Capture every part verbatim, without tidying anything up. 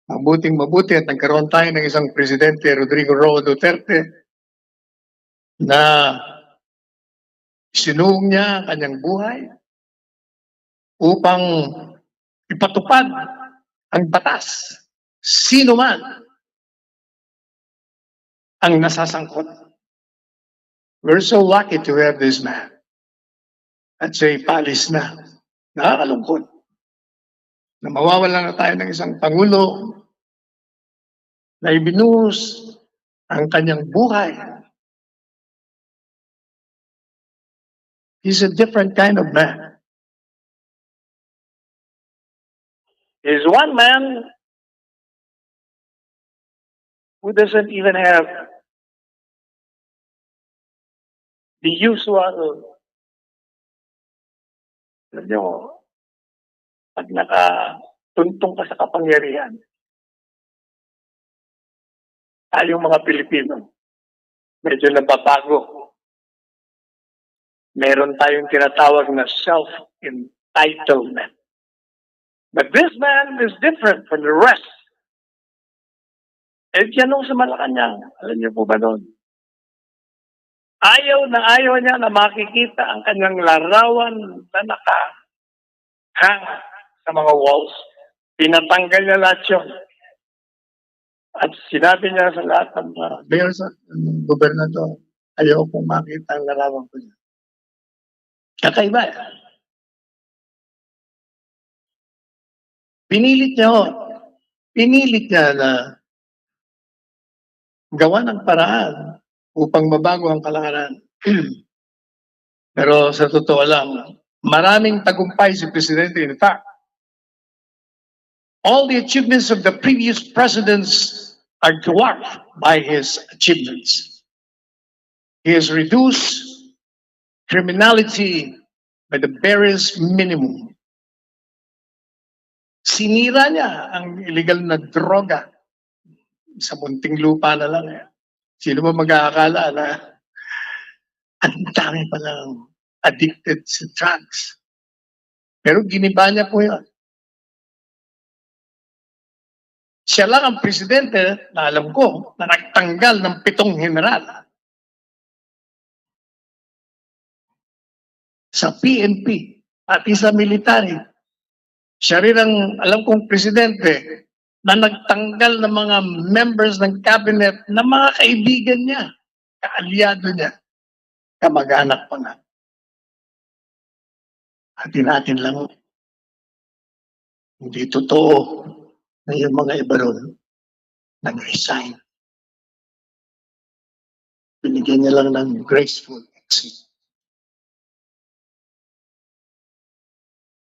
Mabuting mabuti at nagkaroon tayo ng isang Presidente, Rodrigo Roa Duterte, na sinuong niya ang kanyang buhay upang ipatupad ang batas. Sino man ang nasasangkot. We're so lucky to have this man. At siya ipalis na. Nakakalungkot na mawawala na tayo ng isang Pangulo na ibinuhos ang kanyang buhay. He's a different kind of man. He's one man who doesn't even have the usual. Alam niyo, pag nakatuntong ka sa kapangyarihan, tayong mga Pilipino, medyo nababago. Meron tayong tinatawag na self-entitlement. But this man is different from the rest. Eh, yan ang sa Malacanang. Alam niyo po ba doon? Ayaw na ayaw niya na makikita ang kanyang larawan na nakahang sa mga walls. Pinatanggal niya lahat yun. At sinabi niya sa lahat ng mga mayor sa ng gobernador, "Ayaw kong makita ang larawan ko niya." Kakaiba. Pinilit niya, ho. Pinilit niya na gawa ng paraan upang mabago ang kalakaran. Pero sa totoo lang, maraming tagumpay si Presidente. In fact, all the achievements of the previous presidents are dwarfed by his achievements. He has reduced criminality by the barest minimum. Sinira niya ang illegal na droga sa Muntinlupa na lang. Eh. Sino ba mag-aakala na ang dami palang addicted sa drugs? Pero giniba niya po yun. Siya lang ang presidente na alam ko na nagtanggal ng pitong general sa P N P, pati sa military. Siya rin ang alam kong presidente na nagtanggal ng mga members ng cabinet na mga kaibigan niya, kaalyado niya, kamag-anak pa nga. Atin-atin lang. Hindi totoo na yung mga iba ron nag-resign. Binigyan niya lang ng graceful exit.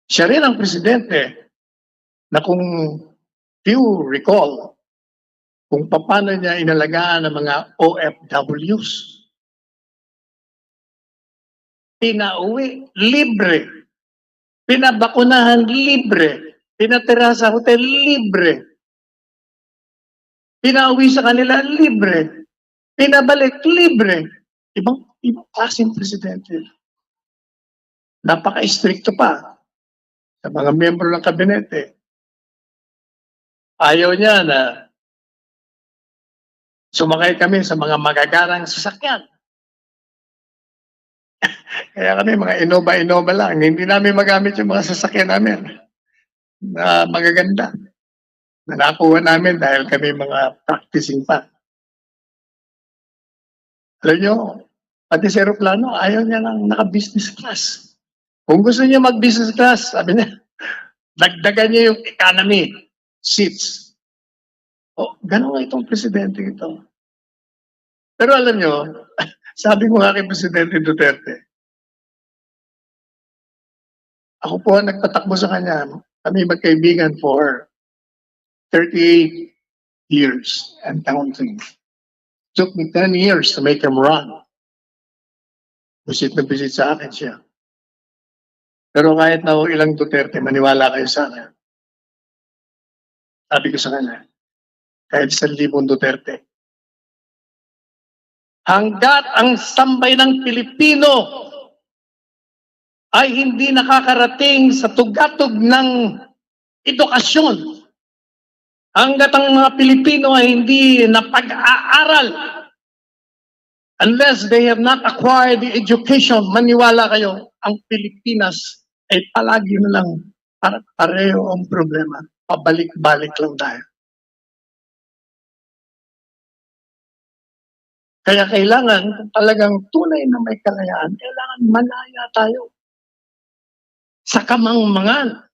Siya rin ang presidente na kung few recall kung paano niya inalagaan ang mga O F Ws. Pinauwi, libre. Pinabakunahan, libre. Pinatira sa hotel, libre. Pinauwi sa kanila, libre. Pinabalik, libre. Ibang, ibang klaseng presidente. Napaka-istrikto pa sa mga miyembro ng kabinete. Ayaw niya na sumakay kami sa mga magagarang sasakyan. Kaya kami, mga Innova-Innova lang. Hindi namin magamit yung mga sasakyan namin na magaganda. Nakakuha namin dahil kami mga practicing pa. Alam nyo, pati sa aeroplano, ayaw niya lang naka-business class. Kung gusto niya mag-business class, sabi niya, dagdagan niya yung economy seats. O, ganun nga itong presidente ito. Pero alam nyo, sabi ko nga kay Presidente Duterte, ako po ang nagpatakbo sa kanya. Kami magkaibigan for thirty-eight years and counting. Took me ten years to make him run. Visit na visit sa akin siya. Pero kahit na ilang Duterte, maniwala kayo sa akin. Sabi ko sa kanya, kahit isang libong Duterte, hanggat ang sambayanang Pilipino ay hindi nakakarating sa tugatog ng edukasyon, Hanggat ang mga Pilipino ay hindi napag-aaral, unless they have not acquired the education, maniwala kayo, ang Pilipinas ay palagi na lang pare-pareho ang problema. Pabalik-balik lang tayo. Kaya kailangan, kung talagang tunay na may kalayaan, kailangan malaya tayo sa kamangmangan.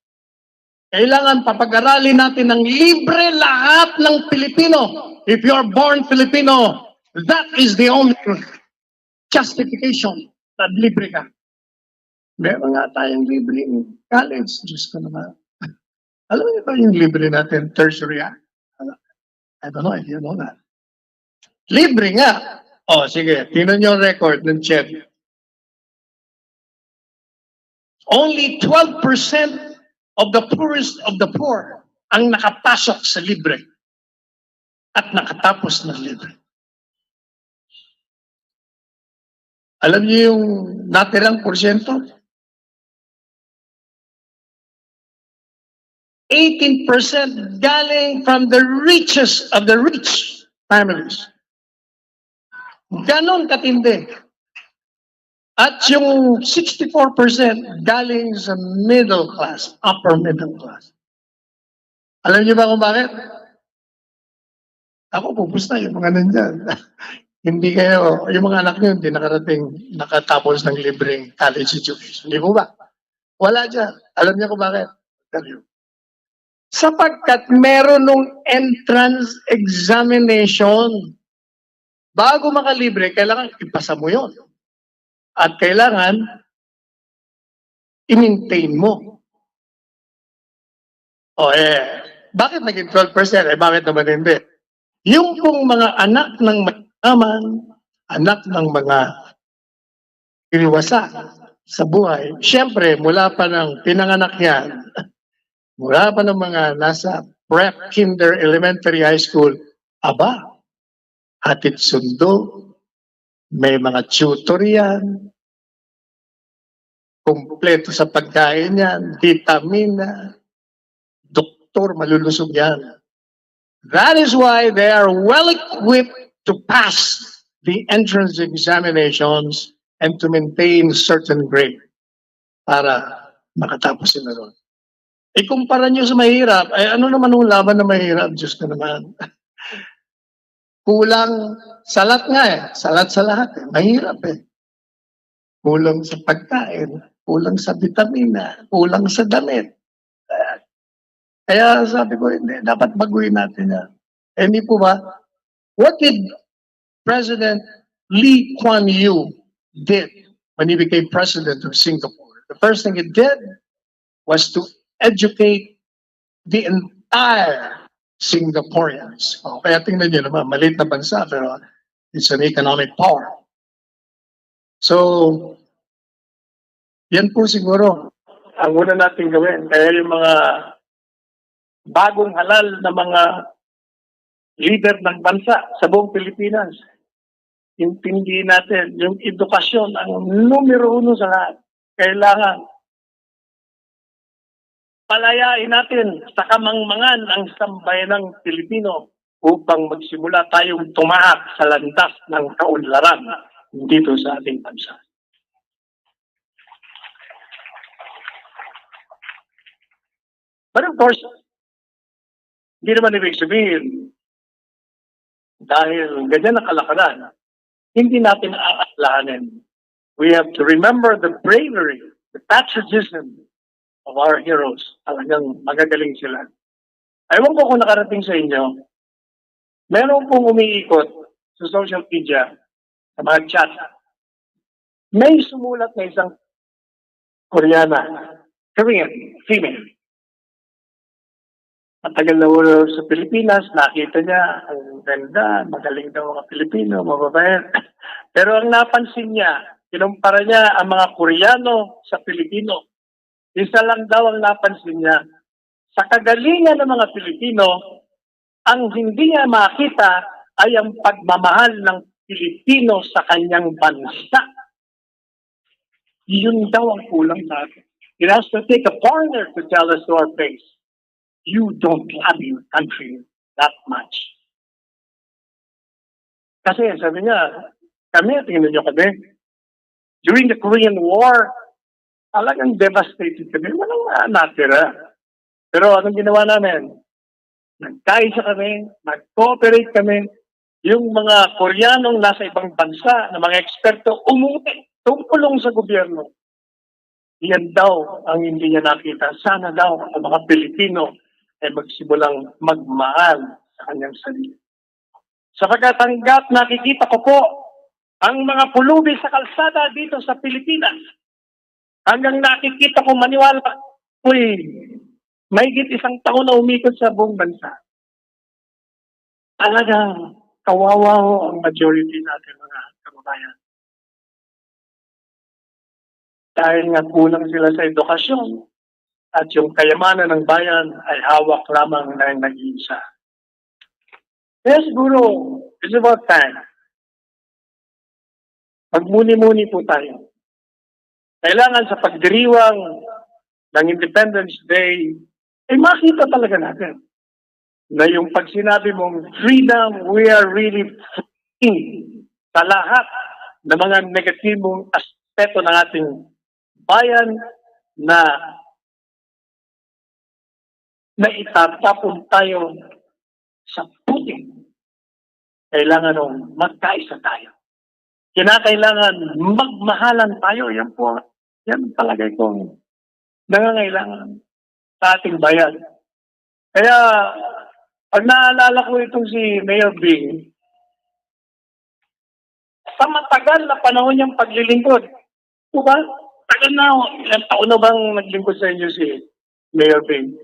Kailangan papag-aralin natin ng libre lahat ng Pilipino. If you're born Filipino, that is the only justification na libre ka. Meron nga tayong libreng college. Diyos ko naman. Alam niyo ba yung libre natin, tertiary? Ah? I don't know if you know that. Libre nga. Oh, sige. Tingnan niyo ang record ng CHED. Only twelve percent of the poorest of the poor ang nakapasok sa libre at nakatapos ng libre. Alam niyo yung natirang porsyento? Eighteen percent galing from the richest of the rich families. Ganon katindi. At yung sixty-four percent galing sa middle class, upper middle class. Alam niyo ba kung bakit? Ako, kumusta yung mga nandyan? Hindi kayo, yung mga anak niyo, hindi nakarating, nakatapos ng libreng college education. Di po ba? Wala dyan. Alam niyo kung bakit? Tell you. Sapagkat meron nung entrance examination. Bago makalibre, kailangan ipasa mo yon. At kailangan i-maintain mo. O eh, bakit naging twelve percent? Eh, bakit naman hindi? Yung pong mga anak ng mayaman, anak ng mga iniwasa sa buhay, siyempre, mula pa ng pinanganak yan, mula pa ng mga nasa prep, kinder, elementary, high school, aba, hatid sundo, may mga tutor yan, kompleto sa pagkain yan, vitamina, doktor, malulusog yan. That is why they are well equipped to pass the entrance examinations and to maintain certain grade para makatapos sila doon. Ikumpara nyo sa mahirap, ay ano naman ang laban na mahirap? Diyos ko naman. Kulang sa lahat nga eh. Sa lahat, sa lahat eh. Mahirap eh. Kulang sa pagkain, kulang sa bitamina, kulang sa damit. Kaya sabi ko, hindi, dapat baguhin natin yan. Eh, hindi po ba? What did President Lee Kuan Yew did when he became president of Singapore? The first thing he did was to educate the entire Singaporeans. O, kaya tingnan niyo naman, maliit na bansa, pero it's an economic power. So, yan po siguro ang una nating gawin. Kaya yung mga bagong halal na mga leader ng bansa sa buong Pilipinas, intindihin natin, yung edukasyon ang numero uno sa lahat. Kailangan palayain natin sa kamangmangan ang sambayanang Pilipino upang magsimula tayong tumahak sa landas ng kaunlaran dito sa ating bansa. But of course, hindi naman ibig sabihin, dahil ganyan ang kalakaran, hindi natin aalahanin. We have to remember the bravery, the patriotism of our heroes. Talagang magagaling sila. Ewan ko kung nakarating sa inyo, meron pong umiikot sa social media, sa mga chat. May sumulat na isang Koreana, Korean, female. Matagal na wala sa Pilipinas, nakita niya, ang ganda, magaling daw mga Pilipino, mababait. Pero ang napansin niya, kinumpara niya ang mga Koreano sa Pilipino. Isa lang daw ang napansin niya. Sa kagalingan ng mga Pilipino, ang hindi niya makita ay ang pagmamahal ng Pilipino sa kanyang bansa. Yun daw ang kulang sa atin. It has to take a foreigner to tell us to our face, "You don't love your country." that much. Kasi sabi niya, "Kami, tingnan niyo kami." During the Korean War, talagang devastated kami. Walang, ah, natira. Pero anong ginawa namin? Nagkaisa kami, nag-cooperate kami. Yung mga Koreanong nasa ibang bansa na mga eksperto, umuwi, tumulong sa gobyerno. Yan daw ang hindi niya nakita. Sana daw ang mga Pilipino ay magsimulang magmahal sa kanyang sarili. Sapagkat hanggat nakikita ko po ang mga pulubi sa kalsada dito sa Pilipinas, hanggang nakikita ko, maniwala ko'y mahigit isang taon na umikot sa buong bansa. Talagang kawawa ho ang majority natin, mga kababayan. Dahil nga kulang sila sa edukasyon at yung kayamanan ng bayan ay hawak lamang ng nag-iisa. Kaya siguro, it's about time. Magmuni-muni po tayo. Kailangan sa pagdiriwang ng Independence Day, ay makita talaga natin na yung pag sinabi mong freedom, we are really free sa lahat ng mga negatibong aspeto ng ating bayan na, na itatapon tayo sa putik. Kailangan nung magkaisa tayo. Kinakailangan magmahalan tayo. Yan po, yan palagay kong nangangailangan sa ating bayan. Kaya, pag naalala ko itong si Mayor Bing, sa matagal na panahon niyang paglilingkod, di ba? Tagal na, ilang taon na bang naglingkod sa inyo si Mayor Bing?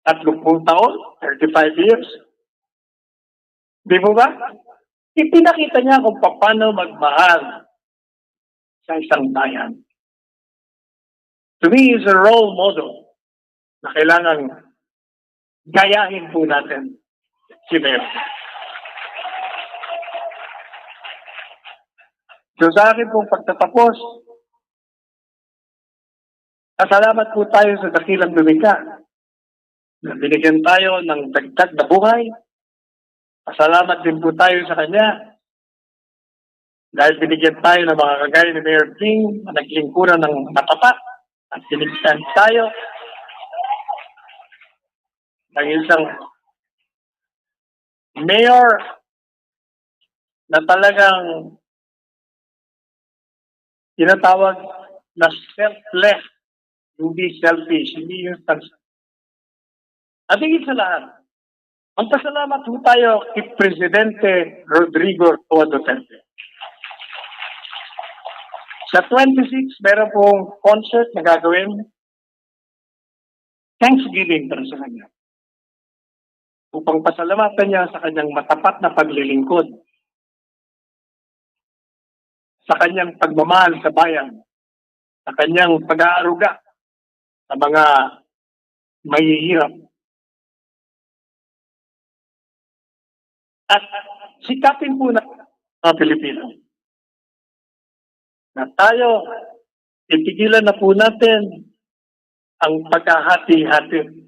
Tatlong taon? Thirty-five years? Di po ba? Ipinakita niya kung paano magmahal sa isang bayan. To me, is a role model na kailangan gayahin po natin si Mayor. So sa akin pong pagtatapos, pasalamat po tayo sa dakilang lumikha na binigyan tayo ng dagdag na buhay. Pasalamat din po tayo sa kanya dahil binigyan tayo ng mga kagaya ni Mayor King na naglingkuran ng matapat at binigyan tayo ng isang mayor na talagang tinatawag na selfless, hindi selfish, hindi yung self-, at higit sa lahat, magpasalamat po tayo kay Presidente Rodrigo Roa Duterte. Sa twenty-six, meron pong concert na gagawin, Thanksgiving para sa kanya. Upang pasalamatan niya sa kanyang matapat na paglilingkod, sa kanyang pagmamahal sa bayan, sa kanyang pag-aaruga sa mga mahihirap. At sikapin po na mga Pilipino na tayo, itigilan na po natin ang paghahati-hati.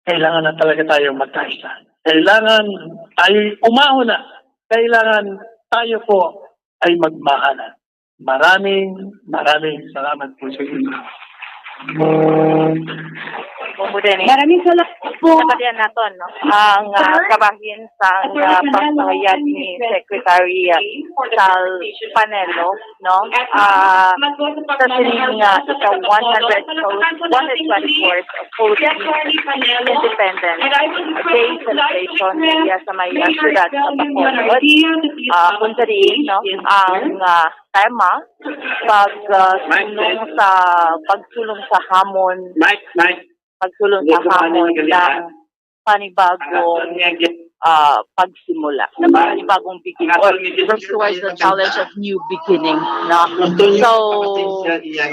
Kailangan na talaga tayo magkaisa. Kailangan tayo'y umahon na. Kailangan tayo po ay magmahalan. Maraming, maraming salamat po sa inyo. Maraming salamat po. Napatian naton, no? Ang ah, kabahin sa ah, pagpahayag ni Secretary ah, Sal Panelo, no? Ah, sa sining nga ika one hundred, one hundred twenty-fourth Philippine Independence Day celebration niya sa may ah, siyudad sa Bacolod. Ah, kung sa diin, no? Ang ah, tema, pag ah, sulong sa pagsulong sa hamon, Mike, Mike, pagsulong sa hamon ng panibago. Ang ah, pagsimula sa panibagong beginning or works towards the challenge of new beginning, no? So,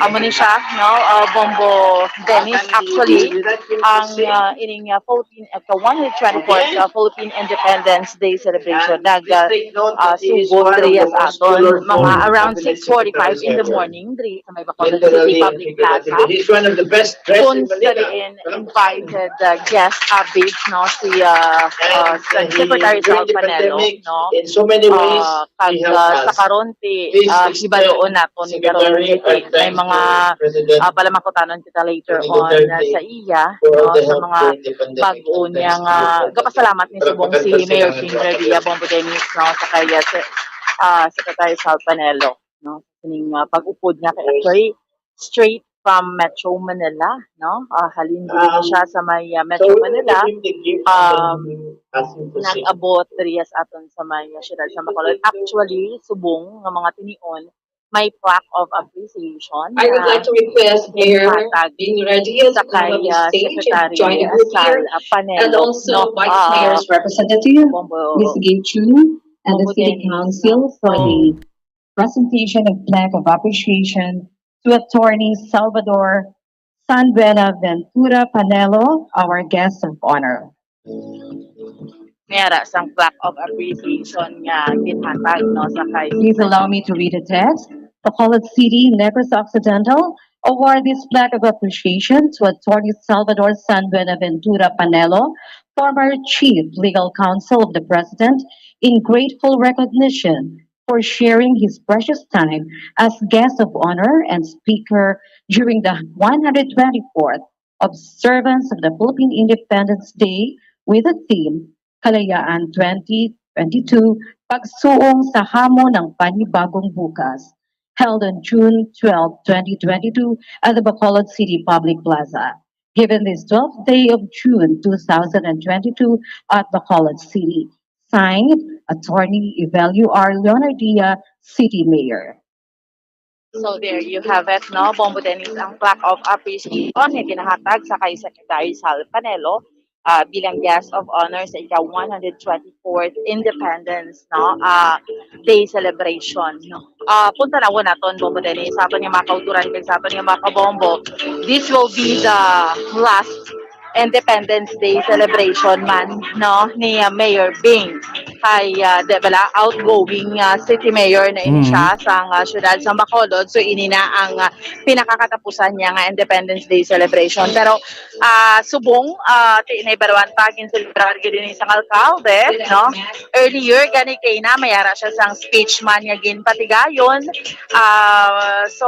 amo ni siya, no? Ah, Bombo Dennis, actually, ang, ah, ining, ah, Philippine, at the one hundred twenty-fourth, ah, Philippine Independence Day celebration, nag, ah, ah, sugo diri sa aton, mga around six forty-five in the morning, diri sa may Bacolod City Public Plaza. Kung sa diin, invited, uh, guest, uh, Babes, no, si, uh, uh, Secretary Sal Panelo, no? Uh, kag, uh, sa karon ti, uh, hibaluon naton ni karon, may mga, uh, palamakutanon kita later on, uh, sa iya, no, sa mga bag-o niya nga gapasalamat ni subong si Mayor Bing Revilla, Bombo Dennis, no, sa kay, uh, se-, uh, Secretary Sal Panelo, no, sa kining, uh, pag-upod niya kay, actually, straight from Metro Manila, no? Ah, halin diri siya sa may, ah, Metro Manila. Um, nag-abot diri sa aton sa may, ah, siyudad sa Bacolod. Actually, subong nga mga tinion, may plaque of appreciation I would na like to request Mayor ginhatag Bing Revilla sa to come up kay, on ah, stage and Secretary join the group Sal, here, ah, Panelo, and also no? Vice Ah, Mayor's representative, Bombo, Miss Gay Chu, and the Bombo City Dennis, Council no? for the presentation of plaque of appreciation to Attorney Salvador San Buenaventura Panelo, our guest of honor. May ara sang plaque of appreciation nga ginhatag, no, sa kay Please allow me to read the text. Bacolod City, Negros Occidental, award this plaque of appreciation to Attorney Salvador San Buenaventura Panelo, former Chief Legal Counsel of the President, in grateful recognition for sharing his precious time as guest of honor and speaker during the one hundred twenty-fourth observance of the Philippine Independence Day with the theme Kalayaan twenty twenty-two, Pagsuong sa Hamon ng Panibagong Bukas, held on June twelve, twenty twenty-two at the Bacolod City Public Plaza, given this twelfth day of June two thousand and twenty-two at Bacolod City. Signed, Attorney Evelio R. Leonardia, City Mayor. So there you have it, no? Bombo Dennis, ang plaque of appreciation nga ginahatag sa kay Secretary Sal Panelo, ah, bilang guest of honor sa ika one hundred twenty-fourth Independence, no? Ah, Day celebration, no? Ah, kung tanawon naton, Bombo Dennis, sa aton nga mga kauturan kag sa aton nga mga kabombo, this will be the last Independence Day celebration man, no, ni, uh, Mayor Bing. Kay, uh, di bala, outgoing, uh, city mayor na ini Mm. siya sang, uh, siyudad sang Bacolod. So, ini na ang, uh, pinakakatapusan niya nga Independence Day celebration. Pero, uh, subong, uh, ti naibaluan pa, ginselebrar gyud ini sang alkalde, no? Earlier gani kay na may ara siya sang speech man nga ginpatigayon. Ah, so,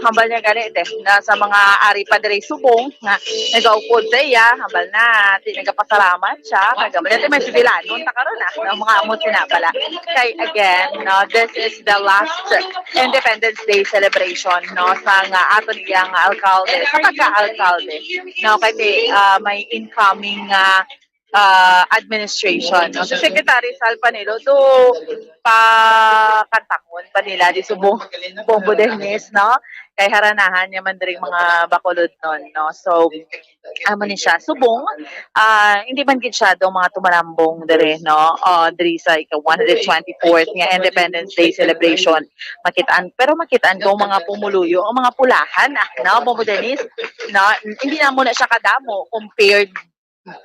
hambal niya gani, te, na sa mga ari pa diri subong nga nagaupod sa iya, hambal na, ti nagapasalamat siya. Kag hambal niya, ti may sibilanon ta karon, ah, no, mga amo sina pala. Kay again, no, this is the last Independence Day celebration, no, sa nga aton iyang alkalde, sa pagka-alkalde, no, kay ti, ah, may incoming, ah, ah, administration, no? Si Secretary Sal Panelo, do pakantahon pa nila di subong Bombo Dennis, no? Kay haranahan niya man diri mga Bacolodnon, no? So, amo ni siya. Subong, ah, hindi man gid siya do mga tumalambong diri, no? Ah, diri sa ika one hundred twenty-fourth nga Independence Day celebration. Makitaan, pero makitaan ko mga pumuluyo, ang mga pulahan, ah, no? Bombo Dennis, no? Hindi na mo na siya kadamo compared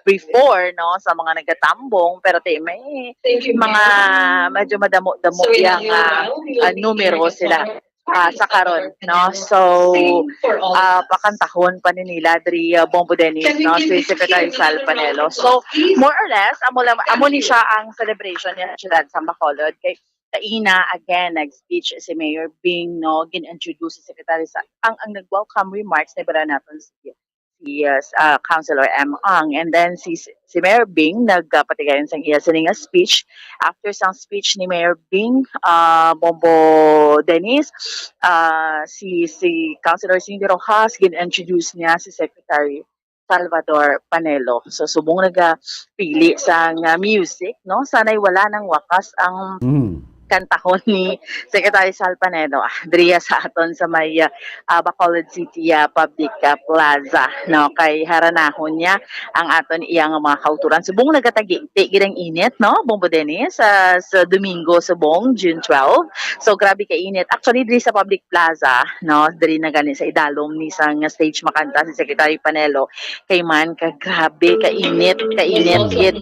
before, no, sa mga nagatambong, pero ti may Thank you, mga ma'am. medyo madamo-damo So, we iya have nga, now, we will ah, be numero hearing sila, from ah, sa karon, no? So, Sing for all ah, of us. pakantahon pa ni nila diri, ah, Bombo Dennis, Can we no, give si this Secretary kid a Sal little round Panelo. of So, applause, please? more or less, amo lang, amo Thank ni you. siya ang celebration niya sa siyudad sa Bacolod. Kay kaina, again, nag-speech si Mayor Bing, no, gin-introduce si Secretary Sal, ang, ang nag-welcome remarks na ibala naton si si, uh, s-, uh, Councilor M. Ang. And then si, si Mayor Bing nagpatigayon sang iya sini nga speech. After sang speech ni Mayor Bing, uh, Bombo Dennis, uh, si, si Councilor Cindy Rojas, gin-introduce niya si Secretary Salvador Panelo. So, subong nagapili sang, uh, music, no? Sana'y wala nang wakas ang Mm. kantahon ni Secretary Sal Panelo, ah, diriya sa aton sa may, ah, ah, Bacolod City, ah, Public, ah, Plaza, no? Kay haranahon niya ang aton iya nga mga kauturan. Subong nagataginti gid ang init, no? Bombo Dennis, ah, sa Domingo subong, June twelve. So, grabe ka init. Actually, diri sa Public Plaza, no? Diri na gani sa idalom ni sang stage makanta si Secretary Panelo. Kay man ka grabe ka init, ka init gid.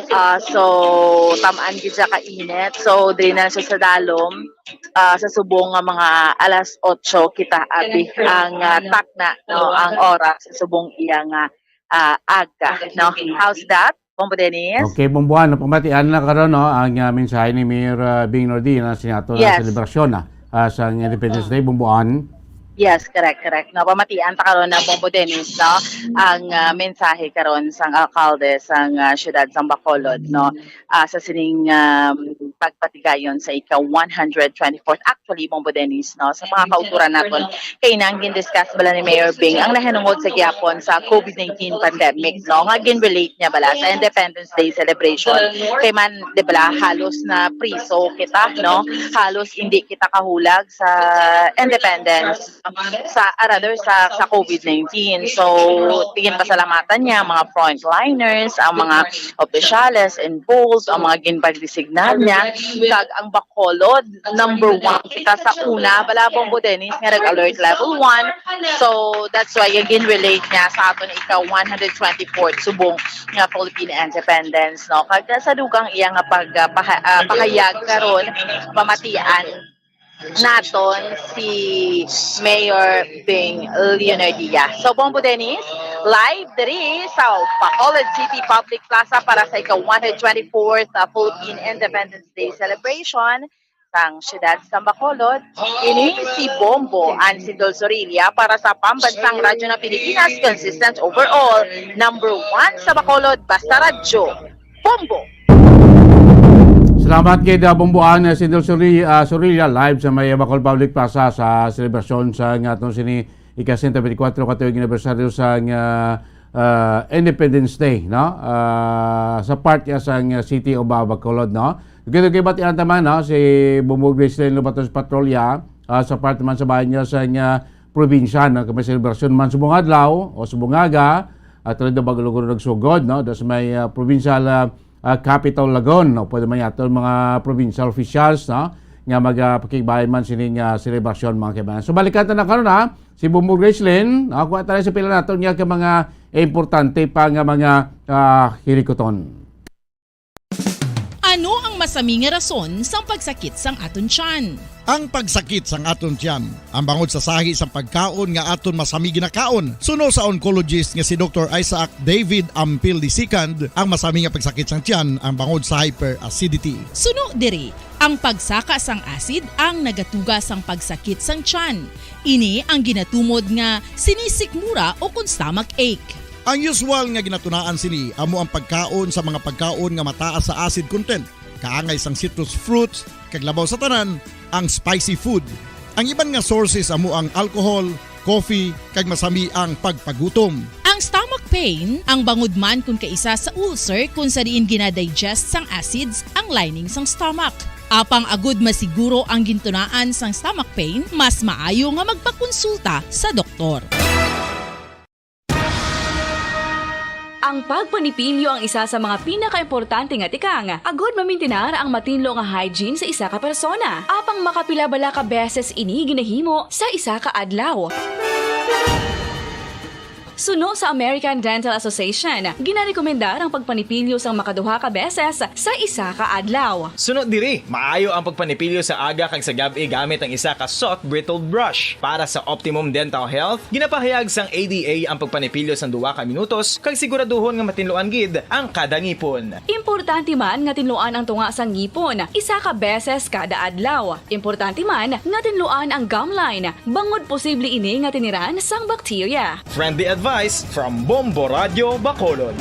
Ah, so, tamaan gid siya ka init. So, diri na siya sa dalom. Ah, sa subong nga mga alas otso kita abi ang, ah, takna, no, ang oras sa subong iya nga, ah, aga, no. How's that, Bombo Dennis? Okay, Bomboan, napamatian na karon, no, ang, ah, mensahe ni Mayor, ah, Bing Nordin, ah, sa ato nga Yes. selebrasyon, ah, ah, sa Independence Day, Bomboan. Yes, correct, correct. No, pamatian ta karon na, Bombo Dennis, no, ang, ah, mensahe karon sang alkalde sang, ah, siyudad sang Bacolod, no, ah, sa sining, um, pagpatigayon sa ika one hundred twenty-fourth. Actually, Bombo Dennis, no, sa mga kauturan naton, kay nang gin-discuss bala ni Mayor Bing ang nahinungod sa gihapon sa COVID nineteen pandemic, no, nga gin-relate niya bala sa Independence Day celebration. Kay man, di bala, halos na priso kita, no, halos hindi kita kahulag sa independence sa, ah, rather sa, sa COVID nineteen. So, tingin pasalamatan niya ang mga frontliners, ang mga opisyales involved, ang mga ginpagdesignar niya, kag ang Bacolod, number one kita sa una, bala, Bombo Dennis, nga nag-alert level one. So, that's why, again, relate niya sa aton ika one hundred twenty-fourth subong nga Philippine Independence, no? Kag sa dugang iya nga pag, ah, paha-, ah, pahayag karon, pamatian naton si Mayor Bing Leonardia. So, Bombo Dennis, live diri sa Bacolod City Public Plaza para sa ika one hundred twenty-fourth, ah, Philippine Independence Day celebration sang siyudad sa Bacolod. Ini si Bombo Ansidol Zorilla para sa Pambansang Radyo ng Pilipinas, consistent overall, number one sa Bacolod, basta radyo. Bombo! Salamat kay da Bomboan, eh, Sidol Suri-, ah, Surilla, live sa may Bacol Public Plaza sa selebrasyon sa nga aton sini ika-sesenta y kuatro ka tuig anibersaryo sa nga, ah, Independence Day, no? Ah, sa part ya sa nga City of, ah, Bacolod, no? Dugay-dugay batian ta man, no? Si Bombo Gracelyn Lobatos Patrolya, ah, sa part man sa bayan niya sa nga probinsya, no? Kay may selebrasyon man subong adlaw o subong aga, at rin daw bago nagsugod, no? Dos may, ah, provincial, ah, ah, capital Lagon, no? Pwede man yato mga provincial officials, no? Nga magpakigbayan man sining, ah, selebrasyon, mga kaibanan. So, balikan ta na karon, ha? Si Bombo Gracelyn, no? Kuha tayo sa pila nato niya ka mga importante pa nga mga, ah, hilikuton. Ano ang masami nga rason sang pagsakit sang aton tiyan? Ang pagsakit sang aton tiyan, ang bangod sa sahi sang pagkaon nga aton masami ginakaon, suno sa oncologist nga si Doktor Isaac David Ampil the second, ang masami nga pagsakit sang tiyan ang bangod sa hyperacidity. Suno diri, ang pagsaka sang acid ang nagatuga sang pagsakit sang tiyan. Ini ang ginatumod nga sinisikmura o kon stomach ache. Ang usual nga ginatunaan sini amo ang pagkaon sa mga pagkaon nga mataas sa acid content, kaangay sang citrus fruits, kag labaw sa tanan, ang spicy food. Ang iban nga sources amo ang alcohol, coffee, kag masami ang pagpagutom. Ang stomach pain, ang bangod man kon kaisa sa ulcer kon sa diin ginadigest sang acids ang lining sang stomach. Apang agud masiguro ang gintunaan sang stomach pain, mas maayo nga magpakonsulta sa doktor. Ang pagpanipilyo ang isa sa mga pinakaimportante nga tikang agud mamintinar ang matinlo nga hygiene sa isa ka persona. Apang makapila bala ka beses ini ginahimo sa isa ka adlaw? Suno sa American Dental Association, ginarekomendar ang pagpanipilyo sang makaduha ka beses sa isa ka adlaw. Suno diri, maayo ang pagpanipilyo sa aga kag sa gab-i gamit ang isa ka soft bristled brush. Para sa optimum dental health, ginapahayag sang A D A ang pagpanipilyo sang duha ka minutos kag siguraduhon nga matinluan gid ang kada ngipon. Importante man nga tinluan ang tunga sang ngipon isa ka beses kada adlaw. Importante man nga tinluan ang gum line, bangod posible ini nga tiniran sang bakterya. Friendly advice from Bombo Radyo Bacolod.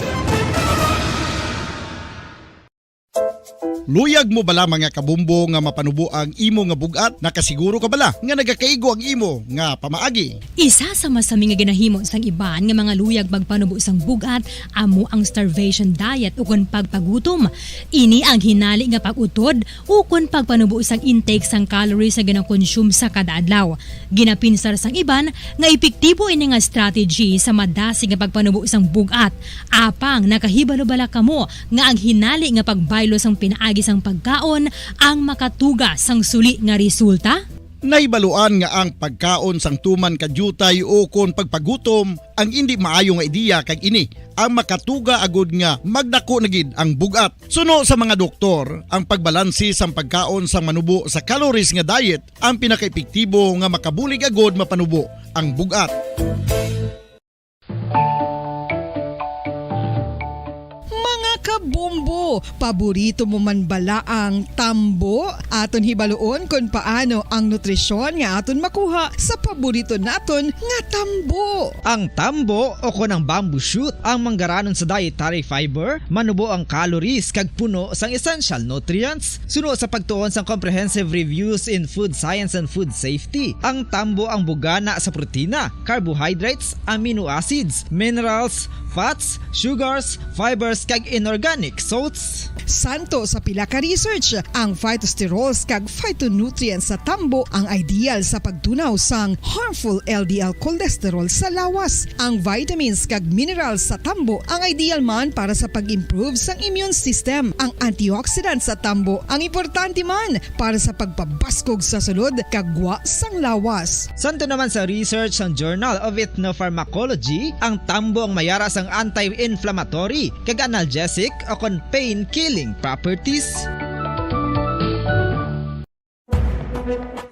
Luyag mo bala, mga kabombo, nga mapanubo ang imo nga bug-at? Nakasiguro ka bala nga nagakaigo ang imo nga pamaagi? Isa sa masami nga ginahimo sang iban nga mga luyag magpanubo sang bug-at amo ang starvation diet ukon pagpagutom. Ini ang hinali nga pag-utod ukon pagpanubo sang intake sang calories nga ginakonsume sa kada adlaw. Ginapinsar sang iban nga epektibo ini nga strategy sa madasig nga pagpanubo sang bug-at. Apang nakahibalo bala kamo nga ang hinali nga pagbaylo sang pinaagi sang pagkaon ang makatuga sang suli nga resulta? Nahibaluan nga ang pagkaon sang tuman ka diutay ukon pagpagutom ang indi maayo nga ideya, kag ini ang makatuga agud nga magdako na gid ang bug-at. Suno sa mga doktor, ang pagbalanse sang pagkaon sang manubo sa calories nga diet ang pinakaepektibo nga makabulig agud mapanubo ang bug-at. Mga kabombo, paborito mo man bala ang tambo? Aton hibaluon kon paano ang nutrisyon nga aton makuha sa paborito naton nga tambo. Ang tambo, o kon ang bamboo shoot, ang manggaranon sa dietary fiber, manubo ang calories kag puno sang essential nutrients. Suno sa pagtuon sang Comprehensive Reviews in Food Science and Food Safety, ang tambo ang bugana sa protina, carbohydrates, amino acids, minerals, fats, sugars, fibers, kag inorganic salts. Suno sa pila ka research, ang phytosterols kag phytonutrients sa tambo ang ideal sa pagtunaw sang harmful L D L cholesterol sa lawas. Ang vitamins kag minerals sa tambo ang ideal man para sa pag-improve sang immune system. Ang antioxidants sa tambo ang importante man para sa pagpabaskog sa sulod kag gwa sang lawas. Suno naman sa research sang Journal of Ethnopharmacology, ang tambo ang mayara sang anti-inflammatory kag analgesic o kon pain-killing properties.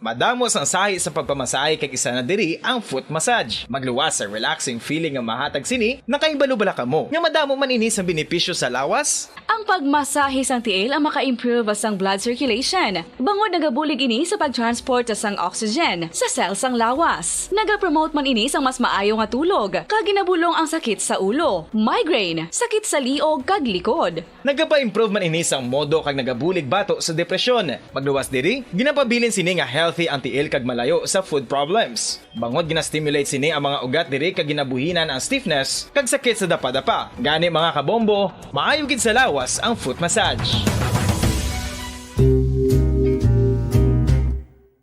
Madamo sang sahi sa pagpamasahe, kag isa na diri ang foot massage. Magluwas sa relaxing feeling nga mahatag sini. Nakahibalo bala kamo nga madamo man ini sang benepisyo sa lawas? Ang pagmasahe sang tiil ang maka-improve sang blood circulation, bangod nagabulig ini sa pag-transport sang oxygen sa cell sang lawas. Nagapromote man ini sang mas maayo nga tulog, kag ginabulong ang sakit sa ulo, migraine, sakit sa liog, kag likod. Nagapa-improve man ini sang mood kag nagabulig bato sa depresyon. Magluwas diri, ginapabilin sini nga healthy ang tiil kag malayo sa foot problems. Bangod gina-stimulate sini ang mga ugat diri kag ginabuhinan ang stiffness kag sakit sa dapadapa. Gani, mga kabombo, maayo gid sa lawas ang foot massage.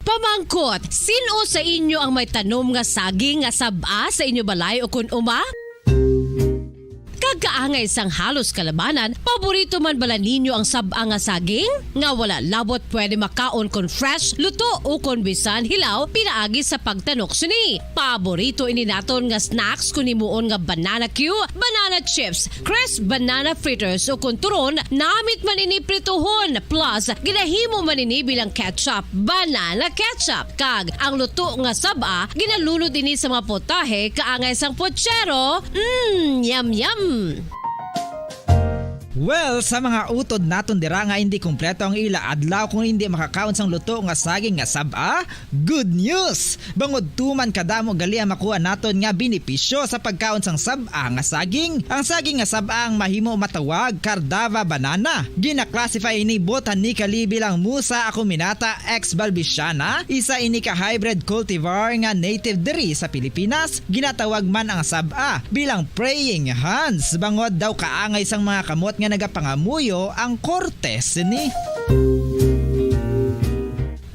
Pamangkot, sin-o sa inyo ang may tanom nga saging nga sab-a sa inyo balay ukon uma? Kag kaangay sang halos kalabanan, paborito man bala ninyo ang sab-a nga saging? Nga wala labot pwede makaon kon fresh, luto, ukon bisan hilaw pinaagi sa pagtanok sini. Paborito ini naton nga snacks kon himuon nga banana cue, banana chips, crisp banana fritters, ukon turon, namit man ini prituhon, plus ginahimo man ini bilang ketchup, banana ketchup. Kag ang luto nga sab-a, ginalunod ini sa mga putahe kaangay sang puchero. Mm, yum, yum! Well, sa mga utod naton dira nga indi kompleto ang ila adlaw kon indi makakaon sang luto nga saging nga sab-a, good news! Bangod tuman kadamo gali ang makuha naton nga benepisyo sa pagkaon sang sab-a nga saging. Ang saging nga sab-a ang mahimo matawag Cardava banana. Gina-classify ini botanically bilang Musa acuminata ex balbisiana. Isa ini ka hybrid cultivar nga native diri sa Pilipinas. Ginatawag man ang sab-a bilang praying hands, bangod daw kaangay sang mga kamot nga nagapangamuyo ang korte sini.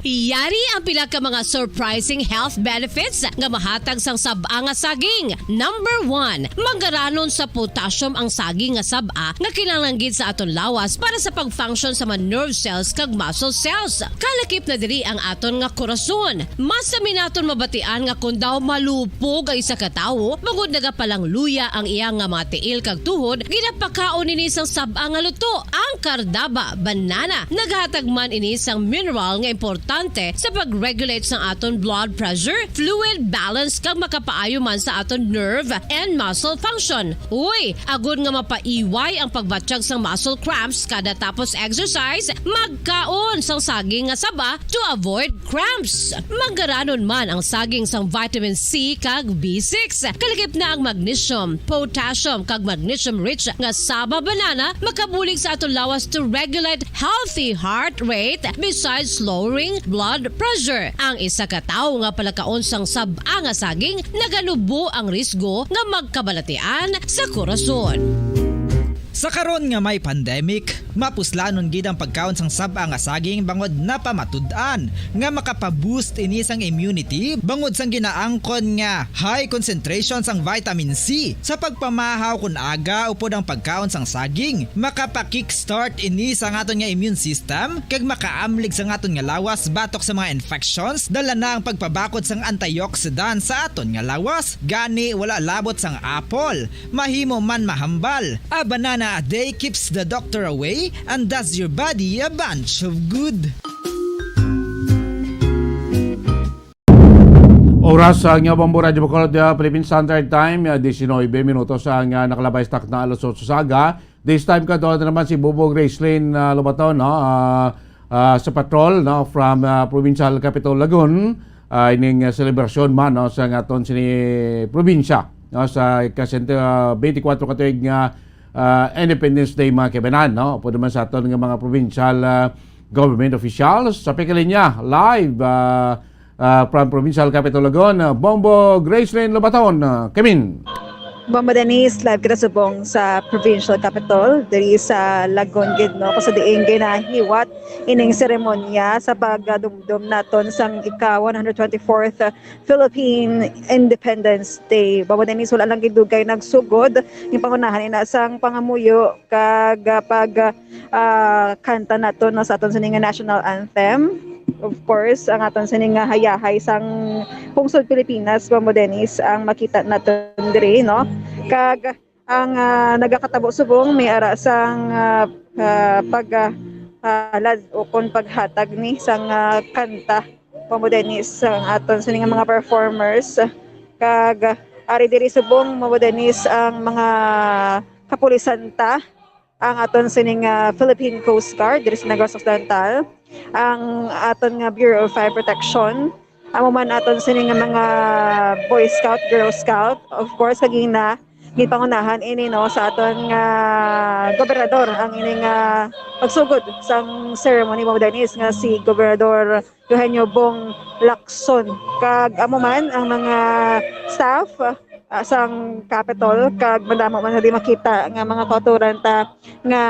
Yari ang pila ka mga surprising health benefits nga mahatag sang sab-a nga saging. Number one, manggaranon sa potassium ang saging nga sab-a nga kinahanglan gid sa aton lawas para sa pag-function sa mga nerve cells kag muscle cells. Kalakip na diri ang aton nga korason. Mas sami naton mabatian nga kon daw malupog ang isa ka tawo, bangod nagapalangluya ang iya nga mga tiil kag tuhod, ginapakaon nini sang sab-a nga luto, ang Cardava banana. Nagahatag man ini sang mineral nga importante sa pag-regulate sang aton blood pressure, fluid balance, kag makapaayo man sa aton nerve and muscle function. Uy, agod nga mapaiway ang pagbatyag sang muscle cramps kada tapos exercise, magkaon sang saging nga saba to avoid cramps. Mangaranon man ang saging sang vitamin C kag B six. Kalagip na ang magnesium, potassium, kag magnesium-rich nga saba banana makabulig sa aton lawas to regulate healthy heart rate, besides lowering blood pressure. Ang isa ka tawo nga palakaon sang sab-a nga saging naganubo ang risgo nga magkabalatian sa korason. Sa karon nga may pandemic, mapuslanon gid ang pagkaon sang sab-a nga saging bangod napamatud-an nga makapa-boost ini sang immunity bangod sang ginaangkon nga high concentration sang vitamin C. Sa pagpamahaw kon aga upod ang pagkaon sang saging, makapa-kickstart ini sa aton nga immune system kag makaamlig sa aton nga lawas batok sa mga infections, dala na ang pagpabakod sang antioxidant sa aton nga lawas. Gani, wala labot sang apple, mahimo man mahambal. A banana a day keeps the doctor away and does your body a bunch of good. Oras sa inyo, Bombo Radyo Bacolod, uh, Philippine Standard Time, uh, diecinuebe minutos ang, uh, nakalabay sa takna alas otso sa aga. This time, kadto na naman si Bobo Gracelyn, uh, Lobaton, no? Uh, uh, sa patrol, no? From, uh, Provincial Capital Lagun, uh, ining, uh, selebrasyon man, no? Sa aton sini probinsya, no? Sa ikasente, uh, twenty-four ka tuig nga, uh, Independence Day, mga kaibanan, no? Pwede man sa aton nga mga provincial, uh, government officials. Sa pikalinya, live, uh, uh, from Provincial Capital Lagun, uh, Bombo Gracelyn Lobaton, uh, Kimin. Bombo Dennis, live kita subong sa Provincial Capital, diri sa Lagun gid, no, kung sa diin ginahiwat ining seremonya sa pagdumdom naton sang ika one hundred twenty-fourth Philippine Independence Day. Bombo Dennis, wala lang gid dugay nagsugod, yung pangunahan ina sang pangamuyo kag, ah, pag, ah, kanta nato, no, sa aton sini nga national anthem. Of course, ang aton sini nga hayahay sang pungsod Pilipinas, Bombo Dennis, ang makita naton diri, no? Kag ang, ah, nagakatabo subong may ara sang, ah, ah, pag, ah, halad o kon paghatag ni sang, ah, kanta, Bombo Dennis, ang aton sini nga mga performers. Kag, ah, ari diri subong, Bombo Dennis, ang mga kapulisan ta, ang aton sining, ah, Philippine Coast Guard diri sa Negros Occidental, ang aton nga Bureau of Fire Protection, amo man aton sining nga mga Boy Scout, Girl Scout, of course, kagina ginpangunahan ini, no, sa aton nga gobernador ang ini nga pagsugod sang ceremony, Bombo Dennis, nga si Gobernador Eugenio Bong Lacson. Kag amo man ang mga staff, ah, sang Capitol, kag madamo man nga di makita nga mga kautoran ta nga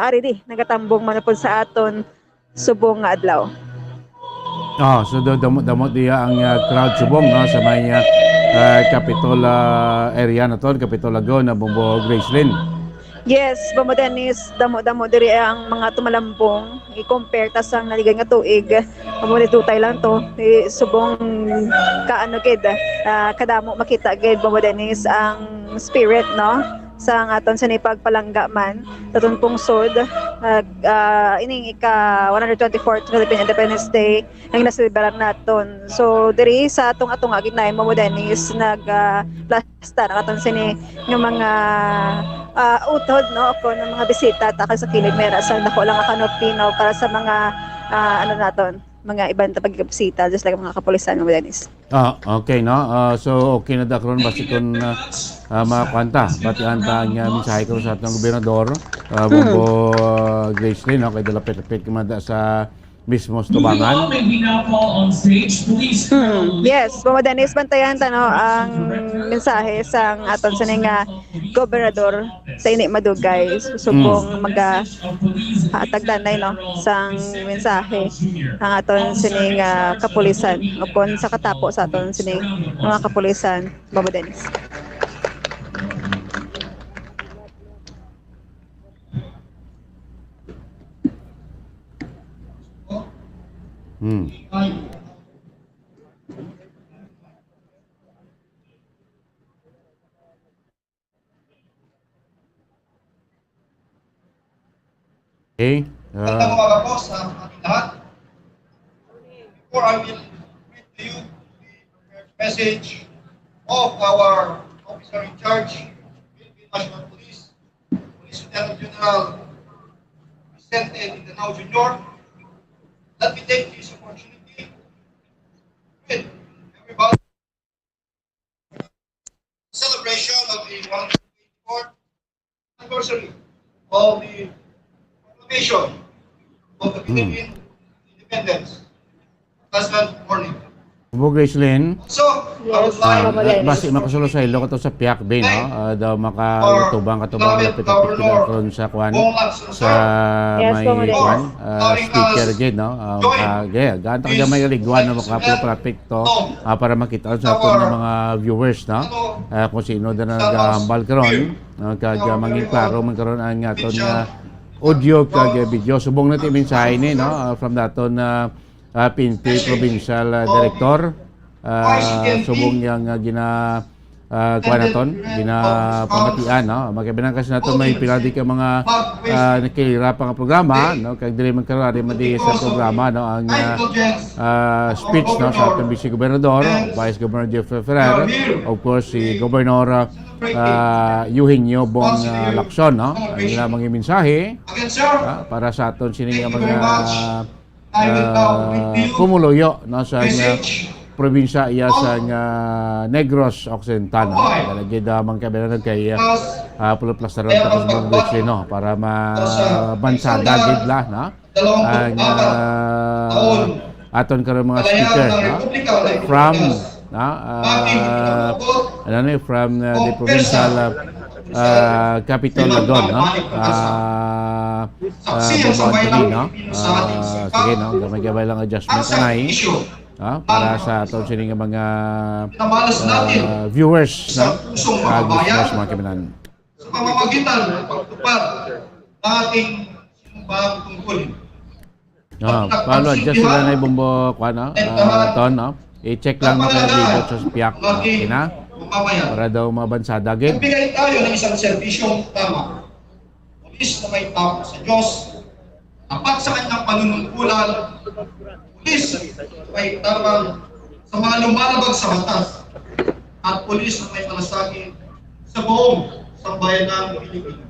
ari di nagatambong man upod sa aton subong nga adlaw. Oh, so do-, damo-damo diya ang, ah, crowd subong, no, sa may, ah, ah, Capitol, ah, area na to, Capitol Lagun, na Bombo Gracelyn. Yes, Bombo Dennis, damo-damo diri ang mga tumalambong. I-compare ta sang naligiran nga tuig, amo ni tutay lang to. Di subong ka ano gid, ah, kadamo makita gid, Bombo Dennis, ang spirit, no, sang aton sini pagpalangga man sa aton pungsod, ah, ah, ining ika one hundred twenty-fourth Philippine Independence Day nga ginaselebrar naton. So, diri sa atong atunga gid na, Bombo Dennis, nag, ah, plasta na katon sini nga mga, ah, utod, no, kon ang mga bisita ta kay sa kilid may ra sa dako lang nga canopy, no, para sa mga, ah, ano naton, mga iban ta pagkabisita, just like mga kapulisan, Bombo Dennis. Ah, okay, no? Ah, so, okay na da karon basi kun, ah, ah, mga kwanta, batian ta ang, ah, mensahe ko sa atong gobernador, ah, Hmm. Bombo, ah, Gracelyn, no? Kay dalapit-lapit ka man da sa mismo sa tubangan. If you know, maybe now fall on stage, please Hmm. Yes, Bombo Dennis, bantayan ta, no, ang mensahe sang aton sini nga gobernador sa ini madugay. Subong Hmm. magahatag danay, no, sang mensahe ang aton sini nga kapulisan o kon sa katapo sa aton sini mga kapulisan, Bombo Dennis. Hmm. Okay. Ah. Magandang umaga po sa ating lahat. message of our officer in charge, Philippine National Police, Police Lieutenant General Vicente Mindanao Junior, let me take this opportunity with everybody celebration of the one hundred twenty-fourth anniversary of the proclamation of the Philippine Independence. Pleasant morning. Bo Gracelyn, So, I would Yes, like Mama Dennis. Basi makasulo sa ilo kato sa piak, Bin, no? Ah, daw makatubang, katubang, lapit, lapit kita karon sa kwan, sa Yes, may Mama Dennis. kwan, ah, speaker gid, no? Ah, ah, gaya, gaan ta ka may ligwan na makapulapit to, ah, para makita sa aton nga mga viewers, no? Ah, kung sino na nagahambal karon, no? Kag, ah, mangin klaro man karon ang aton nga audio kag, ah, video. Subong na ti mensahe ni, no? Ah, from daton, ah, ah, P N P Provincial, ah, Director. Ah, subong yang, ah, gina, ah, kuha naton, ginapamatian, no? Magkabinang kasi naton may pila di ka mga, ah, nakilira pa nga programa, no? Kag dili man karon ari man di sa programa, no? Ang, ah, ah, speech, no, sa aton Vice Gobernador, Vice Governor Jeffrey Ferrer, of course, si Governor, ah, ah, Eugenio Bong, ah, Lacson, no? Ang ila mga mensahe, ah, para sa aton sini nga mga ah, pumuluyo, no, sa, ah, probinsya iya sa, ah, Negros Occidental, no? Dala gid, ah, man kabilang kay, ah, ah, pulaplastaron tapos mga Dutse, no, para mabansada gid la, no? Ang, ah, aton karon mga speaker, no? From, no? Ah, ano ni, from, ah, the provincial, ah, ah, capital na doon, no? Ah, ah, Bubuan kami, no? Ah, sige, no? Gamay-gamay lang adjustment anay, ah, para sa aton sini nga mga, ah, viewers, no? Ah, listeners, mga kaibigan. Sa pamamagitan ng pagtupad ng ating sinumpang tungkulin. Ah, Paulo, adjust sila na ibumbo, kuan, no? Ah, ton, no? I-check lang mo kung libot sa piak. Okay na? Para daw mabansada gid. Nagbigay tayo ng isang serbisyong tama. Pulis na may takot sa Diyos, tapat sa kanyang panunungkulan, pulis na may tabang sa mga lumalabag sa batas, at pulis na may malasakit sa buong sambayanang Pilipino.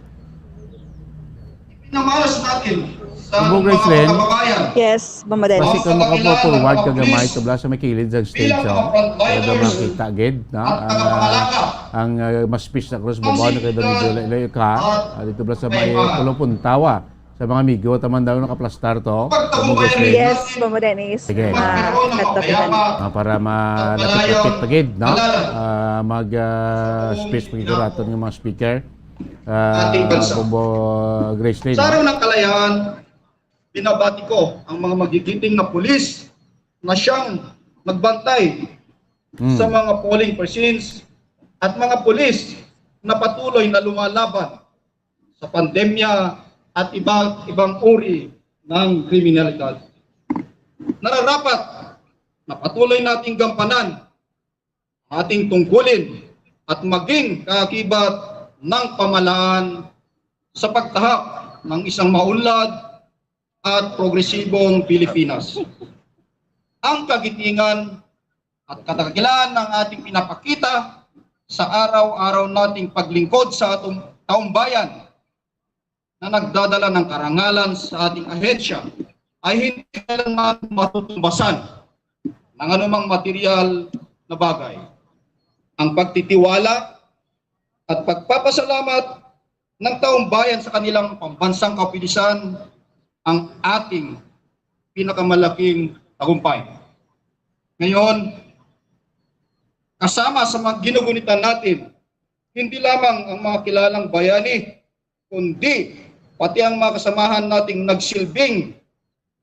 Ipinamalas natin sa Bugay mga friend. Kababayan. Yes, Mama Dennis. Basi kung makapo-forward ka gamay, tubla sa may kilid sa stage, oh. Para daw makita gid, no? Ang, ah, ang, ah, mas pis na cross babaw na kay Don Jola Iloy ka. Ah, dito bala sa may Pulo Puntawa. Sa mga amigo, taman daw nakaplastar to. Bugay friend. Yes, Mama Dennis. Sige. Ah, cut off ito. Ah, para malapit-lapit pa gid, no? Ah, mag, ah, speech pa gid raton nga mga speaker. Ah, Ating bansa. Bombo Gracelyn, Sa no? araw ng kalayaan, binabati ko ang mga magigiting na pulis na siyang nagbantay Mm. sa mga polling precincts at mga pulis na patuloy na lumalaban sa pandemya at iba't ibang uri ng kriminalidad. Nararapat na patuloy nating gampanan ang ating tungkulin at maging kaakibat ng pamahalaan sa pagtahak ng isang maunlad at progresibong Pilipinas. Ang kagitingan at kadakilaan ng ating pinapakita sa araw-araw nating paglingkod sa atong taumbayan na nagdadala ng karangalan sa ating ahensya ay hindi kailanman matutumbasan ng anumang material na bagay. Ang pagtitiwala at pagpapasalamat ng taumbayan sa kanilang pambansang kaupilisan ang ating pinakamalaking tagumpay. Ngayon, kasama sa mga ginugunitan natin, hindi lamang ang mga kilalang bayani, kundi pati ang mga kasamahan nating nagsilbing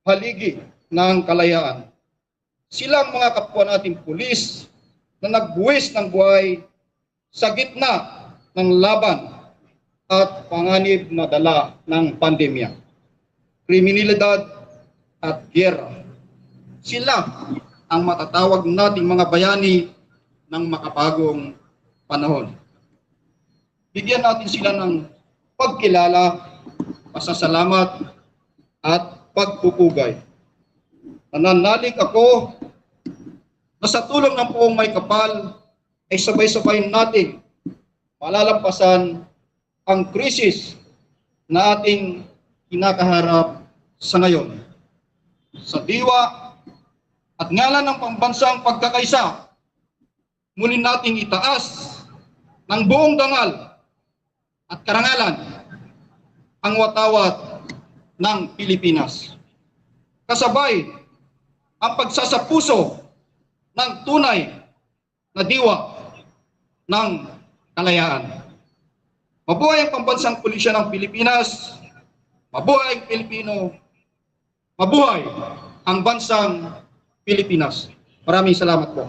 haligi ng kalayaan. Sila ang mga kapwa nating pulis na nagbuwis ng buhay sa gitna ng laban at panganib na dala ng pandemya, kriminalidad at giyera. Sila ang matatawag nating mga bayani ng makabagong panahon. Bigyan natin sila ng pagkilala, pasasalamat, at pagpupugay. Nananalig ako na sa tulong ng Poong Maykapal ay sabay-sabay nating malalampasan ang krisis na ating kinakaharap sa ngayon. Sa diwa at ngalan ng pambansang pagkakaisa, muli nating itaas ng buong dangal at karangalan ang watawat ng Pilipinas. Kasabay ang pagsasapuso ng tunay na diwa ng kalayaan. Mabuhay ang pambansang pulisya ng Pilipinas. Mabuhay ang Pilipino. Mabuhay ang bansang Pilipinas. Maraming salamat po.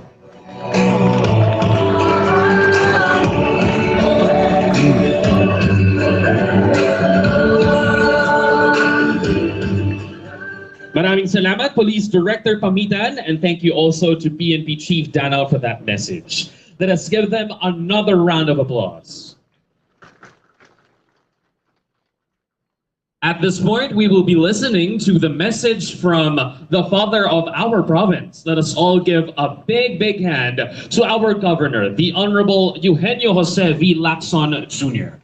Maraming salamat, Police Director Pamitan, and thank you also to P N P Chief Danao for that message. Let us give them another round of applause. At this point, we will be listening to the message from the father of our province. Let us all give a big, big hand to our governor, the Honorable Eugenio Jose V. Lacson Junior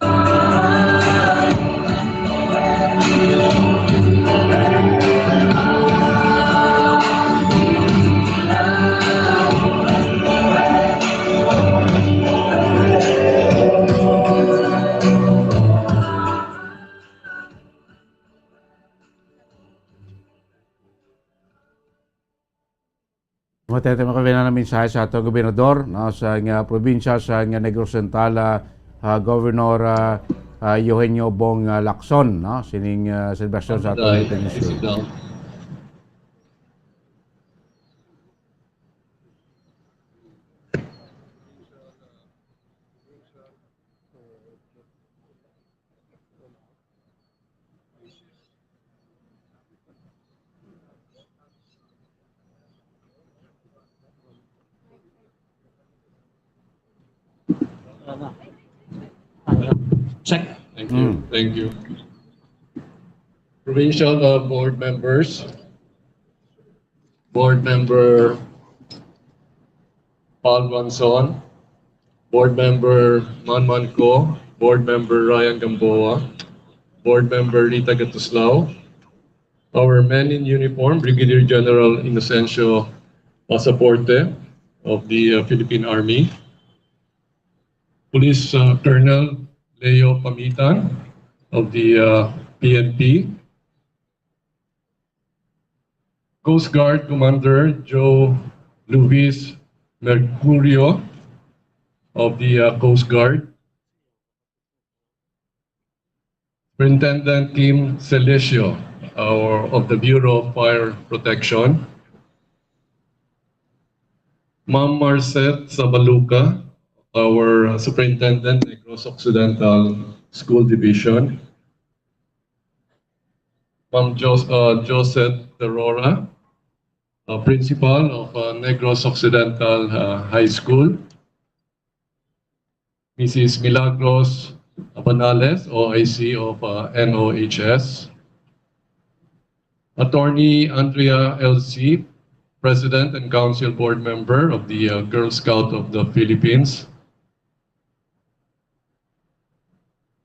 Matete mo kami na mensahe sa atong gobernador, no, sa nga probinsya sa nga Negros Oriental, ah, ah, Governor, ah, ah, Eugenio Bong, ah, Lacson, no, sining, ah, selebrasyon sa atong Independency Day. Check. Thank you. Mm. Thank you. Provincial uh, board members, Board Member Paul Guanzon, Board Member Manman Co, Board Member Ryan Gamboa, Board Member Rita Gatuslao, our men in uniform, Brigadier General Inocencio Pasaporte of the uh, Philippine Army, Police uh, Colonel Leo Pamitan of the uh, P N P, Coast Guard Commander Joe Luis Mercurio of the uh, Coast Guard, Superintendent Kim Celicio our, of the Bureau of Fire Protection, Ma'am Marcet Sabaluca, our uh, Superintendent Negros Occidental School Division, Ma'am Jos- uh, Josette Terrora, uh, principal of uh, Negros Occidental uh, High School, Missus Milagros Abanales, O I C of uh, N O H S, Attorney Andrea L C, President and Council Board Member of the uh, Girl Scout of the Philippines,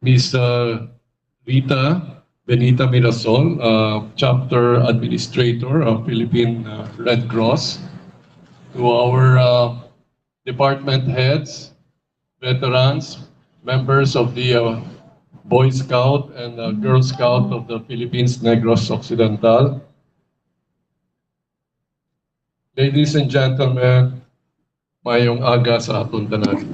Miss uh, Rita Benita Mirasol, uh, Chapter Administrator of Philippine uh, Red Cross, to our uh, department heads, veterans, members of the uh, Boy Scout and uh, Girl Scout of the Philippines Negros Occidental. Ladies and gentlemen, mayong aga sa aton tanan.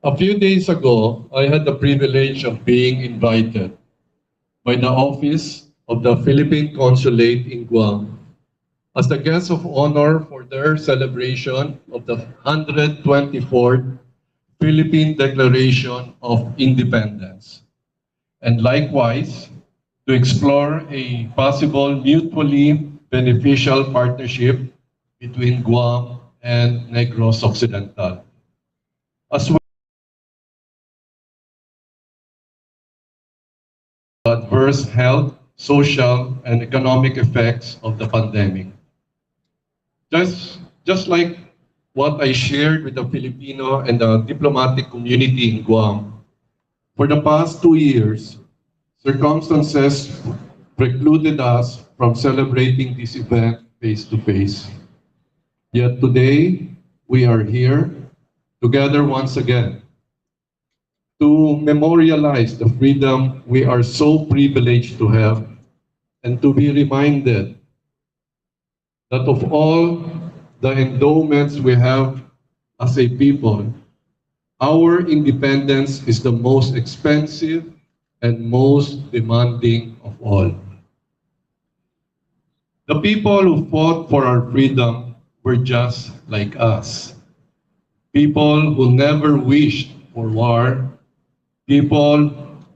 A few days ago, I had the privilege of being invited by the office of the Philippine Consulate in Guam as the guest of honor for their celebration of the one hundred twenty-fourth Philippine Declaration of Independence, and likewise to explore a possible mutually beneficial partnership between Guam and Negros Occidental, as well as adverse health, social, and economic effects of the pandemic. Just, just like what I shared with the Filipino and the diplomatic community in Guam, for the past two years, circumstances precluded us from celebrating this event face to face. Yet today, we are here together once again to memorialize the freedom we are so privileged to have and to be reminded that of all the endowments we have as a people, our independence is the most expensive and most demanding of all. The people who fought for our freedom were just like us. People who never wished for war, people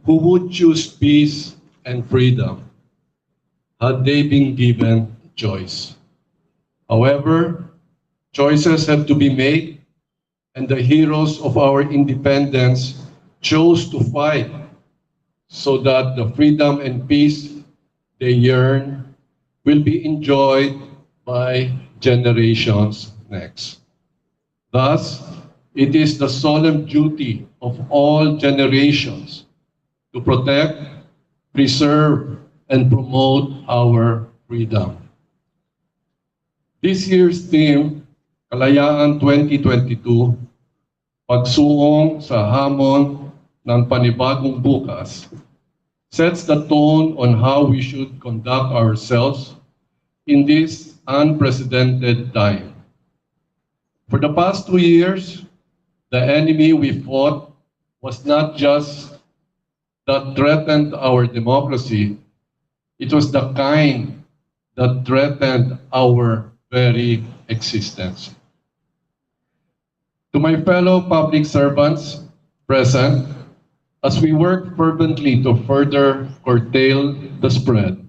who would choose peace and freedom had they been given a choice. However, choices have to be made, and the heroes of our independence chose to fight so that the freedom and peace they yearn will be enjoyed by generations next. Thus, it is the solemn duty of all generations to protect, preserve, and promote our freedom. This year's theme, Kalayaan twenty twenty-two, Pagsuong sa Hamon ng Panibagong Bukas, sets the tone on how we should conduct ourselves in this unprecedented time. For the past two years, the enemy we fought was not just that threatened our democracy, it was the kind that threatened our very existence. To my fellow public servants present, as we work fervently to further curtail the spread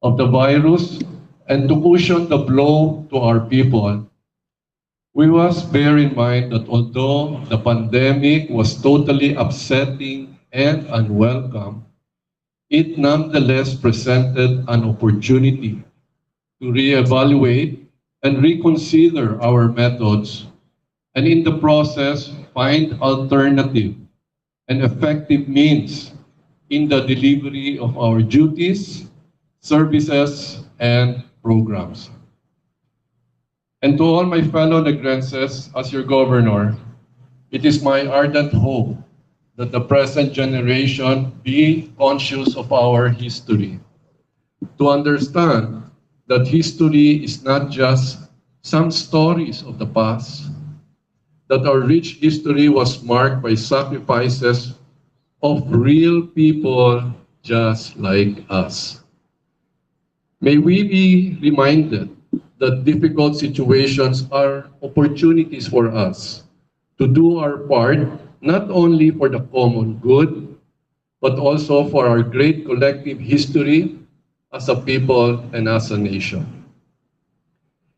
of the virus and to cushion the blow to our people, we must bear in mind that although the pandemic was totally upsetting and unwelcome, it nonetheless presented an opportunity to reevaluate and reconsider our methods, and in the process, find alternative and effective means in the delivery of our duties, services, and programs. And to all my fellow Negrenses, as your governor, it is my ardent hope that the present generation be conscious of our history, to understand that history is not just some stories of the past, that our rich history was marked by sacrifices of real people just like us. May we be reminded that difficult situations are opportunities for us to do our part, not only for the common good, but also for our great collective history as a people and as a nation.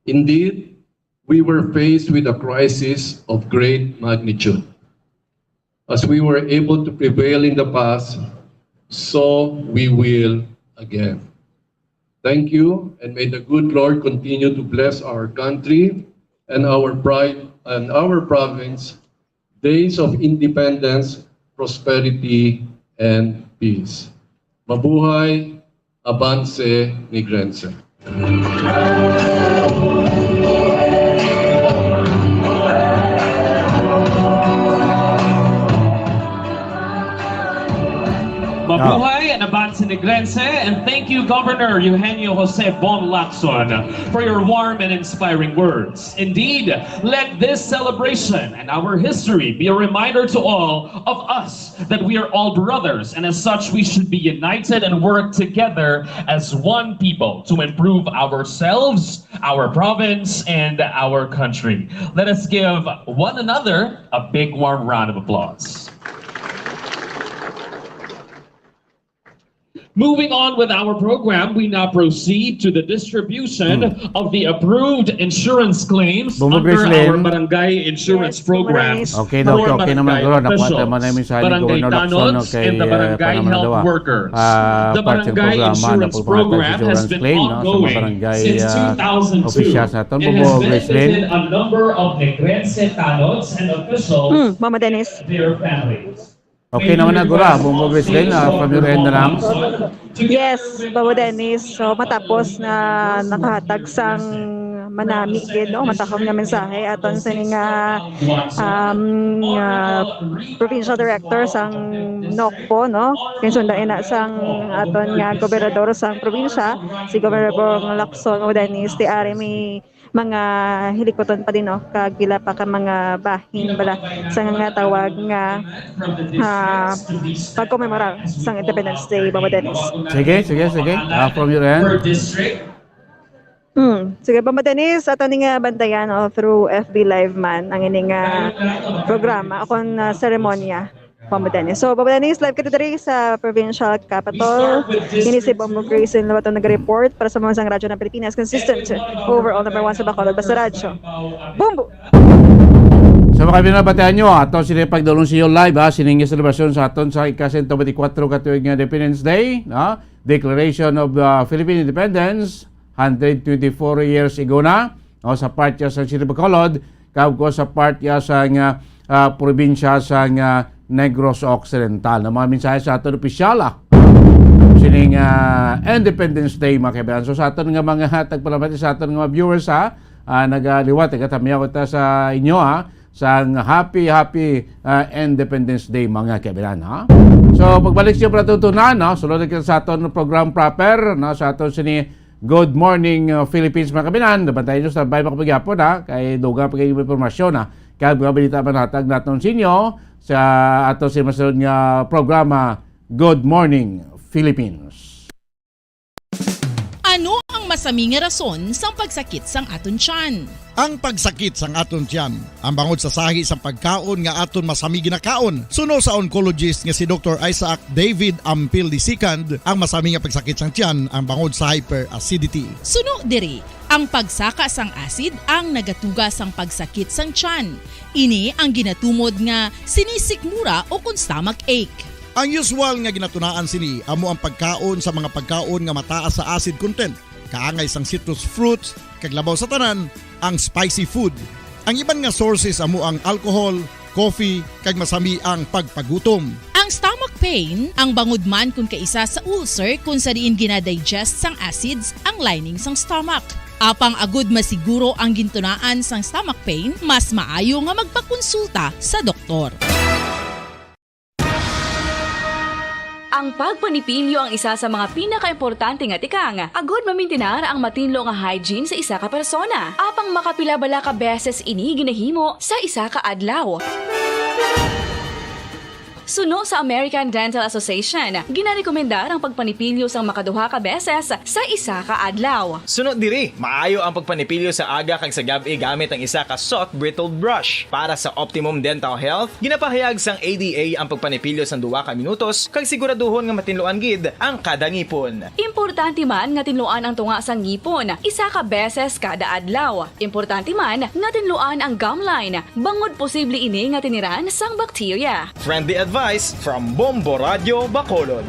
Indeed, we were faced with a crisis of great magnitude. As we were able to prevail in the past, so we will again. Thank you, and may the good Lord continue to bless our country and our pride and our province. Days of independence, prosperity, and peace. Mabuhay, Abanse Negrense. Mabuhay and Abanse Negrense, and thank you, Governor Eugenio Jose Bon Lacson, for your warm and inspiring words. Indeed, let this celebration and our history be a reminder to all of us that we are all brothers, and as such, we should be united and work together as one people to improve ourselves, our province, and our country. Let us give one another a big warm round of applause. Moving on with our program, we now proceed to the distribution Hmm. of the approved insurance claims Bumbo under Gracelyn. our barangay insurance Yes, programs. Bumbo Dennis. Okay, Doc, for okay naman, barangay Guro. Nakuha officials, naman na yung mensahe ni barangay Governor Lacson, tanod, okay, and the eh, barangay panahon na health daw. workers. Ah, The part sa barangay programa na insurance pagpapatay program insurance has been claim, no, sa mga ongoing barangay, since ah, two thousand two. Officials naton. It Bumbo has Gracelyn. benefited a number of Negrense tanods and officials Hmm, Mama Dennis. and their families. Okay naman na, Gura. Bumbo Gracelyn, ah, from your end na lang. Yes, Babo Dennis. So, matapos na nakahatag sang manami gid, no, matahom nga mensahe aton sini nga, um, nga provincial director sang NOCPO, no? Kinsundan ina sang aton nga gobernador sang probinsya, si Governor Bong Lacson, Babo Dennis, ti ari may mga hilikuton pa din, no? Kag pila pa ka mga bahin bala sa nga tawag nga, ah, pagkomemorar sang Independence Day, Babo Dennis. Sige, sige, sige. Ah, from your end. Hmm. Sige, Babo Dennis, ato ni nga bantayan, no, through F B Live man ang ini nga programa o kon, ah, seremonya. Babo Dennis. So, Babo Dennis, live kita diri sa provincial capital. Ini si Bombo Grayson Lobato nag-report para sa mga sang Radyo ng Pilipinas, consistent overall number one sa Bacolod, basta radyo. Bombo! Sa mga binabatian nyo, ato sila pagdulong sa iyo live, ha, sining selebrasyon sa aton sa ika-sento benti kwatro ka tuig nga Independence Day, no? Declaration of, uh, Philippine Independence, hundred twenty-four years ago na, no, sa part ya sa City of Bacolod, kag ko sa part ya sa nga, ah, probinsya sa nga Negros Occidental. Ang mga mensahe sa aton opisyal, ah, sining, ah, Independence Day, mga kaibigan. So, sa aton nga mga tagpalamati, sa aton nga viewers, ha, ah, nagaliwat, nagatamyaw kita sa inyo, ha, sa nga happy, happy, ah, Independence Day, mga kaibigan, ha. So, pagbalik siya para tutunan, no? Sulod na kita sa aton program proper, no? Sa aton sini Good morning, uh, Philippines, mga kabinan. Nabantayan nyo sa bay, mga kapagyapon, ha? Kay dugang pa kayo impormasyon, ha? Kaya mga balita man hatag naton sa inyo sa ato sa masunod nga programa, Good Morning, Philippines. Ano ang masami nga rason sang pagsakit sang aton tiyan? Ang pagsakit sang aton tiyan, ang bangod sa sahi sang pagkaon nga aton masami ginakaon. Suno sa oncologist nga si Doktor Isaac David Ampil the second, ang masami nga pagsakit sang tiyan ang bangod sa hyperacidity. Suno diri, ang pagsaka sang acid ang nagatuga sang pagsakit sang tiyan. Ini ang ginatumod nga sinisikmura o kon stomach ache. Ang usual nga ginatunaan sini amo ang pagkaon sa mga pagkaon nga mataas sa acid content, kaangay sang citrus fruits, kag labaw sa tanan, ang spicy food. Ang iban nga sources amo ang alcohol, coffee, kag masami ang pagpagutom. Ang stomach pain, ang bangod man kon kaisa sa ulcer kon sa diin ginadigest sang acids ang lining sang stomach. Apang agud masiguro ang gintunaan sang stomach pain, mas maayo nga magpakonsulta sa doktor. Ang pagpanipilyo ang isa sa mga pinakaimportante nga tikang agud mamintinar ang matinlo nga hygiene sa isa ka persona. Apang makapila bala ka beses ini ginahimo sa isa ka adlaw? Suno sa American Dental Association, ginarekomendar ang pagpanipilyo sang makaduha ka beses sa isa ka adlaw. Suno diri, maayo ang pagpanipilyo sa aga kag sa gab-i gamit ang isa ka soft bristled brush. Para sa optimum dental health, ginapahayag sang A D A ang pagpanipilyo sang duha ka minutos kag siguraduhon nga matinluan gid ang kada ngipon. Importante man nga tinluan ang tunga sang ngipon isa ka beses kada adlaw. Importante man nga tinluan ang gum line, bangod posible ini nga tiniran sang bakterya. Friendly advice from Bombo Radyo Bacolod.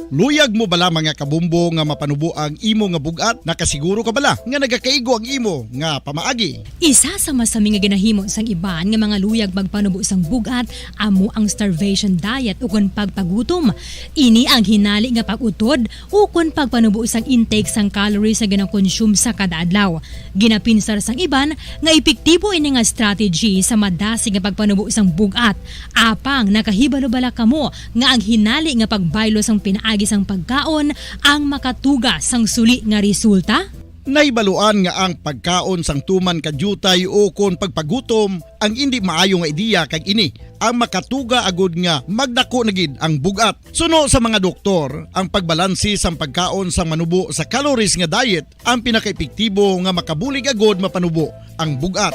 Luyag mo bala, mga kabumbo, nga mapanubo ang imo nga bug-at? Nakasiguro ka bala nga nagakaigo ang imo nga pamaagi? Isa sa masami nga ginahimo sang iban nga mga luyag magpanubo sang bug-at amo ang starvation diet ukon pagpagutom. Ini ang hinali nga pag-utod ukon pagpanubo sang intake sang calories nga ginakonsume sa kada adlaw. Ginapinsar sang iban nga epektibo ini nga strategy sa madasig nga pagpanubo sang bug-at. Apang nakahibalo bala kamo nga ang hinali nga pagbaylo sang pinaagi sang pagkaon ang makatuga sang suli nga resulta? Nahibaluan nga ang pagkaon sang tuman ka diutay ukon pagpagutom ang indi maayo nga ideya, kag ini ang makatuga agud nga magdako na gid ang bug-at. Suno sa mga doktor, ang pagbalanse sang pagkaon sang manubo sa calories nga diet ang pinakaepektibo nga makabulig agud mapanubo ang bug-at.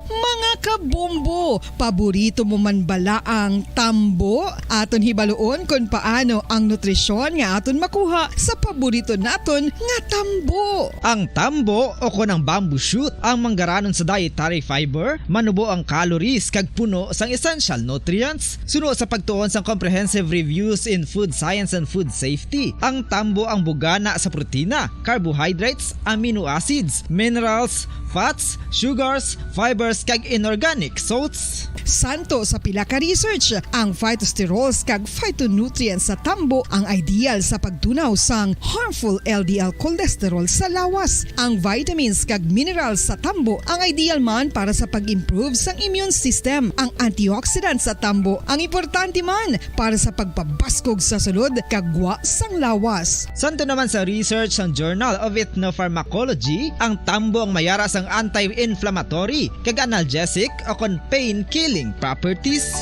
Mga Kabombo, paborito mo man bala ang tambo? Aton hibaluon kon paano ang nutrisyon nga aton makuha sa paborito naton nga tambo. Ang tambo o kon ang bamboo shoot ang manggaranon sa dietary fiber, manubo ang calories kag puno sang essential nutrients. Suno sa pagtuon sang Comprehensive Reviews in Food Science and Food Safety, ang tambo ang bugana sa protina, carbohydrates, amino acids, minerals, fats, sugars, fibers, kag inorganic salts. Santo sa pila ka research, ang phytosterols kag phytonutrients sa tambo ang ideal sa pagtunaw sang harmful L D L cholesterol sa lawas. Ang vitamins kag minerals sa tambo ang ideal man para sa pag-improve sang immune system. Ang antioxidants sa tambo ang importante man para sa pagpabaskog sa sulod kag gwa sang lawas. Santo naman sa research sang Journal of Ethnopharmacology, ang tambo ang mayara sang anti-inflammatory kag analgesic o kon pain-killing properties.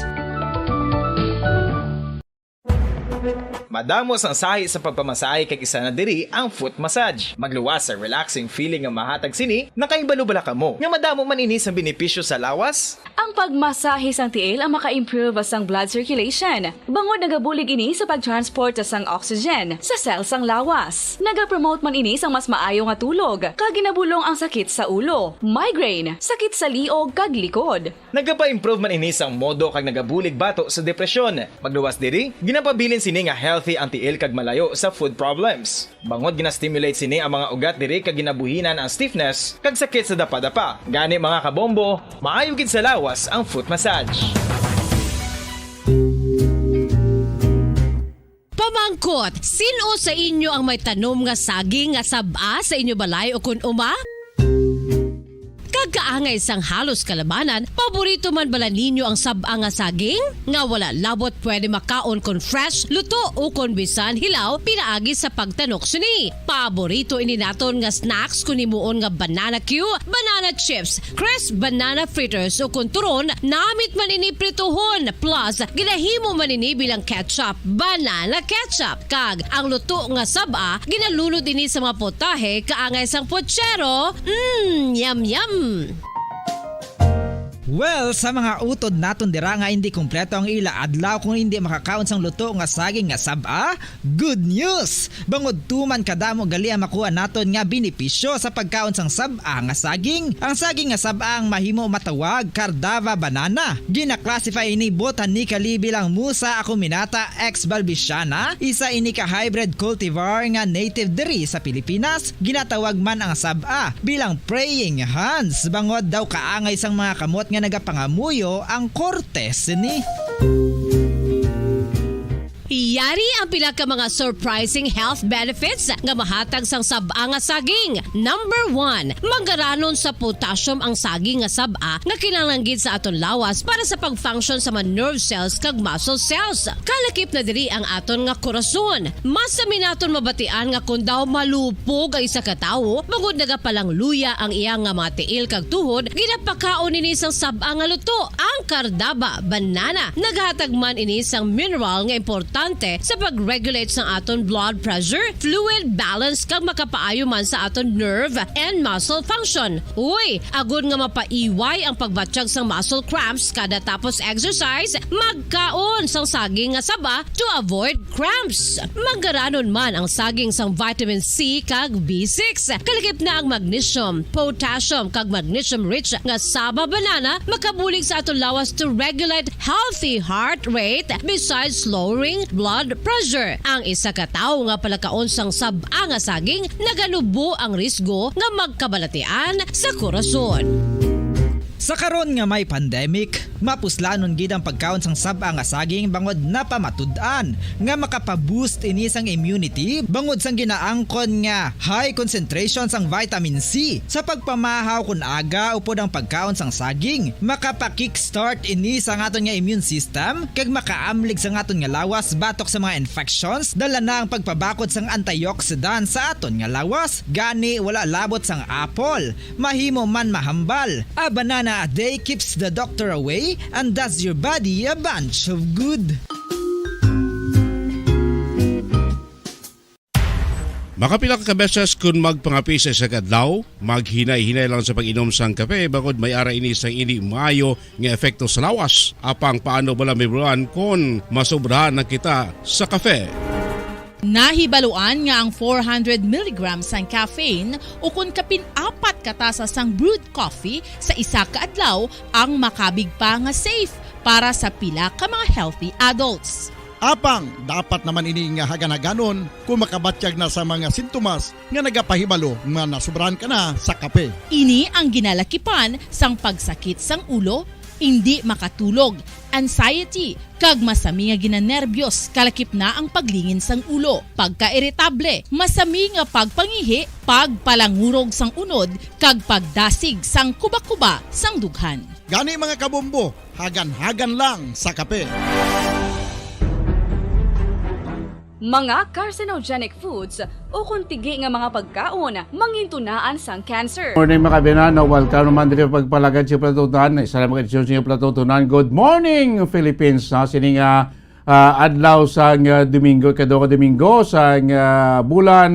Madamo sang sahi sa pagpamasahe kag isa na diri ang foot massage. Magluwas sa relaxing feeling nga mahatag sini. Nakahibalo bala kamo nga madamo man ini sang benepisyo sa lawas? Ang pagmasahe sang tiil ang maka-improve sang blood circulation, bangod nagabulig ini sa pag-transport sang oxygen sa cell sang lawas. Nagapromote man ini sang mas maayo nga tulog, kag ginabulong ang sakit sa ulo, migraine, sakit sa liog, kag likod. Nagapa-improve man ini sang modo kag nagabulig bato sa depresyon. Magluwas diri, ginapabilin sini nga healthy ang tiil kag malayo sa foot problems. Bangod gina-stimulate sini ang mga ugat diri kag ginabuhinan ang stiffness kag sakit sa dapadapa. Gani, mga kabombo, maayo gid sa lawas ang foot massage. Pamangkot, sin-o sa inyo ang may tanom nga saging nga sab-a sa inyo balay ukon uma? Kag kaangay sang halos kalabanan, paborito man bala ninyo ang sab-a nga saging? Nga wala labot pwede makaon kon fresh, luto, o kon bisan hilaw pinaagi sa pagtanok sini. Paborito ini naton nga snacks kon himuon nga banana cue, banana chips, crisp banana fritters, o kon turon, namit man ini prituhon, plus ginahimo man ini bilang ketchup, banana ketchup. Kag ang luto nga sab-a, ginalunod ini sa mga potahe kaangay sang pochero. Mm, yum, yum! Well, sa mga utod naton dira nga hindi kompleto ang ila adlaw kung hindi makakaon sang luto nga saging nga sab-a, good news! Bangod tuman kadamo gali ang makuha naton nga benepisyo sa pagkaon sang sab-a nga saging. Ang saging nga sab-a ang mahimo matawag Cardava banana. Gina-classify ini botanically bilang Musa acuminata exbalbisiana, isa ini ka hybrid cultivar nga native diri sa Pilipinas. Ginatawag man ang sab-a bilang praying hands, bangod daw kaangay sang mga kamot nga nagapangamuyo ang korte sini. Yari ang pila ka mga surprising health benefits nga mahatag sang sab-a nga saging. Number one, manggaranon sa potassium ang saging nga sab-a nga kinahanglan gid sa aton lawas para sa pag-function sa mga nerve cells kag muscle cells. Kalakip na diri ang aton nga korason. Mas sami naton mabatian nga kon daw malupog ang isa ka tawo, bangod nagapalangluya ang iya nga mga tiil kag tuhod, ginapakaon ini sang sab-a nga luto, ang Cardava banana. Naghatag man ini sang mineral nga importante sa pag-regulate sang aton blood pressure, fluid balance, kag makapaayo man sa aton nerve and muscle function. Uy, agod nga mapaiway ang pagbatyag sang muscle cramps kada tapos exercise, magkaon sang saging nga saba to avoid cramps. Manggaranon man ang saging sang vitamin C kag B six. Kalakip na ang magnesium, potassium, kag magnesium-rich nga saba banana makabulig sa aton lawas to regulate healthy heart rate besides lowering blood pressure. Ang isa ka tawo nga palakaon sang sab-a nga saging, naganubo ang risgo nga magkabalatian sa korason. Sa karon nga may pandemic, mapuslanon gid ang pagkaon sang sab-a nga saging bangod napamatud-an nga makapa-boost ini sang immunity bangod sang ginaangkon nga high concentration sang vitamin C. Sa pagpamahaw kon aga upod ang pagkaon sang saging, makapa-kickstart ini sa aton nga immune system kag makaamlig sa aton nga lawas batok sa mga infections, dala na ang pagpabakod sang antioxidant sa aton nga lawas. Gani, wala labot sang apple, mahimo man mahambal. A banana a day keeps the doctor away and does your body a bunch of good. Makapila ka beses kun magpangapi sa isa ka adlaw, maghinay-hinay lang sa pag-inom sang kape, bangod may ara ini sang indi maayo nga epekto sa lawas. Apang paano bala mahibaluan kon masobrahan na kita sa kape? Nahibaluan nga ang four hundred milligrams sang caffeine ukon kapin apat ka tasa sang brewed coffee sa isa ka adlaw ang makabig pa nga safe para sa pila ka mga healthy adults. Apang dapat naman ini nga hagan-haganon kung makabatyag na sa mga sintomas nga nagapahibalo nga nasobrahan ka na sa kape. Ini ang ginalakipan sang pagsakit sang ulo, indi makatulog, anxiety, kag masami nga ginanerbiyos, kalakip na ang paglingin sang ulo, pagkairitable, masami nga pagpangihi, pagpalangurog sang unod, kag pagdasig sang kuba-kuba sang dughan. Gani, mga kabombo, hagan-hagan lang sa kape. Mga carcinogenic foods o kon tigi nga mga pagkaon mangintunaan sang cancer. Morning, mga kabinan. No, welcome naman diri sa pagpalagad sa palatuntunan. Isa lang mga edisyon sa inyong palatuntunan. Good morning, Philippines. No, sini nga, ah, adlaw sang, ah, Domingo, ikaduha ka Domingo sang, ah, bulan,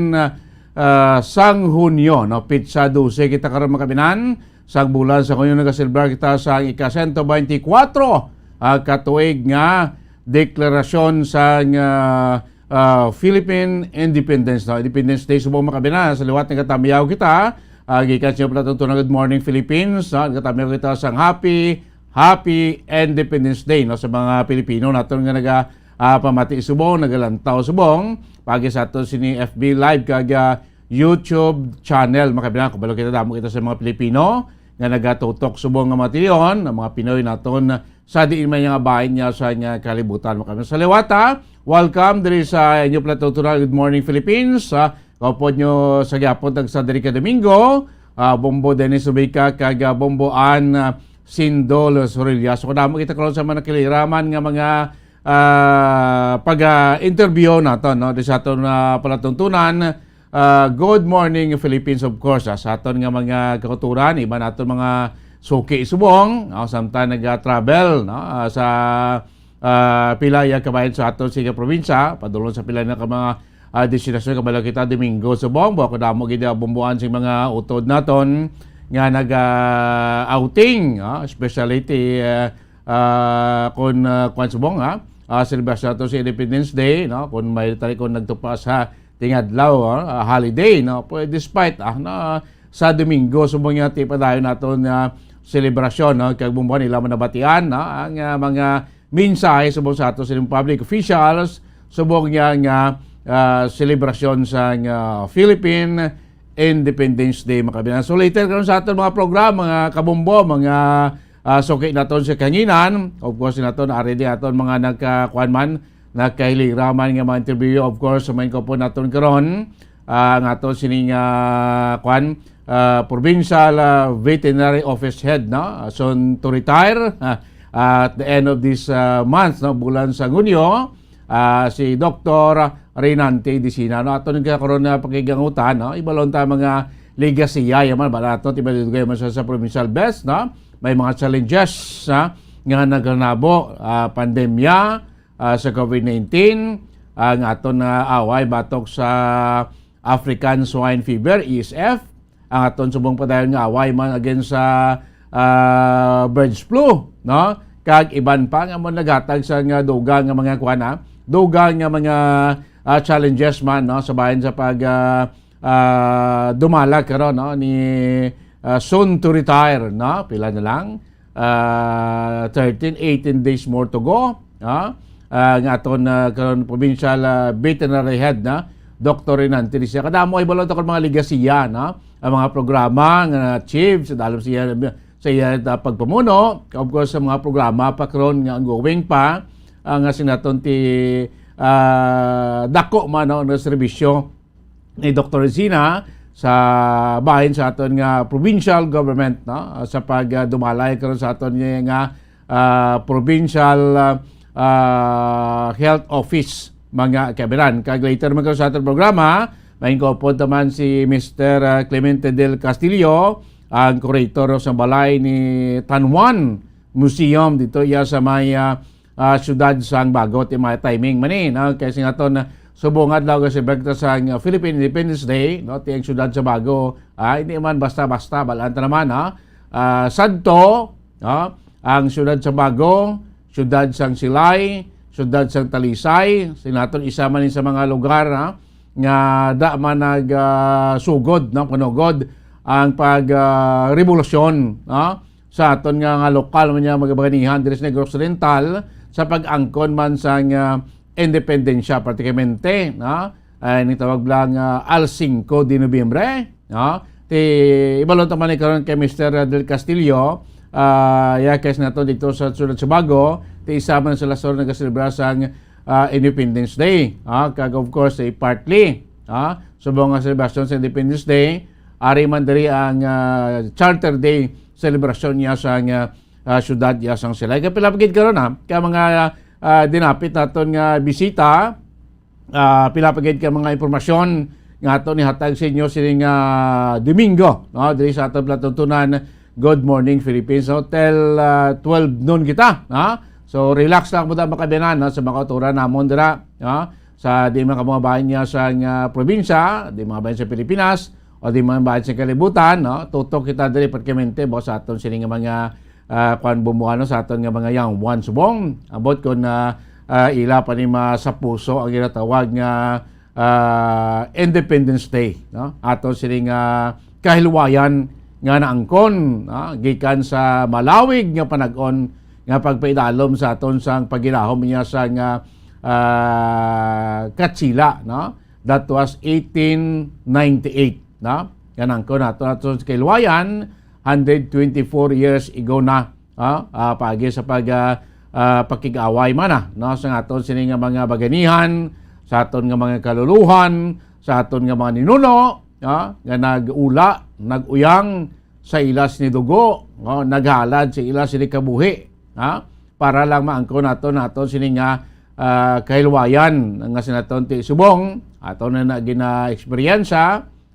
ah, sang Hunyo, no? Pitsa dose kita karon, mga kabinan, sang bulan sang Hunyo. Nagaselebrar kita sa ika sento beintikwatro, ah, ka tuig nga deklarasyon sang, ah, ah, Philippine Independence, no? Independence Day subong, mga kabinan. Sa liwat, nagatamyaw kita, ah, gikan sa inyong palatuntunan, Good Morning Philippines, no? Nagatamyaw kita sang happy, happy Independence Day, no, sa mga Pilipino naton nga naga, ah, pamati subong, nagalantaw subong, paagi sa aton sini F B Live kag, ah, YouTube channel, mga kabinan. Kabalo kita, damo kita sa mga Pilipino nga nagatutok subong nga mga tion, ang mga Pinoy naton sa diin man nga bahin niya sa nga kalibutan, mga kabinan. Sa liwat, ha, welcome diri sa inyo palatuntunan, Good Morning Philippines, ha. Kaupod nyo sa gyapon tagsa diri ka Domingo, ah, Bombo Dennis Rubica kag, ah, Bombo Ann, ah, Sindol Sorilla. So, kadamo kita karon sa mga nakiliraman nga mga, ah, pag, ah, interview naton, no, di sa aton, ah, palatuntunan. Ah, Good Morning Philippines, of course, ah, sa aton nga mga kauturan, iban naton mga suki subong, ah, samtang naga-travel, no, ah, sa, ah, pila ya kabahin sa aton sa probinsya, padulong sa pila na ka mga, ah, destinasyon, kabalo kita, Domingo subong, buha ko damo gid, ah, bumbuan sing mga utod naton nga naga-outing, ah, especially ti, ah, ah, kon, ah, kwan subong, ha, ah, selebrasyon nato sa Independence Day, no? Kon may tali kon nagtupa sa tingadlaw, ah, ah, holiday, no? Pero despite, ah, na sa Domingo subong nga ti padayon naton nga selebrasyon, no? Kag bumbuan nila man nabatian, no? Ang, ah, mga mensahe subong sa ato sa public officials subong nga, nga, ah, selebrasyon sa, ah, Philippine Independence Day, mga kabinan. So, later karon sa aton mga programa, mga kabombo, mga, ah, suki naton sa kahanginan, of course, naton ari di aton mga nagkakuan man, nagkahilira man nga mga interview, of course, sa mga po naton karon, ah, ang aton sining, ah, kuan, ah, Provincial, ah, Veterinary Office Head, no? Soon to retire, ah, at the end of this, ah, month, no? Bulan sa Hunyo, ah, si Doktor Reynante Disina, no? Aton nga karon nga pakigangutan, no? Ibalon ta mga legasiya, yaman ba nato, tiba dugay man sa, sa provincial best, no? May mga challenges, ha, nga naganabo, ah, pandemya, ah, sa COVID nineteen, ang aton nga away batok sa African Swine Fever, A S F, ang aton subong padayon nga away man against sa, ah, birds flu, no? Kag iban pa nga mo naghatag sa nga dugang nga mga kuan, ha? Dugang nga mga, ah, challenges man, no? Sa bahin sa pag, ah, ah, dumala karon, no? Ni, ah, soon to retire, no? Pila na lang? Ah, thirteen, eighteen days more to go, ha? Ah, nga aton, ah, karon provincial, ah, veterinary head na, Doktor Renan Teresa. Kadamo ay balot akong mga legasiya, no? Ang mga programa nga na-achieve sa dalom siya, sa iya, ah, pagpamuno. Of course, sa mga programa pa karon nga ongoing pa, ah, nga sinaton ti, ah, dako man, no, nga serbisyo ni Doktor Resina sa bahin sa aton nga provincial government, no, sa pag, ah, dumalay karon sa aton nga, nga, ah, provincial, ah, ah, health office, mga kabiran. Kag later man karon sa aton programa, maingkopon taman si Mister, ah, Clemente del Castillo, ang kurator sa balay ni Tanwan Museum dito iya sa may, ah, ah, siyudad sang Bagot. Yung mga timing man eh, no? Kay sing aton, ah, Subong adlaw nga selebrasyon sang, ah, Philippine Independence Day, no, ti ang siyudad sa Bago, ah, hindi man basta-basta, balaan ta naman, ha. Ah, sadto, no, ang siyudad sa Bago, siyudad sang Silay, siyudad sang Talisay, sinaton isa man ni sa mga lugar, ha, nga da man nag, ah, sugod, no, panugod ang pag, ah, rebolusyon, no, sa aton nga, nga lokal man niya, mga baganihan diri sa Negros Oriental, sa pag-angkon man sang, ah, independensya, pratikamente, no? Ay, ni tawag lang, ah, al singko de Nobyembre, no? Ti, ibalon ta man ni karon kay Mister Del Castillo, ah, iya kay naton dito sa Siyudad Subago, ti isa man sila sa nagaselebra sang, ah, Independence Day, ah, kag of course, eh, partly, ah, subong nga selebrasyon sa Independence Day, ari man diri ang, ah, Charter Day celebration niya sa, ah, ah, siyudad niya sang Silay. Kapila pa gid karon, ha, ka mga, ah, dinapit naton nga bisita, ah, pila pa gid ka mga impormasyon nga ato ni hatag sa inyo sining, ah, Domingo, no, diri sa aton palatuntunan Good Morning Philippines. So, till, ah, twelve noon kita, ha? So, relax lang po, mga kabayan, no, sa mga kauturan namon dira, no? Sa di mga kababayan niya sa, ah, probinsya, di mga bayan sa Pilipinas, o di mga bayan sa kalibutan, no? Tutok kita diri, permanente, bo, sa aton sini nga mga, ah, kwan, bumuano, sa aton nga mga young ones, bong. Ambot kon, ah, ah, ila pa ni ma-, sa puso ang ginatawag nga, ah, Independence Day, no? Aton sini nga kahilwayan nga naangkon, no? Gikan sa malawig nga panag-on nga pagpaidalom sa aton sang pagilahom niya sa nga, ah, Katsila, no? That was eighteen ninety-eight, no? Nga naangkon nato, nato sa kahilwayan, hundred twenty-four years ago na, ah, ah, paagi sa pag, ah, ah, pakig-away man na, no, sa aton sini nga mga baganihan, sa aton nga mga kaluluhan, sa aton nga mga ninuno, ah, nga nag-ula, nag-uyang sa ila sini dugo, no, naghalad sa ila sini kabuhi, ha, para lang maangkon nato, nato sini nga, ah, kahilwayan nga sinaton ti subong ato na, na gina-eksperyensya,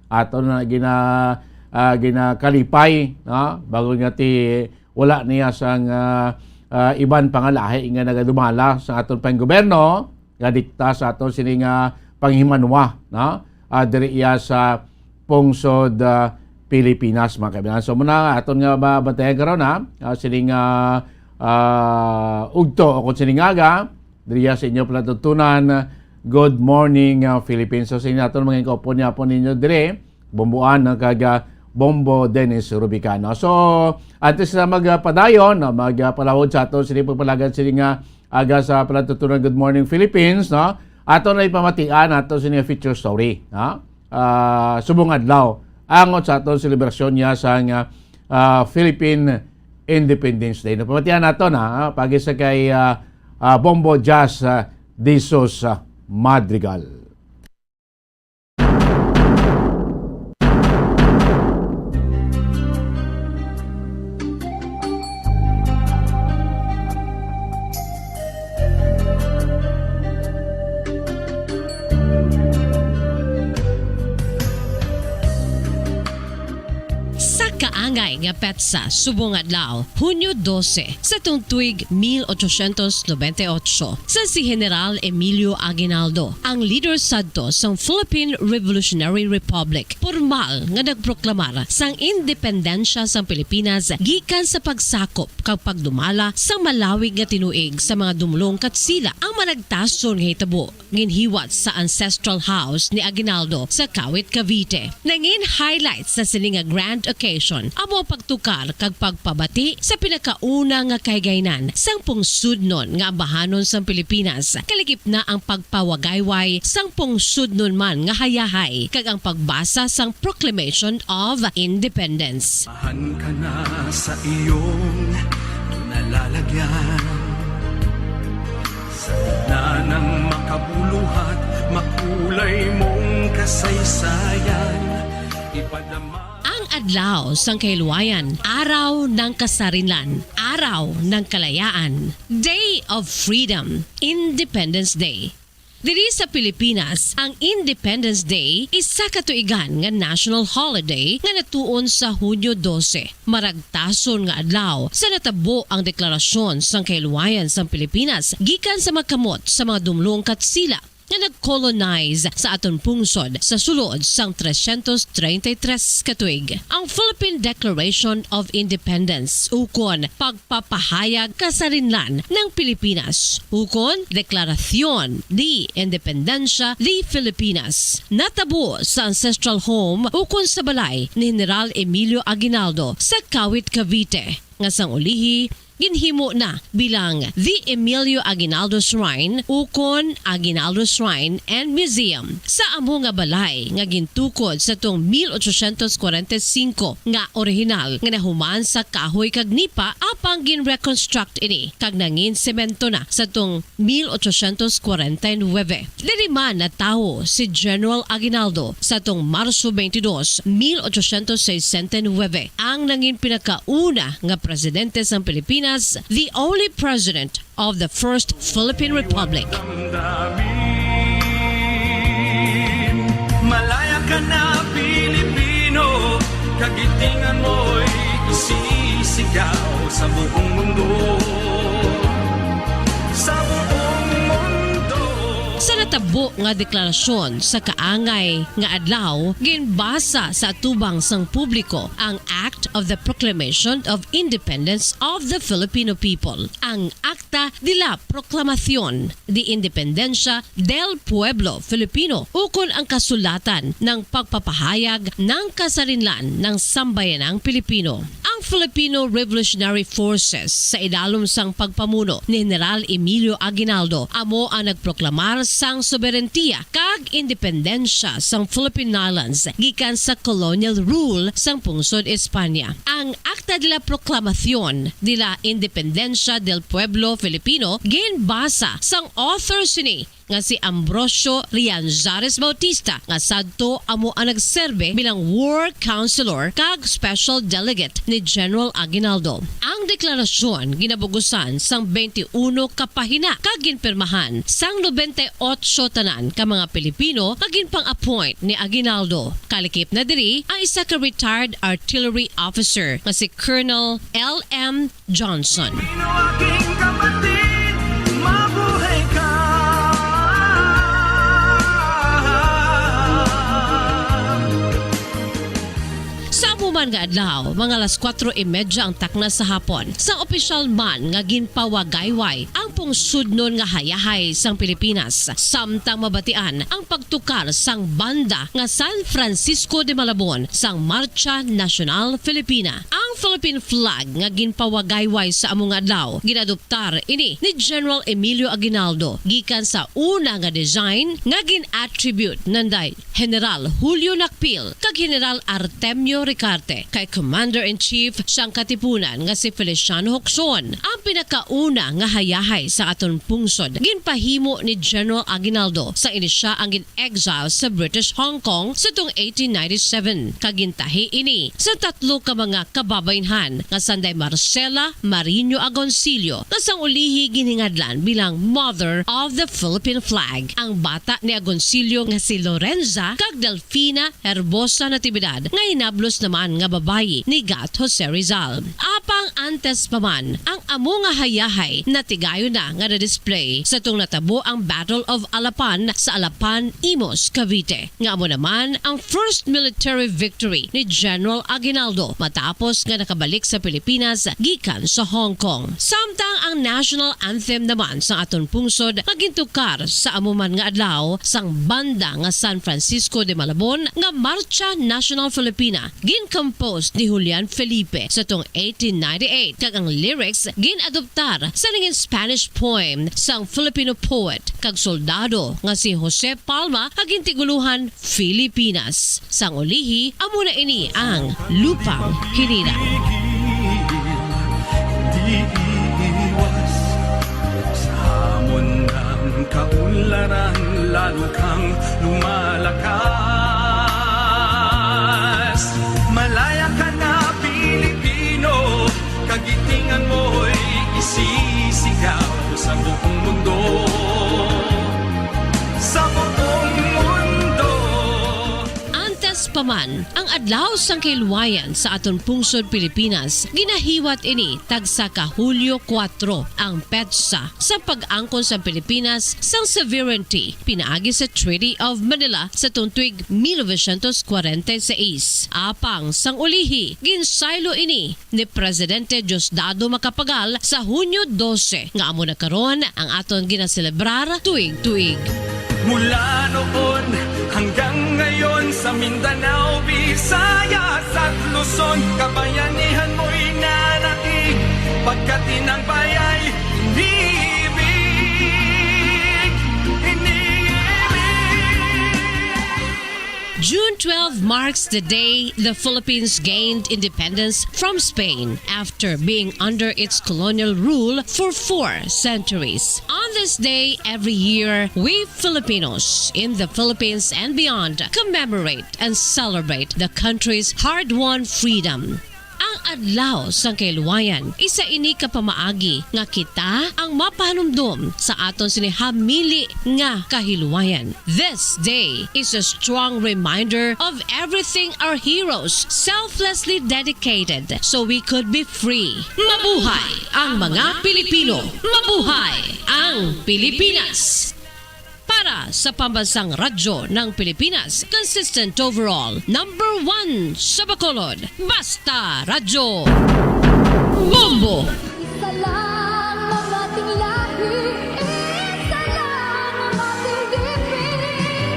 ato na gina-, ah, ginakalipay, no? Bangod nga ti wala niya sang, ah, ah, iban pangalahi nga nagadumala sa aton panggobyerno nga dikta sa aton sini nga panghimanwa, no? Ah, diri iya sa pungsod, ah, Pilipinas, mga kaibigan. So, muna aton nga mabantayan karon, ha? Ah, sini nga, ah, ugto o kung sini nga aga, diri sa inyo palatuntunan, Good Morning, ah, Philippines. So, sa inyo naton mga kaupod niya po ninyo dire, Bomboan, ah, kag, ah, Bombo Dennis Rubicano. So, antes na magpadayon, no, magpalawod sa aton, sini pagpalagad, sini nga aga sa palatuntunan Good Morning Philippines, no? Ato na ipamatian ato sini nga feature story, no? Ah, subong adlaw, angot sa aton selebrasyon niya sa nga, ah, Philippine Independence Day. Napamatian nato na, ah, pagi sa kay, ah, ah, Bombo Jazz, ah, de Souza Madrigal. Sa kaangay nga petsa, subong adlaw, Hunyo dose, sa tuong tuig mil ochocientos noventa y ocho, sa si General Emilio Aguinaldo, ang leader sadto sang Philippine Revolutionary Republic, pormal nga nagproklamar sang independensya sang Pilipinas gikan sa pagsakop kag pagdumala sang malawig nga tinuig sa mga dumulong Katsila. Ang maragtason nga hitabo ginhiwat sa Ancestral House ni Aguinaldo sa Kawit, Cavite. Nangin highlights sa sini nga grand occasion amo ang pagtukar kag pagpabati sa pinakauna nga kahigaynan sang pungsudnon nga ambahanon sang Pilipinas, kalikip na ang pagpawagayway sang pungsudnon man nga hayahay kag ang pagbasa sang Proclamation of Independence. Ahan ka na sa iyong kinalalagyan. Sa gitna ng makabuluhat, makulay mong kasaysayan, ipadama. Ang adlaw sang kahilwayan, araw ng kasarinlan, araw ng kalayaan, Day of Freedom, Independence Day. Diri sa Pilipinas, ang Independence Day isa ka tuigan nga national holiday nga natuon sa Hunyo dose. Maragtason nga adlaw sa natabo ang deklarasyon sang kahilwayan sang Pilipinas gikan sa mga kamot sa mga dumlong Katsila. nga nag-colonize sa aton pungsod sa sulod sang trescientos treinta y tres ka tuig. Ang Philippine Declaration of Independence, ukon Pagpapahayag Kasarinlan ng Pilipinas, ukon Declaración de Independencia de Filipinas, natabo sa ancestral home ukon sa balay ni General Emilio Aguinaldo sa Kawit, Cavite, nga sang ulihi ginhimo na bilang The Emilio Aguinaldo Shrine ukon Aguinaldo Shrine and Museum. Sa amo nga balay nga gintukod sa tong mil ochocientos kwarenta y singko nga orihinal nga nahuman sa kahoy kag nipa, apang gin-reconstruct ini kag nangin semento na sa tong mil ochocientos kwarenta y nuebe. Diri man natawo si General Aguinaldo sa tong Marso twenty-dos, mil ochocientos sesenta y nuebe, ang nangin pinakauna nga presidente sang Pilipinas, the only president of the First Philippine Republic. Damdamin. Malaya ka na, Pilipino, kagitingan mo'y isisigaw sa buong mundo. Sa buong mundo. Sa natabo nga deklarasyon sa kaangay nga adlaw, ginbasa sa atubang sang publiko ang Act of the Proclamation of Independence of the Filipino People, ang Acta de la Proclamacion de Independencia del Pueblo Filipino, ukon ang kasulatan ng pagpapahayag ng kasarinlan ng sambayanang Pilipino. Ang Filipino Revolutionary Forces sa idalom sang pagpamuno ni General Emilio Aguinaldo amo ang nagproklamar sang soberentiya kag independensya sang Philippine Islands gikan sa colonial rule sang pungsod Espanya. Ang Acta de la Proclamacion de la Independencia del Pueblo Filipino ginbasa sang author sini nga si Ambrosio Rianzares Bautista, nga sadto amo ang nagserbe bilang war counselor kag special delegate ni General Aguinaldo. Ang deklarasyon ginabugusan sang twenty-uno ka pahina kag ginpirmahan sang nobenta y otso tanan ka mga Pilipino nga ginpang-appoint ni Aguinaldo. Kalikip na diri ang isa ka retired artillery officer nga si Colonel L M Johnson. Pilipino, aking kapatid, mabuhay ka. Sa amo man nga adlaw, mga alas kuwatro y medya ang takna sa hapon, sang opisyal man nga ginpawagayway ang pungsudnon nga hayahay sang Pilipinas, samtang mabatian ang pagtukar sang banda nga San Francisco de Malabon sang Marcha Nacional Filipina. Ang Philippine flag nga ginpawagayway sa amo nga adlaw, gin-adoptar ini ni General Emilio Aguinaldo gikan sa una nga design nga gin-attribute nanday General Julio Nakpil kag General Artemio Ricarte kay Commander-in-Chief sang Katipunan nga si Feliciano Jocson. Ang pinakauna nga hayahay sa aton pungsod ginpahimo ni General Aguinaldo sa ini siya ang gin-exile sa British Hong Kong sa tuong eighteen ninety-seven, kag gintahi ini sa tatlo ka mga kababaynhan nga sanday Marcela Mariño Agoncillo, nga sang ulihi ginhingadlan bilang Mother of the Philippine Flag, ang bata ni Agoncillo nga si Lorenza kag Delfina Herbosa Natividad, nga hinablos naman nga babayi ni Gat Jose Rizal. Apang antes pa man, ang amo nga hayahay natigayon na nga na-display sa tuong natabo ang Battle of Alapan sa Alapan, Imus, Cavite, nga amo naman ang first military victory ni General Aguinaldo matapos nga nakabalik sa Pilipinas gikan sa Hong Kong. Samtang ang national anthem naman sa aton pungsod nga gintukar sa amo man nga adlaw sang banda nga San Francisco de Malabon nga Marcha Nacional Filipina, gin-compose ni Julian Felipe sa tuong eighteen ninety-eight, kag ang lyrics gin-adoptar sa nangin Spanish poem sang Filipino poet kag soldado nga si Jose Palma kag gintigulohan Filipinas. Sang ulihi, amo na ini ang Lupang Hinirang. Di iiwas sa hamon ng kaunlaran, lalo kang lumalakas. Malaya ka na, Pilipino, kagitingan mo'y isisigaw sa buong mundo. Sa buong mundo. Antes Apan, ang Adlaw sang Kahilwayan sa aton pungsod Pilipinas, ginahiwat ini tagsa ka Hulyo kuwatro, ang petsa sa pag-angkon sang Pilipinas sang sovereignty pinaagi sa Treaty of Manila sa tuig mil novecientos kwarenta y seis. Apang sang ulihi, ginsaylo ini ni Presidente Diosdado Macapagal sa Hunyo dose, nga amo na karon ang aton ginaselebrar tuig-tuig. Mula noon hanggang ngayon, sa Mindanao, Visayas at Luzon, kabayanihan mo'y nanaig, pagkat inang bayay iniibig, iniibig. June twelve marks the day the Philippines gained independence from Spain after being under its colonial rule for four centuries. On this day every year, we Filipinos in the Philippines and beyond commemorate and celebrate the country's hard-won freedom. Ang Adlaw sang Kahilwayan, isa ini ka pamaagi nga kita ang mapahanumdom sa aton sini hamili nga kahilwayan. This day is a strong reminder of everything our heroes selflessly dedicated so we could be free. Mabuhay ang mga Pilipino! Mabuhay ang Pilipinas! Para sa Pambansang Radyo ng Pilipinas, consistent overall, number one sa Bacolod, Basta Radyo. Bombo! Isa lang ang ating lahi, isa lang ang ating ibig.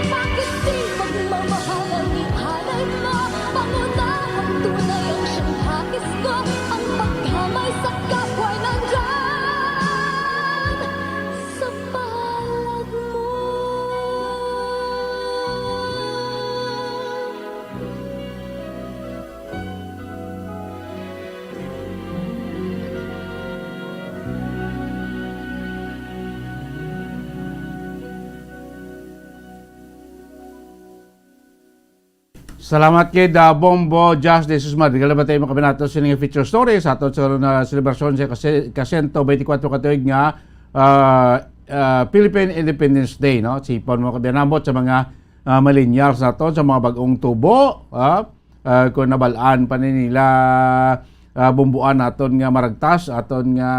Bakit di pagmamahal ang ihalay mo? Pangunahang tunay ang siyang hakis ko, ang pagkamay sa kapwa nandyan sa palad mo. Salamat kay Da Bombo Jazz de Jesus Madrigal. Nabatay mo kami nato sa ining feature story sa aton sa na selebrasyon sa kasi, ka sento beintikwatro ka tuig nga, ah, ah, Philippine Independence Day, no? Sipon mo kami nambot sa mga, ah, millennials nato, sa mga bagong tubo, ah, ah, kung nabalaan pa ni nila, ah, bumbuan naton nga maragtas, aton nga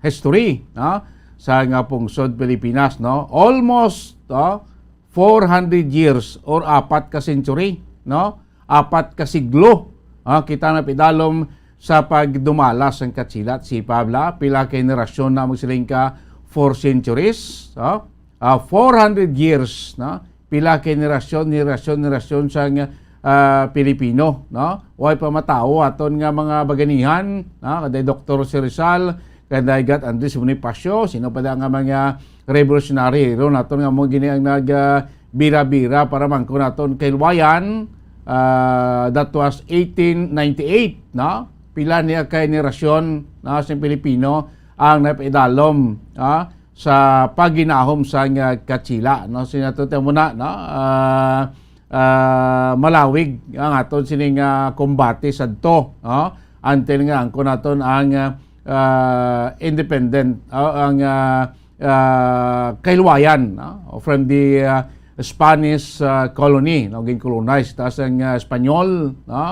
history, no? Sa nga pungsod Pilipinas, no? Almost, no? Four hundred years or apat ka century, no? Apat ka siglo, ah, kita napidalom sa pagdumalas sang Katsila at Sipa, bala. Pila ka henerasyon na, magsiling ka, four centuries, no? Ah, four hundred years, no? Pila ka henerasyon, henerasyon, henerasyon sang, ah, Pilipino, no? Way pa matawo aton nga mga baganihan, no? Kanday Doktor Jose Rizal, kanday Gat Andres Bonifacio, sino pa da nga mga revolusyonaryo naton nga mo gini ang nag, ah, bira-bira para mangko naton kahilwayan, ah, that was eighteen ninety-eight, no? Pila niya ka henerasyon, no, sa Pilipino ang napaidalom, ah, sa pagginahom sa nga Katsila, no? Sinato ta muna, no? Ah, ah, malawig ang aton sining, ah, kombate sadto, no? Until nga angkon naton ang, ah, ah, independent, ah, ang, ah, ah, kahilwayan, no? From the, ah, Spanish, ah, colony, no? Gin-colonize ta sang, ah, Espanyol, no?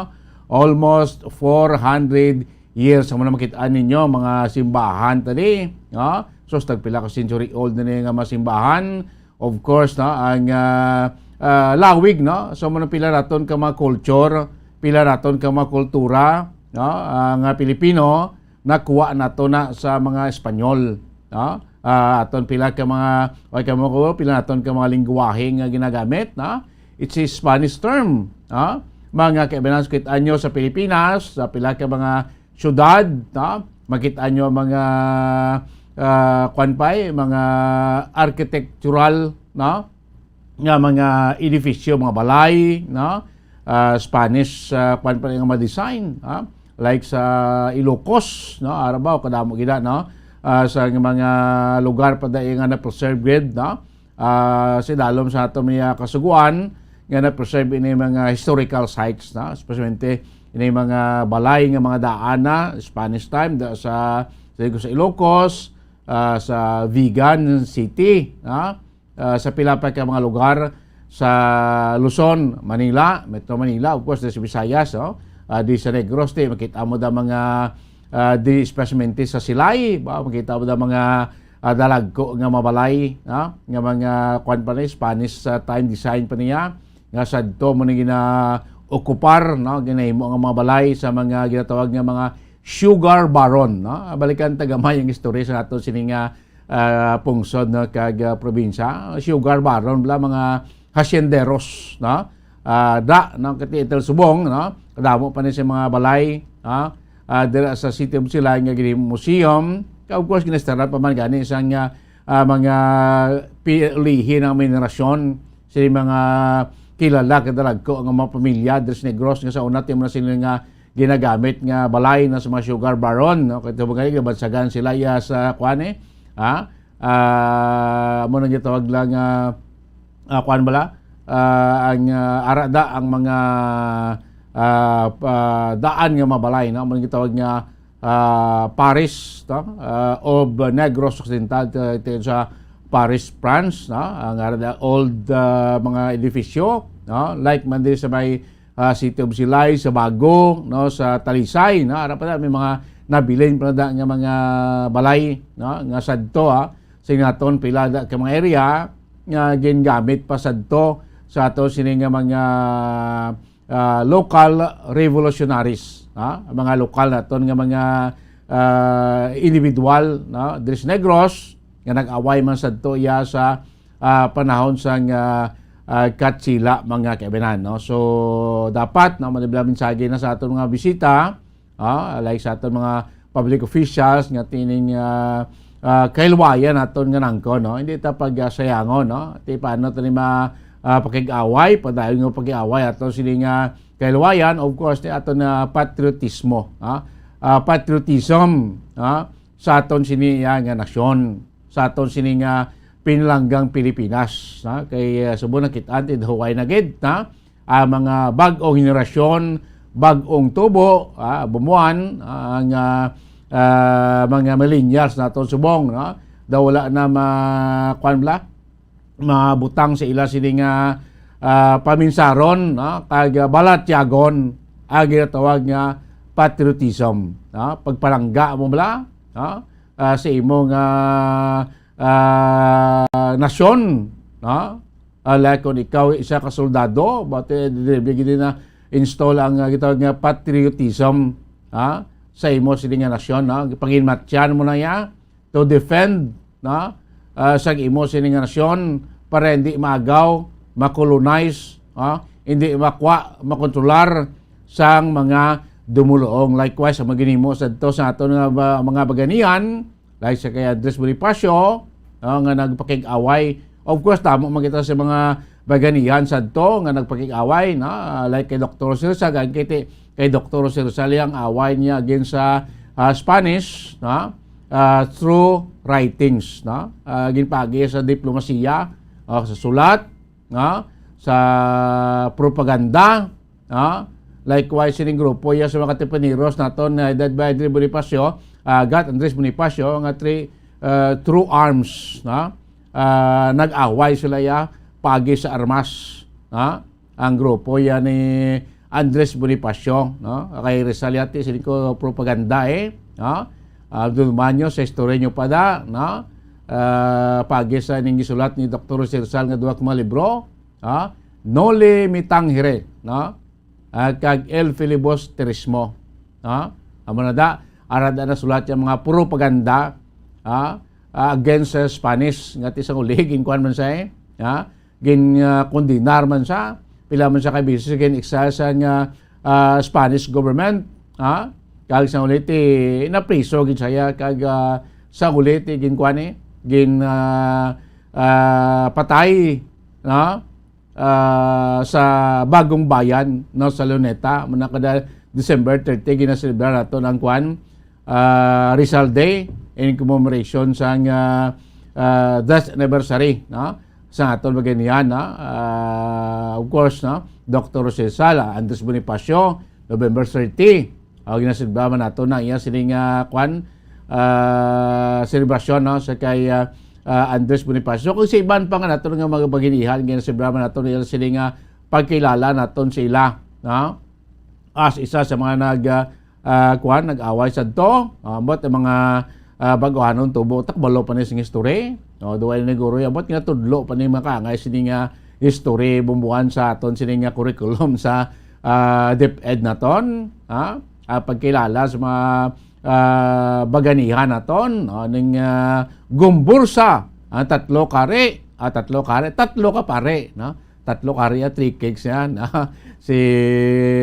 Almost four hundred years. Amo na makit-an ninyo, mga simbahan tani, no? So, tagpila ka century old na ni nga mga simbahan. Of course, no, ang, ah, ah, lawig, no? So, mo pila naton ka mga culture, pila naton ka mga kultura, no? Ah, nga Pilipino, nakuha nato na sa mga Espanyol, no? Ah, aton pila ka mga, o ka mga, pila naton ka mga lingwahe nga ginagamit, no? It's a Spanish term, no? Mga kaibanan sa kit-an nyo sa Pilipinas, sa pila ka mga syudad, no? Makita nyo ang mga, ah, kwan pa, eh, mga architectural, no? Nga mga edifisyo, mga balay, no? Ah, Spanish, ah, kwan pa nga mga design, ha? Like sa Ilocos, no? Arabaw, kadamo gina, no? Ah, sa mga lugar pa dai nga na-preserve gid, no? Ah, sa idalom sa ato mga kasuguan nga na-preserve ini mga historical sites, no? Especially ini mga balay nga mga daan na Spanish time da sa, sa, sa Ilocos, ah, sa Vigan City, no? Ah, sa pila pa ka mga lugar sa Luzon, Manila, Metro Manila, of course, di sa Visayas, no? Ah, di sa Negros, di makita mo da mga, ah, di especially sa Silay, ba, makita mo da mga, ah, dalagko nga mabalay, no? Nga mga, kwan pa ni, Spanish, ah, time design pa niya, nga sadto mo na gina-okupar, no? Ginahimo nga mga balay sa mga ginatawag nga mga sugar baron, no? Balikan ta gamay ang istorya sa ato sini nga ah, pungsod, no, kag, ah, probinsya. Sugar baron bala, mga hasyenderos, no? Ah, da, no, kati Itel Subong, no? Kadamo pa ni sa mga balay, no? Ah, dira sa City of Silay nga gini museum. Kag of course, ginastaran pa man gani sang, ah, ah, mga pi-, ulihi ng mga henerasyon, sa mga kilala, kadalagko nga mga pamilya, diri sa Negros, nga sa una, ti mo na sila nga ginagamit nga balay na sa mga sugar baron, no? Kay tubag nga, nabansagan sila iya sa, kuan, eh, ha? Ah, amo nang gitawag lang, ah, ah, kuan bala? Ah, ang, ah, arada ang mga, ah, pa-, daan nga mabalay, no? Amo nang gitawag nga, ah, Parish, no? Ah, of Negros Occidental, ito, ito sa Paris, France, no? Ang arada old, ah, mga edifisyo, no? Like man din sa may ah, City of Silay, sa Bago, no, sa Talisay, no, ara pa na, may mga nabilin pa na da nga mga balay, no, nga sadto, ah, sa naton pila da ka mga area nga gingamit pa sadto sa ato sini nga mga, ah, local revolutionaries, no, mga lokal naton nga mga, ah, individual, no, diri sa Negros nga nag-away man sadto iya sa ah, panahon sang, ah, ah, Katsila, mga kaibanan, no? So, dapat, no, manibla mensahe na sa aton mga bisita, ah, like sa aton mga public officials nga tining, ah, ah, kahiluwayan naton nga nangko, no? Hindi ta pag, ah, sayangon, no? Ti paano ta ni ma-, ah, pakig-away, padayon nga pakig-away ato sini nga kahiluwayan, of course, ni aton na patriotismo, ah, ah, patriotism, ah, sa aton sini, ah, nga nasyon, sa aton sini nga pinalanggang Pilipinas, ha? Kay, ah, subong nakit-an, ti dahuway na gid, ha? Ang mga bag-ong henerasyon, bag-ong tubo, ha? Bumuan, ah, ang, ah, ah, mga millennials naton subong, no? Daw wala na ma-, kuwan bala? Mabutang sa ila sini nga, ah, paminsaron, no? Kag, ah, balatyagon ang ginatawag nga patriotism, no? Pagpalangga mo bala, no? Ah, sa imo nga, ah, nasyon, no? Ah, like kung ikaw isa ka soldado, but, eh, di, di, di na install ang, ah, gitawag nga patriotism, ha? Sa imo sini nga nasyon, no? Panginmatyan mo na ya to defend, no? Ah, sa imo sini nga nasyon para hindi maagaw, makolonize, ha? Hindi makwa, makontrolar sang mga dumuluong. Likewise, ang maginimo sa to sa aton nga ba-, mga baganihan, like sa kay Andres Bonifacio, no, nga nagpakig-away. Of course, tamo man kita sa mga baganihan sadto nga nagpakig-away, no? Ah, like kay Doktor Sirsa, gan kay ti-, kay Doktor Sirsa ang away niya against sa, ah, Spanish, no? Ah, through writings, no? Ah, ginpaagi sa diplomasiya, ah, sa sulat, no? Sa propaganda, ha? Likewise, sining grupo iya sa mga tipaneros naton nga headed by Andres Bonifacio, ah, Gat Andres Bonifacio, nga three, ah, true arms, no? Ah, nag-away sila iya pagi sa armas, ha? Ang grupo iya ni Andres Bonifacio, no? Kay Rizal yati, sining ko propaganda, eh, no? Ah, Abdul Manyo sa istorya niyo pa da, no? Ah, pagi sa ning gisulat ni Doktor Rizal nga duha ka mga libro, ha? Noli Me Tangere, no? Ah, kag El Filibusterismo, no? Amo na da, ara da nasulat yang mga propaganda, ha? Ah, against sa Spanish, nga ti sang uli, ginkuan man siya, eh, ha? Gin, ah, kondenar man siya, pila man siya ka beses gin-exile sa nga, ah, Spanish government, ha? Kag sang uli ti napriso gid siya, kag, ah, sang uli ti ginkuan, eh, gin, ah, ah, patay, no? Ah, sa Bagong Bayan, no, sa Luneta. Muna kada December thirty, ginaselebrar nato ang kwan, ah, Rizal Day in commemoration sa, ah, ah, death anniversary, no, sa aton baganihan, no? Ah, of course, no, Doktor Jose Rizal, ah, Andres Bonifacio, November thirty. Ah, ginaselebrar man nato na iya sining, ah, kwan, ah, selebrasyon, no, sa kay, ah, ah, Andres Bonifacio. Kung sa iban pa nga naton nga mga baginihan, nga nasibra man naton nila sila nga pagkilala naton sila, no? As isa sa mga nag, ah, ah, kuwan, nag-away sa to. Ah, ambot ang mga, ah, baguhanon tubo, takbalo pa ni sing history. No, duwa ni guro, ambot nga tudlo pa ni mga kaangay sini nga history bumbuan sa aton sini nga curriculum sa, ah, DepEd naton, ha? Ah, pagkilala sa mga, ah, baganihan naton, no? Ning, ah, gumbursa, ang tatlo kari, ah, tatlo kari, tatlo ka pare, no? Tatlo kari, ah, three cakes yan. Si,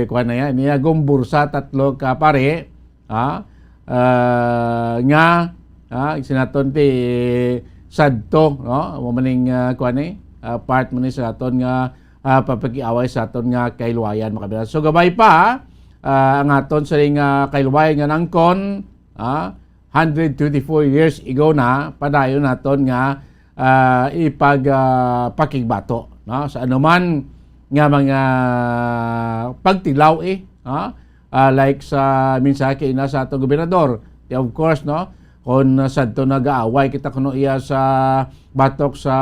kuwan na yan, niya gumbursa, tatlo ka pare, ha? Ah, nga, ha, sinaton ti sadto, no? Amo maning, ah, kuwan ni, ah, part man ni sa aton nga, ah, papakiaway sa aton nga kailwayan, mga kabilang. So, gabay pa, ah, ang aton sa ring, ah, kailwayan nga nangkon, ah, hundred twenty-four years ago na, padayon naton nga, ah, ipag, ah, pakigbato, no? Sa anuman nga mga pagtilaw, eh, ha? Ah, like sa mensahe ina sa atong gobernador, eh, of course, no? Kung sadto nag-aaway kita kuno iya sa batok sa,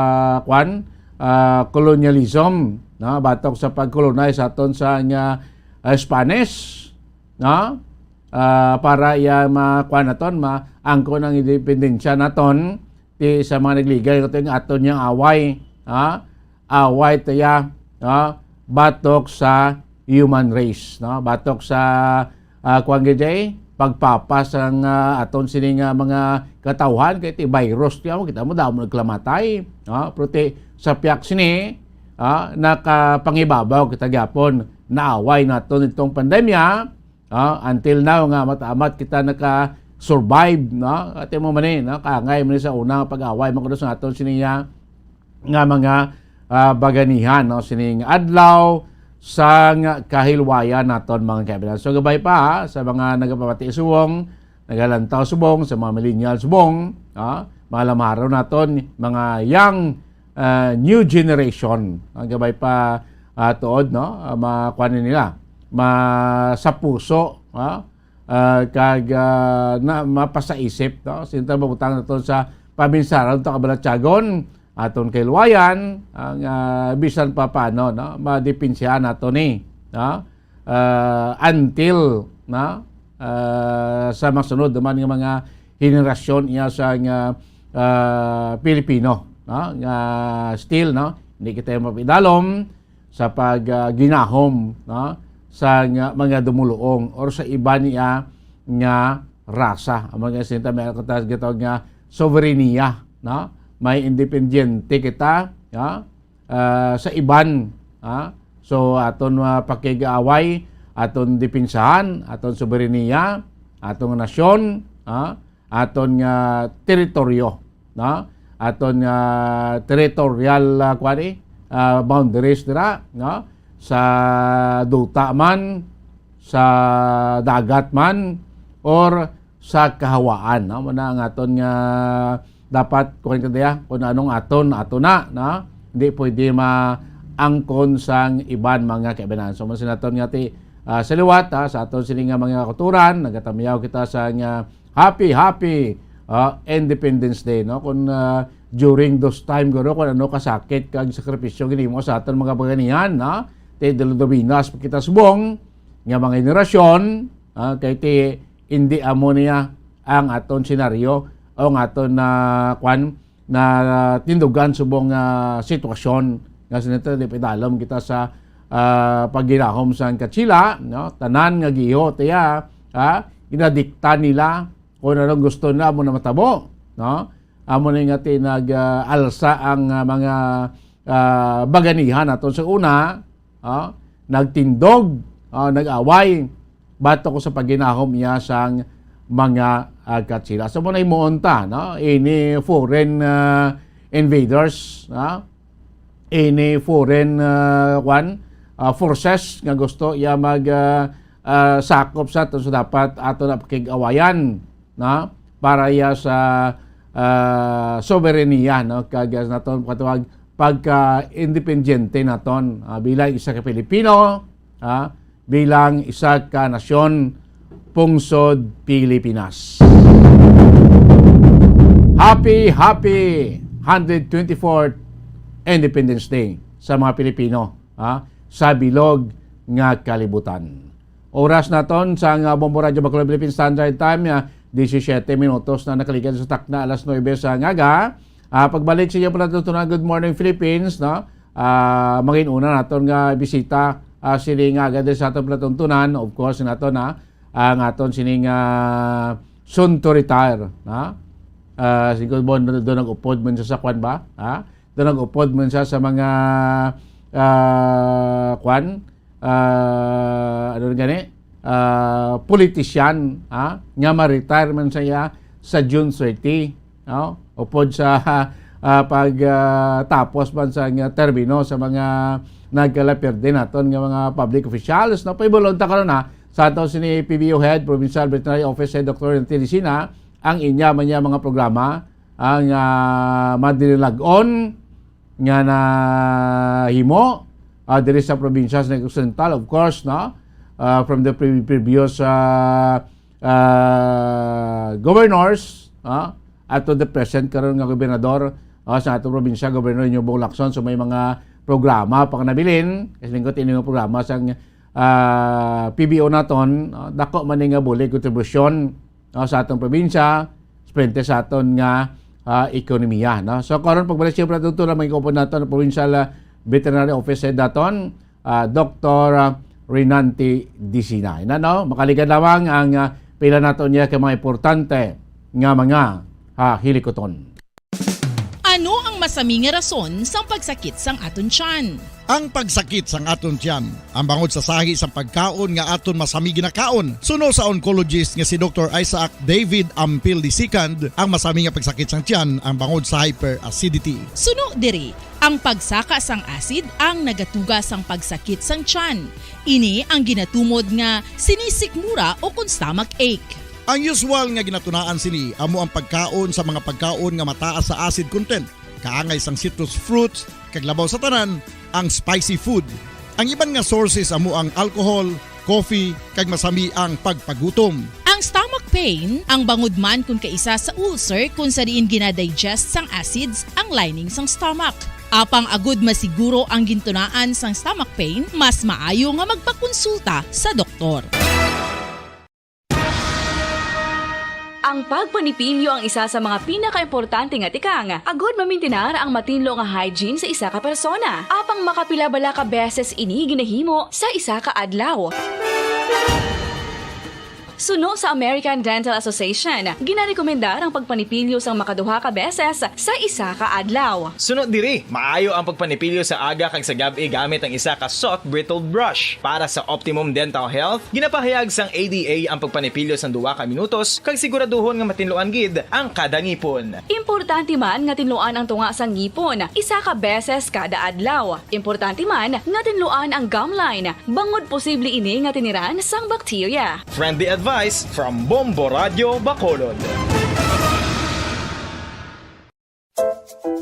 kwan, ah, colonialism, no? Batok sa pag-colonize aton sa nga, ah, Spanish, no? Ah, para iya ma-, kwan naton, maangkon ang independensya naton, ti sa mga nagligay, ito yung aton niyang away, ha? Away tiya, ha? Batok sa human race, no? Batok sa, ah, kuwan gid, eh, pagpapas ang, ah, aton sini nga mga katawhan, kay ti virus tiya mo, kita mo, damo nagkalamatay, ha? Pero ti sa piyak sini, ha? Nakapangibabaw kita gyapon, naaway naton itong pandemya, ah, until now nga amat-amat kita naka-survive, no? Ate mo man eh, no? Kaangay man eh sa unang pag-away, mga kudos nga aton sini nga, nga mga, ah, baganihan, no? Sining adlaw sang kahilwayan naton, mga kaibigan. So, gabay pa, ha, sa mga nagapamati subong, nagalantaw subong, sa mga millennial subong, ha? Mga lamaro naton, mga young, ah, new generation. Ang gabay pa, ah, tuod, no? Ah, makuan nila, ma-, sa puso, ha? Ah, kag, ah, na, mapasaisip, no? Sinta mabutang naton sa paminsara, aton kabalatyagon, aton kailwayan, ang, ah, bisan pa paano, no? Madipinsihan nato ni, no? Ah, until, no? Ah, sa masunod naman nga mga henerasyon iya sa nga, ah, Pilipino, no? Nga still, no? Hindi kita mapidalom sa pag, ah, ginahom, no? Sa nga mga dumuluong or sa iba niya nga rasa. Ang mga sinta may katas gitawag nga soberania, no? May independyente kita, no? Ah, sa iban, ha? So, aton, ah, pakig-away, aton dipinsahan, aton soberania, aton nasyon, ha? Aton nga teritoryo, no? Aton nga territorial, ah, kuwan, eh, ah, boundaries dira, no? Sa duta man, sa dagat man, or sa kahawaan, no? Muna ang aton nga dapat, kuwan ka diya, kung anong aton, ato na, no? Hindi pwede maangkon sang iban mga kaibanan. So, man sinaton nga ti, ah, sa liwat, ha, sa aton sini nga mga kauturan, nagatamiyaw kita sa nga happy, happy, ah, Independence Day, no? Kung, ah, during those time, guro, kung ano kasakit kag sakripisyo ginimo sa aton mga baganihan, no? Ti, daludabinas pa kita subong nga mga henerasyon, ah, kay ti, hindi amo niya ang aton senaryo o ang aton na, kwan, na tindugan subong nga sitwasyon nga sinita di pedalom kita sa, ah, pagginahom sang Katsila, no? Tanan nga giho tiya, ha? Ginadikta nila kung anong gusto nila, amo na matabo, no? Amo na nga ti nag, ah, alsa ang, ah, mga, ah, baganihan naton sa una, ah, nagtindog, ah, nag-away, batok sa pagginahom iya sang mga, ah, Katsila. So, mo na himuon ta, no? Ini foreign, ah, invaders, ah, ini foreign, ah, kwan, ah, forces nga gusto iya mag, ah, ah, sakop sa aton, so dapat ato na pakig-awayan, no? Para iya sa, ah, soberania, no? Kag, ah, naton katawag pagka-independyente naton, ah, bilang isa ka Pilipino, ah, bilang isa ka nasyon, pungsod Pilipinas. Happy, happy hundred twenty-fourth Independence Day sa mga Pilipino, ha, sa bilog nga kalibutan. Oras naton sa nga Bombo Radyo Bacolod Philippine Standard Time, ah, disisyete minutos na nakaligad sa takna alas nuebe sa ngaga. Ah, pagbalik sa inyo palatuntunan, Good Morning Philippines, no? Ah, mangin-una naton nga bisita, ah, sini nga agad sa aton palatuntunan, of course, naton, ah, ang aton sining, ah, soon to retire, ha? Ah, siguro mo do nag-upod man siya sa kwan ba? Ha? Do nag-upod man siya sa mga, ah, kwan? Ah, ano gani? Ah, politician, ha? Nga ma-retire man siya sa June thirty, no? Upod sa, ah, pag, ah, tapos man sa nga termino sa mga nagkalapirde naton nga mga public officials, no? Paibalon ta karon, ha, sa aton sini P B O Head, Provincial Veterinary Office Head, Doctor Renty Dicina, ang inya man niya mga programa, ang, ah, madinilag-on nga nahimo, ah, diri sa probinsya sa Negros Occidental, of course, no? Ah, from the pre-, previous, ah, ah, governors, ah, at to the present karon nga gobernador, ah, sa atong probinsya, Governor Yobong Lacson. So, may mga programa pa nga nabilin, kasi lingkod ini nga programa sang, ah, P B O naton, ah, dako man ni nga bulig kontribusyon, no, sa atong probinsya, sa frente sa aton nga, ah, ekonomiya, no? So, karon, pagbalik siyempre naton, ito lang, may kaupod naton ang Provincial, ah, Veterinary Office Head naton, ah, Doctor, ah, Renante Dicina. Ina, no? Makaligad lamang ang, ah, pila naton niya ka mga importante nga mga, ah, hilikuton. Ano ang masami nga rason sang pagsakit sang aton tiyan? Ang pagsakit sang aton tiyan, ang bangod sa sahi sang pagkaon nga aton masami ginakaon. Suno sa oncologist nga si Doctor Isaac David Ampil the second, ang masami nga pagsakit sang tiyan ang bangod sa hyperacidity. Suno diri, ang pagsaka sang acid ang nagatuga sang pagsakit sang tiyan. Ini ang ginatumod nga sinisikmura o kon stomach ache. Ang usual nga ginatunaan sini amo ang pagkaon sa mga pagkaon nga mataas sa acid content, kaangay sang citrus fruits, kag labaw sa tanan, ang spicy food. Ang iban nga sources amo ang alcohol, coffee, kag masami ang pagpagutom. Ang stomach pain, ang bangod man kon kaisa sa ulcer kon sa diin ginadigest sang acids ang lining sang stomach. Apang agud masiguro ang gintunaan sang stomach pain, mas maayo nga magpakonsulta sa doktor. Ang pagpanipilyo ang isa sa mga pinakaimportante nga tikang agud mamintinar ang matinlo nga hygiene sa isa ka persona. Apang makapila bala ka beses ini ginahimo sa isa ka adlaw? Suno sa American Dental Association, ginarekomendar ang pagpanipilyo sang makaduha ka beses sa isa ka adlaw. Suno diri, maayo ang pagpanipilyo sa aga kag sa gab-i gamit ang isa ka soft bristled brush. Para sa optimum dental health, ginapahayag sang A D A ang pagpanipilyo sang duha ka minutos kag siguraduhon nga matinluan gid ang kada ngipon. Importante man nga tinluan ang tunga sang ngipon isa ka beses kada adlaw. Importante man nga tinluan ang gum line, bangod posible ini nga tiniran sang bakterya. Friendly advice from Bombo Radyo Bacolod.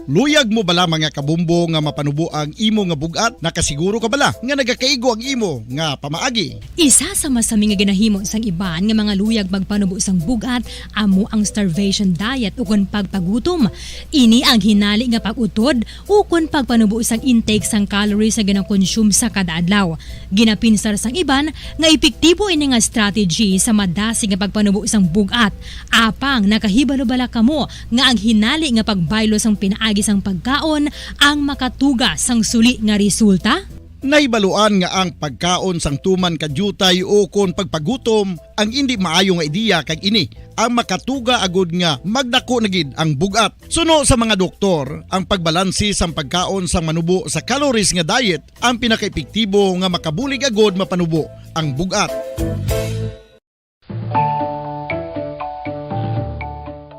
Luyag mo bala, mga kabombo, nga mapanubo ang imo nga bug-at? Nakasiguro ka bala nga nagakaigo ang imo nga pamaagi? Isa sa masami nga ginahimo sang iban nga mga luyag magpanubo sang bug-at amo ang starvation diet ukon pagpagutom. Ini ang hinali nga pag-utod ukon pagpanubo sang intake sang calories nga ginakonsume sa kada adlaw. Ginapinsar sang iban nga epektibo ini nga strategy sa madasig nga pagpanubo sang bug-at. Apang nakahibalo bala kamo nga ang hinali nga pagbaylo sang pinaagi sang pagkaon ang makatuga sang suli nga resulta? Nahibaluan nga ang pagkaon sang tuman ka diutay ukon pagpagutom ang indi maayo nga ideya, kag ini ang makatuga agud nga magdako na gid ang bug-at. Suno sa mga doktor, ang pagbalanse sang pagkaon sang manubo sa calories nga diet ang pinakaepektibo nga makabulig agud mapanubo ang bug-at.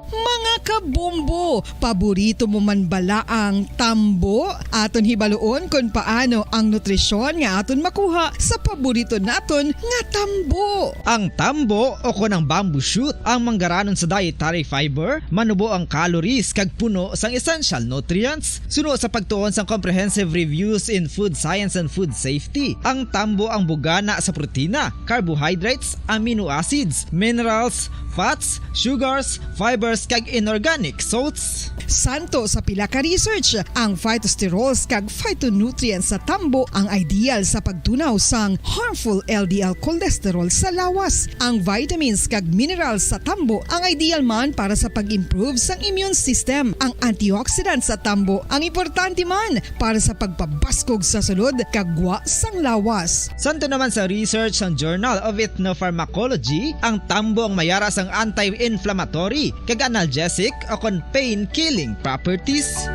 Mga kabombo, paborito mo man bala ang tambo? Aton hibaluon kon paano ang nutrisyon nga aton makuha sa paborito naton nga tambo. Ang tambo o kon ang bamboo shoot ang manggaranon sa dietary fiber, manubo ang calories kag puno sang essential nutrients. Suno sa pagtuon sang Comprehensive Reviews in Food Science and Food Safety, ang tambo ang bugana sa protina, carbohydrates, amino acids, minerals, fats, sugars, fibers, kag inorganic salts. Santo sa pila ka research, ang phytosterols kag phytonutrients sa tambo ang ideal sa pagtunaw sang harmful L D L cholesterol sa lawas. Ang vitamins kag minerals sa tambo ang ideal man para sa pag-improve sang immune system. Ang antioxidants sa tambo ang importante man para sa pagpabaskog sa sulod kag gwa sang lawas. Santo naman sa research sang Journal of Ethnopharmacology, ang tambo ang mayara sang anti-inflammatory kag analgesic o kon pain-killing properties.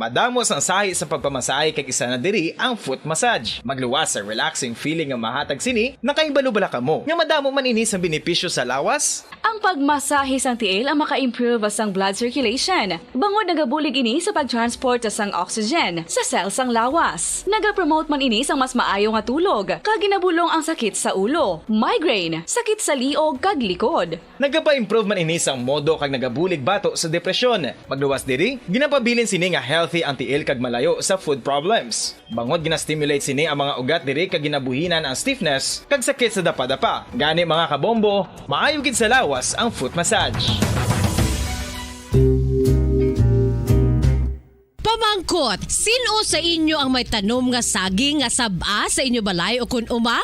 Madamo sang sahi sa pagpamasahe kag isa na diri ang foot massage. Magluwas sa relaxing feeling nga mahatag sini. Nakahibalo bala kamo nga madamo man ini sang benepisyo sa lawas? Ang pagmasahe sang tiil ang maka-improve sang blood circulation, bangod nagabulig ini sa pag-transport sang oxygen sa cell sang lawas. Nagapromote man ini sang mas maayo nga tulog, kag ginabulong ang sakit sa ulo, migraine, sakit sa liog, kag likod. Nagapa-improve man ini sang modo kag nagabulig bato sa depresyon. Magluwas diri, ginapabilin sini nga healthy ang tiil kag malayo sa food problems. Bangod gina-stimulate sini ang mga ugat diri kag ginabuhinan ang stiffness kag sakit sa dapadapa. Gani, mga kabombo, maayo gid sa lawas ang foot massage. Pamangkot, sin-o sa inyo ang may tanom nga saging nga sab-a sa inyo balay ukon uma?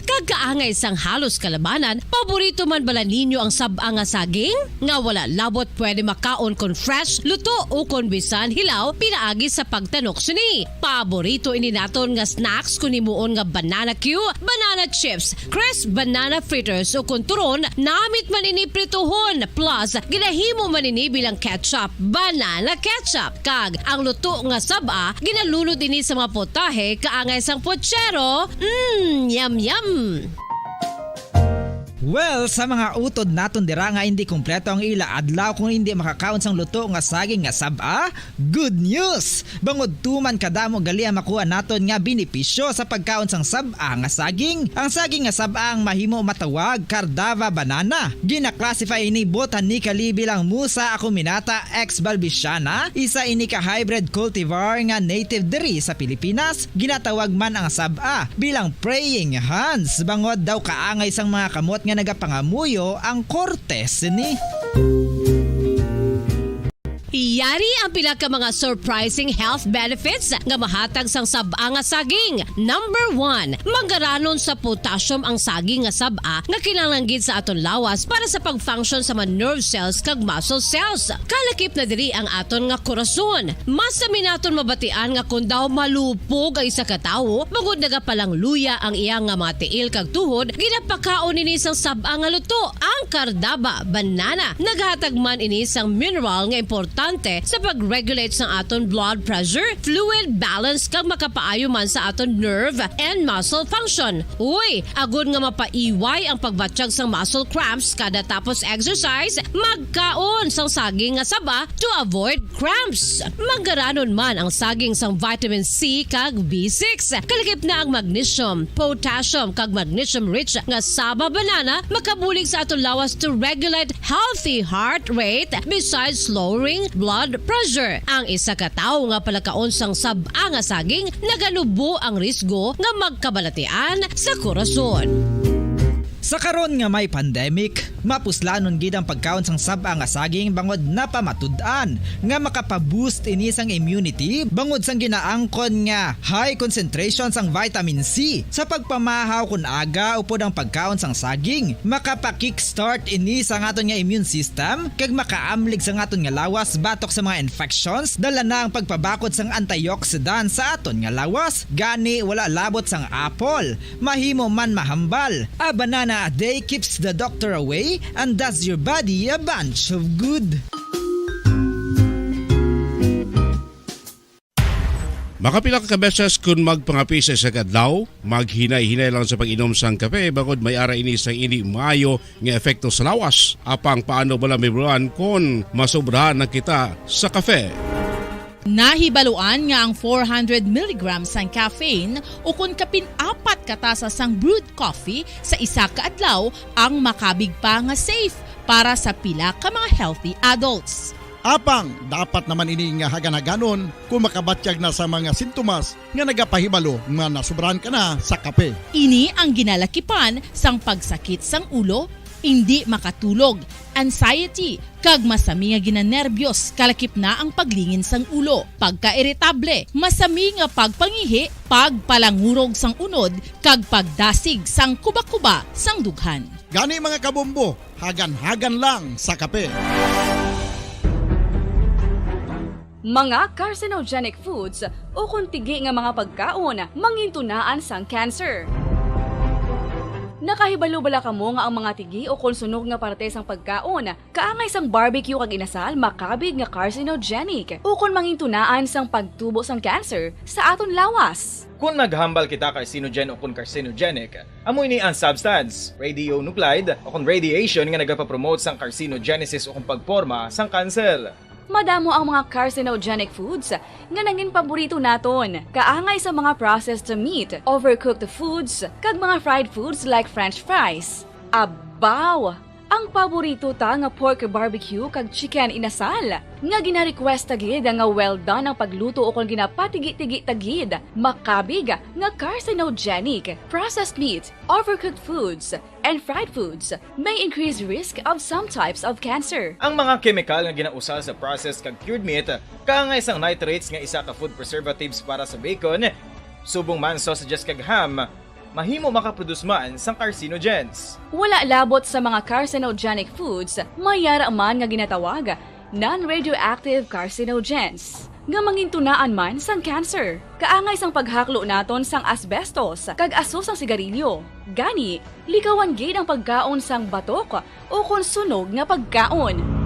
Kag kaangay sang halos kalabanan, paborito man bala ninyo ang sab-a nga saging? Nga wala labot pwede makaon kon fresh, luto, o kon bisan hilaw pinaagi sa pagtanok sini. Paborito ini naton nga snacks kon himuon nga banana cue, banana chips, crisp banana fritters, o kon turon, namit man ini prituhon, plus ginahimo man ini bilang ketchup, banana ketchup. Kag ang luto nga sab-a, ginalunod ini sa mga putahe kaangay sang puchero. Mm, yum, yum! Well, sa mga utod naton dira nga hindi kompleto ang ila adlaw kung hindi makakaon sang luto nga saging nga sab-a, good news! Bangod tuman kadamo gali ang makuha naton nga benepisyo sa pagkaon sang sab-a nga saging. Ang saging nga sab-a ang mahimo matawag Cardava banana. Gina-classify ini botanically bilang Musa acuminata ex balbisiana, isa ini ka hybrid cultivar nga native diri sa Pilipinas. Ginatawag man ang sab-a bilang praying hands, bangod daw kaangay sang mga kamot nga nagapangamuyo ang korte sini. Yari ang pila ka mga surprising health benefits nga mahatag sang sab-a nga saging. Number one, manggaranon sa potassium ang saging nga sab-a nga kinahanglan gid sa aton lawas para sa pag-function sa mga nerve cells kag muscle cells. Kalakip na diri ang aton nga korason. Mas sami naton mabatian nga kon daw malupog ang isa ka tawo, bangod nagapalangluya ang iya nga mga tiil kag tuhod, ginapakaon ini sang sab-a nga luto, ang Cardaba banana. Naghatag man ini sang mineral nga importante sa pag-regulate sang aton blood pressure, fluid balance, kag makapaayo man sa aton nerve and muscle function. Uy, agod nga mapaiway ang pagbatyag sang muscle cramps kada tapos exercise, magkaon sang saging nga saba to avoid cramps. Manggaranon man ang saging sang vitamin C kag B six. Kalakip na ang magnesium, potassium, kag magnesium-rich nga saba banana makabulig sa aton lawas to regulate healthy heart rate, besides lowering blood pressure. Ang isa ka tawo nga palakaon sang sab-a nga saging, naganubo ang risgo nga magkabalatian sa korason. Sa karon nga may pandemic, mapuslanon gid ang pagkaon sang sab-a nga saging bangod napamatud-an nga makapa-boost ini sang immunity bangod sang ginaangkon nga high concentration sang vitamin C. Sa pagpamahaw kon aga upod ang pagkaon sang saging, makapa-kickstart ini sa aton nga immune system kag makaamlig sa aton nga lawas batok sa mga infections. Dala na ang pagpabakod sang antioxidant sa aton nga lawas. Gani, wala labot sang apple, mahimo man mahambal. A banana a day keeps the doctor away and does your body a bunch of good. Makapila ka beses kon magpangape sa isa ka adlaw, maghinay-hinay lang sa pag-inom sang kape, bangod may ara ini sang indi maayo nga epekto sa lawas. Apang paano bala, Mibruan, kon masobrahan na kita sa kape? Nahibaluan nga ang four hundred milligrams sang caffeine, o kon kapin apat ka tasa sang brewed coffee sa isa ka adlaw, ang makabig pa nga safe para sa pila ka mga healthy adults. Apang dapat naman ini nga hagan-haganon kung makabatyag na sa mga sintomas nga nagapahibalo nga nasobrahan ka na sa kape. Ini ang ginalakipan sang pagsakit sang ulo, indi makatulog, anxiety, kag masami nga ginanerbyos, kalakip na ang paglingin sang ulo, pagkairitable, masami nga pagpangihi, pagpalangurog sang unod, kag pagdasig sang kuba-kuba sang dughan. Gani, mga kabombo, hagan-hagan lang sa kape. Mga carcinogenic foods ukon tigi nga mga pagkaon mangintunaan sang cancer. Nakahibalo bala kamo nga ang mga tigi ukon sunog nga parte sang pagkaon kaangay sang barbecue kag inasal makabig nga carcinogenic ukon mangintunaan sang pagtubo sang cancer sa aton lawas? Kon naghambal kita carcinogen ukon carcinogenic, amo ini ang substance, radionuclide ukon radiation, nga nagapapromote sang carcinogenesis ukon pagporma sang cancer. Madamo ang mga carcinogenic foods nga nangin paborito naton, kaangay sa mga processed meat, overcooked foods, kag mga fried foods like french fries. Abaw! Ang paborito ta nga pork barbecue kag chicken inasal, nga gina-request ta gid nga well done ang pagluto ukon ginapatigi-tigi ta gid, makabig nga carcinogenic. Processed meat, overcooked foods, and fried foods may increase risk of some types of cancer. Ang mga kemikal nga ginausal sa processed kag cured meat, kaangay sang nitrates nga isa ka food preservatives para sa bacon, subong man sausages kag ham, mahimo makaproduce man sang carcinogens. Wala labot sa mga carcinogenic foods, may yara man nga ginatawag non-radioactive carcinogens, nga mangintunaan man sang cancer. Kaangay sang paghaklo naton sang asbestos kag aso sang sigarilyo. Gani, likawan gid ang pagkaon sang batok ukon sunog nga pagkaon.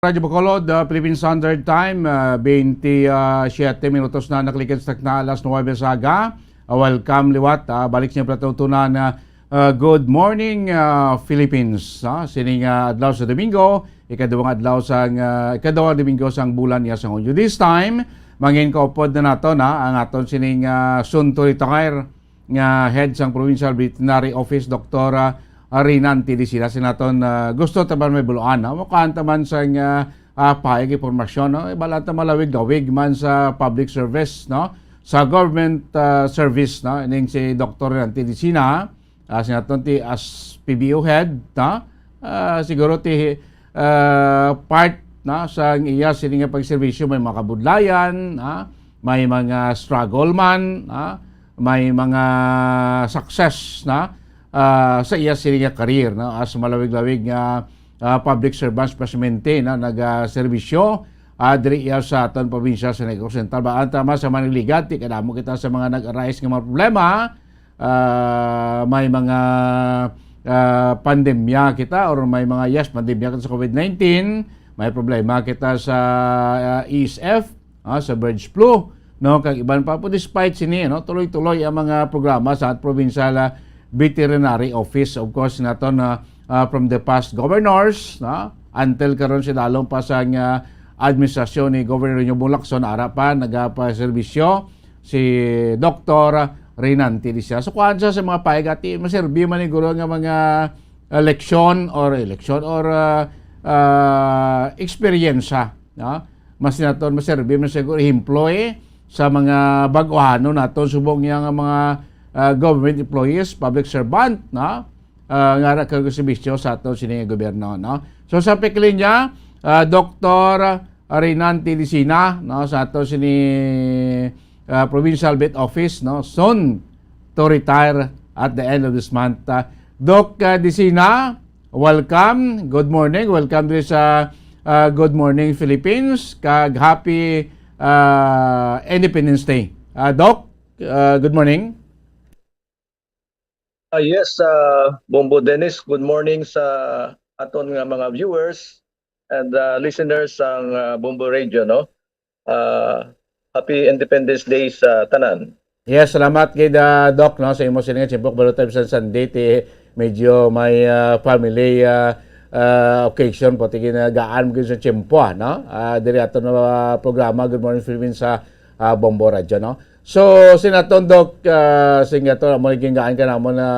Radyo Bacolod, ah, Philippine Standard Time, ah, twenty-seven minutos na nakalikan sa takna alas nuwebe sa aga. Ah, welcome liwat, ah, balik niya pala tutunan na, ah, Good Morning, ah, Philippines, ah, sining, ah, adlaw sa Domingo, ikaduhang adlaw sang, ah, ikaduhang Domingo sang bulan niya sa Hunyo. This time, mangin kaupod na nato na ang aton sining, ah, soon to retire nga head sang Provincial Veterinary Office, Doktor, ah, Renan Tedicina. Sa naton, ah, gusto ta man may buluan, no? Makuhaan ta man sang, ah, ah, pahayag, impormasyon, no? Ibala ta malawig-lawig man sa public service, no? Sa government, ah, service, no? Ining si Doktor Renan Tedicina, ah, sa naton ti as P B O head, no? Ah, siguro ti, ah, part, no, sa iya sini nga pagserbisyo may mga kabudlayan, no? May mga struggle man, no? May mga success, no? Ah, sa iya sini nga career, no? As malawig-lawig nga, ah, public servant, especialmente, no, nagaserbisyo, ah, diri iya sa aton probinsya sa Negros Occidental. Baan tama sa maniligat, ti kadamo kita sa mga nag-arise nga mga problema, ah, may mga, ah, pandemya kita or may mga, yes, pandemya kita sa covid nineteen, may problema kita sa, ah, E S F, ah, sa bird flu, no, kag iban pa po. Despite sini, no, tuloy-tuloy ang mga programa sa provincial, ah, veterinary office, of course, naton, ah, ah, from the past governors, no, until karon, sa dalom pa sang, ah, administrasyon ni Governor Ronnie Bong Lacson, ara pa nagapaserbisyo si Doktor Renan Tedicina. So, kuhaan siya sa mga pahayag, ti maserbi man ni guro nga mga, ah, leksyon or, eh, leksyon or, ah, ah, eksperyensya, no? Mas naton maserbi man siguro ehemplo, eh, sa mga bag-ohanon naton subong niya nga mga, ah, government employees, public servant, no? Ah, nga ara kag serbisyo sa aton sini nga gobyerno, no? So, sa piklinya, ah, Doktor Renan Tedicina, no, sa ato sini, ah, Provincial Vet Office, no, soon to retire at the end of this month. Ah, Doc, ah, Tedicina, welcome. Good morning. Welcome diri sa, ah, Good Morning Philippines, kag happy, ah, Independence Day. Ah, Doc, ah, good morning. Ah, yes, ah, Bombo Dennis, good morning sa aton nga mga viewers and, ah, listeners sang, ah, Bombo Radio, no? Ah, happy Independence Day sa tanan. Yes, salamat gid, ah, Doc, no, sa imo sini nga tiyempo. Kabalo ta bisan Sunday, ti medyo may, ah, family, ah, ah, occasion po, ti ginagaan mo gid sa tiyempo, ah, no? Ah, diri aton, ah, programa, Good Morning Philippines, sa, ah, Bombo Radio, no? So, sinaton, Doc, ah, sing ato, amo ni gingaan ka namon na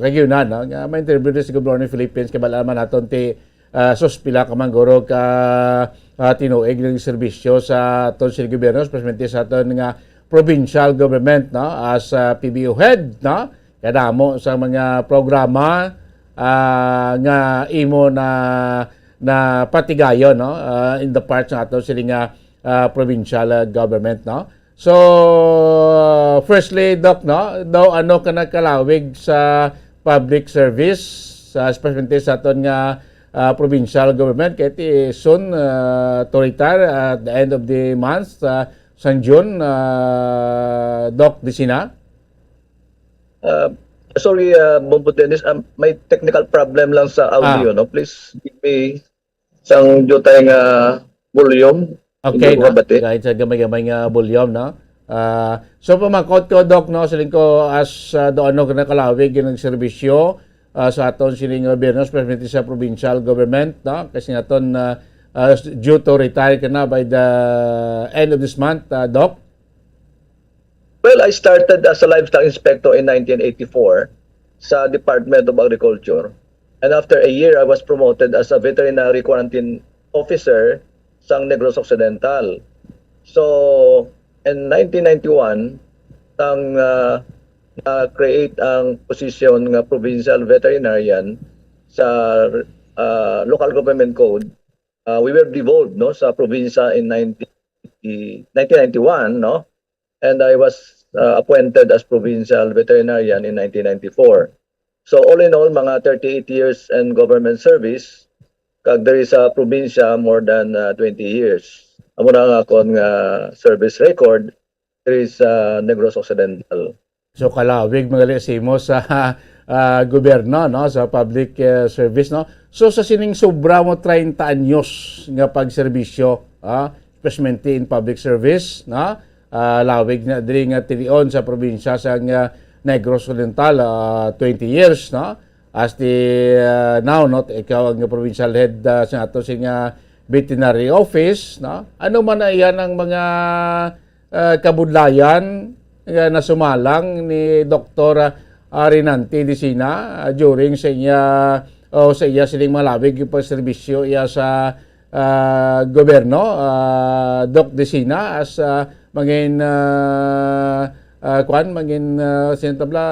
kagiunan, no? Nga may interview si Good Morning Philippines, kay bal-an man naton ti, ah, sus, pila ka man guro ka, ah, tinuig ng serbisyo sa aton sini gobyerno, especially sa aton nga provincial government, no, as a P B O head, no, kadamo sa mga programa, ah, nga imo na, na patigayon, no, ah, in the part sa ato sini nga, ah, provincial, ah, government, no. So, firstly, Doc, no, daw ano ka nagkalawig sa public service, sa, especially sa aton nga, ah, provincial government, kay ti soon, ah, to retire at the end of the month, ah, sang June, ah, Doc Disina? Uh, sorry, uh, Bombo Dennis, um, may technical problem lang sa audio, Ah. no? Please give me sang jutay nga volume. Okay, Hindi ko no? mabati. Kahit sa gamay-gamay nga volume, no? Ah, so, pamakot ko, Doc, no? Siling ko, as uh, doon, no, nakalawig yung nagserbisyo ah, sa aton sining gobyerno, especially sa provincial government, no? Kasi nga aton, ah, ah, due to retire ka na by the end of this month, ah, Doc. Well, I started as a livestock inspector in nineteen eighty-four sa Department of Agriculture. And after a year, I was promoted as a veterinary quarantine officer sa Negros Occidental. So, in nineteen ninety-one, tang uh, uh, create ang posisyon nga provincial veterinarian sa uh, local government code. Uh, we were devolved, no, sa probinsya in nineteen ninety-one, no? And I was uh, appointed as provincial veterinarian in nineteen ninety-four. So all in all, mga thirty-eight years and government service, kag diri sa probinsya more than uh, twenty years. Amo na ang akon nga service record diri sa Negros Occidental. So, kalawig magali sa imo sa ah, gobyerno, no, sa public eh, service, no. So, sa sining sobra mo treinta anyos nga pagserbisyo, ah, especially in public service, no, ah, lawig na diri nga tilion sa probinsya sa nga Negros Occidental, ah, twenty years, no. As the ah, now, no, ikaw ang provincial head ah, sa ato sing ah, veterinary office, no. Ano man na iyan ang mga ah, kabudlayan nga nasumalang ni Doktor ah, Rinante Disina ah, during sa iya o sa iya sining malawig nga pagserbisyo iya sa ah, gobyerno, ah, Doc Disina, as ah, mangin ah, ah, kuan, mangin ah, sino tabla,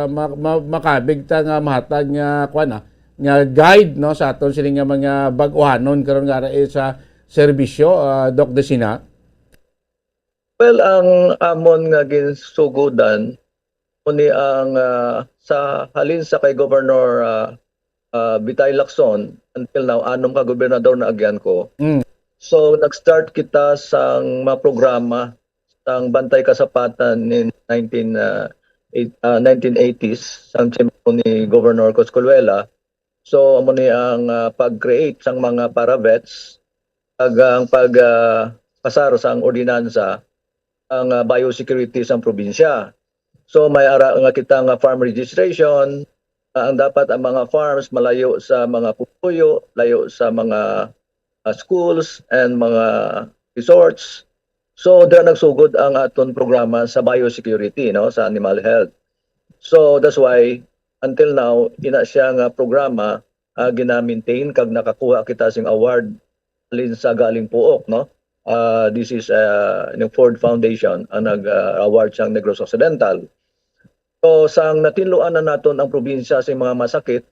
ma- ma- makabig ta nga mahatag nga kuan, ah, nga guide, no, sa aton sini nga mga bag-ohanon karon nga ara sa serbisyo, ah, Doc Disina. Well, ang amon nga ginsugodan mo ni ang ah, sa halin sa kay Governor ah, ah, Bitay Lacson, until now anom ka gobernador na agyan ko. Mm. So nag-start kita sang mga programa sang Bantay Kasapatan in nineteen ah, eight, ah, nineteen eighties sang time ni Governor Cosculuela. So amo ni ang ah, pag-create sang mga para-vets, ag ang pag ah, pasar sang ordinansa ang ah, biosecurity sang probinsya. So may ara nga kita nga farm registration, ah, ang dapat ang mga farms malayo sa mga puyo, layo sa mga ah, schools and mga resorts. So dira nagsugod ang aton programa sa biosecurity, no, sa animal health. So that's why until now ina siya nga programa ah, gina-maintain kag nakakuha kita sing award halin sa Galing Puok, no? Ah, this is uh, yung Ford Foundation ang nag-award sang Negros Occidental. So sang natinluan na naton ang probinsya sa mga masakit,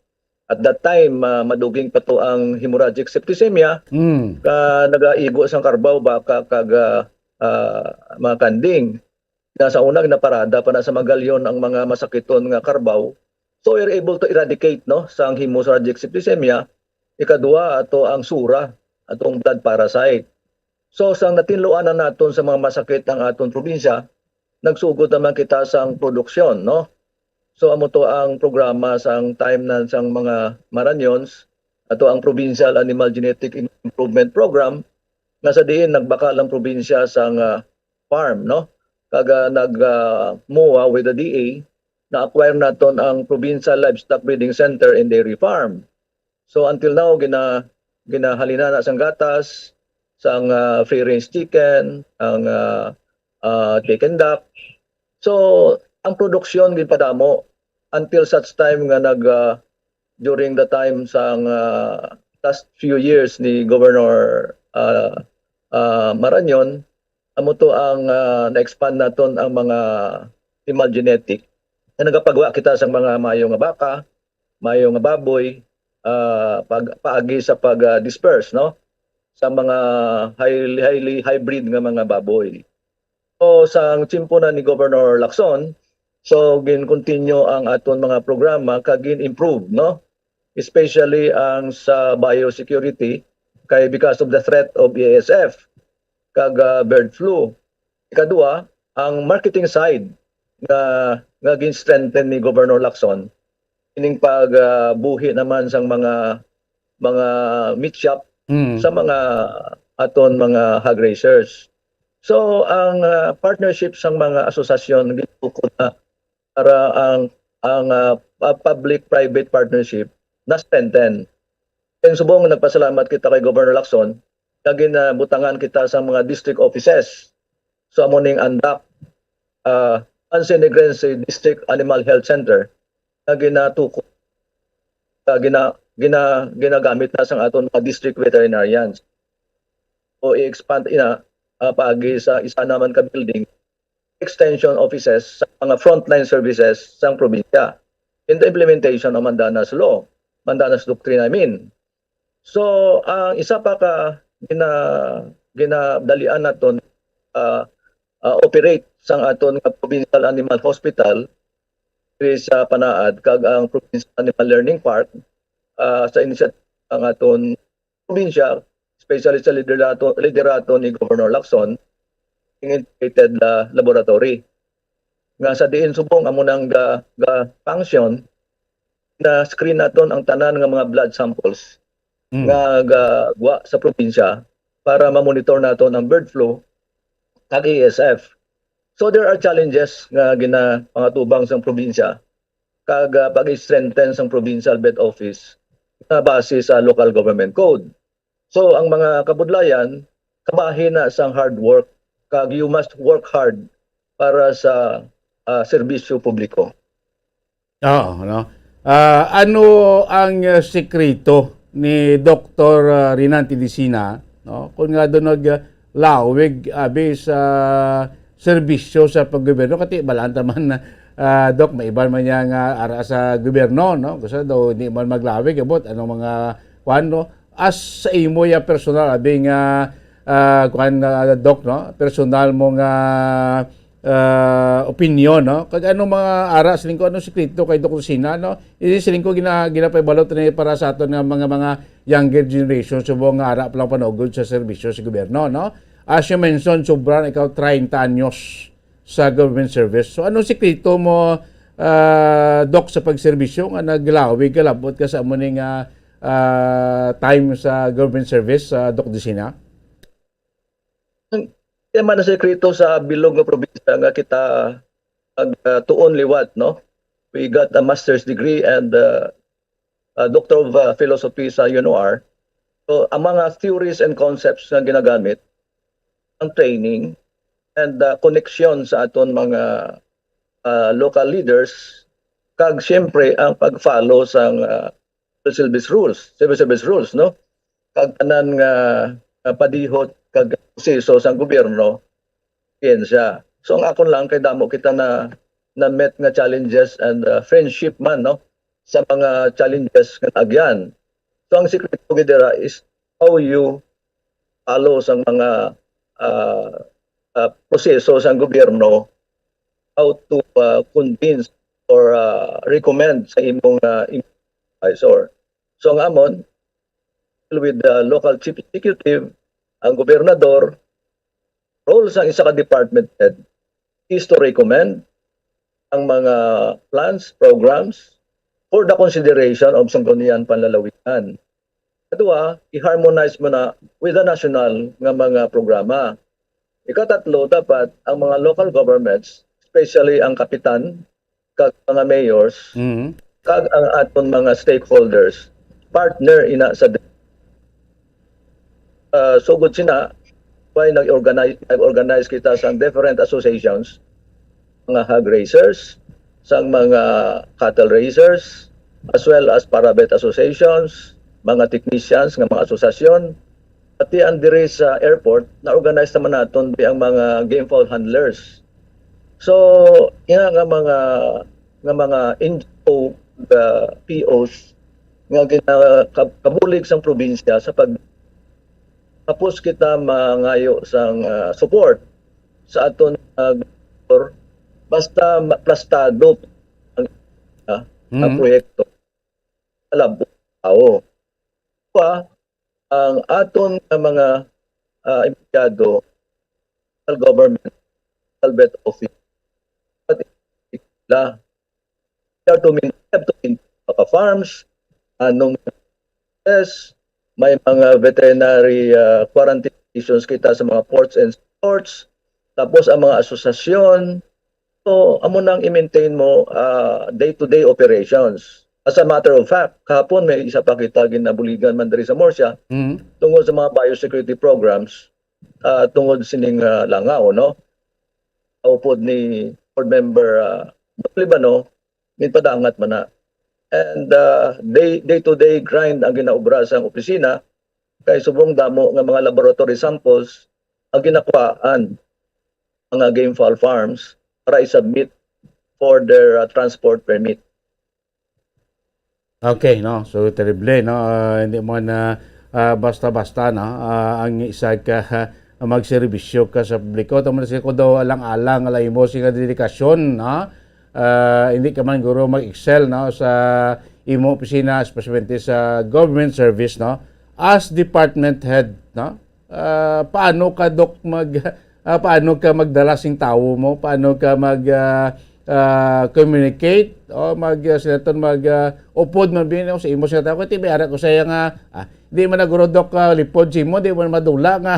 at that time ah, maduging pa to ang hemorrhagic septicemia, Mm. ka nagaigo sang karbaw, baka kag ah, ah, mga kanding. Na sa una ginaparada pa na sa mga galyon ang mga masakiton nga karbaw. So we're able to eradicate, no, sang hemorrhagic septicemia. Ikadua ato ang sura, atong blood parasite. So sang natinluan na naton sa mga masakit ang aton probinsya, nagsugod naman kita sang produksyon, no? So amo to ang programa sang time na sang mga Maranyons, ato ang Provincial Animal Genetic Improvement Program, nga sa diin nagbakal ang probinsya sang ah, farm, no? Kag ah, nag ah, MOA with the D A, na-acquire naton ang Provincial Livestock Breeding Center and Dairy Farm. So until now gina ginahalinan na sang gatas, sang ah, free range chicken, ang ah, ah, chicken duck. So ang produksyon ginpadamo until such time nga nag ah, during the time sang ah, last few years ni Governor ah, ah, Marañon, Amo to ang, ah, na-expand naton ang mga animal genetic nga nagapagwa kita sa mga maayo nga baka, maayo nga baboy, ah, pag-, paagi sa pag, ah, disperse, no, sa mga highly, highly hybrid nga mga baboy. So, sa tiyempo na ni Governor Lacson, so gin-continue ang aton mga programa kag gin-improve, no, especially ang sa biosecurity, kay because of the threat of A S F kag, ah, bird flu. Ikadua, ang marketing side nga, nga gin-strengthen ni Governor Lacson, ining pag, ah, buhi naman sang mga, mga meat shop Mm. sa mga aton mga hog raisers. So, ang, ah, partnership sang mga asosasyon ginatukod na para ang, ang, ah, pa-, public-private partnership na-strengthen. And subong nagpasalamat kita kay Governor Lacson, nga ginabutangan kita sa mga district offices. So, amo ning ANDAC, ah, Anse y Negrense District Animal Health Center, nga ginatukod, ah, gina-, gina-, ginagamit na sang aton mga district veterinarians. O i-expand ina, ah, paagi sa isa naman ka building, extension offices sa mga frontline services sang probinsya in the implementation of Mandanas Law, Mandanas Doctrine, I mean. So, ang isa pa ka gina-, ginadalian naton, ah, ah, operate sang aton nga Provincial Animal Hospital diri sa Panaad kag ang Provincial Animal Learning Park, ah, sa initiative ang aton probinsya, especially sa liderato, liderato ni Governor Lacson, ang integrated la-, laboratory. Nga sa diin subong amo nang ga, ga function, na screen naton ang tanan nga mga blood samples Mm. nga gagwa sa probinsya para ma-monitor naton ang bird flu kag A S F. So there are challenges nga ginapangatubang sang probinsya kag, ah, pag-strengthen sang provincial vet office nga base sa local government code. So, ang mga kabudlayan, kabahin na sang hard work, kag you must work hard para sa, ah, serbisyo publiko. Oo, no? Ah, ano ang, ah, sekreto ni Doktor, ah, Renan Tedesina, no? Kung nga doon nag, ah, lawig, abi, sa serbisyo sa paggobyerno, kati balaan ta man, ah, Doc, may iban man niya nga ara sa gobyerno, no? Gusto daw hindi man maglawig, abot, anong mga, kuwan, no? As sa imo ya personal, abi nga, ah, kuwan, ah, Doc, no? Personal mo nga, ah, opinyon, no? Kag anong mga ara, siling ko, anong sikreto kay Doc Lucina, no? Ini siling ko, gina-, ginapaibalot ni para sa aton nga mga, mga younger generation, subong nga ara pa lang panugod sa serbisyo sa gobyerno, no? As you mentioned, sobra na ikaw treinta anyos sa government service. So, anong sikreto mo, ah, Doc, sa pagserbisyo nga naglawig ka, labot ka sa amo ni nga, ah, time sa government service, ah, Doc Lucina? Ang, kaya man ang sekreto sa bilog nga probinsya nga kita ag, ah, tuon liwat, no? We got a master's degree and, ah, ah, Doctor of, ah, Philosophy sa U N O R. So, ang mga theories and concepts nga ginagamit, ang training, and, ah, connection sa aton mga, ah, local leaders, kag siyempre ang pag-follow sang, ah, civil service rules, civil service rules, no? Kag tanan nga, nga padihot kag proseso sang gobyerno, siyensya. So, ang akon lang kay damo kita na, na met nga challenges and, uh, friendship man, no, sa mga challenges nga naagyan. So, ang sikreto gid dira is how you follow sang mga, uh, uh, proseso sang gobyerno, how to, uh, convince or, uh, recommend sa imong, uh, im-, advisor. So, ang amon, with the local chief executive, ang gobernador, role sang isa ka department head is to recommend ang mga plans, programs for the consideration of Sangguniang Panlalawigan. Kadua, i-harmonize mo na with the national nga mga programa. Ikatatlo, dapat ang mga local governments, especially ang kapitan, kag mga mayors, Mhm. kag ang aton mga stakeholders, partner ina sa, ah, sugod sina, why nag-organize, nag-organize kita sa different associations, mga hog raisers, sang mga cattle raisers, as well as para-vet associations, mga technicians nga mga asosasyon, pati ang diri sa airport, na-organize naman naton di ang mga game fowl handlers. So, ina nga mga nga mga N G O, uh, P Os nga ginakabulig sang probinsya sa pag tapos kita mangayo sang, ah, support sa aton, ah, gobernador, basta ma-, plastado ang, ah, ang Mhm. proyekto. Alam, tao. Pa, ang aton nga mga, ah, empleyado sa government, sa Vet Office, pati sila, they have to main-, have to maintain mga farms, anong test, may mga veterinary, ah, quarantine stations kita sa mga ports and sports, tapos ang mga asosasyon. So, amo nang i-maintain mo, ah, day-to-day operations. As a matter of fact, kahapon may isa pa kita ginabuligan man diri sa Murcia Mhm. tungod sa mga biosecurity programs, ah, tungod sining, ah, langaw, no? Upod ni Board Member, ah, Libano, ginpadangat man na. And, ah, day, day-to-day grind ang ginaobra sa opisina, kay subong damo nga mga laboratory samples ang ginakuhaan mga game fowl farms para i-submit for their, ah, transport permit. Okay, no? So, terrible, no? Ah, hindi mo na, ah, basta-basta, no? Ah, ang isa ka, ah, magserbisyo ka sa publiko. Tama na siya ko daw alang-alang, alay mo siya dedikasyon, no? Ah, hindi ka man guro mag-excel, no? Sa imo opisina, especially sa government service, no? As department head, no? Ah, paano ka, Doc, mag, ah, paano ka magdala sing tawo mo? Paano ka mag, ah, ah, communicate? O mag, ah, sila ton mag, ah, upod man bino sa imo sa tawo. Kaya may ara ko sa iya nga, ah, di man naguro, Doc, ah, lipod si mo, di man madula nga,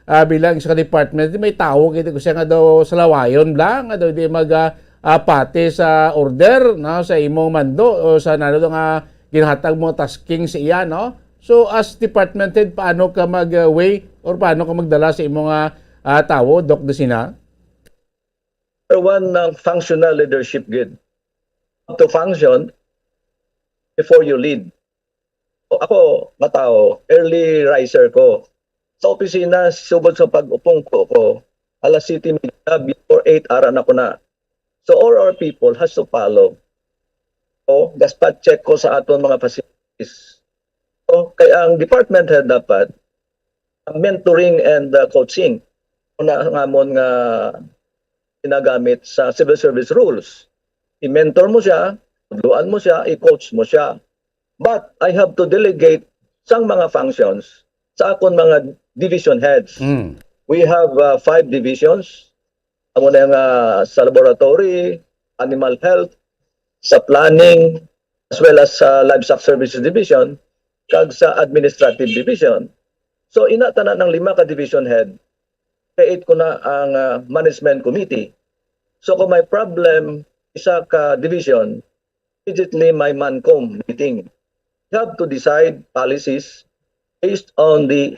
ah, bilang sa department, di may tawo kita ko siya nga daw salawayon lang, nga daw di mag, ah, ah, pati sa order, no, sa imong mando o sa nano nga ginhatag mo tasking sa iya, no? So, as department head, paano ka mag, uh, weigh or paano ka magdala sa imong, ah, ah, tawo, Doc Dusina? Number one, ang functional leadership gid. To function before you lead. O, ako, nga tao, early riser ko. Sa opisina, subod sa pag-upong ko, ko, alas siyete media, before eight, ara na ko na. So, all our people has to follow. O, gas-, check ko sa aton mga facilities. So, kay ang department head dapat, mentoring and, uh, coaching. Una nga amon nga ginagamit sa civil service rules. I-mentor mo siya, tudloan mo siya, i-coach mo siya. But I have to delegate sang mga functions sa akon mga division heads. Mm. We have, uh, five divisions. Amo na nga sa laboratory, animal health, sa planning, as well as sa livestock services division, kag sa administrative division. So, ina tanan ang lima ka division head, create ko na ang, ah, management committee. So, kung may problem isa ka division, immediately may MANCOM meeting. You have to decide policies based on the,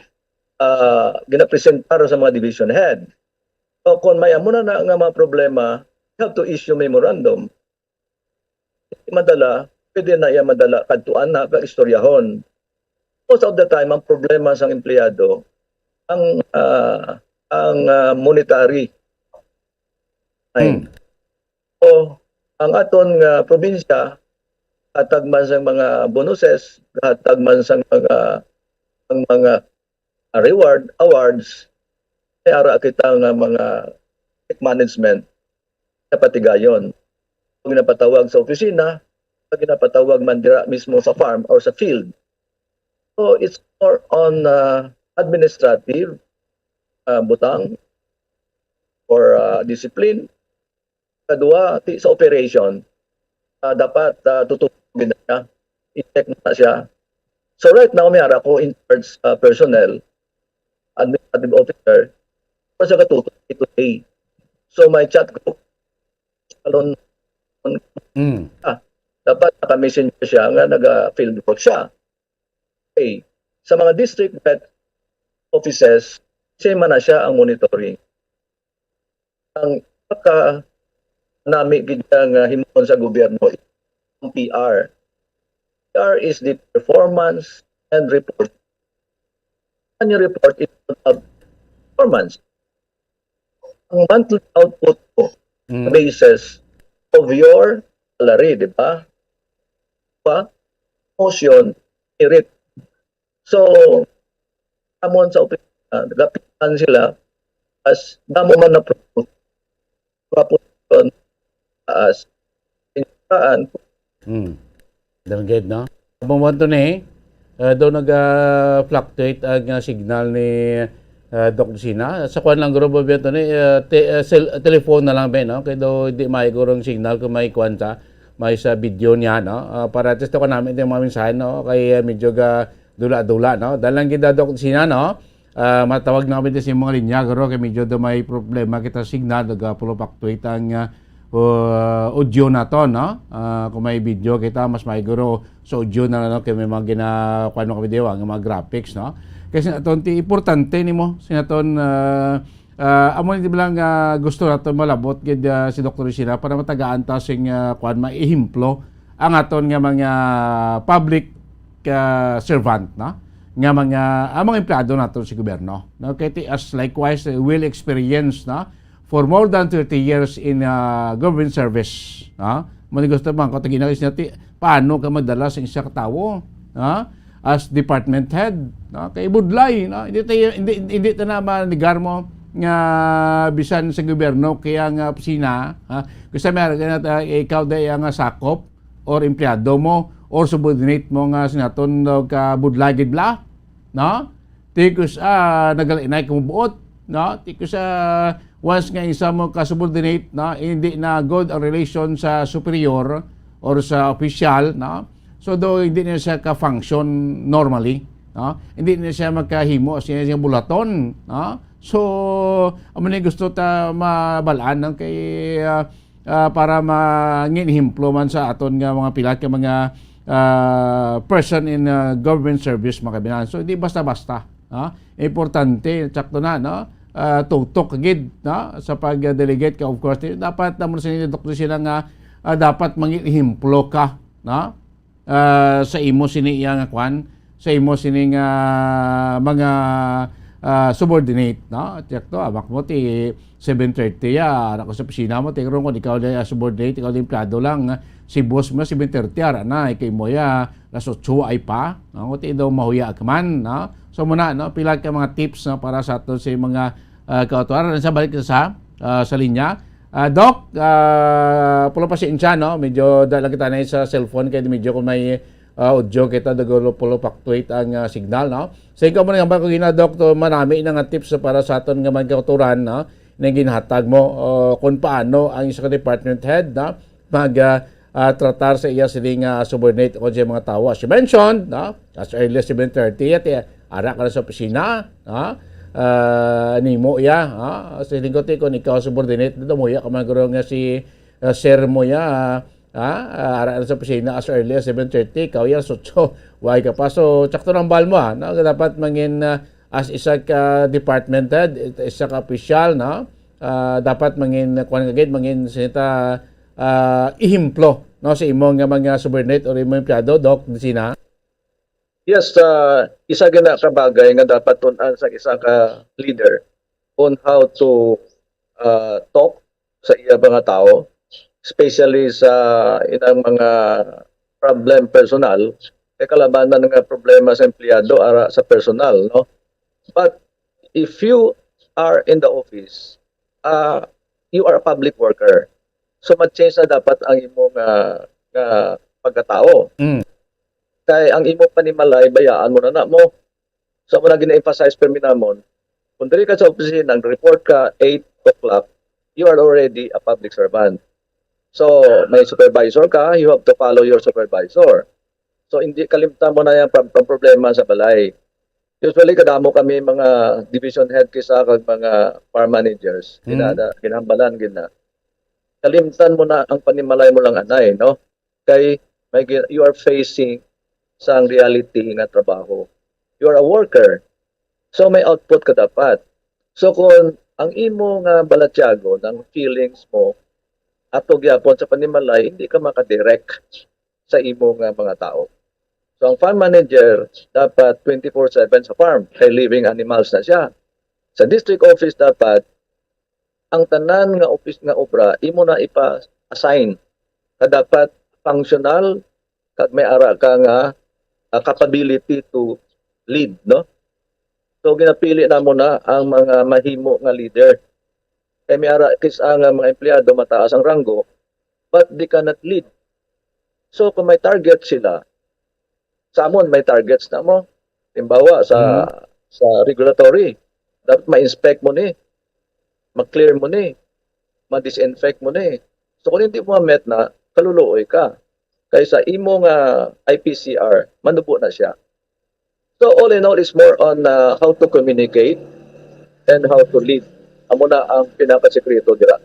ah, ginapresentar sa mga division head. So, kung may amo na, na nga mga problema, you have to issue memorandum. Madala, pwede na iya madala kadtuan na kag istoryahon. Most of the time, ang problema sang empleyado, ang, ah, ang, ah, monetary. Ay. Hmm. So, ang aton nga probinsya, hatag man sang mga bonuses, hatag man sang mga, ang mga, ah, reward, awards, may ara kita nga mga management na patigayon. Pag ginapatawag sa opisina, pag ginapatawag man dira mismo sa farm or sa field. So, it's more on, uh, administrative, uh, butang or, uh, discipline. Kadua, ti-, sa operation, uh, dapat, uh, tutuo gid na siya. I-check na siya. So, right now, may ara ko in charge, uh, personnel, administrative officer, pa sa katuto, day to day. So, may chat group, alon, Mm. ah, dapat naka-messenger siya nga naga-field work siya. Okay. Sa mga district vet offices, siya man na siya ang monitoring. Ang pagka nami gid nga himuon sa gobyerno, ang P R. P R is the performance and report. annual report is about performance. Ang monthly output ko, Mm. basis of your salary, di ba? Pa, motion, merit. So, amon sa opisina, nagapitan sila as damo man na produce, mga posisyon, taas, pinyataan. Hmm. Danggit, no? Pamawag to ni, uh, daw nag-fluctuate ang uh, signal ni uh, Doc Lucina. Sa kwan lang, guro, ba to ni, uh, te- uh, cell- telephone na lang, be, no? Kaya daw di may guro ang signal kung may kwan sa, may sa video niya, no? Uh, para at least ako namin yung mga mensahe, no? Kay uh, medyo ga dula-dula, no? Dahil lang kita, Doc Lucina, no? Ah, matawag na kami sa mga linya, guro, kay medyo daw may problema kita sa signal, nag-fluctuate ang ah, uh, audio nato, no? Ah, kung may video kita, mas may guro sa audio na lang, no? Kay may mga gina-, kung ano kami, di ba, ang mga graphics, no? Kasi aton, ti importante nimo, sinaton, ah, ah, amo ni bilang ah, gusto naton malabot gid ah, si Doktor Lucina para matagaan ta sing ah, kuan, maihemplo ang aton nga mga public ah, servant, no? Nga mga, ang mga empleyado naton sa gobyerno, no? Kay ti as likewise, eh, well experienced, no? For more than thirty years in ah, government service, no? Mao ni gusto man ko tagina siya ti paano ka magdala sa isa ka tawo, no? As department head, no? Kay budlay, no? Hindi tayo, hindi, hindi ta na manigar mo nga bisan sa gobyerno kaya nga opisina, ha? Gusto may aragan na ta- ikaw day ang sakop or empleyado mo or subordinate mo nga sinaton daw ka budlay gid bla, no? Tikos ah nagalinay kumubuot, no? Tikos ah once nga isa mo ka subordinate, no? Hindi na good ang relation sa superior or sa official, no? So do hindi na siya ka function normally, no? Hindi na siya magkahimo siya siyang bulaton, no? So amo ni gusto ta mabalaan, no? Kay ah, ah, para mangin ehemplo man sa aton nga mga pilat ka mga ah, person in ah, government service, mga kabinan. So hindi basta-basta, no? Importante, sakto na, no? Ah, tutok gid, no? Sa pag-delegate ka, of course, dapat naman sa inyo, Doktor, sila nga ah, dapat mangin ehemplo ka, no? Ah, sa imo sini iya nga kwan, sa imo sini nga mga ah, subordinate, no? Check to, abak mo ti seven thirty ya, ara ko sa opisina mo, ti karon kung ikaw na subordinate, ikaw na empleyado lang, si boss mo seven thirty, ara na, ikaw mo ya, las otso ay pa, no? Ti daw mahuya ka man, no? So muna, no? Pila ka mga tips, no? Para sa ato sa mga ah, kautoran. Sa balik sa ah, sa linya, Ah, Doc, ah, pulo pasensya, no? Medyo dala kita na sa cellphone kay medyo kung may ah, audio kita, dagulo pulo fluctuate ang ah, signal, no? Sa ikaw mo na nga ko gina, Doc, to manami na nga tips para sa aton nga mga kautoran, no? Na ginhatag mo ah, kung paano ang isa ka department head, no? Mag ah, ah, tratar sa iya sini nga subordinate o sa mga tawo. As you mentioned, no? As early as seven thirty, at eh, ara ka na sa opisina, no? Ah, nimo iya, ha? Sa lingkod, eh, kung ikaw subordinate, dito mo iya, kamagro nga si ah, sir mo iya, ah, ah, ara na sa opisina as early as seven thirty, ikaw iya, so, so, why ka pa? So, tsakto ng bal mo, ha? No? Dapat mangin ah, as isa ka department head, isa ka official, no? Ah, dapat mangin, kuwan ka gid, mangin sinita ah, ehemplo, no? Sa imo nga mga subordinate or imo empleyado, Doc, sina? Yes, ah, isa gina ka bagay nga dapat tun-an sa isa ka leader on how to ah, talk sa iya mga tao, especially sa inang mga problem personal, kay kalabanan nga problema sa empleyado ara sa personal, no? But if you are in the office, ah, you are a public worker. So mag-change na dapat ang imo nga nga pagkatao. Mm. Kay ang imo panimalay, bayaan mo na na mo. So mo na gina-emphasize permi namon, kung diri ka sa opisina, nag-report ka eight o'clock, you are already a public servant. So may supervisor ka, you have to follow your supervisor. So hindi, kalimtan mo na yung pag- pag problema sa balay. Usually kadamo kami mga division head kisa kag mga farm managers, Mm. ginada, ginahambalan gid na. Kalimtan mo na ang panimalay mo lang anay, no? Kay may gi- you are facing sang reality nga trabaho. You are a worker. So may output ka dapat. So kung ang imo nga balatyagon, ang feelings mo ato gyapon sa panimalay, hindi ka makadirect sa imo nga mga tao. So, ang farm manager dapat twenty-four seven sa farm, kay living animals na siya. Sa district office dapat, ang tanan nga office nga obra, imo na ipa-assign. Ka dapat functional, kag may ara ka nga, ah, capability to lead, no? So, ginapili namo na ang mga mahimo nga leader. Kay may ara kis-a nga mga empleyado mataas ang ranggo, but they cannot lead. So, kung may target sila, sa amon may targets na mo. Halimbawa, sa, Mhm. sa regulatory, dapat ma-inspect mo ni, ma-clear mo ni, ma-disinfect mo ni. So, kung hindi mo ma-met na, kaluluoy ka. Kay sa imo nga I P C R, manubo na siya. So, all in all, it's more on, uh, how to communicate and how to lead. Amo na ang pinakasekreto dira.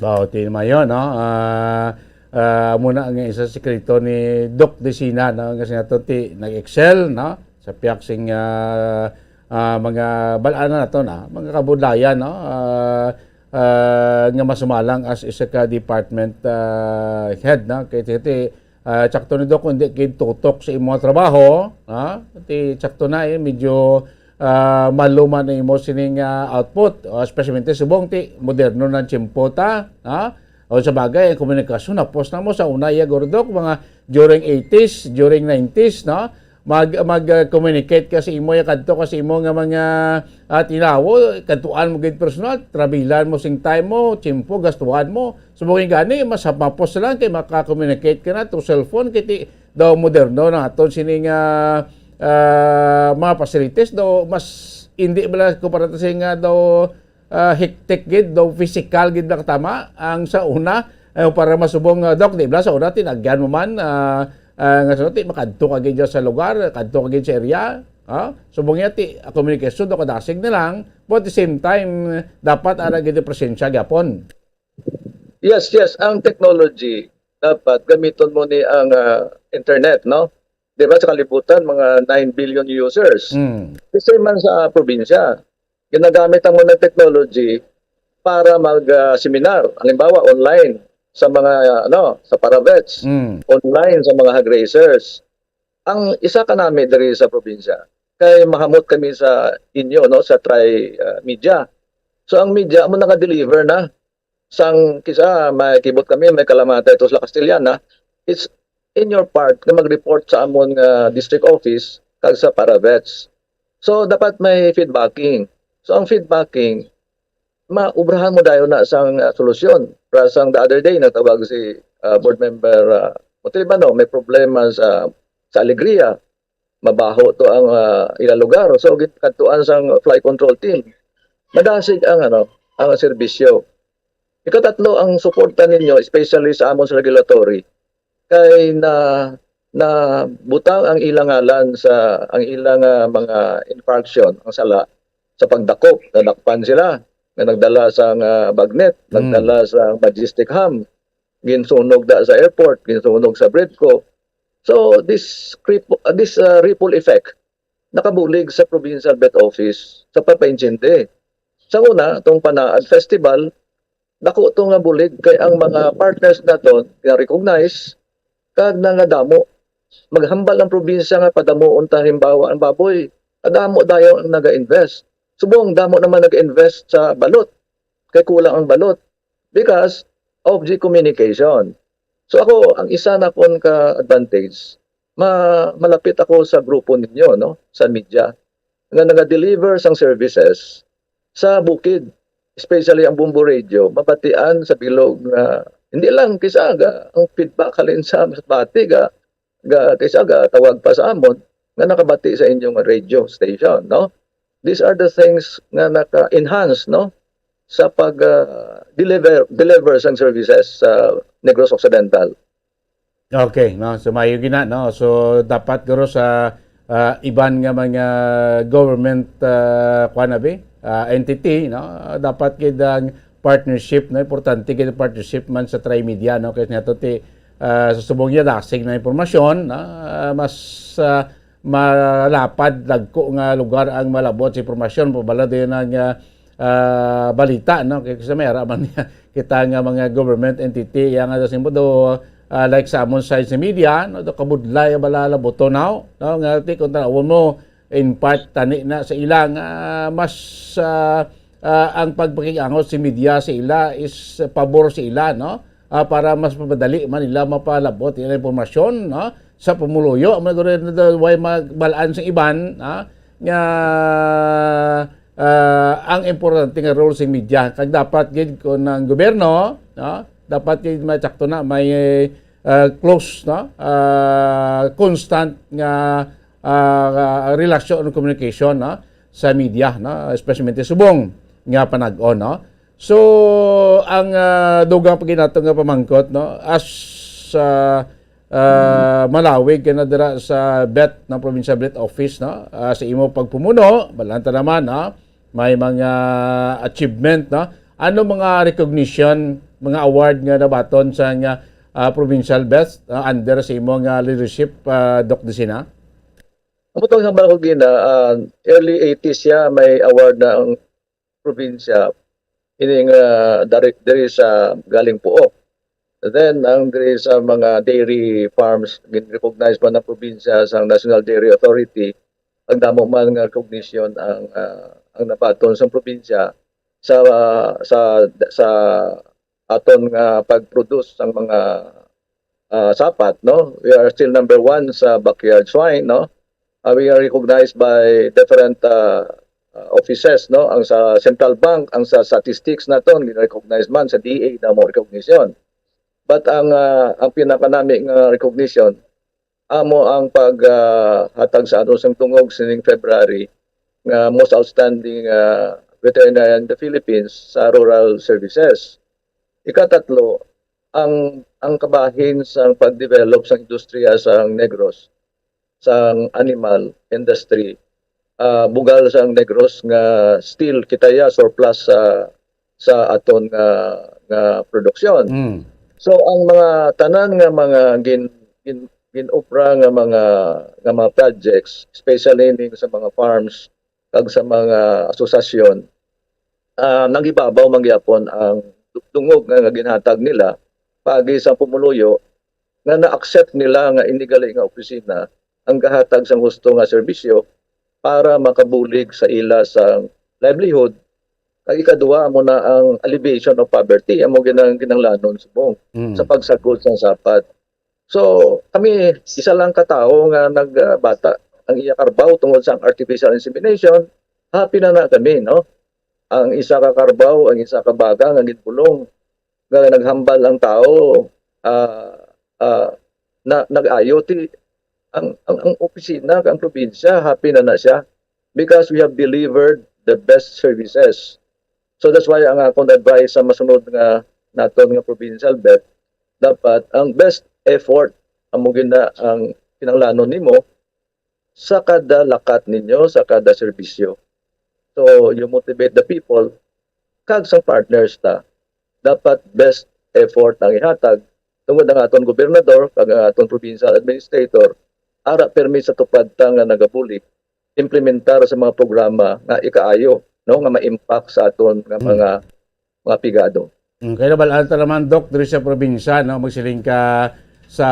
Wow, ti naman yun, no? Ah, ah, muna nga isa sikreto ni Doc Decina, no? Kasi nato ti nag-excel, no? Sa piyak sing, ah, ah, mga bal-, ano na to na, mga kabudlayan, no? Ah, ah, nga masumalang as isa ka department, ah, head, no? Kay, kay, ah, tsakto ni Doc, kung di kay tutok sa imong trabaho, ha? Ti tsakto na, eh, medyo, ah, maluman na imo sining, ah, output, o especially subong ti moderno na tiyempo ta, ha? O sa bagay, ang komunikasyon, hapos na mo sa una, iya, guro, Doc, mga during eighties, during nineties, no? Mag, mag, ah, communicate ka sa imo, ya, kadto ka sa imo nga mga, ah, tinawo, kadtuan mo gid personal, trabilan mo sing time mo, tiyempo, gastuhan mo. Subong gani, mas hapos lang kay maka-communicate ka na through cellphone, kay ti, daw moderno na aton sining, ah, ah, mga facilities, daw mas hindi bala kumpara ta sing, ah, daw, ah, hectic gid, daw physical gid lang tama ang sa una, eh, para masubong, ah, Doc, di ba? Sa una, tinagyan mo man, ah, ah, nga sa ti, makadto ka gid sa lugar, kadto ka gid sa area, ha? Subong niya, ti, ah, communication, daw kadasig na lang, but at the same time, dapat ara gid ang presensya gyapon. Yes, yes. Ang technology, dapat gamiton mo ni ang, ah, internet, no? Di ba, sa kalibutan, mga nine billion users. Mm. The same man sa probinsya. Ginagamit ang mga technology para mag, ah, seminar. Halimbawa, online sa mga, ano, sa paravets. Mm. Online sa mga hog raisers. Ang isa ka nami diri sa probinsya, kay mahamot kami sa inyo, no, sa Tri, ah, Media. So, ang media mo naka-deliver na. Sang kisa may kibot kami, may kalamata ito sa Castellana, it's in your part na mag-report sa amon nga district office kag sa paravets. So, dapat may feedbacking. So, ang feedbacking, maubrahan mo dayon na sang, ah, solusyon. Para sang the other day, nagtawag si, ah, board member, ah, Montalibano, may problema sa, sa Alegria. Mabaho to ang, ah, ila lugar. So, git-, kadtuan sang fly control team. Madasig ang, ano, ang serbisyo. Ikatatlo, ang suporta ninyo, especially sa amon sa regulatory, kay na, nabutang ang ilang ngalan sa, ang ilang, ah, mga infraction, ang sala, sa pagdakop, nadakpan sila, nga nagdala sa, ah, bagnet, Mm. nagdala sa Majestic Ham, ginsunog da sa airport, ginsunog sa Bredco. So, this creep-, uh, this, uh, ripple effect nakabulig sa Provincial Vet Office sa pagpaintsindi. Sa una, itong Panaad Festival, dako to nga bulig kay ang mga partners naton nga recognize kag nangadamo. Maghambal ang probinsya nga padamuon ta, halimbawa, ang baboy. Kadamo dayon ang naga-invest. Subong, damo naman nag-invest sa balot. Kay kulang ang balot because of the communication. So ako, ang isa na kon ka advantage, ma-, malapit ako sa grupo ninyo, no, sa media, nga naga-deliver sang services sa bukid, especially ang Bombo Radio, mabatian sa bilog nga hindi lang kisa ga ang feedback halin sa bati ga, ga, kisa ga tawag pa sa amon nga nakabati sa inyong radio station, no? These are the things nga naka-enhance, no, sa pag, ah, deliver, deliver sang services sa Negros Occidental. Okay, no? So, maayo gina, no? So, dapat guro sa, ah, iban nga mga government, ah, kuwan na bi, ah, entity, no? Dapat gid ang partnership, no? Importante gid ang partnership man sa Trimedia, no? Kay nato ti, ah, sa subong niya, dasig na impormasyon, no? Ah, mas, ah, malapad, dagko nga lugar ang malabot sa impormasyon, pabala din ang, ah, ah, balita, no? Kay sa may ara man niya, kita nga mga government entity, yang nga simbo do, ah, like sa amon side sa media, no, do kabudlay ang balala buto now, no, nga ti kung tanawon mo, in part tani na sa ila nga mas, ah, ah, ang pagpakig-angot sa media sa ila is pabor sa ila, no? Ah, para mas mapadali man nila mapalabot ila impormasyon, no, sa pumuluyo. Amo na guro na way magbal-an sa iban, ah, nga, ah, ang importante nga role sa media. Kag dapat gid kung ang gobyerno, no, dapat gid may sakto na may, ah, close, no, ah, constant nga, ah, relasyon o communication, no, sa media, no, especially subong nga panag-on, no. So, ang, ah, dugang pa gid nato nga pamangkot, no, as, ah, ah, malawig kay na dira sa bet, no, provincial bet office, no, ah, sa imo pagpumuno, balanta naman, no, may mga achievement, no. Ano mga recognition, mga award nga nabaton sa nga, ah, provincial bet, ah, under sa imo nga leadership, ah, Doc Dicina? Ang butong sa Barcogina, ah, early eighties siya, may award na ang probinsya, ini nga dari, diri sa galing puok. Then, ang diri sa mga dairy farms, gin-recognize man ng probinsya sa National Dairy Authority, ang damo man nga recognition ang, ah, ang nabaton sa probinsya sa, sa, sa aton nga pag-produce sang mga, ah, sapat, no? We are still number one sa backyard swine, no? Ah, we are recognized by different, ah, ah, offices, no? Ang sa Central Bank, ang sa statistics naton, gina-recognize man sa D A, damo recognition. But ang, ah, ang pinakanami nga recognition, amo ang pag, ah, hatag sa ato sang dungog sining February nga most outstanding, ah, veterinarian in the Philippines sa rural services. Ikatatlo, ang, ang kabahin sang pag-develop sang industriya sang Negros, sang animal industry, ah, bugal sang Negros nga still kita ya surplus sa, sa aton nga, nga produksyon. Mm. So, ang mga tanan nga mga gin-, gin-, gin-obra nga mga, nga mga projects, especially ning sa mga farms kag sa mga asosasyon, ah, nag-ibabaw man gyapon ang dungog nga, nga ginhatag nila paagi sa pumuluyo nga na-accept nila nga ini gali nga opisina ang gahatag sang husto nga serbisyo para makabulig sa ila sang livelihood. Kag ikadua, amo na ang alleviation of poverty, amo ginang-, ginanglanon subong Mm. sa pagsagod sang sapat. So, kami, isa lang ka tawo nga nagbata ang iya karbaw tungod sa artificial insemination, happy na na kami, no? Ang isa ka karbaw, ang isa ka baga nga ginbulong, nga naghambal ang tawo, ah, ah, na, nag-ayo ti ang, ang, ang opisina, ang probinsya, happy na na siya because we have delivered the best services. So that's why ang akong advice sa masunod nga naton nga provincial vet, dapat ang best effort amo gid na ang kinahanglanon nimo sa kada lakat ninyo, sa kada serbisyo. So you motivate the people, kag sang partners ta, dapat best effort ang ihatag tungod ang aton gobernador kag ang aton provincial administrator ara permi sa tupad ta nga nagabulig implementar sa mga programa nga ikaayo, no, nga ma-impact sa aton nga Hmm. mga, mga pigado. Mm, kay nabal-an ta naman, Doc, diri sa probinsya, no, magsiling ka sa,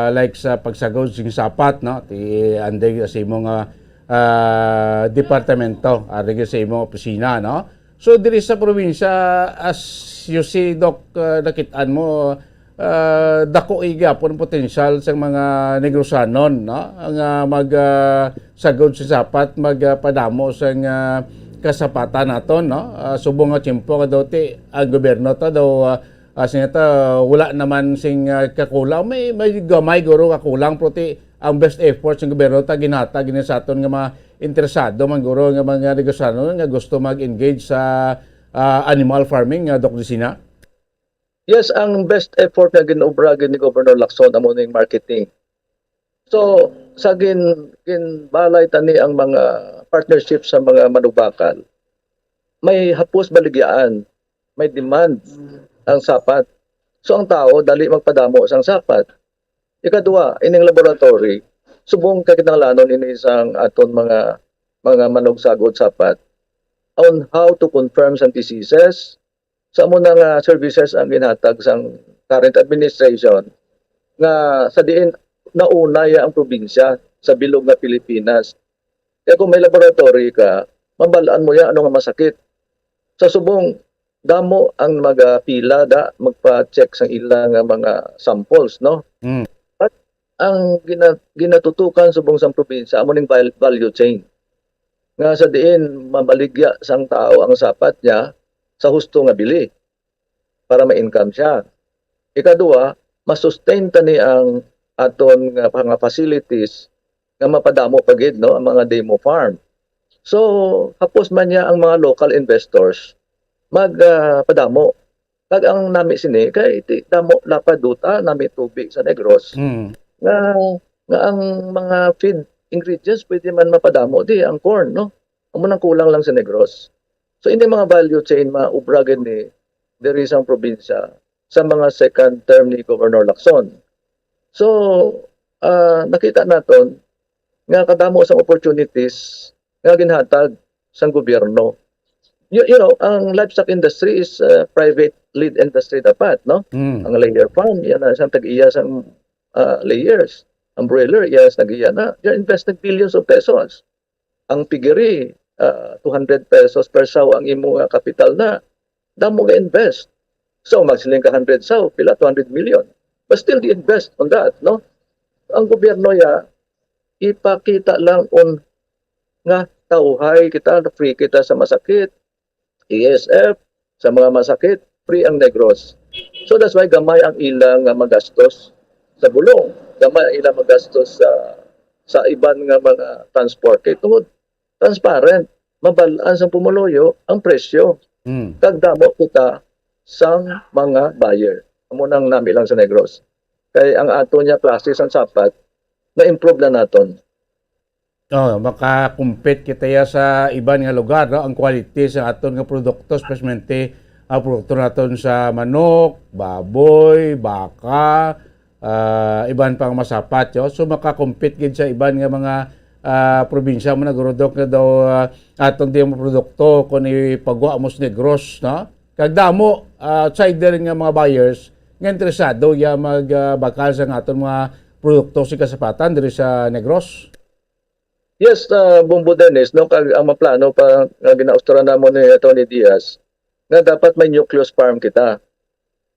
like, sa pagsagod sing sapat, no, ti, under sa imo nga, ah, departamento, under sa imo opisina, no. So, diri sa probinsya, as you see, Doc, ah, nakit-an mo, ah, dako gyapon ang potensyal sang mga Negrosanon, no, nga mag, ah, sagod sa sapat, mag, ah, padamo sang, ah, kasapatan naton, no. Ah, subong nga tiyempo nga daw ti ang gobyerno ta daw, ah, ah, sing ta wala naman sing, ah, kakulang, may, may gamay guro kakulang, pero ti ang best effort sang gobyerno ta ginhatag gini sa aton nga mga interesado man guro nga mga Negrosanon nga gusto mag-engage sa, ah, animal farming, ah, Doc Dicina. Yes, ang best effort nga gin-obra gid ni Governor Lacson amo ning marketing. So, sa gin-, ginbalay tani ang mga partnership sa mga manugbakal, may hapos baligyaan, may demand ang sapat. So, ang tao dali magpadamo sang sapat. Ikadua, ining laboratory, subong kay kinahanglanon ini sang aton mga, mga manugsagod sapat on how to confirm sang diseases, sa amo na nga services ang ginhatag sang current administration, nga sa diin nauna ya ang probinsya sa bilog nga Pilipinas. Kaya kung may laboratory ka, mabal-an mo ya ano nga masakit. Sa subong, damo ang magapila da magpa-check sang ila nga mga samples, no? Mm. But ang gina- ginatutukan subong sang probinsya amo ning val- value chain, nga sa diin mabaligya sang tao ang sapat niya sa husto nga bili para ma-income siya. Ikaduha, masustain ta ni ang aton nga mga facilities nga mapadamo pa gid, no, ang mga demo farm. So, hapos man niya ang mga local investors mag ah, padamo. Kag ang nami sini kay ti damo lapad duta nami tubig sa Negros Mm. nga nga ang mga feed ingredients pwede man mapadamo di ang corn, no? Amo nang kulang lang sa Negros. So ini mga value chain maubra gid ni diri sang probinsya sa mga second term ni Governor Lacson. So ah, nakita naton nga kadamo sang opportunities nga ginhatag sang gobyerno. You, you know, ang livestock industry is uh, private lead industry dapat, no? Mm. Ang layer farm, yan na isang tag-iya sang uh, layers. Ang broiler, yes, tag-iya na. They invested billions of pesos. Ang piggery, uh, two hundred pesos per sow ang imo nga kapital na. Damo nga invest. So, magsiling ka hundred sow, pila? Two hundred million. But still, they invest on that, no? Ang gobyerno ya, ipakita lang on nga tawhay kita, free kita sa masakit, E S F, sa mga masakit, free ang Negros. So that's why gamay ang ilang nga magastos sa bulong, gamay ang ilang magastos sa sa iban nga mga transport. Kay tungod transparent, mabal-an sang pumuluyo ang presyo. Mm. Kag damo kita sang mga buyer. Amo nang nami lang sa Negros. Kay ang ato niya klase sang sapat, na-improve na naton. Oh, maka-compete kita ya sa iban nga lugar, no? Ang quality sa aton nga produkto, especially ang produkto naton sa manok, baboy, baka, ah, iban pang masapat, yo. So maka-compete gid sa iban nga mga ah, probinsya mo nagurudok nga daw ah, aton di mga produkto kung ipagwa mo sa Negros, no? Kag damo ah, outsider nga mga buyers nga interesado ya magbakal sa aton mga produkto sa kasapatan diri sa Negros. Yes, uh, Bombo Dennis, no, kag ang maplano pa nga ginausturan namo ni Attorney Diaz nga dapat may nucleus farm kita.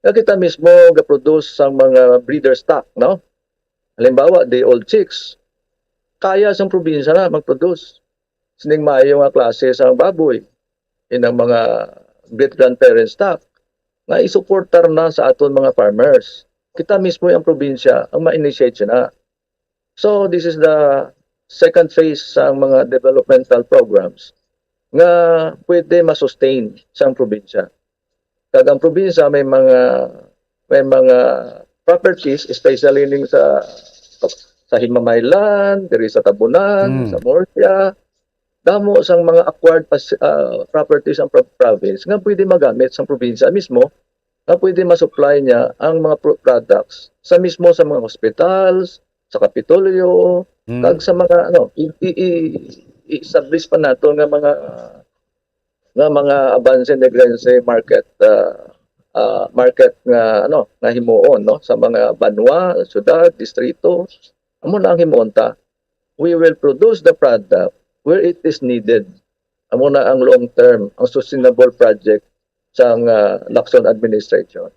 Nga kita mismo ga-produce sang mga breeder stock, no? Halimbawa, day old chicks. Kaya sang probinsya na mag-produce sining maayo nga klase sang baboy, inang mga great grandparent stock nga isuportar na sa aton mga farmers. Kita mismo ang probinsya ang ma-initiate na. So this is the second phase sa mga developmental programs nga pwede ma-sustain sa probinsya. Kag ang probinsya may mga may mga properties, especially ning sa sa Himamaylan, diri sa Tabunan, Mm. sa Murcia, damo sang mga acquired pas- ah, properties ang pro- province nga pwede magamit sa probinsya mismo nga pwede ma-supply niya ang mga pro- products sa mismo sa mga hospitals, sa Kapitolyo, Mm. kag sa mga ano i- i- i- i-establish pa nato nga mga nga mga Avance Negrense market ah, ah, market nga ano nga himuon, no, sa mga banwa, syudad, distrito. Amo na ang himuon ta. We will produce the product where it is needed. Amo na ang long term, ang sustainable project sang ah, Lacson administration.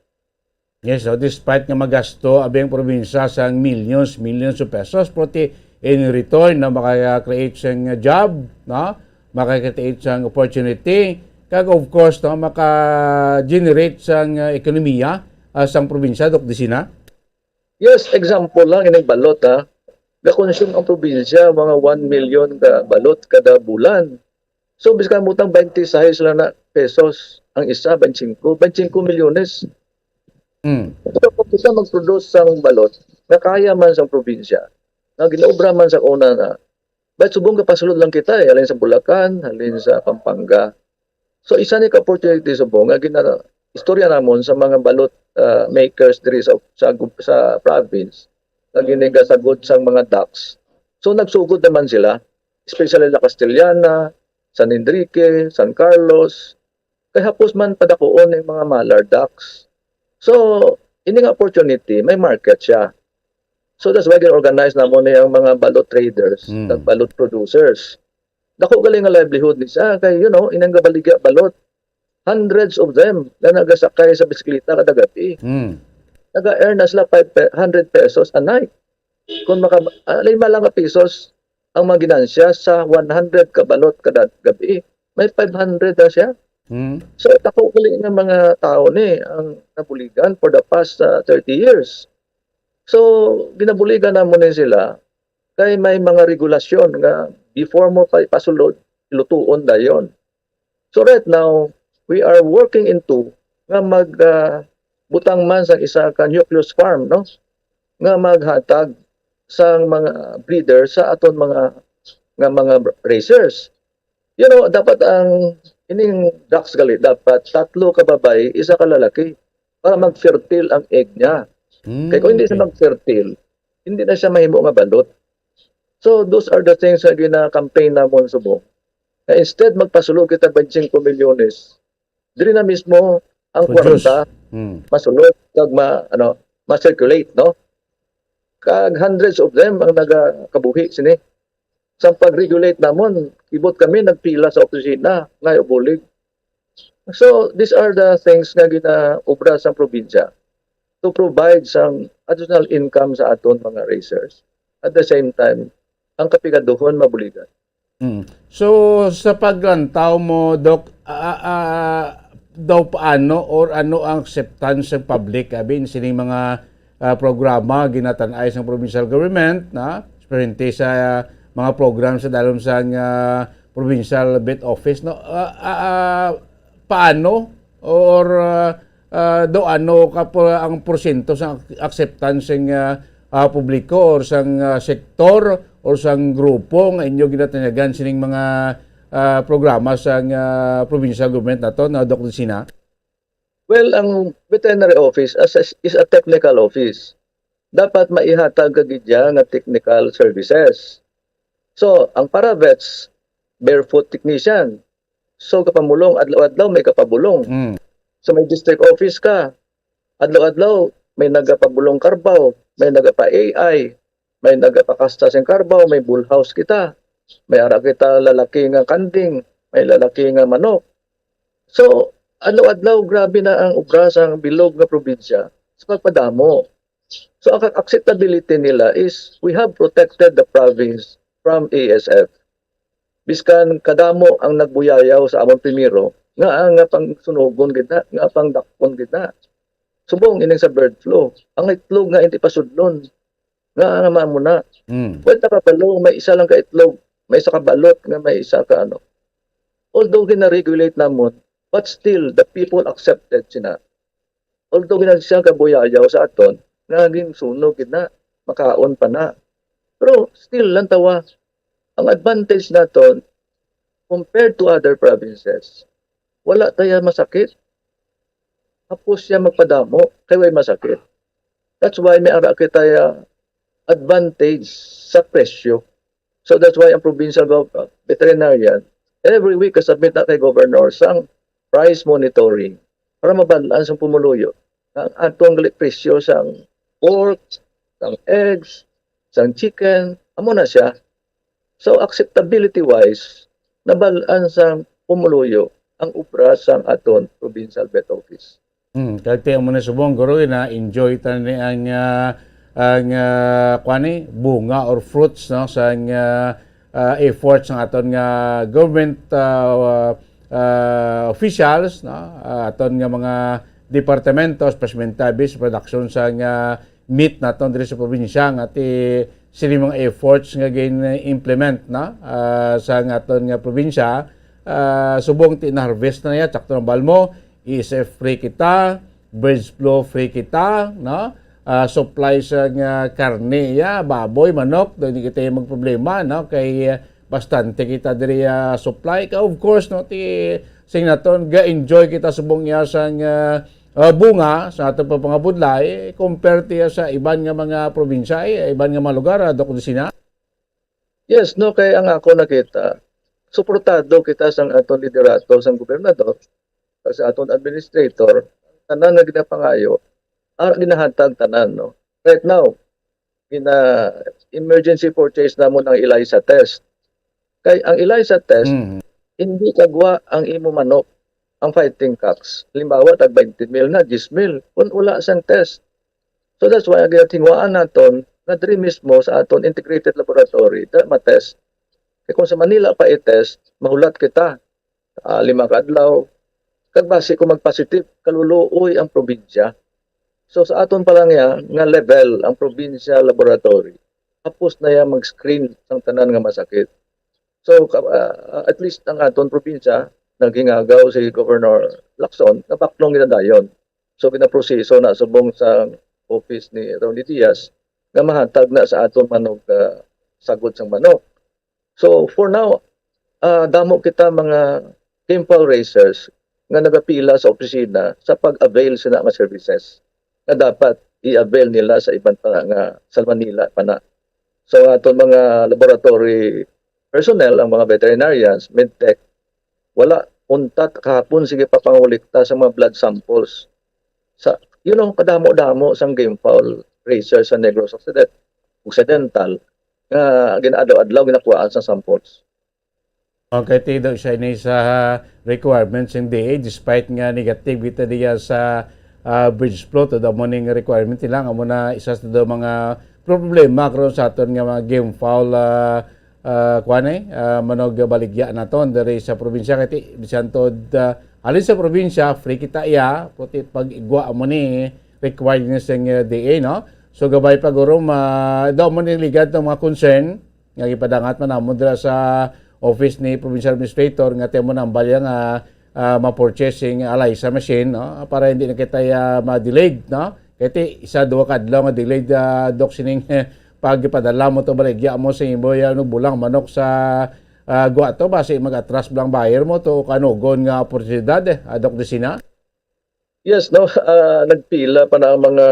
Yes, so despite nga magasto abi ang probinsya sang millions, millions of pesos, pero ti in return na maka-create sang job, no? Maka-create sang opportunity, kag of course, no, maka-generate sang ah, ekonomiya ah, sang probinsya, Doc Disina. Yes, example lang ining balot ha. Ga-consume ang probinsya mga one million ka balot kada bulan. So biskan mo tang twenty-six lang na pesos ang isa, twenty-five, twenty-five milyones. Mm. So kung kita mag-produce sang balot nga kaya man sang probinsya, nga ginaobra man sa una na, but subong kapasulod lang kita eh, halin sa Bulacan, halin sa Pampanga. So isa ni ka opportunity subong nga gina istorya namon sa mga balot ah, makers diri sa sa, gu- sa province nga ginigasagod sang mga ducks. So nagsugod naman sila, especially La Castellana, San Enrique, San Carlos, kay hapos man padakuon ang mga mallard ducks. So ini nga opportunity, may market siya. So that's why gin-organize namon ni ang mga balot traders, Mm. kag balot producers. Dako gali nga livelihood ni siya kay, you know, inang gabaligya balot. Hundreds of them na nagasakay sa bisikleta kada gabi. Mm. Naga-earn na sila five pe-, hundred pesos a night. Kung maka-, ah, lima lang ka pesos ang mga ginansya sa one hundred ka balot kada gabi, may five hundred na siya. Mm. So, dako gali nga mga tao ni ang nabuligan for the past, ah, thirty years. So, ginabuligan namon ni sila kay may mga regulasyon nga before mo pa ipasulod, lutuon dayon. So right now, we are working into nga mag, ah, butang man sang isa ka nucleus farm, no? Nga maghatag sang mga breeder sa aton mga, nga mga racers. You know, dapat ang ining ducks gali, dapat tatlo ka babayi, isa ka lalaki para mag-fertile ang egg niya. Kay kung hindi siya Okay. mag-fertile, hindi na siya mahimo nga balot. So those are the things nga gina-campaign namon subong. Na instead magpasulo kita twenty-five milyones, diri na mismo ang Produce. kwarta Hmm. masulod kag ma-, ano, ma-circulate, no? Kag hundreds of them ang nagakabuhi sini. Sa pag-regulate namon, ibot kami nagpila sa opisina nga bulig. So, these are the things nga ginaobra sa probinsya to provide some additional income sa aton mga racers. At the same time, ang kapigaduhon mabuligan. Mm. So, sa paglantaw mo, Doc, ah, ah, daw paano or ano ang acceptance sa public, abi, sining mga, ah, programa ginatan-ay sang provincial government, na, especially sa mga program sa dalom sang, ah, provincial vet office, no? Ah, ah, ah, paano or, ah, ah, daw ano ka po ang porsyento sa acceptance sang, ah, ah, publiko or sang, ah, sektor or sang grupo nga inyo ginatanyagan sining mga, ah, programa sang, ah, provincial government nato, na, Doc Lucina? Well, ang veterinary office as, as, is a technical office. Dapat maihatag ka gid niya nga technical services. So, ang para-vets, barefoot technician. So, kapamulong, adlaw-adlaw may kapabulong. Mm. So, may district office ka. Adlaw-adlaw may nagapabulong karbaw, may nagapa-A I, may nagapakasta sing karbaw, may bull house kita. May ara kita lalaki nga kanding, may lalaki nga manok. So, adlaw-adlaw grabe na ang obra sang bilog nga probinsya sa pagpadamo. So, ang acceptability nila is we have protected the province from A S F. Biskan kadamo ang nagbuyayaw sa amon primero, nga ang nga pangsunugon gid na, nga pangdakpon gid na. Subong ining sa bird flu, ang itlog nga hindi pasudlon, nga ang mamo na. Mm. Well, nakabalo, may isa lang ka itlog, may isa ka balot nga may isa ka ano. Although gina-regulate namon, but still the people accepted sina. Although gina siya kabuyayaw sa aton, nga ginsunog gid na, makaon pa na. Pero still, lantawa, ang advantage naton compared to other provinces, wala tayo masakit. Hapos siya magpadamo, kay way masakit. That's why may ara kita ya advantage sa presyo. So that's why ang provincial gov-, uh, veterinarian, every week ka-submit na kay governor sang price monitoring para mabal-an sang pumuluyo ang atong gali presyo sang pork, sang eggs, sang chicken, amo na siya. So, acceptability-wise, nabal-an sang pumuluyo ang obra sang aton provincial vet office. Hmm, kag tiyan mo na subong, guro, na-enjoy ta ni ang, ah, ang, ah, kuwan ni, bunga or fruits, no, sa ang, ah, ah, efforts ng aton nga government, ah, ah, officials, no, ah, aton nga mga departamento, especially sa production sa nga meat naton diri sa probinsya, nga ti sini mga efforts nga gin-implement na, ah, sa nga aton nga probinsya, ah, subong ti na-harvest na niya, sakto ng balmo, E S F free kita, birds flu free kita, no? Ah, supply sa nga karne ya, baboy, manok, do hindi kita magproblema, no? Kay, ah, bastante kita diri, ah, supply. Ka, of course, no, ti sing naton, ga-enjoy kita subong iya sa nga, ah, bunga sa aton pagpangabudlay, compare tiya sa iban nga mga probinsya, eh, iban nga mga lugar, ah, Doc Lucina? Yes, no, kay ang ako nakita, suportado kita sang aton liderato sang gobernador, sa aton administrator, tanan nga ginapangayo, ah, ginahatag tanan, no. Right now, gina-, emergency purchase namon ang ELISA test. Kay ang ELISA test, Mm. hindi kagwa ang imo manok, ang fighting cocks. Halimbawa, tag twenty mil na, diyes mil, kung wala sang test. So that's why ang ginatinguhaan naton nga diri mismo sa aton integrated laboratory, da matest. Kay kung sa Manila pa i-test, mahulat kita, ah, lima ka adlaw. Kag basi kung mag-positive, kaluluoy ang probinsya. So sa aton pa lang ya, nga level, ang provincial laboratory, hapos na ya mag-screen sang tanan nga masakit. So ka-, ah, at least ang aton probinsya, naghingagaw si Governor Lacson, nabaklong gina dayon. So ginaproseso na subong sa office ni Attorney Diaz nga mahatag na sa aton manok, ah, sagod sang manok. So for now, ah, damo kita mga game fowl raisers nga nagapila sa opisina sa pag-avail sina nga services nga dapat i-avail nila sa iban pa nga sa Manila pa na. So aton mga laboratory personnel, ang mga veterinarians, medtech, wala untat kahapon sige pa pangolekta sa mga blood samples. Sa, you know, kadamo-damo sang game fowl raisers sa Negros Occident-, Occidental nga ginaadlaw-adlaw ginakuhaan sa samples. Okay, ti daw siya ini sa requirements ng D A, despite nga negative kita diya sa, ah, bird flu, to daw mo ning requirement nila, nga mo na isa sa daw mga problema karon sa aton nga mga game fowl, ah, ah, kuwan eh, ah, manugbaligya naton diri sa probinsya. Kay ti, bisan to, ah, halin sa probinsya, free kita iya, puti pag igwa mo ni required ni sing, ah, D A, no? So, gabay pa guro, ma-, daw mo ni ligad ng mga concern, nga gipadangat man namon dira sa office ni provincial administrator nga temo nambal ya nga, ah, ma-purchase sing ELISA machine, no, para hindi na kita, ah, ma-delayed, no? Kay ti isa duha ka adlaw nga delayed, ah, Doc, sining pagpadala mo to baligya mo sa imo ya, ano, bulang manok sa, ah, gwa to, basi mag-atras lang buyer mo to kanugon nga oportunidad, eh, ah, Doc Dicina. Yes, no, ah, nagpila pa na ang mga,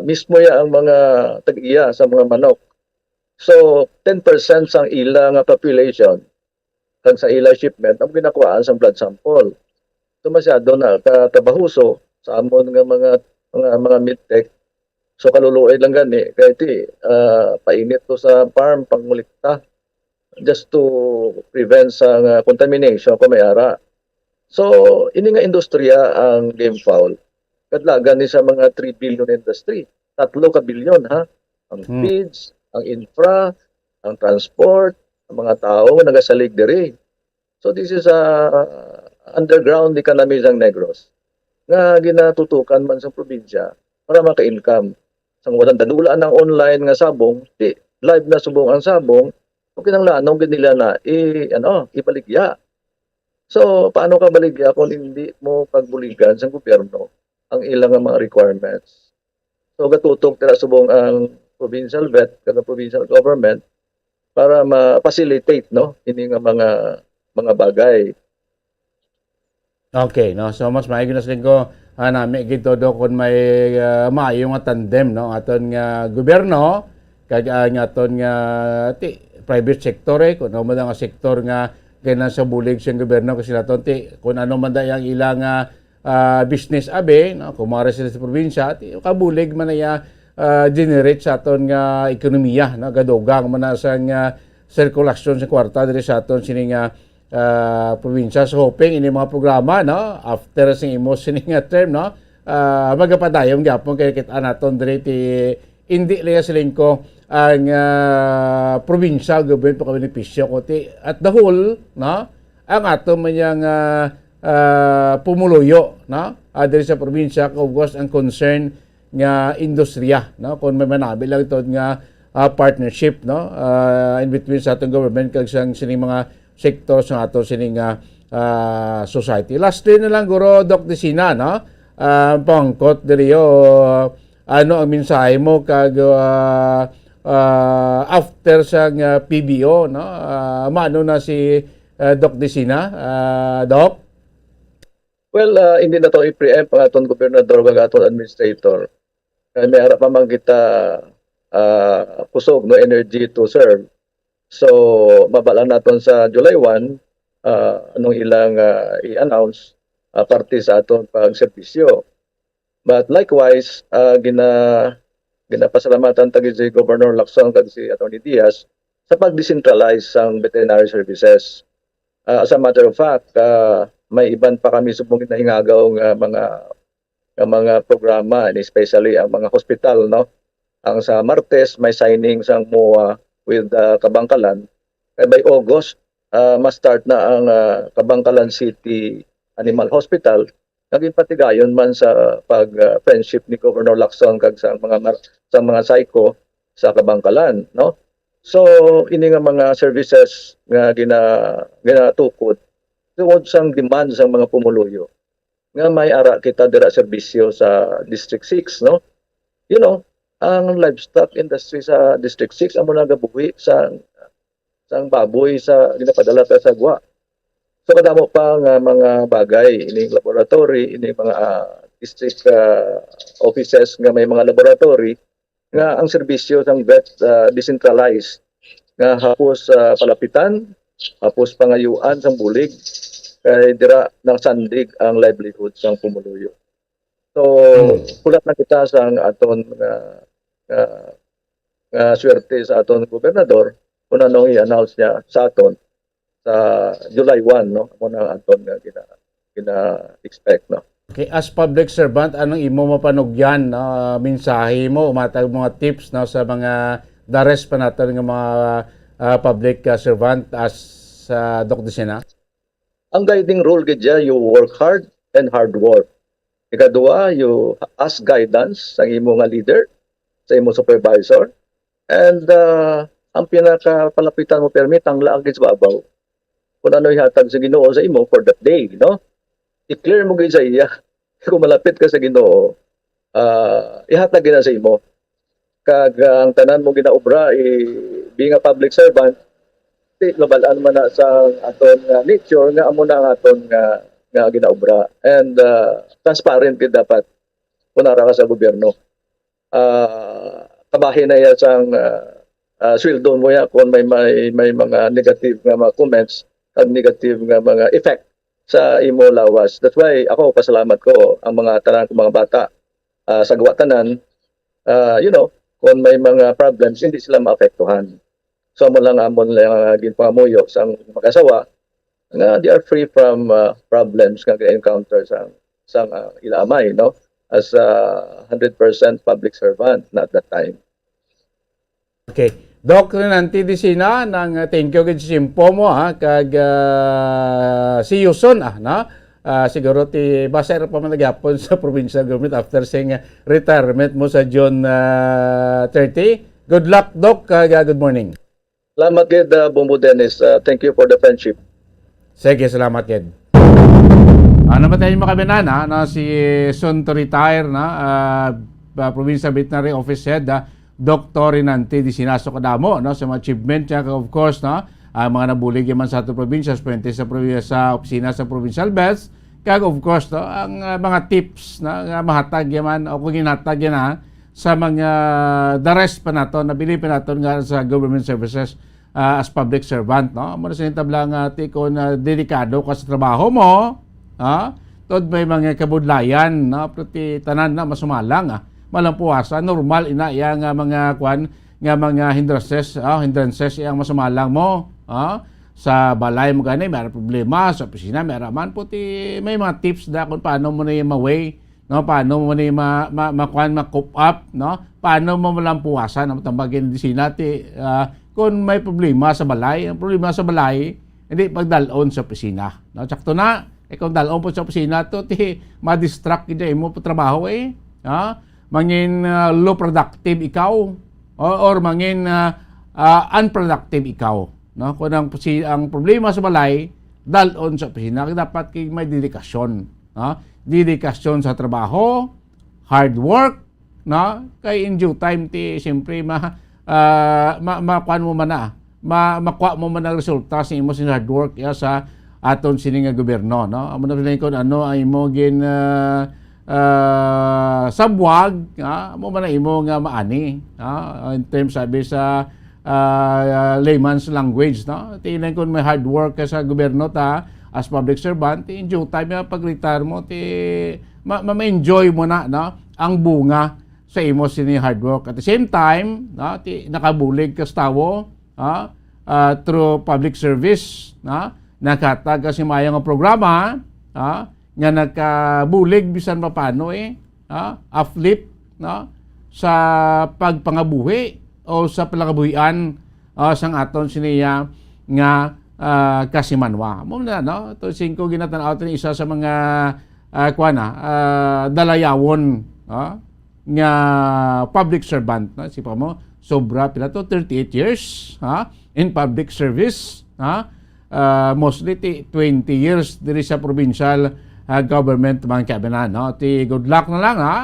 mismo ya ang mga tag-iya sa mga manok. So, ten percent sang ila nga population, kag sa ila shipment, ang ginakuhaan sang blood sample. So, masyado na katabahuso sa amon nga mga, mga, mga medtech. So, kaluluoy lang gani, kay ti, ah, painit to sa farm, pangolekta, just to prevent sa nga contamination kung may ara. So, ini nga industriya ang game fowl, kadlagan ni sa mga three billion industry. Tatlo ka bilyon, ha? Ang Hmm. feeds, ang infra, ang transport, ang mga tawo nga nagasalig diri. So, this is a underground economy sang Negros nga ginatutukan man sa probinsya para maka-income. Sang walang dadula ng online nga sabong, di, live na subong ang sabong, kung kinahanglanon gid nila na i-, ano, ibaligya. So, paano ka baligya kung hindi mo pagbuligan sa gobyerno ang ilang nga mga requirements? So, gatutok tira subong ang provincial vet kag ang provincial government para ma-facilitate, no, ini nga mga, mga bagay. Okay, no? So, mas maayo na sa ko, ah, nami gid todo kung may, ah, maayo nga tandem, no? Aton nga gobyerno, kag, ah, nga aton nga ti-, private sector, eh, kung ano man nga sektor nga kailangan sa bulig sa gobyerno, kasi naton ti, kung ano man da ang ilang, ah, ah, business abi, no? Kumare sila sa probinsya, ti, kabulig man na iya, ah, generate sa aton nga ekonomiya, no? Gadugang man na sa nga sirkulasyon sa kwarta diri sa aton sini nga, ah, probinsya. So, hoping ini mga programa, no? After sa imo sini nga term, no? Ah, magapadayon gyapon kay kita naton diri ti, hindi lang sa lingko ang, ah, provincial government pa benepisyo, kundi at the whole, no? Ang ato man yang, ah, ah, pumuluyo, no? Ah, diri sa probinsya, kag of course, ang concern nga industriya, no? Kung may manabi lang ito nga, ah, partnership, no? Ah, in between sa atong government kag sang sining mga sektor sa ato sining, ah, ah, society. Lastly na lang, guro, Doc Dicina, no? Ah, pangkot diri, oh, ano ang mensahe mo kag, ah, ah, after sang, ah, P B O, no? Ah, maano na si, ah, Doc Dicina, ah, Doc? Well, ah, hindi na to i-preempt ang aton gobernador kag aton administrator. Kay may ara pa man kita, ah, kusog, no, energy to serve. So, mabal-an naton sa July one, ah, anong ilang, ah, i-announce, ah, parte sa aton pagserbisyo. But likewise, ah, gina-, Ginapasalamatan ta gid si Governor Lacson kag si Attorney Diaz sa pag-decentralize sang veterinary services. Ah, as a matter of fact, ah, may iban pa kami subong ginahingagaw nga mga, nga mga programa, and especially ang mga hospital, no? Ang sa Martes, may signing sang MOA with, ah, Kabangkalan. Kay by August, ah, ma-start na ang, ah, Kabangkalan City Animal Hospital, nga ginpatigayon man sa pag, ah, friendship ni Governor Lacson kag sa mga mar-, sa mga psycho sa Kabangkalan, no? So, ini nga mga services nga gina-, ginatukod tungod sang demand sang mga pumuluyo nga may ara kita dira serbisyo sa District Six, no? You know, ang livestock industry sa District Six amo nagabuhi sa sang baboy sa ginapadala ta sa gwa. So, kadamo pa nga mga bagay, ining laboratory, ining mga, ah, district, ah, offices nga may mga laboratory, nga ang serbisyo sang vet, ah, decentralized, nga hapos, ah, palapitan, hapos pangayuan sang bulig, kay dira nasandig ang livelihood sang pumuluyo. So, Hmm. hulat na kita sang aton nga, nga, nga swerte sa aton gobernador kung ano ang i-announce niya sa aton sa July one, no? Amo na ang aton nga gina-, gina-expect, no? Okay, as public servant, anong imo mapanugyan, no? Mensahe mo, matag mga tips, no, sa mga dares pa naton nga mga, ah, public, ah, servant as, ah, Doc Dicina? Ang guiding rule gid dya, you work hard and hard work. Ikadua, you ask guidance sa imo nga leader, sa imo supervisor. And, ah, ang pinakapalapitan mo permi, tangla gid sa babaw kung ano ihatag sa Ginoo sa imo for that day, no? I-clear mo gid sa iya. Kung malapit ka sa Ginoo, ah, ihatag gid na sa imo. Kag, ah, ang tanan mo ginaobra, eh, being a public servant, di, nabal-an man na sa aton nga nature nga amo na ang aton nga, nga ginaobra. And, ah, transparent gid dapat kung ara ka sa gobyerno. Ah, kabahin na iya sang, ah, ah, sweldo mo ya kung may, may, may mga negative nga mga comments kag negative nga mga effect sa imo lawas. That's why ako, pasalamat ko ang mga tanan ko mga bata, ah, sa Guatanan, ah, you know, kung may mga problems, hindi sila maapektuhan. So, amo lang amon lang, ah, ginpangamuyo sang mag-asawa nga they are free from, ah, problems nga ga-encounter sang, sang, ah, ila amay, no? As a hundred percent public servant na at that time. Okay. Doc Renante Dicina, nang, ah, thank you gid sa info mo, ha, kag, ah, see you soon, ah, no? Ah, siguro ti basa ra pa man gyapon sa provincial government after sing, ah, retirement mo sa June, ah, thirty. Good luck, Doc, kag, ah, good morning. Salamat gid, ah, Bombo Dennis. Ah, thank you for the friendship. Sige, salamat gid. Ah, namatayan mo kami na, na, na si soon to retire na, ah, ah, Provincial Veterinary Office Head, ah, Doctor Renante Dicina. So kadamo, no, sa mga achievement niya, of course, no, ang mga nabulig man sa ato probinsya, sa puwente sa probinsya, sa opisina sa provincial vets, kag of course, no, ang, ah, mga tips na, nga mahatag yaman o kung ginhatag yan, ha, sa mga the rest pa naton, nabilin pa naton nga sa government services, ah, as public servant, no? Amo na sini tabla nga ti kon, ah, dedikado ka sa trabaho mo, ha? Tod may mga kabudlayan, no? Pero ti tanan na masumalang, ah. Malampuasa, normal ina iya nga mga kwan, nga mga hindrances, ah, hindrances iyang masumalang mo, ah. Sa balay mo gani, may ara problema, sa opisina, may ara man po ti, may mga tips da kung paano mo na yung ma-way, no? Paano mo ni ma-, ma-, makuan, ma-cope up, no? Paano mo malampuwasan ang tambagin di sinati, ah, kung may problema sa balay? Ang problema sa balay, hindi pagdalon sa opisina, no? Sakto na, eh, kung dalon po sa opisina to, ti ma-distract kita imo po trabaho, eh, ha? Mangin, ah, low productive ikaw, o, or mangin, ah, ah, unproductive ikaw, no? Kung ang, si, ang problema sa balay, dalon sa opisina, dapat kay may dedikasyon, no? Dedikasyon sa trabaho, hard work, no? Kay in due time, ti, siyempre, ma-, ah, ma-, makuan mo man na, ma-, makuha mo man ang resulta sa imo sa hard work, ya, sa aton sini nga gobyerno, no? Amo na lang kung ano ang imo gin, ah, ah, sabwag, ah, amo man ang imo nga maani, ah, in terms, sabi sa, ah, layman's language, no? Ti lang kung may hard work ka sa gobyerno ta, as public servant, ti in due time, ah, pag-retire mo, ti ma-, ma-, ma-enjoy mo na, no? Ang bunga sa imo sini hard work. At the same time, no, ti, nakabulig ka sa tawo, ha, ah, through public service, no, naghatag ka sa maayo nga programa, ha, nga nakabulig bisan paano, eh, ha, uplift, no, sa pagpangabuhi o sa pangabuhian, ah, sang aton siniya nga, ah, kasimanwa. Mo na, no? To singko ginatanaw ni isa sa mga, ah, kuwan na, ah, dalayawon, ah, nga public servant, no? Sipa mo, sobra pila to, thirty-eight years, ha? In public service, ha? Ah, mostly ti twenty years diri sa provincial, ah, government, mga kaibanan, no? Ti good luck na lang, ha?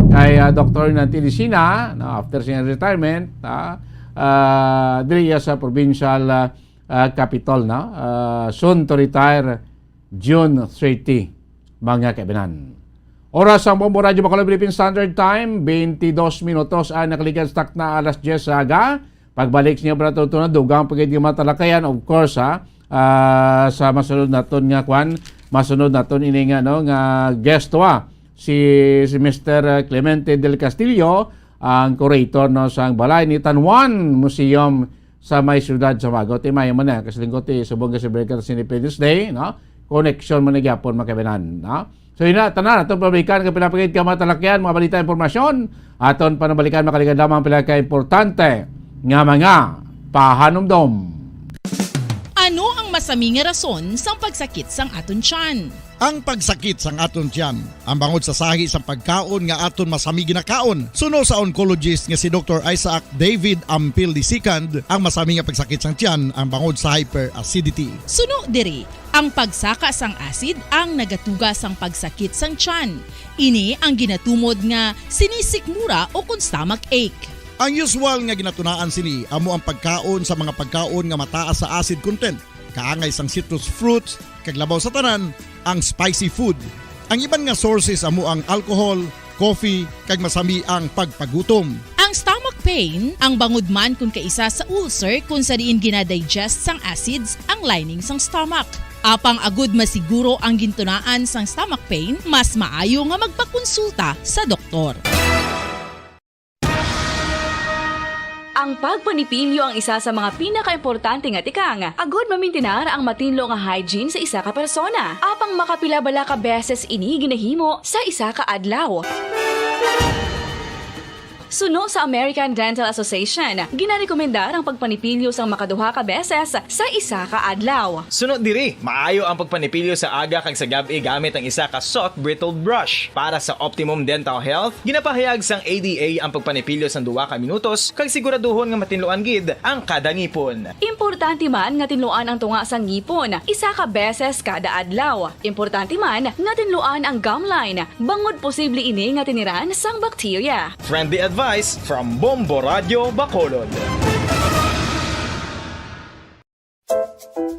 Kay, ah, Doktor Nantilisina, no? After sa iyang retirement, ha? Ah, diri iya sa provincial, ah, ah, Capitol, no? Ah, soon to retire, June thirty, mga kaibanan. Oras ang Bombo Radyo Bacolod Philippine Standard Time, twenty-dos minutos ang nakaligad sa takna alas diyes sa aga. Pagbalik sa inyo, Brad Tutunan, dugang pa gid nga matalakayan, of course, ha, ah, sa masunod naton nga kwan, masunod naton ini nga, no, nga guest wa, si, si Mister Clemente del Castillo, ang curator, no, sang Balay ni Tanwan Museum sa may siyudad sa Wago. Ti maayo man na, kasi linggo ti subong nga celebrate ta sa Independence Day, no? Connection man na gyapon, mga kaibanan, no? So, yun na, tanan, atong pabalikan, kay pila pa gid ka matalakyan, mga balita, impormasyon, aton panabalikan, makaligad lamang pila ka importante nga mga pahanumdom. Ano ang masami nga rason sang pagsakit sang aton tiyan? Ang pagsakit sang aton tiyan, ang bangod sa sahi sang pagkaon nga aton masami ginakaon. Suno sa oncologist nga si Doktor Isaac David Ampil the second, ang masami nga pagsakit sang tiyan ang bangod sa hyperacidity. Suno diri, ang pagsaka sang acid ang nagatuga sang pagsakit sang tiyan. Ini ang ginatumod nga sinisikmura o kon stomach ache. Ang usual nga ginatunaan sini amo ang pagkaon sa mga pagkaon nga mataas sa acid content, kaangay sang citrus fruits, kag labaw sa tanan, ang spicy food. Ang iban nga sources amo ang alcohol, coffee, kag masami ang pagpagutom. Ang stomach pain, ang bangod man kon kaisa sa ulcer kon sa diin ginadigest sang acids ang lining sang stomach. Apang agud masiguro ang gintunaan sang stomach pain, mas maayo nga magpakonsulta sa doktor. Ang pagpanipilyo ang isa sa mga pinakaimportante nga tikang agud mamintinar ang matinlo nga hygiene sa isa ka persona. Apang makapila bala ka beses ini ginahimo sa isa ka adlaw? Suno sa American Dental Association, ginarekomendar ang pagpanipilyo sang makaduha ka beses sa isa ka adlaw. Suno diri, maayo ang pagpanipilyo sa aga kag sa gab-i gamit ang isa ka soft bristled brush. Para sa optimum dental health, ginapahayag sang A D A ang pagpanipilyo sang duha ka minutos kag siguraduhon nga matinluan gid ang kada ngipon. Importante man nga tinluan ang tunga sang ngipon isa ka beses kada adlaw. Importante man nga tinluan ang gum line, bangod posible ini nga tiniran sang bakterya. Friendly advice from Bombo Radyo Bacolod.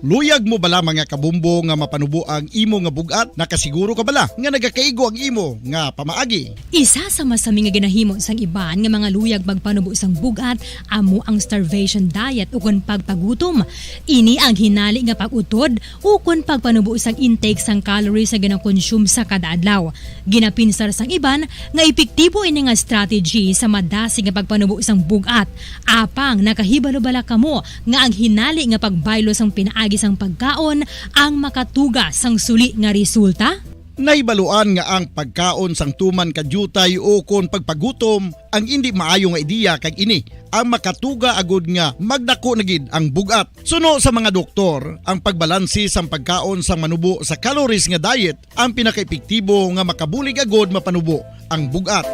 Luyag mo bala, mga kabumbo, nga mapanubo ang imo nga bug-at? Nakasiguro ka bala nga nagakaigo ang imo nga pamaagi? Isa sa masami nga ginahimo sang iban nga mga luyag magpanubo sang bug-at amo ang starvation diet ukon pagpagutom. Ini ang hinali nga pag-utod ukon pagpanubo sang intake sang calories nga ginakonsume sa kada adlaw. Ginapinsar sang iban nga epektibo ini nga strategy sa madasig nga pagpanubo sang bug-at. Apang nakahibalo bala kamo nga ang hinali nga pagbaylo sang pinaagi sang pagkaon ang makatuga sang suli nga resulta? Nahibaluan nga ang pagkaon sang tuman ka diutay o kon pagpagutom ang indi maayo nga ideya, kag ini ang makatuga agud nga magdako na gid ang bug-at. Suno sa mga doktor, ang pagbalanse sang pagkaon sang manubo sa calories nga diet ang pinakaepektibo nga makabulig agud mapanubo ang bug-at.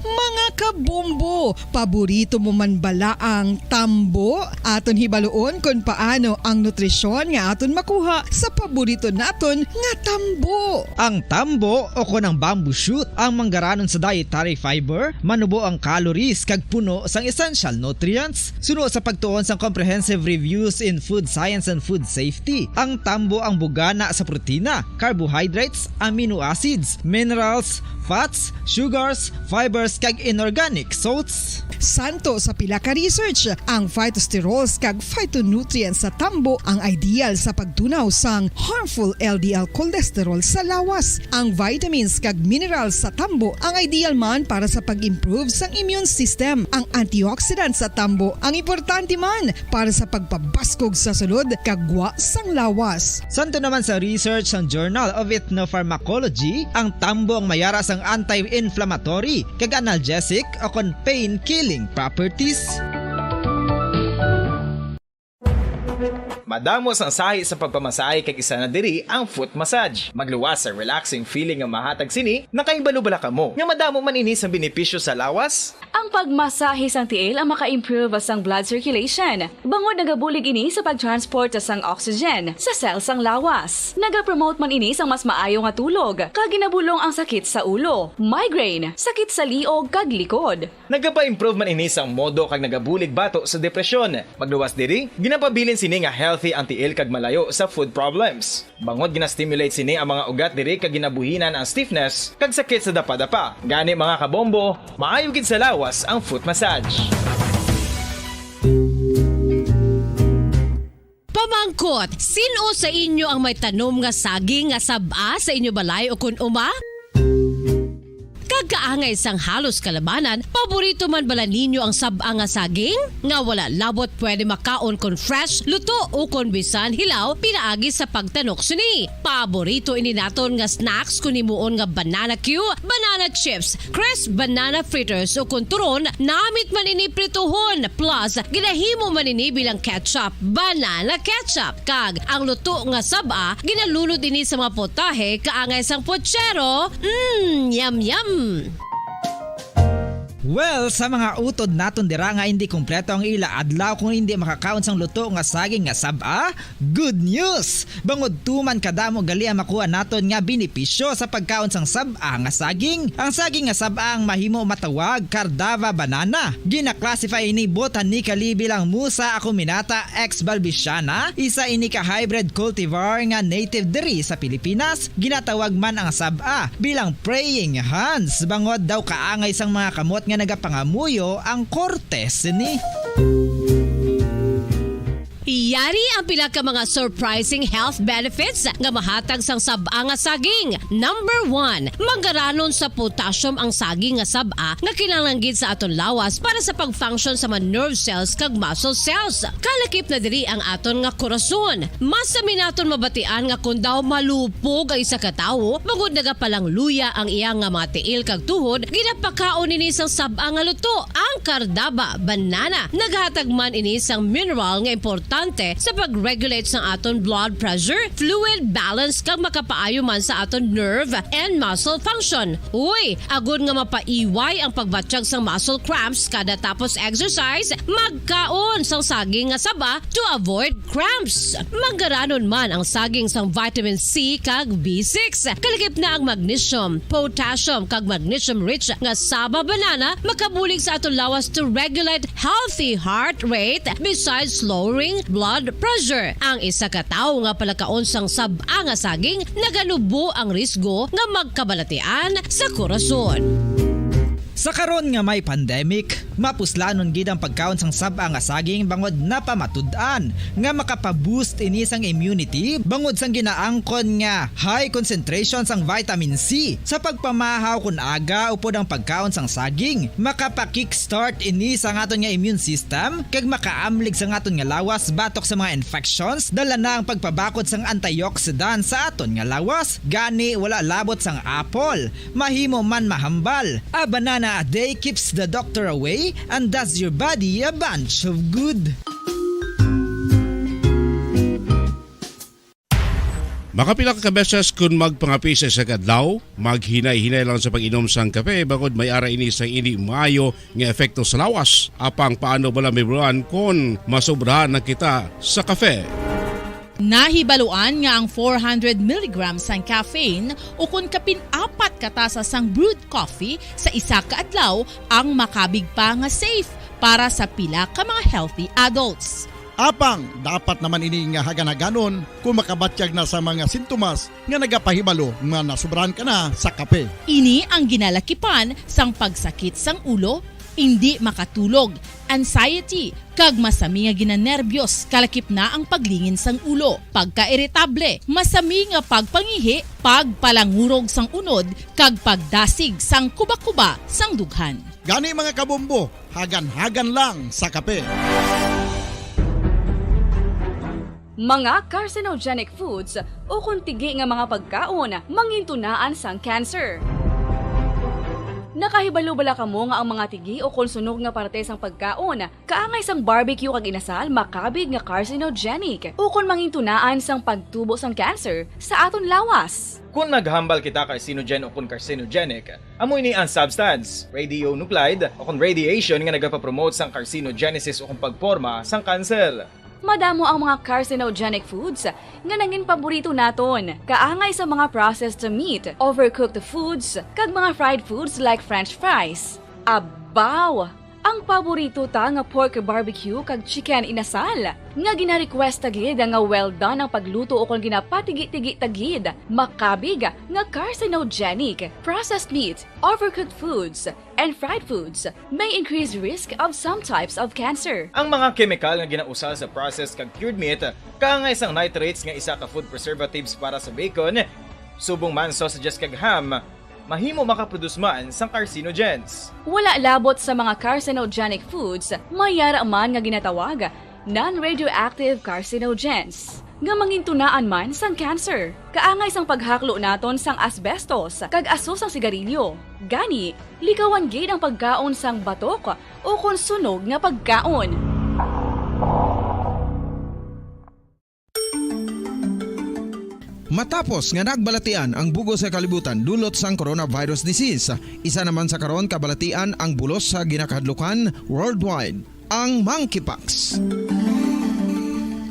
Mga kabumbo, paborito mo man bala ang tambo? Aton hibaluon kon paano ang nutrisyon nga aton makuha sa paborito naton nga tambo. Ang tambo, o kon ang bamboo shoot, ang manggaranon sa dietary fiber, manubo ang calories kag puno sang essential nutrients. Suno sa pagtuon sang Comprehensive Reviews in Food Science and Food Safety, ang tambo ang bugana sa protina, carbohydrates, amino acids, minerals, fats, sugars, fibers, kag organic salts. Santo sa pila ka research, ang phytosterols kag phytonutrients sa tambo ang ideal sa pagtunaw sang harmful L D L cholesterol sa lawas. Ang vitamins kag minerals sa tambo ang ideal man para sa pag-improve sang immune system. Ang antioxidants sa tambo ang importante man para sa pagpabaskog sa sulod kag gwa sang lawas. Santo naman sa research sang Journal of Ethnopharmacology, ang tambo ang may ara sang anti-inflammatory kag analgesic o kon pain-killing properties. Madamo sang sahi sa pagpamasahe kag isa na diri ang foot massage. Magluwas sa relaxing feeling nga mahatag sini, nakahibalo bala kamo nga madamo man ini sang benepisyo sa lawas? Ang pagmasahe sang tiil ang maka-improve sang blood circulation, bangod nagabulig ini sa pag-transport sang oxygen sa cell sang lawas. Nagapromote man ini sang mas maayo nga tulog, kag ginabulong ang sakit sa ulo, migraine, sakit sa liog, kag likod. Nagapa-improve man ini sang modo kag nagabulig bato sa depresyon. Magluwas diri, ginapabilin sini nga healthy ang tiil kag malayo sa food problems. Bangod gina-stimulate sini ang mga ugat diri kag ginabuhinan ang stiffness kag sakit sa dapadapa. Gani, mga kabombo, maayo gid sa lawas ang foot massage. Pamangkot, sin-o sa inyo ang may tanom nga saging nga sab-a sa inyo balay ukon uma? Kag kaangay sang halos kalabanan, paborito man bala ninyo ang sab-a nga saging? Nga wala labot pwede makaon kon fresh, luto, o kon bisan hilaw pinaagi sa pagtanok sini. Paborito ini naton nga snacks kon himuon nga banana cue, banana chips, crisp banana fritters, o kon turon, namit man ini prituhon, plus ginahimo man ini bilang ketchup, banana ketchup. Kag ang luto nga sab-a, ginalunod ini sa mga potahe kaangay sang pochero. Mm, yum, yum! Well, sa mga utod naton dira nga hindi kompleto ang ila adlaw kung hindi makakaon sang luto nga saging nga sab-a, good news! Bangod tuman kadamo gali ang makuha naton nga benepisyo sa pagkaon sang sab-a nga saging. Ang saging nga sab-a ang mahimo matawag Cardava banana. Gina-classify ini botanically bilang Musa acuminata ex balbisiana, isa ini ka hybrid cultivar nga native diri sa Pilipinas. Ginatawag man ang sab-a bilang praying hands, bangod daw kaangay sang mga kamot nga nagapangamuyo ang korte sini. Yari ang pila ka mga surprising health benefits nga mahatag sang sab-a nga saging. Number one, manggaranon sa potassium ang saging nga sab-a nga kinahanglan gid sa aton lawas para sa pag-function sa mga nerve cells kag muscle cells. Kalakip na diri ang aton nga korason. Mas sami naton mabatian nga kon daw malupog ang isa ka tawo, bangod nagapalangluya ang iya nga mga tiil kag tuhod, ginapakaon ini sang sab-a nga luto, ang Cardava banana. Naghatag man ini sang mineral nga importante sa pag-regulate sang aton blood pressure, fluid balance, kag makapaayo man sa aton nerve and muscle function. Uy, agod nga mapaiway ang pagbatyag sang muscle cramps kada tapos exercise, magkaon sang saging nga saba to avoid cramps. Manggaranon man ang saging sang vitamin C kag B six. Kalakip na ang magnesium, potassium, kag magnesium-rich nga saba banana makabulig sa aton lawas to regulate healthy heart rate, besides lowering blood pressure. Ang isa ka tawo nga palakaon sang sab-a nga saging, naganubo ang risgo nga magkabalatian sa korason. Sa karon nga may pandemic, mapuslanon gid ang pagkaon sang sab-a nga saging, bangod napamatud-an nga makapa-boost ini sang immunity, bangod sang ginaangkon nga high concentration sang vitamin C. Sa pagpamahaw kon aga upod ang pagkaon sang saging, makapa-kickstart ini sa aton nga immune system, kag makaamlig sa aton nga lawas batok sa mga infections, dala na ang pagpabakod sang antioxidant sa aton nga lawas. Gani, wala labot sang apple, mahimo man mahambal. A banana a day keeps the doctor away and does your body a bunch of good. Makapila ka beses kon magpangape sa isa ka adlaw, maghinay-hinay lang sa pag-inom sang kape, bangod may ara ini sang indi maayo nga epekto sa lawas. Apang paano bala, Ma'am Ron, kon masobrahan na kita sa kape? Nahibaluan nga ang four hundred milligrams sang caffeine, ukon kapin apat ka tasa sang brewed coffee sa isa ka adlaw, ang makabig pa nga safe para sa pila ka mga healthy adults. Apang dapat naman ini nga hagan-haganon kung makabatyag na sa mga sintomas nga nagapahibalo nga nasobrahan ka na sa kape. Ini ang ginalakipan sang pagsakit sang ulo, indi makatulog, anxiety, kag masami nga ginanerbyos, kalakip na ang paglingin sang ulo, pagkairitable, masami nga pagpangihi, pagpalangurog sang unod, kag pagdasig sang kuba-kuba sang dughan. Gani, mga kabombo, hagan-hagan lang sa kape. Mga carcinogenic foods ukon tigi nga mga pagkaon mangintunaan sang cancer. Nakahibalo bala kamo nga ang mga tigi ukon sunog nga parte sang pagkaon kaangay sang barbecue kag inasal makabig nga carcinogenic ukon mangintunaan sang pagtubo sang cancer sa aton lawas? Kon naghambal kita carcinogen ukon carcinogenic, amo ini ang substance, radionuclide, ukon radiation nga nagapapromote sang carcinogenesis ukon pagporma sang cancer. Madamo ang mga carcinogenic foods nga nangin paborito naton, kaangay sa mga processed meat, overcooked foods, kag mga fried foods like French fries. Abaw! Ang paborito ta nga pork barbecue kag chicken inasal, nga gina-request ta gid nga well done ang pagluto ukon ginapatigi-tigi ta gid, makabig nga carcinogenic. Processed meat, overcooked foods, and fried foods may increase risk of some types of cancer. Ang mga kemikal nga ginausar sa processed kag cured meat, kaangay sang nitrates nga isa ka food preservatives para sa bacon, subong man sausages kag ham, mahimo makaproduce man sang carcinogens. Wala labot sa mga carcinogenic foods, may yara man nga ginatawag non-radioactive carcinogens, nga mangintunaan man sang cancer. Kaangay sang paghaklo naton sang asbestos kag aso sang sigarilyo. Gani, likawan gid ang pagkaon sang batok ukon sunog nga pagkaon. Matapos nga nagbalatian ang bug-os nga kalibutan dulot sang coronavirus disease, isa naman sa karon kabalatian ang bulos sa ginakahadlukan worldwide, ang monkeypox.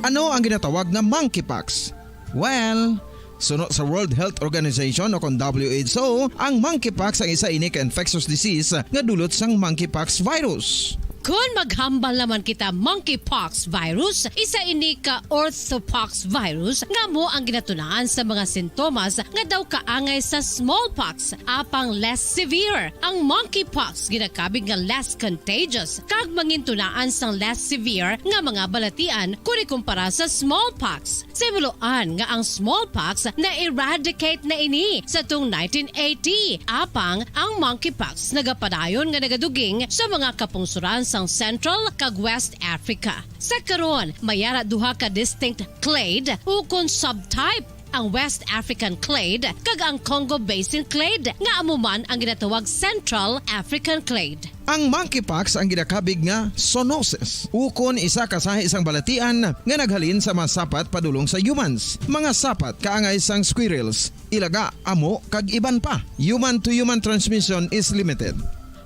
Ano ang ginatawag nga monkeypox? Well, suno sa World Health Organization o kon W H O, ang monkeypox ang isa ini ka infectious disease nga dulot sang monkeypox virus. Kon maghambal naman kita monkeypox virus, isa ini ka orthopox virus nga amo ang ginatunaan sa mga sintomas nga daw kaangay sa smallpox, apang less severe. Ang monkeypox ginakabig nga less contagious kag mangintunaan sang less severe nga mga balatian kon ikumpara sa smallpox. Sa hibaluan nga ang smallpox na-eradicate na ini sa tung nineteen eighty, apang ang monkeypox nagapadayon nga nagaduging sa mga kapungsoran sang Central kag West Africa. Sa karon, may ara duha ka distinct clade ukon subtype, ang West African clade kag ang Congo Basin clade, nga amo man ang ginatawag Central African clade. Ang monkeypox ang ginakabig nga zoonosis, ukon isa ka sahi sang balatian nga naghalin sa mga sapat padulong sa humans. Mga sapat kaangay sang squirrels, ilaga, amo, kag iban pa. Human-to-human transmission is limited.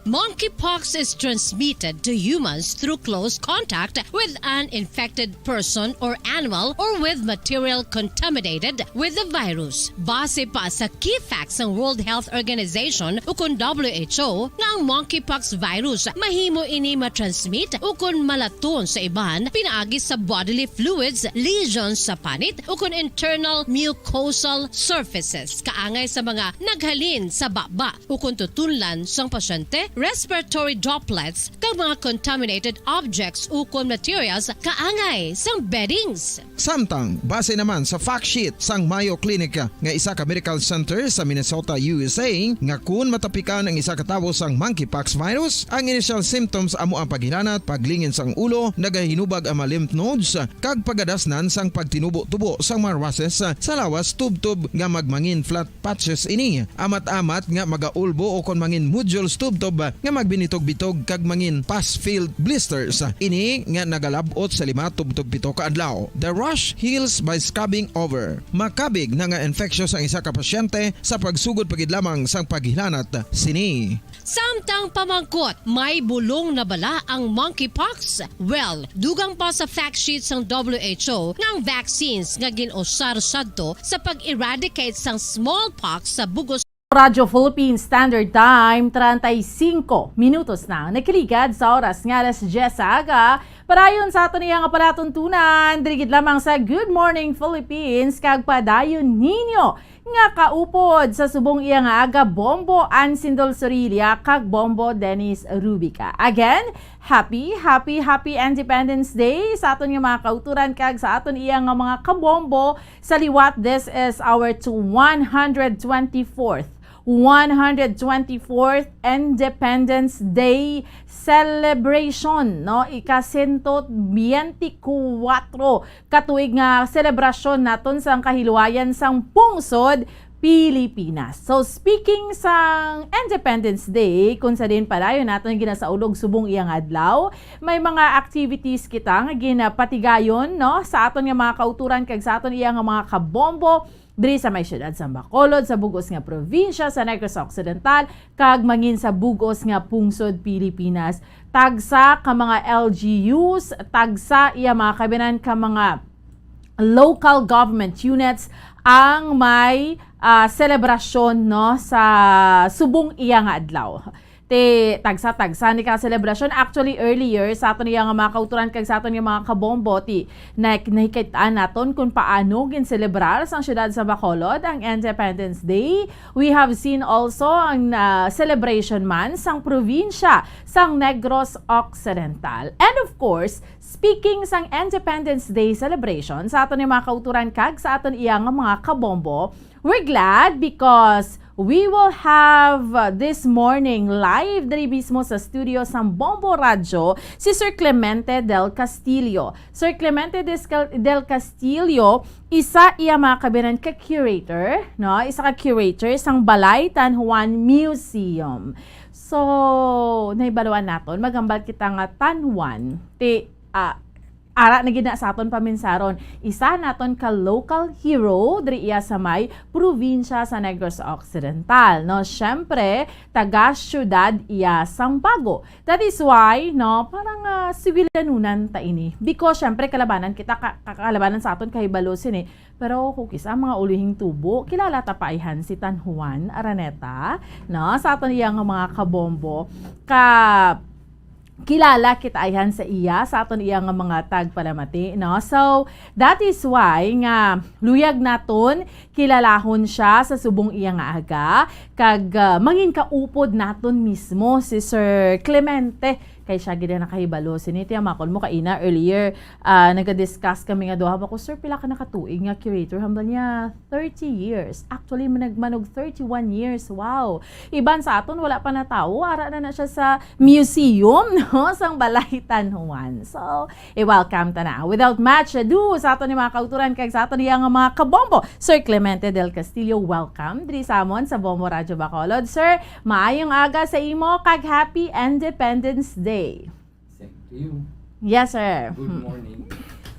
Monkeypox is transmitted to humans through close contact with an infected person or animal or with material contaminated with the virus. Base pa sa key facts sang World Health Organization ukon W H O nga ang monkeypox virus mahimo ini matransmit ukon malaton sa iban pinaagi sa bodily fluids, lesions sa panit ukon internal mucosal surfaces kaangay sa mga naghalin sa baba ukon tutunlan sang pasyente, respiratory droplets, kag mga contaminated objects ukon materials kaangay sang beddings. Samtang, base naman sa fact sheet sang Mayo Clinic nga isa ka medical center sa Minnesota, U S A, nga kun matapikan ang isa ka tawo sang monkeypox virus, ang initial symptoms amo ang paghilanat, paglingin sang ulo, nagahinubag ang mga lymph nodes, kag pagadasnan sang pagtinubo-tubo sang mga rushes sa lawas tubtob nga magmangin flat patches ini, amat-amat nga magaulbo ukon mangin nodules tubtob nga magbinitog-bitog kag mangin pus-filled blisters. Ini nga nagalab-ot sa lima tubtob pito ka adlaw. The rash heals by scabbing over. Makabig na nga infectious ang isa ka pasyente sa pagsugod pa gid lamang sang paghilanat sini. Samtang pamangkot, may bulong na bala ang monkeypox? Well, dugang pa sa fact sheet sang W H O nga ang vaccines nga gin-usar sadto sa pag-eradicate sang smallpox sa bug-os. Radyo Philippine Standard Time, treinta y cinco minutos na ang nakaligad sa oras nga alas dyes sa aga. Padayon sa aton iya nga palatuntunan, diri gid lamang sa Good Morning Philippines, kag padayon ninyo nga kaupod sa subong iya nga aga, Bombo Ansindol Sorilla kag Bombo Dennis Rubica. Again, happy, happy, happy Independence Day sa aton nga mga kauturan kag sa aton iya nga mga kabombo sa liwat. This is our two, one hundred twenty-fourth one hundred twenty-fourth Independence Day celebration, no? Ika sento biyente kuwatro ka tuig nga selebrasyon naton sang kahiluwayan sang pungsod Pilipinas. So, speaking sang Independence Day, kung sa din padayon naton ginasaulog subong iyang adlaw, may mga activities kita nga ginapatigayon, no, sa aton nga mga kauturan kag sa aton iya nga mga kabombo diri sa may siyudad sa Bacolod, sa bug-os nga probinsya sa Negros Occidental, kag mangin sa bug-os nga pungsod Pilipinas. Tagsa ka mga L G Us, tagsa iya mga kabinan ka mga local government units ang may, ah, selebrasyon, no, sa subong iya nga adlaw. Ti tagsa-tagsa ni ka selebrasyon. Actually, earlier, sa aton iya nga mga kauturan kag sa aton nga mga kabombo, ti na-, nakikita naton kung paano ginselebrar sang siyudad sa Bacolod ang Independence Day. We have seen also ang, ah, celebration man sang probinsya sang Negros Occidental. And of course, speaking sang Independence Day celebration, sa aton nga mga kauturan kag sa aton iya nga mga kabombo, we're glad because we will have, uh, this morning live diri mismo sa studio sang Bombo Radyo si Sir Clemente Del Castillo. Sir Clemente Des-, Del Castillo, isa iya mga kabinan ka curator, no? Isa ka curator sang Balay Tan Juan Museum. So, nahibaluan naton, maghambal kita nga Tan Juan, ti, ah, ara na gid na sa aton paminsaron. Isa naton ka local hero diri iya sa may probinsya sa Negros Occidental, no? Syempre, taga siyudad iya sang Bago. That is why, no, parang, ah, siwilanunan ta ini. Because, syempre, kalabanan kita, ka-, ka-, kalabanan sa aton kahibalo sini. Pero kung kis-a mga ulihing tubo, kilala ta pa ayhan si Tan Juan Araneta, no? Sa aton iya nga mga kabombo, ka kilala kita ayhan sa iya, sa aton iya nga mga tagpalamati, no? So, that is why nga luyag naton kilalahon siya sa subong iya nga aga, kag, ah, mangin kaupod naton mismo si Sir Clemente. Kay siya gid ang nakahibalo. Sini, tiyamakon mo kaina earlier, ah, naga-discuss kami nga duha. Bako, "Sir, pila ka na ka tuig nga curator?" Hambal niya, "Thirty years." Actually, managmanog thirty-one years. Wow! Iban sa aton, wala pa natawo. Ara na na siya sa museum, no? Sang Balay Tan Juan. So, i-welcome ta na. Without much ado, sa aton ni mga kauturan kag sa aton iya nga mga kabombo, Sir Clemente Del Castillo, welcome diri sa amon sa Bombo Radyo Bacolod. Sir, maayong aga sa imo kag Happy Independence Day. Same to you. Yes, sir. Good Hmm. morning.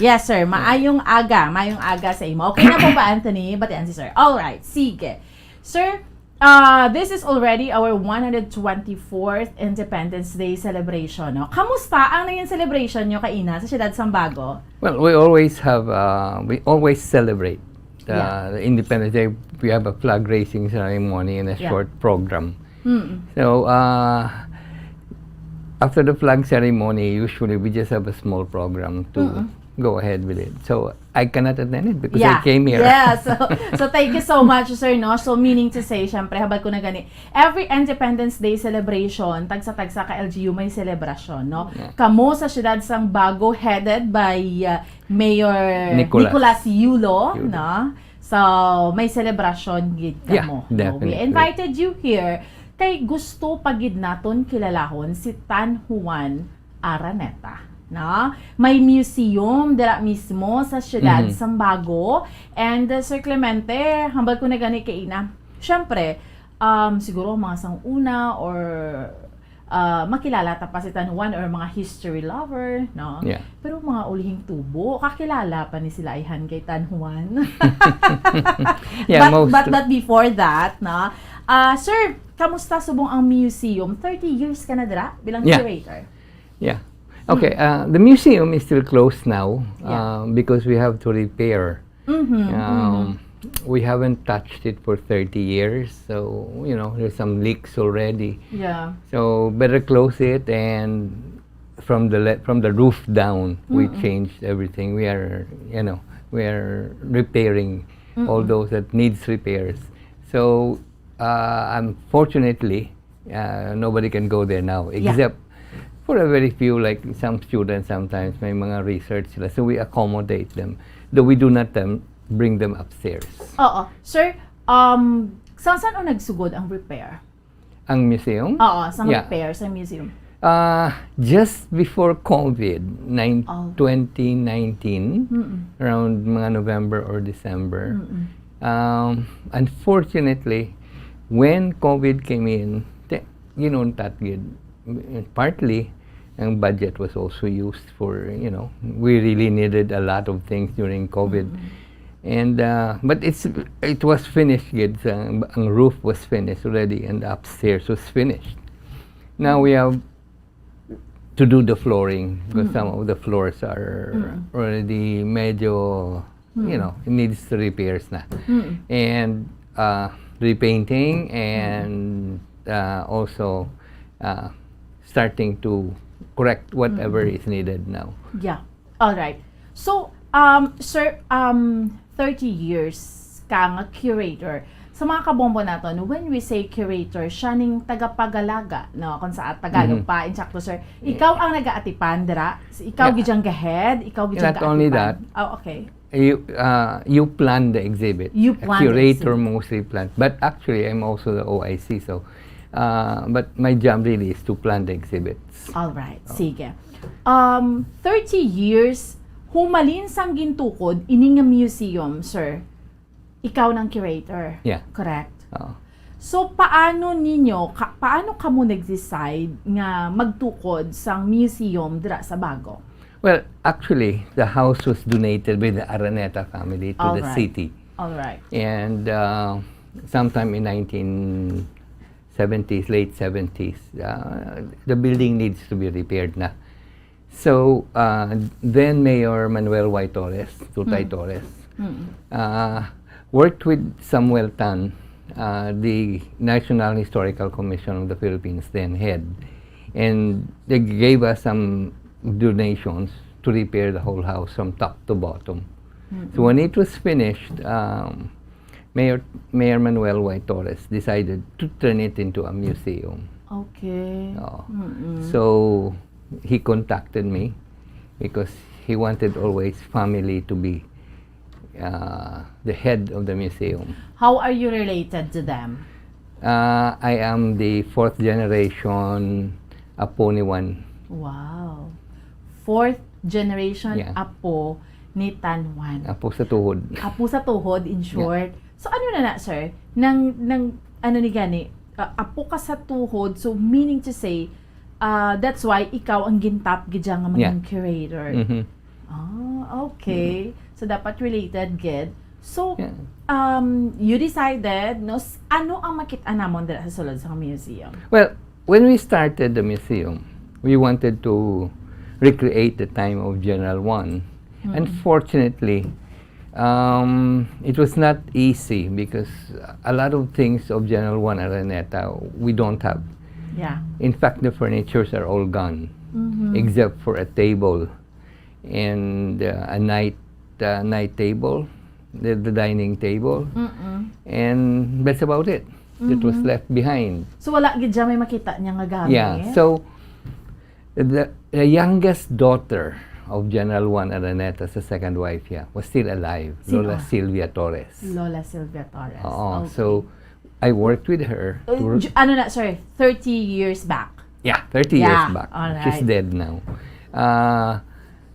Yes, sir. Maayong aga. Maayong aga sa imo. Okay na po ba, Anthony? Batian si sir. All right. Sige. Sir, uh, this is already our one hundred twenty-fourth Independence Day celebration, no? Kamusta ang naging celebration nyo kaina sa Siyudad Sambago? Well, we always have, uh, we always celebrate the, Yeah. the Independence Day. We have a flag raising ceremony and a Yeah. short program. Mm. So, uh, after the flag ceremony, usually we just have a small program to Mm-mm. go ahead with it. So, I cannot attend it because I Yeah. came here. Yeah, so, so thank you so much, sir, no? So, meaning to say, syempre, habal ko na gani, every Independence Day celebration, tagsa-tagsa ka L G U may celebration, no? Yeah. Kamo sa Siyudad Sambago, headed by, uh, Mayor Nicolas. Nicolas Yulo, Yulo. no? So, may celebration gid Yeah, kamo. No? We definitely. invited you here kay gusto pa gid naton kilalahon si Tan Juan Araneta, no? May museum dira mismo sa siyudad Mhm. Sambago. And, uh, Sir Clemente, hambal ko na gani kaina. Syempre, um, siguro ang mga sanguna or, uh, makilala ta pa si Tan Juan or mga history lover, no? Yeah. Pero mga ulihing tubo, kakilala pa ni sila ayhan kay Tan Juan. Yeah, But, most but, but before that, no? Uh, sir, kamusta subong ang museum? Thirty years ka na dira bilang Yeah. curator. Yeah. Okay, Mm. uh, the museum is still closed now, Yeah. uh, because we have to repair. Mm-hmm, Um, mm-hmm. we haven't touched it for thirty years, so, you know, there's some leaks already. Yeah. So, better close it and from the le-, from the roof down, we Mm-mm. changed everything. We are, you know, we are repairing all Mm-mm. those that needs repairs. So, uh, unfortunately, uh, nobody can go there now, Yeah. except for a very few, like some students sometimes may mga research sila. So we accommodate them, though we do not um, bring them upstairs. Oo. Sir, um, sang san o nagsugod ang repair? Ang museum? Oo, sang Yeah. repair sa museum. Uh, just before COVID, nine, Oh. twenty nineteen, Mm-mm. around mga November or December, Mm-mm. um, unfortunately, when COVID came in, te-, ginuntat gid. Partly, ang budget was also used for, you know, we really needed a lot of things during COVID. Mm-mm. And, uh, but it's, it was finished gid. Sa, ang roof was finished already and upstairs was finished. Now we have to do the flooring because Mm. some of the floors are Mm. already medyo, you Mm. know, it needs repairs na. Mm. And, uh, repainting and, uh, also, uh, starting to correct whatever Mm. is needed now. Yeah. All right. So, um, sir, um, thirty years ka nga curator. Sa mga kabombo naton, when we say curator, siya ning tagapagalaga, no? Kung sa Tagalog Mhm. pa, insakto, sir. Yeah. Ikaw ang nagaatipan dira. Ikaw Yeah. gid ang ga-head, ikaw gid ang Not only gaatipan. that, Oh, okay. you, uh, you plan the exhibit. You A plan the curator exhibit. mostly plan. But actually, I'm also the O I C, so, uh, but my job really is to plan the exhibits. All right. Oh. Sige. Um, thirty years, humalin sang gintukod ini nga museum, sir. Ikaw nang curator. Yeah. Correct? Oo. So, paano ninyo, ka-, paano kamo nag-decide nga magtukod sang museum dira sa Bago? Well, actually, the house was donated by the Araneta family to All the right. city. All right. And, uh, sometime in nineteen seventies, late seventies, uh, the building needs to be repaired na. So, uh, then Mayor Manuel Y. Torres, Tutay Mm. Torres, Mm. uh, worked with Samuel Tan, uh, the National Historical Commission of the Philippines then head, and they gave us some donations to repair the whole house from top to bottom. Mm-mm. So when it was finished, um, Mayor, Mayor Manuel Y. Torres decided to turn it into a museum. Okay. Oo. Mm-mm. So, he contacted me because he wanted always family to be, uh, the head of the museum. How are you related to them? Uh, I am the fourth generation apo ni Juan. Wow. Fourth generation Yeah. apo ni Tan Juan. Apo sa tuhod. Apo sa tuhod, in Yeah. short. So, ano na na, sir? Nang, nang, ano ni gani, uh, apo ka sa tuhod, so meaning to say, uh, that's why ikaw ang gintap gid nga Yeah. maging curator. Mhm. Ah, okay. Mm. So, dapat related gid. So, Yeah. um, you decided, no, s-, ano ang makita namon dira sa sulod sa museum? Well, when we started the museum, we wanted to recreate the time of General Juan. Mm. Unfortunately, um, it was not easy because a lot of things of General Juan Araneta, we don't have. Yeah. In fact, the furnitures are all gone, Mm-hmm. except for a table and, uh, a night, uh, night table, the, the dining table, Mm-mm. and that's about it. It was Mm-hmm. left behind. So, wala gid siya may makita niya nga gamit? Yeah. So, the, the youngest daughter of General Juan Araneta, sa second wife niya, was still alive, Sino? Lola Sylvia Torres. Lola Sylvia Torres. Oo. Okay. So, I worked with her Uh, to j-, ano na, sir? Thirty years back? Yeah, thirty Yeah, years back. All right. She's dead now. Uh,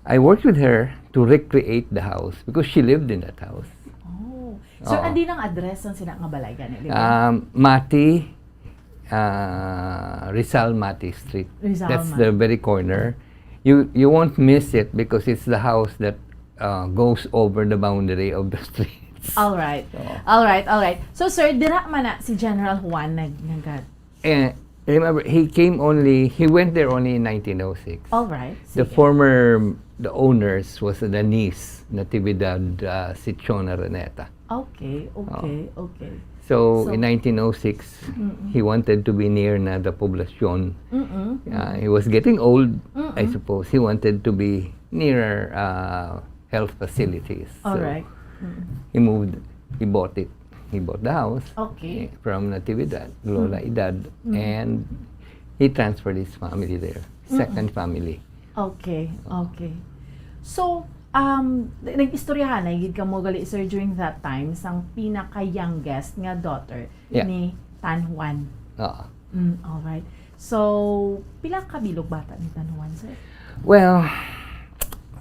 I worked with her to recreate the house because she lived in that house. Oh. Sir, Oo. andi nang address sang sina nga balay gani, di ba? Um, Mati, uh, Rizal Mati Street. Rizal That's Mati. the very corner. You, you won't miss it because it's the house that, uh, goes over the boundary of the streets. All right. Oo. All right, all right. So, sir, dira man na si General Juan nag-, nag-, Eh, remember, he came only, he went there only in nineteen oh six. All right. The Sige. former, the owners was the niece, Natividad, uh, Sichon Araneta. Okay, Oh. okay, okay. So, So- in nineteen oh six, Mm-mm. he wanted to be near na the poblacion. Mm-mm. Uh, he was getting old, I Mm-mm. suppose. He wanted to be nearer uh, health facilities. So, Alright. Mm-mm. he moved, he bought it. He bought the house Okay. eh, from Natividad, Lola Mm. Edad, Mm. and he transferred his family there. Mm-mm. Second family. Okay, okay. So, um, nag-istoryahanay gid kamo gali, sir, during that time sang pinaka-youngest nga daughter Yeah. ni Tan Juan. Oo. Mm, alright. So, pila ka bilog bata ni Tan Juan, sir? Well,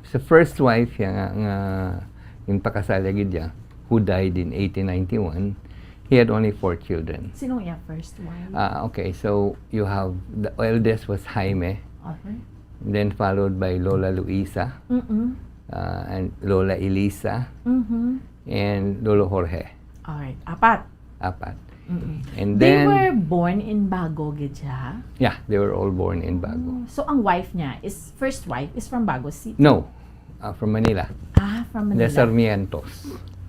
the first wife niya nga, nga yung pakasal niya gid niya, who died in eighteen ninety-one, he had only four children. Sinong iya first wife? Ah, okay, so you have, the eldest was Jaime, Okay. then followed by Lola Luisa, Mm-mm. uh, and Lola Elisa, Mm-hmm. and Lolo Jorge. Alright. Apat. Apat. Mm-mm. And They then, were born in Bago, gid siya? Yeah, they were all born in Bago. Oh, so, ang wife niya, is first wife, is from Bago City? No, uh, from Manila. Ah, from The Manila. Sarmientos.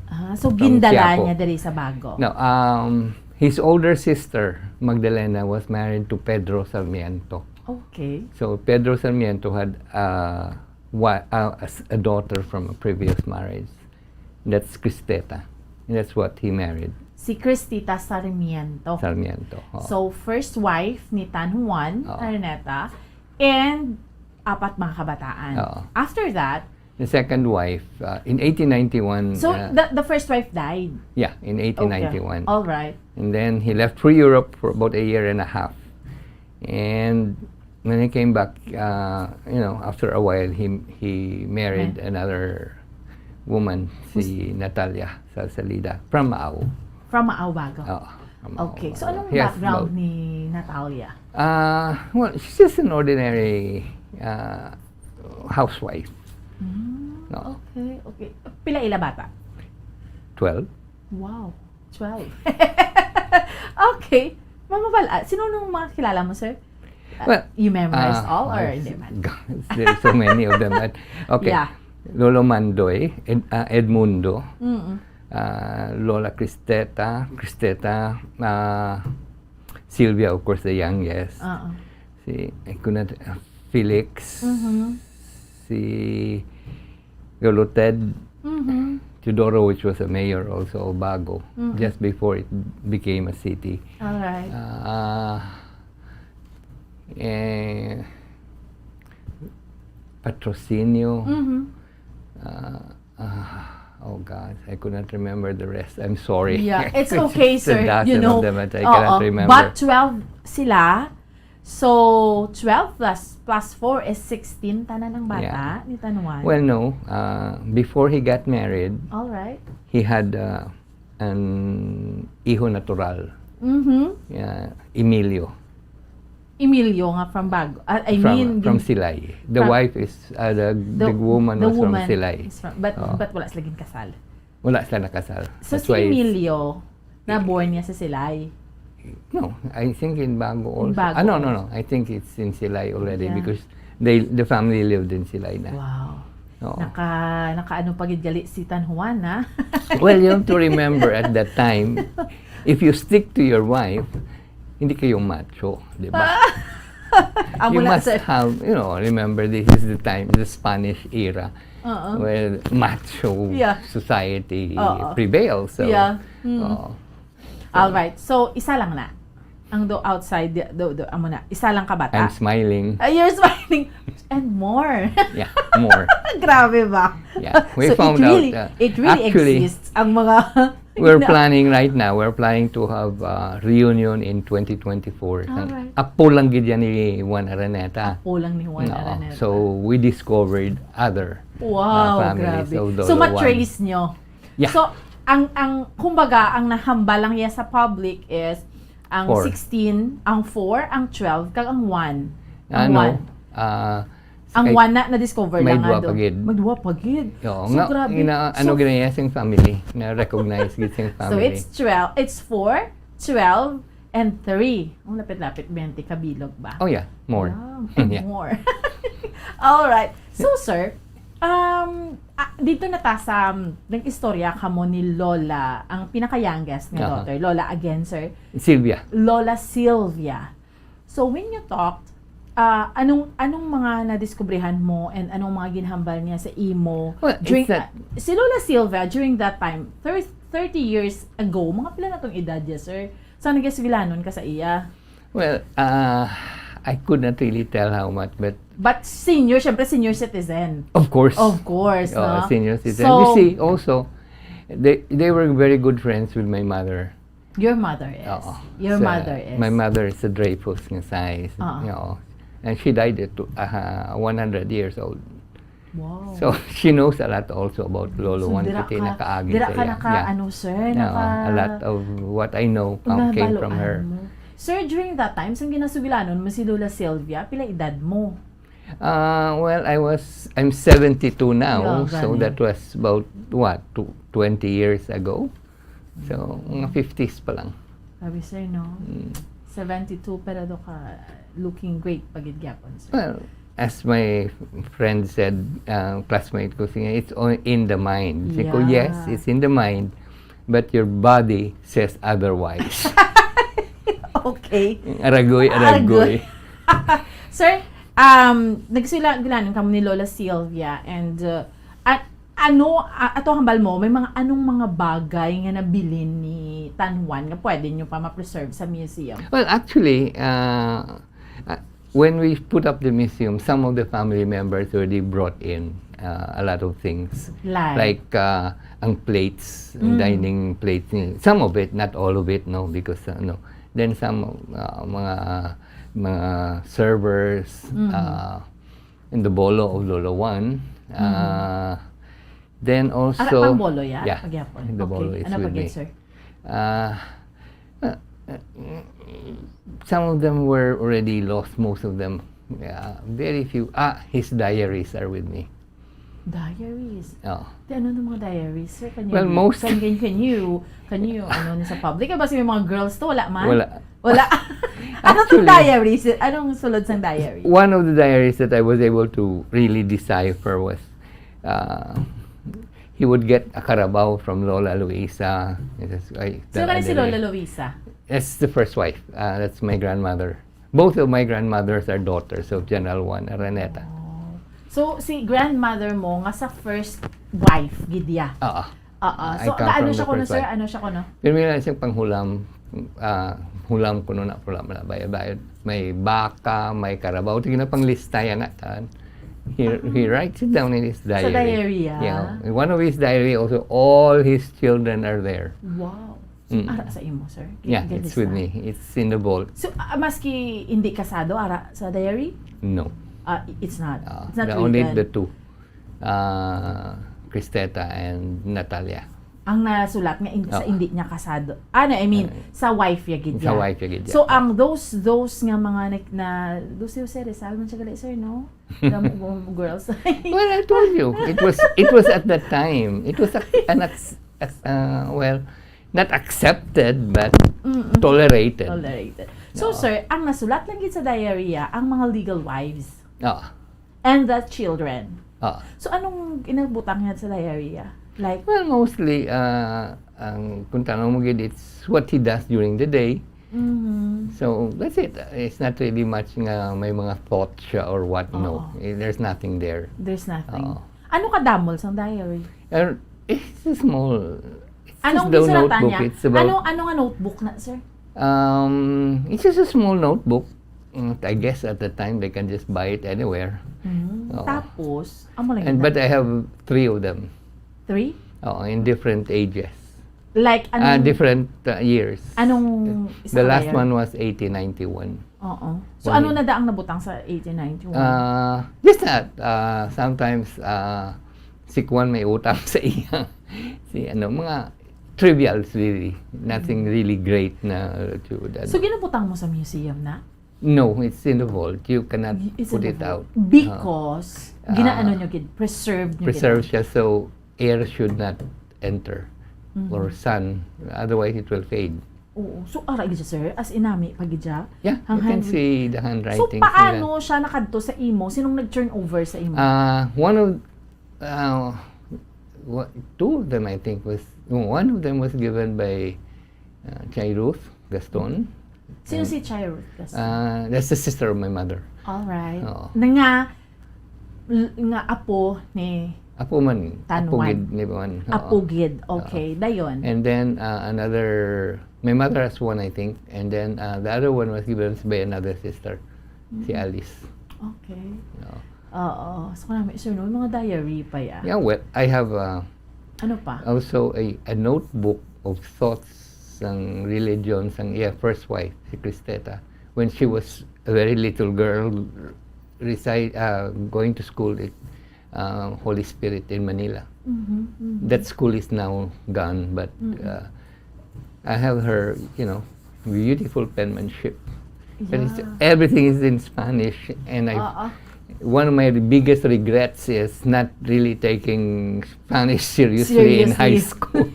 Ah, so, From gindala Quiapo. niya diri sa Bago? No, um, his older sister, Magdalena, was married to Pedro Sarmiento. Okay. So Pedro Sarmiento had uh, wa- uh, a s- a daughter from a previous marriage. That's Cristeta. And that's what he married. Si Cristita Sarmiento. Sarmiento. Oo. So, first wife ni Tan Juan Oo. Araneta, and apat mga kabataan. Oo. After that, The second wife, uh, in eighteen ninety-one. so uh, the, the first wife died. Yeah, in eighteen ninety-one. All right. And then he left for Europe for about a year and a half. And when he came back, uh, you know, after a while, he he married Okay. another woman, si Natalia Salsalida, from Maao. From Maao, Bago. Oo, from Maao. Okay. So, anong He has background about- ni Natalia? Uh, well, she's just an ordinary uh, housewife. No. Okay, okay. Pila ila bata? Twelve. Wow. Twelve. Okay. Mama Bal, ah, sino nung mga kilala mo, sir? Ah, Well, you memorized Ah, all or I- hindi man? There's so many of them. But, okay. Yeah. Lolo Mandoy, Ed, ah, Edmundo, Mm-mm. ah, Lola Cristeta, Cristeta, ah, Sylvia, of course, the youngest. Oo. Si, I could not, ah, Felix, Mhm. si Lolo Ted, Mhm. Teodoro, which was a mayor also of Bago, Mhm. just before it became a city. All right. Ah, eh, Patrocinio. Mhm. Ah, ah, oh God, I could not remember the rest. I'm sorry. Yeah, it's It's okay, just a sir. You dozen know, of them that I oo, cannot remember. But twelve sila. So, twelve plus, plus four is sixteen tanan ang bata Yeah. ni Tan Juan. Well, no. Uh, before he got married, All right. he had uh, an hijo natural, Mhm. uh, Emilio. Emilio nga from Bago. Ah, I from, mean, from gin- Silay. The from- wife is, uh, the, the, woman the was woman from Silay. is from, but, Oo. but wala sila ginkasal. Wala sila nakasal. So, That's si why it's- Emilio, na-born niya sa Silay. No, I think in Bago also. Bago Ah, no, no, also. no. I think it's in Silay already Yeah. because they the family lived in Silay na. Wow. Oo. Naka, nakaano pa gid gali si Tan Juan, ha? Well, you have to remember at that time, if you stick to your wife, hindi kayo macho, di ba? Amo You na, must sir. have, you know, remember this is the time, the Spanish era, Oo. where macho Yeah. society Oo. prevails. So, Yeah. Mm. oo. All right. So, isa lang na. Ang do outside, do, do, do, amo na. Isa lang ka bata. I'm smiling. Ah, you're smiling. And more. Yeah, more. Grabe ba? Yeah. We So, found it really, out, uh, it really actually, exists. Ang mga We're na- planning right now, we're planning to have a reunion in twenty twenty-four. Alright. Apo lang gid yan ni Juan Araneta. Apo lang ni Juan No, Araneta. so we discovered other Wow, uh, families grabe. of Lolo So, Juan. matrace nyo. Yeah. So, ang, ang, kumbaga, ang nahambal lang niya sa public is ang Four. sixteen, ang four, ang twelve, kag ang one. Ang Ano? one. Ah, Ang kay- one na na-discover may lang dua nga do. pa gid. May dua pa gid. Oo, So, nga, grabe. ina, ano So, gina niya sing family, na-recognize gid sing So, family. it's twelve, it's four, twelve, and three. Ang lapit-lapit, twenty ka bilog ba? Oh yeah, more. Wow, and Yeah. more. All right. So, sir, um, Ah, dito na ta sa, um, nag-istorya kamo ni Lola, ang pinaka-youngest nga Aha. daughter. Lola again, sir. Sylvia. Lola Sylvia. So, when you talked, ah, anong anong mga nadiskubrihan mo and anong mga ginhambal niya sa imo? Well, it's during not- ah, si Lola Sylvia, during that time, thirty, thirty years ago, mga pila na tong edad niya, sir? Sa nagasugilanon ka sa iya? Well, uh, I could not really tell how much, but But senior, syempre senior citizen. Of course. Of course, Oo, no? senior citizen. So, You see, also, they they were very good friends with my mother. Your mother is. Oo. Your Sa- mother is. My mother is a Dreyfus nga size. Oo. You know, and she died at uh, one hundred years old. Wow. So, she knows a lot also about Lolo So, Juan dira Kuti, ka, nakaagi dira sa ka iya. naka, Yeah. ano, sir, Yeah, naka, a lot of what I know come, came from nabaluan her. Mo. Sir, during that time, sang ginasugilanon mo si Lola Sylvia, pila edad mo? Uh, well, I was, I'm seventy-two now, Yeah, so gani. That was about, what, tw- twenty years ago? So, mga fifties pa lang. Sabi, sir, no? Mm. seventy-two, pero do ka looking great pa gid gyapon, sir. Well, as my friend said, uh, classmate ko, siya, "It's all in the mind." Sabi ko, Yeah. "Yes, it's in the mind, but your body says otherwise." Okay. Aragoy, aragoy. Sir, um, nagsila-gilanon kamo ni Lola Sylvia and uh, at ano a- ato hambal mo, may mga anong mga bagay nga nabilin ni Tan Juan nga pwede nyo pa ma-preserve sa museum? Well, actually, uh, uh, when we put up the museum, some of the family members already brought in uh, a lot of things. Like? Like uh, ang plates, ang Mm. dining plates. Ni- Some of it, not all of it, no, because uh, no. Then some uh, mga mga servers Mm. uh, in the bolo of Lolo Juan. Mm. Uh, then also Ara pang bolo ya? Yeah, Pagyapon. the bolo Okay. is Ano with pagyan, me. Sir? Uh, uh, uh, some of them were already lost, most of them. Yeah, very few. Ah, his diaries are with me. Diaries. Oh. Di ano ng mga diaries, sir? Can you, Well, most- can, can, can you, can you, ano, ni sa public? Kasi may mga girls to, wala man? Wala. Wala. Ano tong Actually, diaries? Anong sulod sang diary? One of the diaries that I was able to really decipher was uh, he would get a carabao from Lola Luisa. It is- ay, So, the kani si other Lola way. Luisa? That's the first wife. Uh, that's my grandmother. Both of my grandmothers are daughters of General Juan Araneta. Oh. So, si grandmother mo nga sa first wife, gid ya? Oo. Oo. I So, come ano from siya the kuno, first sir? wife. Ano siya kuno? Pirmi lang siyang panghulam, ah, hulam kuno na, hulam na, bayad-bayad. May baka, may karabaw. Sige na, panglista yan na, tan. He, he writes it down in his diary. Diary, ah. Yeah. In one of his diary also, all his children are there. Wow. Mm. Ara sa imo, sir? Yeah, Gid-, it's with lista. Me. It's in the vault. So, ah, maski hindi kasado, ara sa diary? No. Ah, i- it's not. Ah, It's not the, only written. The two. Ah, Cristeta and Natalia. Ang nasulat nga in, sa Oo. hindi niya kasado. Ano, I mean, Ay. sa wife ya gid Sa ya. wife ya gid ya. So, ang those, those nga mga nag, na, those yung Jose Rizal man siya gali, sir, no? Damo mo, girls. Well, I told you, it was it was at that time. It was a, an ac-, ac-, uh, well, not accepted but Mm-mm. tolerated. Tolerated. So, Oo. Sir, ang nasulat lang gid sa diary, ah, ang mga legal wives Oo. and the children. Oo. So, anong inabutang niya sa diary, ah? Like, Well, mostly, uh, ang kung tanong mo gid, it's what he does during the day. mhm, So, that's it. It's not really much nga may mga thoughts siya or what, no. Oo. Eh, there's nothing there. there's nothing. Oo. Ano kadamol sang diary? And it's a small, it's Anong just the gisulatan notebook. Niya? It's about, Ano, anong nga notebook na, sir? um, it's just a small notebook. Mm, I guess at the time they can just buy it anywhere. Hmm, Oo. Tapos, amo lang And yun. But I have three of them. Three? Oo, in different ages. Like, Ah, anong... different uh, years. Anong The last isang one was eighteen ninety-one. Oo. So, When ano it- na da ang nabutang sa eighteen ninety-one? Uh, just that, uh, sometimes uh, si Kwan may utang sa iya. Si ano, mga trivials really. Nothing Mm. Really great na uh, to that. So, ginabutang mo sa museum na? No, it's in the vault. You cannot It's put in the it out. vault. Because, Ah. ginaano nyo gid, preserved nyo Preserve gid. Siya so air should not enter Mhm. or sun. Otherwise, it will fade. Oo. So, ara gid siya, sir? As in, nami pa gid siya? Yeah, Ang you can handwritten. See the So, handwriting. Paano siya nakadto sa imo? Sinong nag-turn over sa imo? Uh, one of uh, wa-, two of them, I think, was, one of them was given by, uh, Chay Ruth Gaston. Sino And, si Chay Ruth Gaston? Uh, that's the sister of my mother. All right. Oo. Na nga, l-, nga apo ni Apo man, Tan apo Juan. Gid ni Juan. Oo. Apo gid. Oo. Okay, dayon. And then, uh, another, my mother has one, I think. And then, uh, the other one was given by another sister, si Mm. Alice. Okay. Oo. Oo. So, kung namin, sir, no, mga diary pa ya. Yeah, well, I have, uh, Ano pa? also a, a notebook of thoughts sang religion sang iya first wife, si Cristeta, when she was a very little girl, reside, uh, going to school at, uh, Holy Spirit in Manila. Mhm, mhm. That school is now gone, but, Mm-mm. uh, I have her, you know, beautiful penmanship. But it's, Yeah. everything is in Spanish, and I, Oo. one of my biggest regrets is not really taking Spanish seriously in high Seriously. school.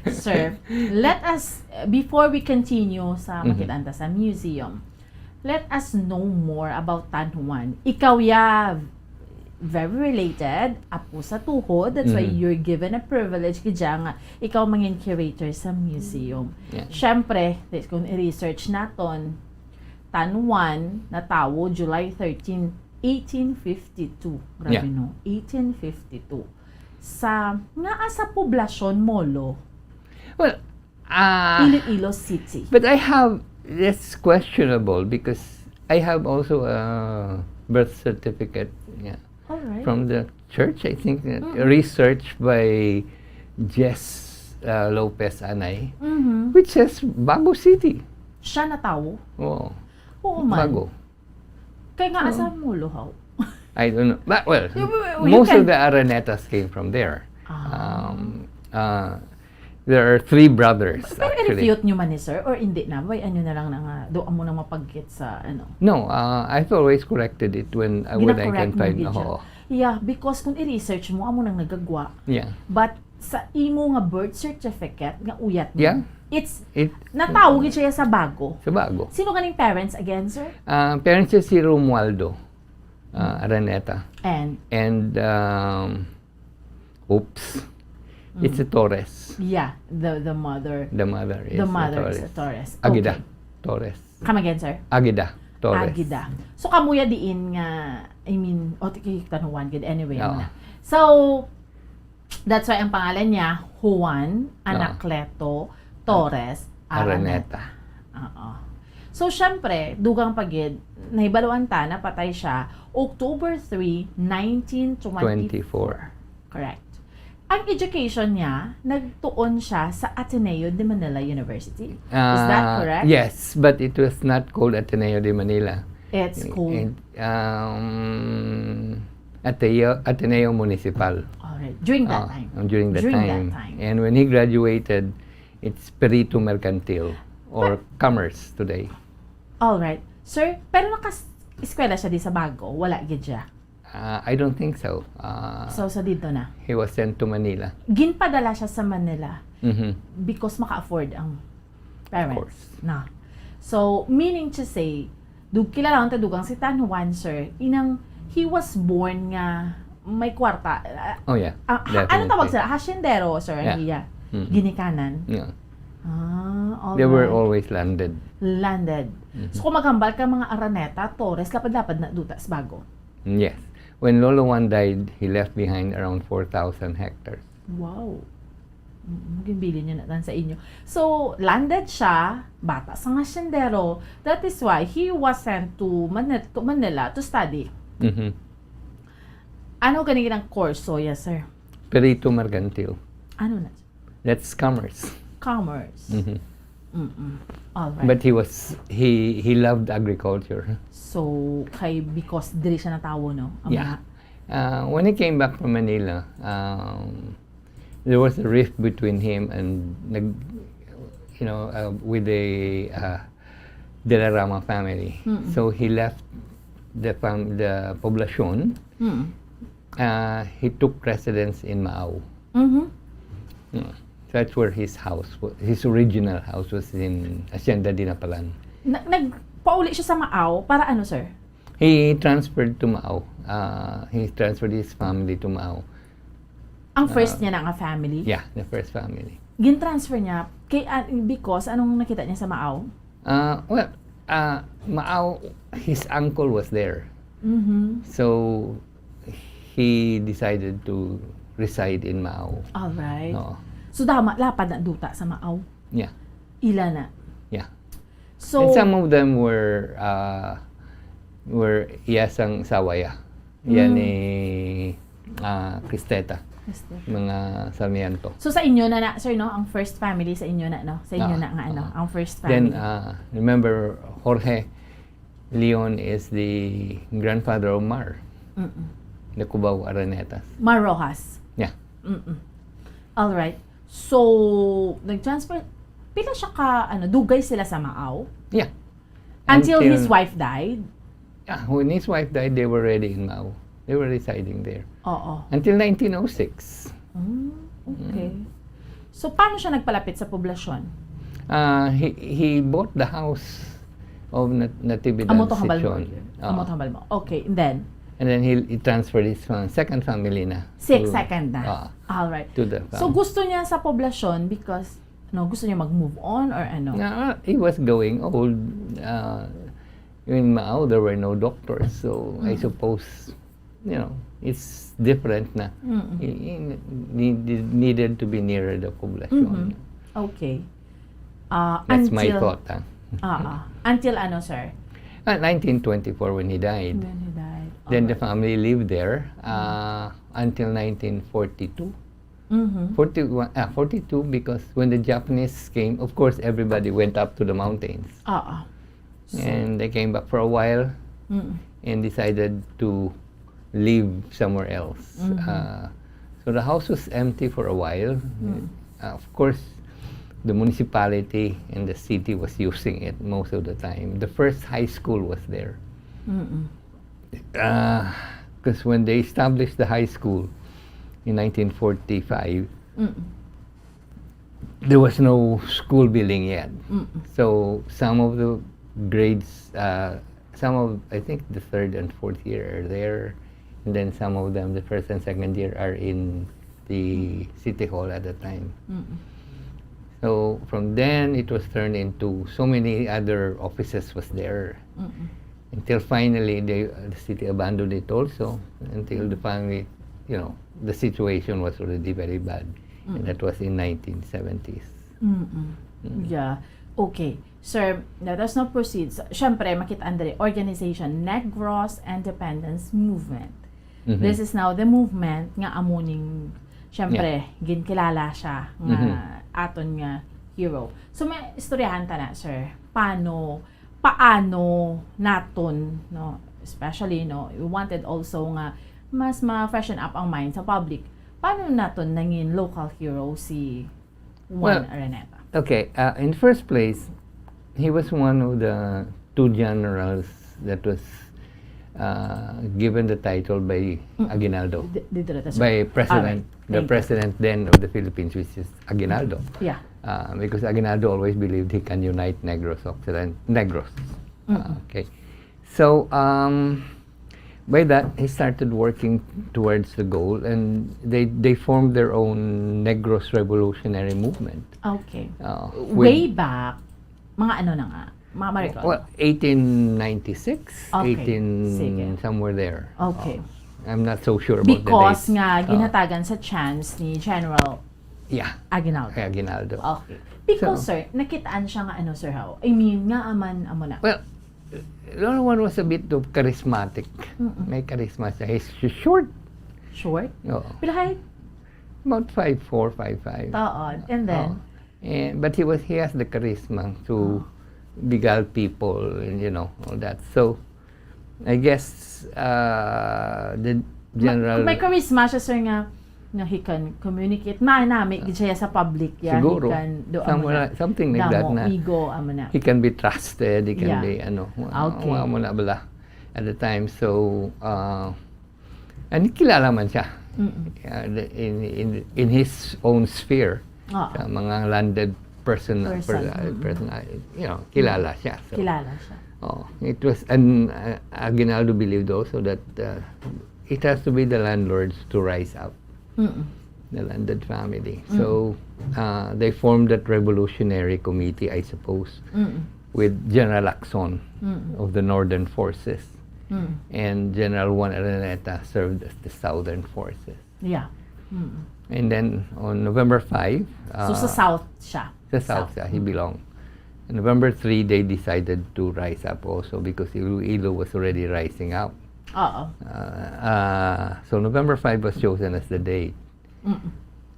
Sir, let us, before we continue sa Mhm. makitanta sa museum, let us know more about Tan Juan. Ikaw ya very related, apo sa tuhod. That's why Mhm. you're given a privilege, gid ya, nga ikaw mangin curator sa museum. Yeah. Siyempre, kung i-research naton, Tan Juan natawo July thirteen, eighteen fifty-two. Grabe, Yeah. no? Eighteen fifty-two. Sa, ngaa sa poblasyon, Molo? Well, ah, Iloilo City. But I have, that's questionable because I have also a birth certificate, yeah, All right. from the church, I think, uh, Mm-mm. research by Jess, uh, Lopez Anay, Mm-hmm. which says Bago City. Siya natawo? Oo. Oo man. Bago. Kay nga Oo. asa mo luhaw? I don't know. But, well, You, you most can of the Aranetas came from there. Ah. Um, uh, there are three brothers, Pero actually. i-refute nyo man ni sir? Or hindi na? Way, ano na lang na nga, do amo nang mapagkit sa, ano? No, uh, I've always corrected it when, uh, when I Gina-correct can mo find. gid siya. Oo. Yeah, because kung i-research mo, amo nang nagagwa. Yeah. But sa imo nga birth certificate, nga uyat mo, Yeah. it's, It, natawo gid siya sa Bago. Sa Bago. Sino ganing parents again, sir? Ah, parents niya si Romualdo, ah, Mm. Araneta. And? And, um, oops. It's Mm. a Torres. Yeah, the, the mother. The mother is The a mother is Torres. a Torres. Agida Okay. Torres. Come again, sir? Agida Torres. Agida. So, kamuya diin nga, I mean, o, ti-, kay Tan Juan gid, anyway, Oo. ano na. So, that's why ang pangalan niya, Juan Oo. Anacleto Torres Araneta. Araneta. Oo. So, syempre, dugang pa gid, nahibaluan ta, napatay siya October three, nineteen twenty-four. Twenty-four. Correct. Ang education niya, nagtuon siya sa Ateneo de Manila University. Is that Ah, correct? yes, but it was not called Ateneo de Manila. It's Eh, called and, um, Ateneo, Ateneo Municipal. Alright. During that Ah, time. during that During that time. time. And when he graduated, it's Perito Mercantil or But Commerce today. Alright. Sir, pero nakas-, eskwela siya di sa Bago? Wala gid siya? Ah, I don't think so. Ah, So, sa dito na? he was sent to Manila. Ginpadala siya sa Manila Mhm. because maka-afford ang parents Of course. na. So, meaning to say, dug-, kilala ta dugang si Tan Juan, sir, inang he was born nga may kwarta. Ah, Oh, yeah. ah, ha-, ano Definitely. tawag sila? Haciendero, sir, ang Yeah. iya. Mhm. Ginikanan? Yeah. Ah, all They were right. always landed. Landed. Mhm. So, kung maghambal ka mga Araneta, Torres, lapad-lapad na duta sa Bago. Yes. When Lolo Juan died, he left behind around four thousand hectares. Wow. Mm, ginbilin niya na lang sa inyo. So, landed siya, bata sa nga sendero. That is why he was sent to Mani-, to Manila to study. Mhm. Ano gani ang kurso, yes, sir? Perito Mercantil. Ano na? That's commerce. Commerce. Mhm. Mm-mm. All right. But he was, he, he loved agriculture. So, kay, because diri siya natawo, no? Ang Yeah. mga Uh, when he came back from Manila, um, there was a rift between him and nag-, you know, uh, with the, uh, De la Rama family. Mm-mm. So he left the fam-, the poblacion. Mm. Uh, he took residence in Maao. Mhm. Mm. That's where his house wa-, his original house was in Hacienda Dinapalan. Na-, nagpauli siya sa Maao para ano, sir? He transferred to Maao. Uh, he transferred his family to Maao. Ang first Ah, niya na nga family? Yeah, the first family. Gin-transfer niya kay, ah, because anong nakita niya sa Maaw? Uh, well, uh, Maaw, his uncle was there. Mm-hmm. So, he decided to reside in Maaw. Alright. Oo. So, dama, lapad na duta sa Maaw? Yeah. Ila na? Yeah. So, and some of them were, uh, were, iya sang sawa, iya. Iya Mm. ni, ah, Cristeta. Cristeta. Mga Sarmiento. So, sa inyo na na, sir, no? Ang first family sa inyo na, no? Sa inyo Ah, na nga, ano? ah. Ang first Then, family. uh, remember, Jorge Leon is the grandfather of Mar, Mm-mm. the Cubao Araneta. Mar Roxas. Yeah. Mm-mm. Alright. So, nag-transfer, pila siya ka, ano, dugay sila sa Maaw? Yeah. Until Until his wife died? Yeah, when his wife died, they were already in Maaw. They were residing there. Oo. Until nineteen oh six. Mm, okay. Mm. So, paano siya nagpalapit sa poblasyon? Ah, he, he bought the house of Nat-, Natividad Amo to hambal mo. Sitson. Amo Oo. to hambal mo. Okay, and then? And then he, he transferred his, uh, second family na Si to, second na. ah, All right. to the So, farm. gusto niya sa poblasyon because, ano, gusto niya mag-move on or ano? Na, he was growing old. Uh, in Maaw, there were no doctors. So, I Mm. suppose, you know, it's different na. Mm. He, he ne-, needed to be nearer the poblasyon. Mm-hmm. Okay. Ah, That's my until thought, ah. Ah, ah. Until ano, sir? Ah, nineteen twenty-four when he died. When he died. Then the Alright. family lived there, Mm. ah, until nineteen forty-two. Mm-hmm. Forty-one, ah, forty-two, because when the Japanese came, of course, everybody went up to the mountains. Ah, ah. So And they came back for a while Mm. and decided to live somewhere else. Mm-hmm. Uh, so the house was empty for a while. Mm. Uh, of course, the municipality and the city was using it most of the time. The first high school was there. Mm-mm. Uh, 'cause when they established the high school in nineteen forty-five, Mm. there was no school building yet. Mm. So, some of the grades, uh, some of, I think, the third and fourth year are there. And then some of them, the first and second year, are in the city hall at the time. Mm. So, from then, it was turned into so many other offices was there. Mm. Until finally, they, the city abandoned it also. Until the Mm. finally, you know, the situation was already very bad. And Mm. that was in nineteen seventies. Mm-mm. Mm. Yeah. Okay. Sir, let us now proceed. So, syempre, makita andre organization, Negros Independence Movement. Mhm. This is now the movement nga amo ning, syempre, Yeah. ginkilala siya nga Mhm. aton nga hero. So, may istoryahan ta na, sir. Paano, paano naton, no? Especially, no, we wanted also nga mas ma-freshen up ang mind sa public. Paano naton nangin local hero si Juan Well, Araneta? Okay, uh, in the first place, he was one of the two generals that was, uh, given the title by Mm. Aguinaldo. Di-, di-, di-, di-, By President, Alright. the Thank you. president then of the Philippines, which is Aguinaldo. Yeah. Uh, because Aguinaldo always believed he can unite Negros, Occident-, Negros. Mm-mm. Uh, okay. So, um, by that, he started working towards the goal, and they, they formed their own Negros Revolutionary Movement. Okay. Uh, Way with back, mga ano na nga? Mga Maricon? Well, eighteen ninety-six, Okay. eighteen Sige. somewhere there. Okay. Uh, I'm not so sure about the Because dates. nga, Uh, ginhatagan sa chance ni General Yeah. Aguinaldo. Kay Aguinaldo. Okay. Because, So, sir, nakitaan siya nga ano, sir, how? I mean, nga aman, amo na. Well, Lolo Juan was a bit of charismatic. Mm-mm. May charisma siya. He's sh-, short. Short? Oo. Pila height? About five four, five five. Oo. And then? Oo. Eh, but he was, he has the charisma to Oh. beguile people and, you know, all that. So, I guess, uh, the Ma-, general may charisma siya, sir, nga, nga he can communicate. Manami gid siya sa public, yeah. Siguro. He can do, amo Somewhere, na. something like that Damo, na ego, amo na. He can be trusted, he can Yeah. be, ano, wa-, Okay. wa-, amo na bala at the time. So, uh, and kilala man siya. Mm-mm. Uh, the, in, in, in his own sphere, Oo. sa mga landed person, Person, per-, uh, mm-mm. person, uh, you know, kilala Mm. siya. So, Kilala siya. oh, it was, and, uh, Aguinaldo believed also that, uh, it has to be the landlords to rise up. Mm-mm. the landed family. Mm. So, uh, they formed that revolutionary committee, I suppose, Mm. with General Lacson Mm. of the Northern Forces. Mm. And General Juan Araneta served as the Southern Forces. Yeah. Mm. And then on November five, So, sa uh, South siya? Sa South South. siya, he Mm. belonged. November three, they decided to rise up also because Iloilo was already rising up. Oo. Uh, uh, so November five was chosen as the date. Mm.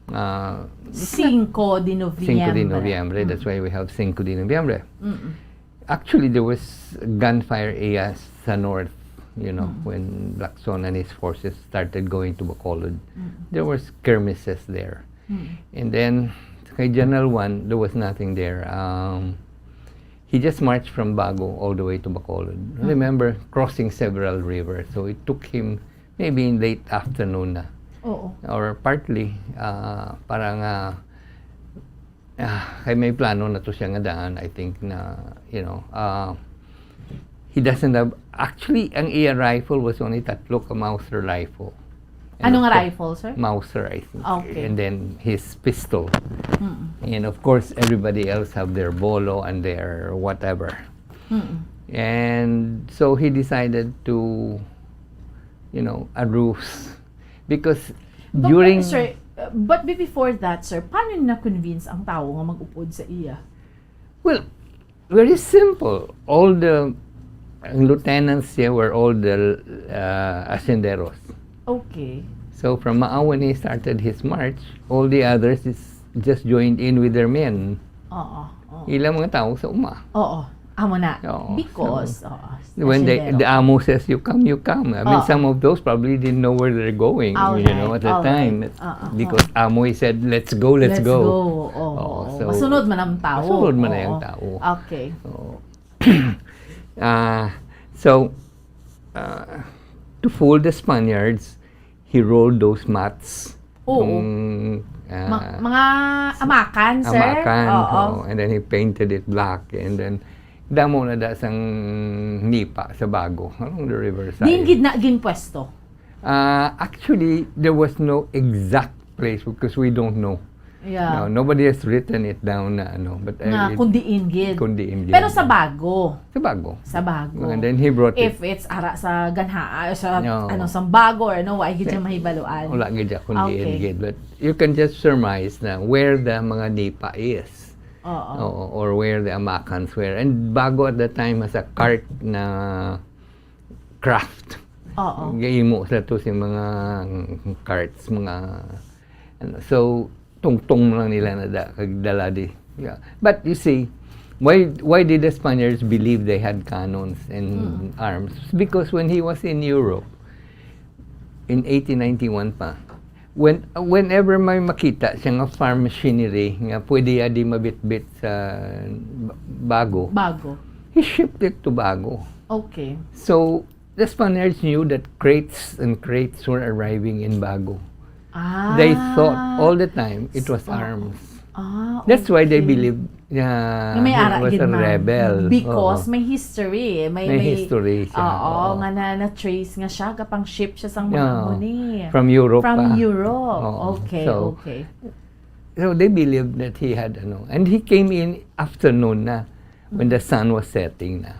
Uh, Cinco de Cinco de Noviembre. Noviembre. That's Mm. why we have Cinco de Noviembre. Mm. Actually, there was gunfire iya sa north, you know, Mm. when Lacson and his forces started going to Bacolod. Mm. There were skirmishes there. Mm. And then, kay General Juan, there was nothing there. Um, he just marched from Bago all the way to Bacolod. Mm. Remember, crossing several rivers. So it took him maybe in late afternoon na. Oo. Or partly, ah, para nga, ah, kay may plano na to siya nga daan, I think na, you know, ah, he doesn't have, actually, ang iya rifle was only tatlo ka Mauser rifle. And Ano of nga course, rifle, sir? Mauser, I think. Okay. And then his pistol. Mm. And of course, everybody else have their bolo and their whatever. Mm. And so he decided to, you know, a ruse. Because Doc, during sir, uh, but be-, before that, sir, paano na-convince ang tao nga mag-upod sa iya? Well, very simple. All the, ang lieutenants here were all the, uh, hacienderos. Okay. So from Maawan, he started his march. All the others is just joined in with their men. Oo, oo. Ilang mga tao sa uma. Oo. Amo na. Oo. Because, So, oo, when they, haciendero. the amo says, "You come, you come." I mean, Oo. some of those probably didn't know where they're going, you know, Alright, at the alright. time. Oo, Because oo. amo, he said, "Let's go, let's Let's go." go. Oo, Oo, oo. so, Masunod man ang tao. masunod man na Oo. yung tao. Okay. Oo. Ah, so, ah, to fool the Spaniards, he rolled those mats. Oo. Yung, ah, Ma-, mga amakan, sir? amakan, Oo. oo. And then he painted it black. And then, damo na da sang nipa sa Bago, along the riverside. Diin gid na ginpwesto? Ah, actually, there was no exact place because we don't know. Yeah. No, nobody has written it down na ano, but, uh, Nga it, kung diin gid. kung diin gid. Pero sa Bago. Sa Bago. Sa Bago. And then he brought it. If it's ara sa Ganhaa, sa, No. ano, sa Bago, or ano, wa gid siya mahibaluan. Wala gid siya kung diin Okay. gid. But you can just surmise na where the mga nipa is. Oo. Oo, or where the amakans were. And Bago at that time has a cart na craft. Oo. Gahimo sa to si mga carts, mga, ano, so, tungtong lang nila na da, kag dala di. Yeah. But you see, why, why did the Spaniards believe they had cannons and Mm. arms? Because when he was in Europe, in eighteen ninety-one pa, when, whenever may makita siya nga farm machinery nga pwede adi mabitbit sa Bago, Bago. he shipped it to Bago. Okay. So, the Spaniards knew that crates and crates were arriving in Bago. Ah. They thought all the time it was Oo. arms. Ah, That's why they okay. believed na Nga may he ara was gid a man. rebel. Because Oo. may history, eh. May, May may history siya. Oo, Oo. nga na, na-trace nga siya, kapang ship siya sang mga Yeah. amo ni. From Europe From pa. Europe. Oo. Okay, So, okay. so they believed that he had, ano, and he came in afternoon na, when the Mm. sun was setting na.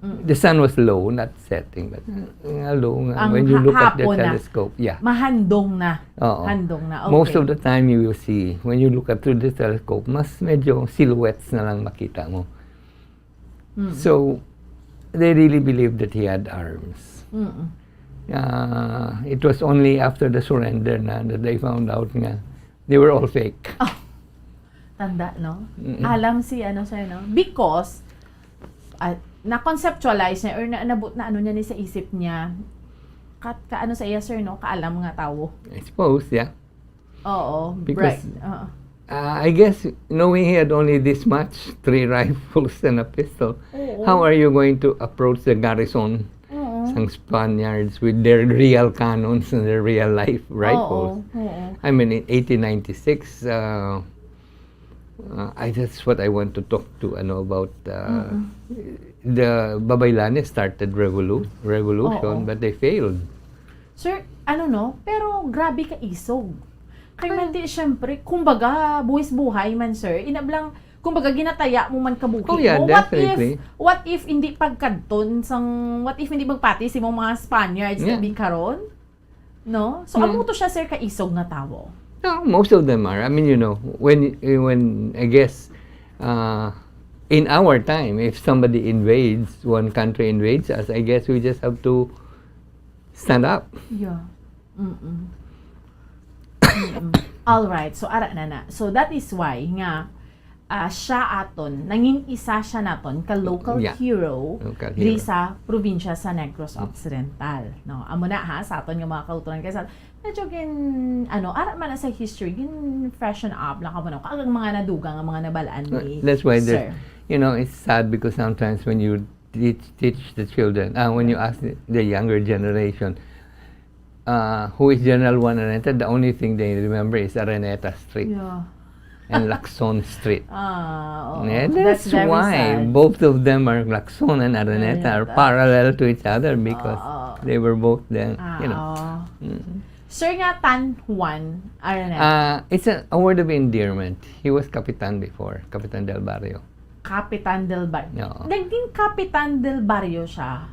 Mm. The sun was low, not setting, but, uh, nga low nga. Ang When you ha-, look at the hapon na. telescope, yeah. Mahandong na. Oo. Handong na. Most Okay. of the time you will see, when you look at through the telescope, mas medyo silhouettes na lang makita mo. Mm. So, they really believed that he had arms. Mm. Uh, it was only after the surrender na that they found out nga they were all fake. Oh. Tanda, no? Mm-mm. Alam si, ano, sir, no? Because, ah, na-conceptualize niya or na, nabut-, na ano niya ni sa isip niya, ka, ka ano sa iya, sir, no? Kaalam nga tawo. I suppose, yeah. Oo, Because, bright. Oo. uh, I guess, knowing he had only this much, three rifles and a pistol, Oo. how are you going to approach the garrison Oo. sang Spaniards with their real cannons and their real life rifles? Oo, oo. I mean, in eighteen ninety-six, uh, uh, I, that's what I want to talk to, ano, about, uh, Mm-mm. the Babaylanes started revolu-, revolution, Oo. but they failed. Sir, ano, no? Pero grabe ka isog. Kay man di, syempre, kumbaga, buhis buhay man, sir. Inablang, kumbaga, ginataya mo man kabuhi Oh, yeah, mo. What definitely. If, what if hindi pagkadton sang, what if hindi magpati si mga Spaniards Yeah. Hindi karon? No? So, Hmm. Amo to siya, sir, kaisog nga tawo. No, most of them are. I mean, you know, when when I guess uh, in our time, if somebody invades, one country invades us, I guess we just have to stand up. Yeah. Mm-mm. Mm-mm. All right. So, ara na na. So, that is why nga ah, siya aton, nangin isa siya naton ka local Yeah. hero Local diri hero. sa probinsya sa Negros Mm. Occidental, no? Amo na ha, sa aton nga mga kauturan kay sa medyo gin ano, ara man na sa history, gin freshen up lang kamo, no? Kag ang mga nadugang, ang mga nabalaan ni That's why Sir. there's, you know, it's sad because sometimes when you teach, teach the children, uh, when you ask the, the younger generation, uh, who is General Juan Araneta, the only thing they remember is Araneta Street Yeah. and Lacson Street. Ah, oo. And that's, That's very why sad. Both of them are, Lacson and Araneta, are Araneta. Parallel to each other because Oo. They were both then, Ah, you know. oo. Mm. Sir nga, Tan Juan Araneta. Uh, it's a, a word of endearment. He was Kapitan before, Kapitan Del Barrio. Kapitan Del Barrio. Oo. Naging Kapitan Del Barrio siya.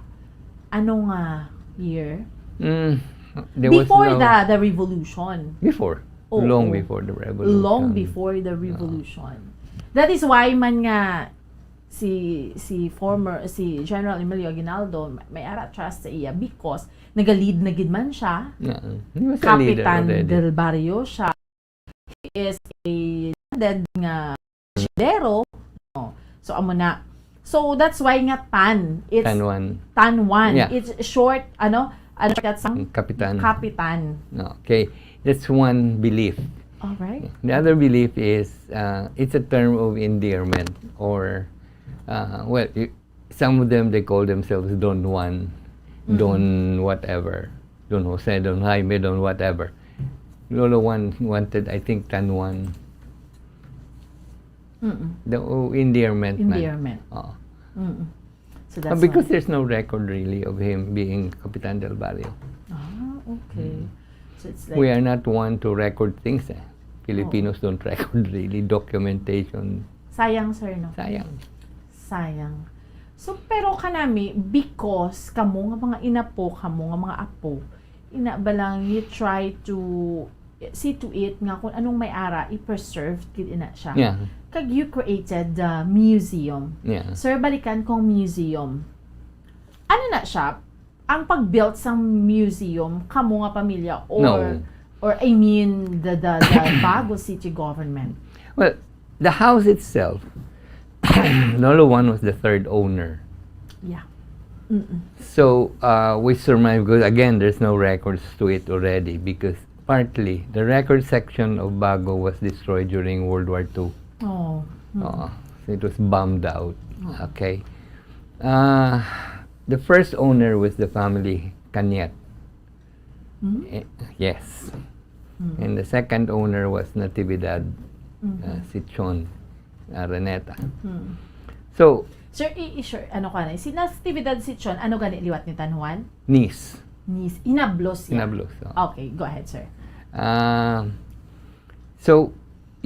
Ano nga year? Mm, there was Before no- the the revolution. Before. Oo. Long before the revolution. Long before the revolution. That is why man nga si si former si General Emilio Aguinaldo may ara trust sa iya because naga-lead na gid man siya. Yeah. He was a leader Kapitan already. Del Barrio siya. He is a dead nga Chilero. No. So, amo na. So, that's why nga Tan. It's Tan Juan. Tan Juan. Yeah. It's short, ano, ano ka sang Kapitan. Kapitan. No, okay. That's one belief. All right. The other belief is uh, it's a term of endearment or, uh, well, y- some of them they call themselves Don Juan, Mm-mm. Don whatever, Don Jose, Don Jaime, Don whatever. Lolo Juan wanted, I think, Tan Juan. Mm-mm. The oh, endearment man. Endearment. Oo. Mm-mm. So, Uh, that's because why. There's no record really of him being Kapitan Del Barrio. Ah, okay. Mm. So, it's like, We are not one to record things eh. Filipinos don't record really documentation. Sayang, sir, no? Sayang. Sayang. So, pero kanami, because kamo nga mga inapo, kamo nga mga apo, ina ba lang you try to see to it nga kung anong may ara, i-preserve gid ina siya. Yeah. Kag you created the museum. Yeah. Sir, balikan kong museum. Ano na siya? Ang pag-build sang museum, kamo nga pamilya, or, No. or I mean, the, the, the Bago City government? Well, the house itself, Lolo Juan was the third owner. Yeah. Mm-mm. So uh, we surmise because again, there's no records to it already because partly the record section of Bago was destroyed during World War Two. Oh. Mm. Oo. So it was bombed out. Oh. Okay. Uh, the first owner was the family Caniet. Mm. Eh, yes. Mm. And the second owner was Natividad Mhm. uh, Sichon Araneta. Mm. So, Sir, i-, i-, sure, ano ka na? Si Natividad Sichon, ano gani liwat ni Tan Juan? Niece. Niece. Inablos siya. Inablos, oh. Okay, go ahead, sir. Ah, so,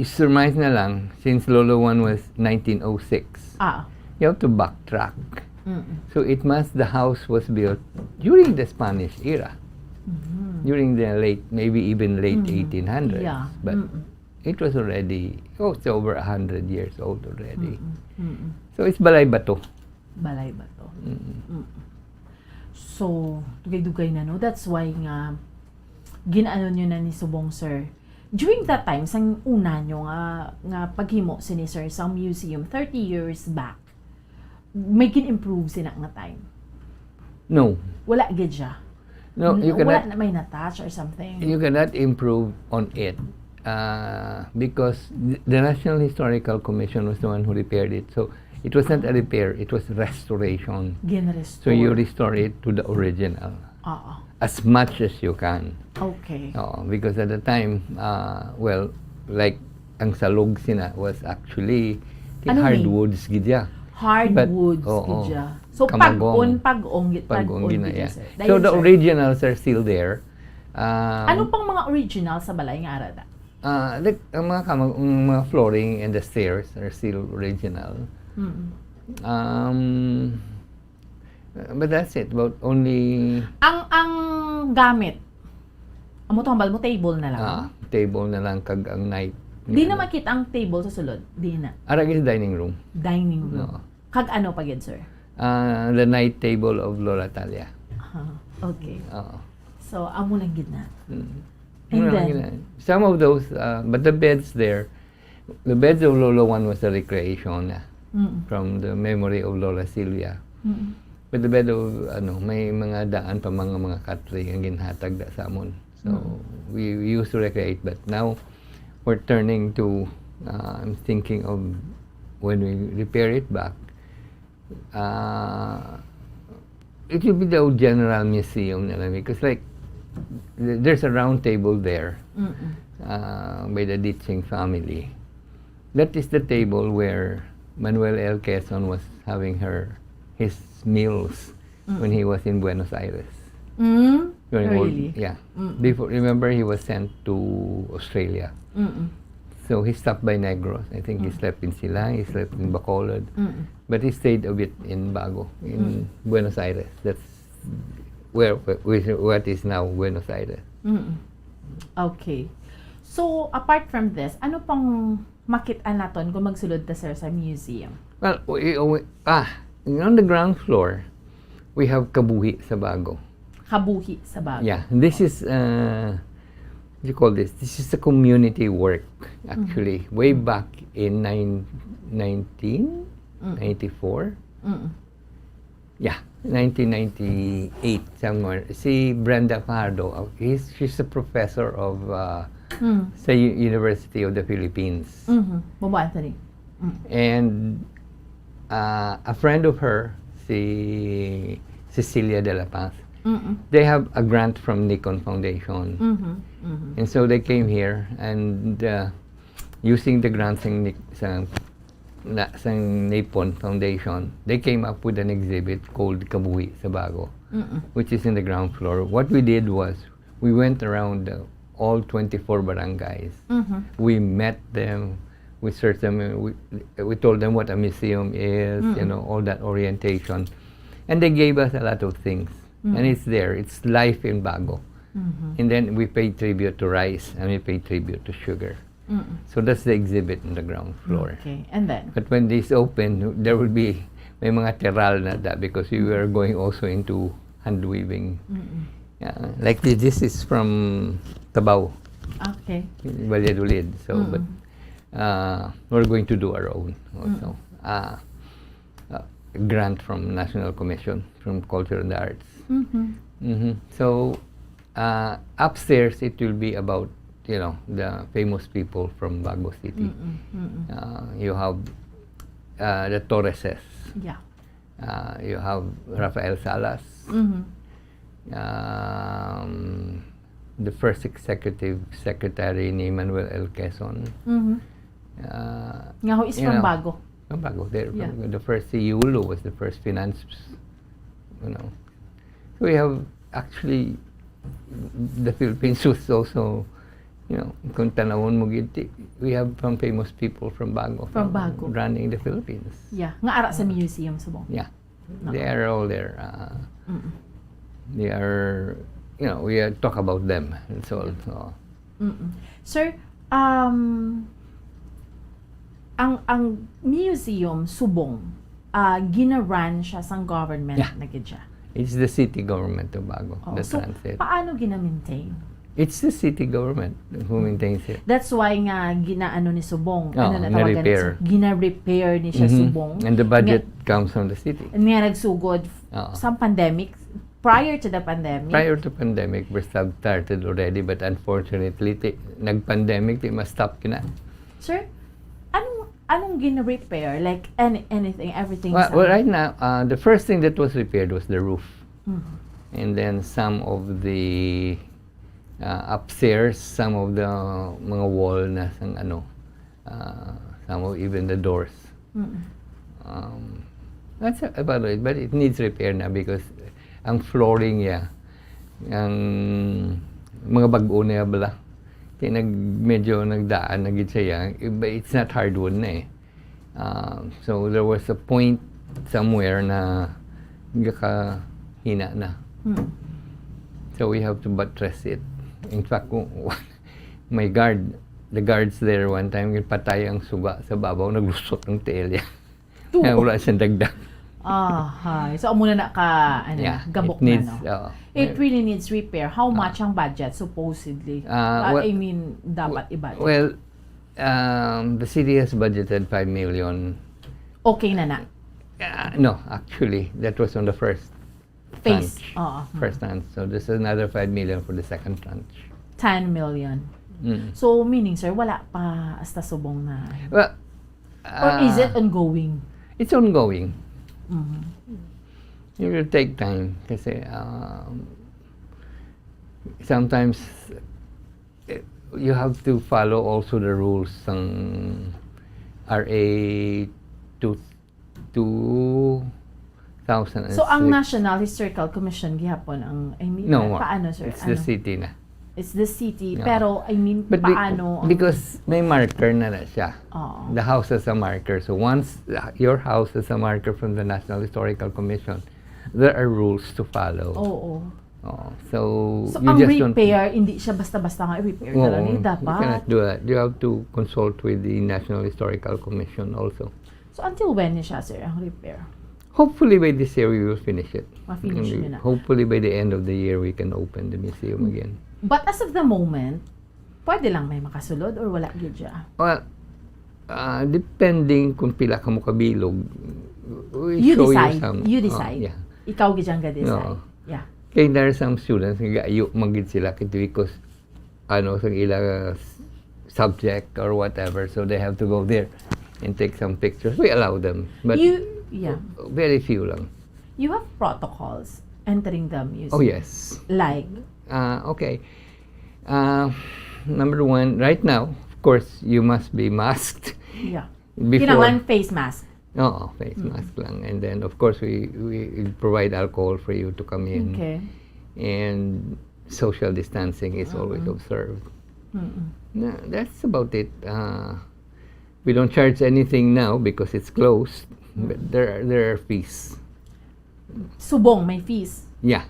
i-surmise na lang, since Lolo Juan was nineteen oh six, Ah. You have to backtrack. Mm-mm. So, it must, the house was built during the Spanish era, Mhm. during the late, maybe even late Mhm. eighteen hundreds. Yeah. But Mm-mm. it was already, oh, it's over a hundred years old already. Mm-mm. Mm-mm. So, it's Balay Bato. Balay Bato. Mm. Mm. So, dugay-dugay na, no? That's why nga, gin-ano nyo na ni subong, sir. During that time, sang una nyo nga, nga paghimo sini, sir, sang museum, thirty years back, may gin-improve sina nga time? No. Wala gid siya? No, you Wala cannot, na may na-touch or something? You cannot improve on it uh, because th- the National Historical Commission was the one who repaired it. So it was not a repair, it was restoration. Gin-restore. So you restore it to the original Oo. as much as you can. Okay. Oo, because at the time, uh, well, like, ang salog sina was actually the Ano ni? Hardwoods gid ya. Hardwoods But, oo. gid ya. So, Kamagong. pag-on, pag-on, gid- Pag-on pag-on gid na, gid ya, yeah. sir. So Dayon, the sir. Originals are still there. Um, Ano pang mga original sa balay nga ara da? Ah, like, ang mga kamag-, ang mga flooring and the stairs are still original. Mm. Um, but that's it. About only Ang, ang gamit, amo to, hambal mo, table na lang? Ah, table na lang kag ang night. Di na Ano? makita ang table sa sulod? Di na. Ara, is dining room. Dining room. Oo. Kag ano pa gid, sir? Ah, the night table of Lola Talia. Ah, okay. Oo. So, amo lang gid na. Mm. And Ano lang then? yun, eh. Some of those, uh, but the beds there, the beds of Lolo Juan was a recreation na Mm. from the memory of Lola Silvia. Mm. But the bed of, ano, may mga daan pa mga, mga katli ang ginhatag da sa amon. So, Mm. we, we used to recreate, but now we're turning to, uh, I'm thinking of when we repair it back, uh, it will be the general museum na lang, because, like, th-, there's a round table there, Mm-mm. uh, by the Ditching family. That is the table where Manuel L. Quezon was having her, his meals Mm. when he was in Buenos Aires. Mm? During World Really? Yeah. Mm. Before, remember, he was sent to Australia. Mm-mm. So, he stopped by Negros. I think he Mm. slept in Silay, he slept in Bacolod. Mm. But he stayed a bit in Bago, in Mm. Buenos Aires. That's where, where, what is now Buenos Aires. Mm. Okay. So, apart from this, ano pang makit-an naton kung magsulod ta, sir, sa museum? Well, we, we, ah, on the ground floor, we have Kabuhi sa Bago. Kabuhi sa Bago. Yeah, this is, uh, what you call this? This is a community work, Mm. actually. Way back in nine, nineteen ninety-four. Mm. Mm. Yeah, nineteen ninety-eight somewhere. Si Brenda Fajardo, uh, he's, she's a professor of, uh, Mm. sa U-, University of the Philippines. Mhm. Babae tani. Mm. And, uh, a friend of her, si Cecilia de la Paz, Mm-mm. they have a grant from Nikon Foundation. Mhm, mhm. And so they came here and, uh, using the grant sang Nic-, sang, na, sang Nikon Foundation, they came up with an exhibit called Kabuhi sa Bago, Mm-mm. which is in the ground floor. What we did was, we went around, uh, all twenty-four barangays. Mhm. We met them, we searched them, uh, we, we told them what a museum is, you Mm. know, all that orientation. And they gave us a lot of things. Mm. And it's there, it's life in Bago. Mhm. And then we paid tribute to rice and we paid tribute to sugar. Mm. So that's the exhibit on the ground floor. Okay, and then? But when this opened, there will be, may mga teral na da because we were going also into hand weaving. Mm-mm. Yeah, like thi-, this is from Tabao, Okay. Valladolid. So, Mm. but, uh, we're going to do our own also. Mm. Uh, uh, grant from National Commission, from Culture and the Arts. Mm-hmm. Mm-hmm. So, uh, upstairs, it will be about, you know, the famous people from Bago City. Mm-mm, mm-mm. Uh, you have, uh, the Torreses. Yeah. Uh, you have Rafael Salas. Mm-hmm. Um, the first executive secretary ni Manuel L. Quezon. Mm-hmm. Uh, Nga ho is you from know, Bago. From Bago. They're Yeah. from, the first, si Yulo was the first finance, you know. So we have actually, the Philippines was also, you know, kung tanawon mo gid, ti-, we have some famous people from Bago, From Bago. running the Philippines. Yeah, nga ara sa museum subong. Yeah. No. They are all there. Uh, Mm-mm. they are, you know, we are talk about them. That's all. So, Mm-mm. Sir, um, ang, ang museum subong, ah, gina-run siya sang government Yeah. na gid siya. It's the city government of Bago Oh, that so, runs it. paano gina-maintain? It's the city government who maintains it. That's why nga ginaano ni subong. Oh, Ano na tawagan gina-repair. siya? Gina-repair ni siya Mhm. subong. And the budget Nga comes from the city. Nga nagsugod Oo. sa pandemic, prior to the pandemic. Prior to pandemic, we have started already, but unfortunately, ti-, nag-pandemic, ti ma-stop kina. Sir, anong, anong gina-repair? Like, any, anything, everything Well, sa well, right now, uh, the first thing that was repaired was the roof. Mhm. And then some of the, uh, upstairs, some of the mga wall na sang ano, uh, some of even the doors. Mm. Um, that's about it, but it needs repair na because ang flooring niya, ang mga bag-o niya bala, nag, medyo nagdaan na gid siya, but it's not hardwood na eh. Ah, so there was a point somewhere na gakahina na. Hmm. So we have to buttress it. In fact, kung my guard, the guards there one time, patay ang suga sa babaw, naglusot ang tiil niya. Kaya wala siyang dagdag. Ahay. So, amo na na ka, ano, Yeah, gabok it needs, na, no? Oo. It really needs repair. How much ang budget, supposedly? Ah, Uh, well, I mean, dapat i-budget. Well, um, the city has budgeted five million. Okay na na. Uh, no, actually, that was on the first Phase. tranche. Oo. First tranche. So this is another five million for the second tranche. Ten million. Mm. So, meaning, sir, wala pa hasta subong na. Well, Or is uh, it ongoing? It's ongoing. Mhm. It will take time kasi um, sometimes eh, you have to follow also the rules ng R A two, two thousand and six. So, ang National Historical Commission gihapon ang, I mean, No, paano, sir? It's the Ano? city na. It's the city, No. pero, I mean, But be- paano? ang- because may marker na na siya. Oo. The house has a marker. So once the- your house has a marker from the National Historical Commission, there are rules to follow. Oo. Oo. So, So, you ang just don't repair, hindi siya basta-basta nga i-repair ka lang. Oo, Eh, you dapat. cannot do that. You have to consult with the National Historical Commission also. So, until when ni siya, sir, ang repair? Hopefully by this year we will finish it. Ma-finish And nyo na. Hopefully by the end of the year we can open the museum Hmm. again. But as of the moment, pwede lang may makasulod or wala gyud siya? Well, ah, depending kung pila ka mo kabilog, we You show decide. you some. You Oh, decide. Yeah. Ikaw gyud ang ga-decide. Oo. Yeah. Kaya there are some students nga ayo man gid sila kay because ano sa ila s- subject or whatever, so they have to go there and take some pictures. We allow them, but You, yeah. very few lang. You have protocols entering the museum? Oh yes. Like? Uh, okay. Uh, number one, right now, of course, you must be masked. Yeah. Before, Kinahanglan face mask. Oo, face Mm. mask lang. And then, of course, we, we provide alcohol for you to come in. Okay. And social distancing is always Mm-mm. observed. Mm-mm. Na, that's about it. Uh, we don't charge anything now because it's closed. But Mm. there are, there are fees. Subong, may fees. Yeah.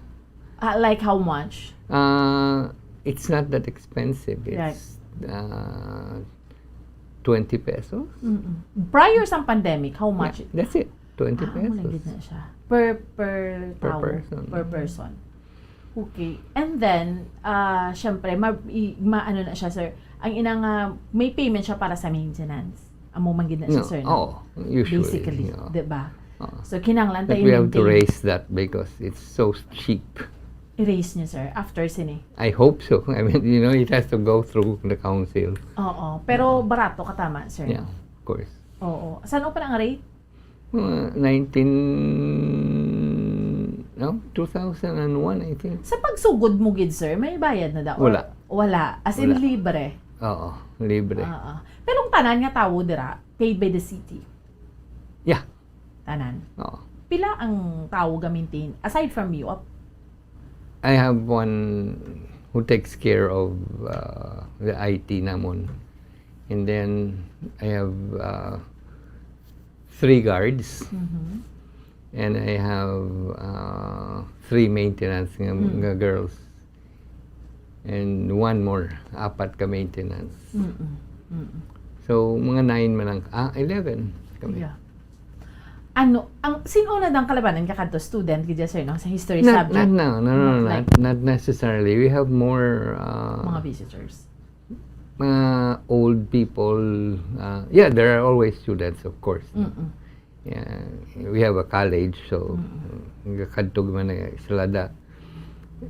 Ah, like how much? Uh, it's not that expensive. Right. It's uh, twenty pesos. Mm-mm. Prior sa pandemic, how much? Yeah, that's it. Twenty Ah, amo lang pesos. gid na siya. Per, per, Per tao, person. Per person. Okay. And then, ah, syempre, ma, i, maano na siya, sir. Ang inang, ah, may payment siya para sa maintenance. Amo man gid na siya, No, sir, no? Oo, usually. Basically, Oo. di ba? Oo. So, kinahanglan But tayo we have to maintain. Raise that because it's so cheap. I-raise niyo, sir, after sini. I hope so. I mean, you know, it has to go through the council. Oo. Pero barato ka tama, sir. Yeah, of course. Oo. Saan pa na ang rate? Mga nineteen, no? Two thousand one, I think. Sa pagsugod mo gid, sir, may bayad na daw? Wala. Wala. As in, Wala. Libre. Oo, libre. Oo. Pero ang tanan nga tawo dira, paid by the city? Yeah. Tanan? Oo. Pila ang tawo ga-maintain? Aside from you, ap- I have one who takes care of uh, the I T namon. And then I have uh, three guards. Mhm. And I have uh, three maintenance nga, Mm. nga girls. And one more, apat ka maintenance. Mm-mm. Mm-mm. So, mga nine man ang, ah, eleven kami. Yeah. Ano, ang, sino na dang kalabanan ka kadto? Student, gid, sir, no? Sa history Not, subject? not, no, no, no, Not not, like not necessarily. We have more uh, Mga visitors. mga old people. Uh, yeah, there are always students, of course. Mm-mm. Yeah, we have a college, so Mm-mm. nagakadto man na sila da.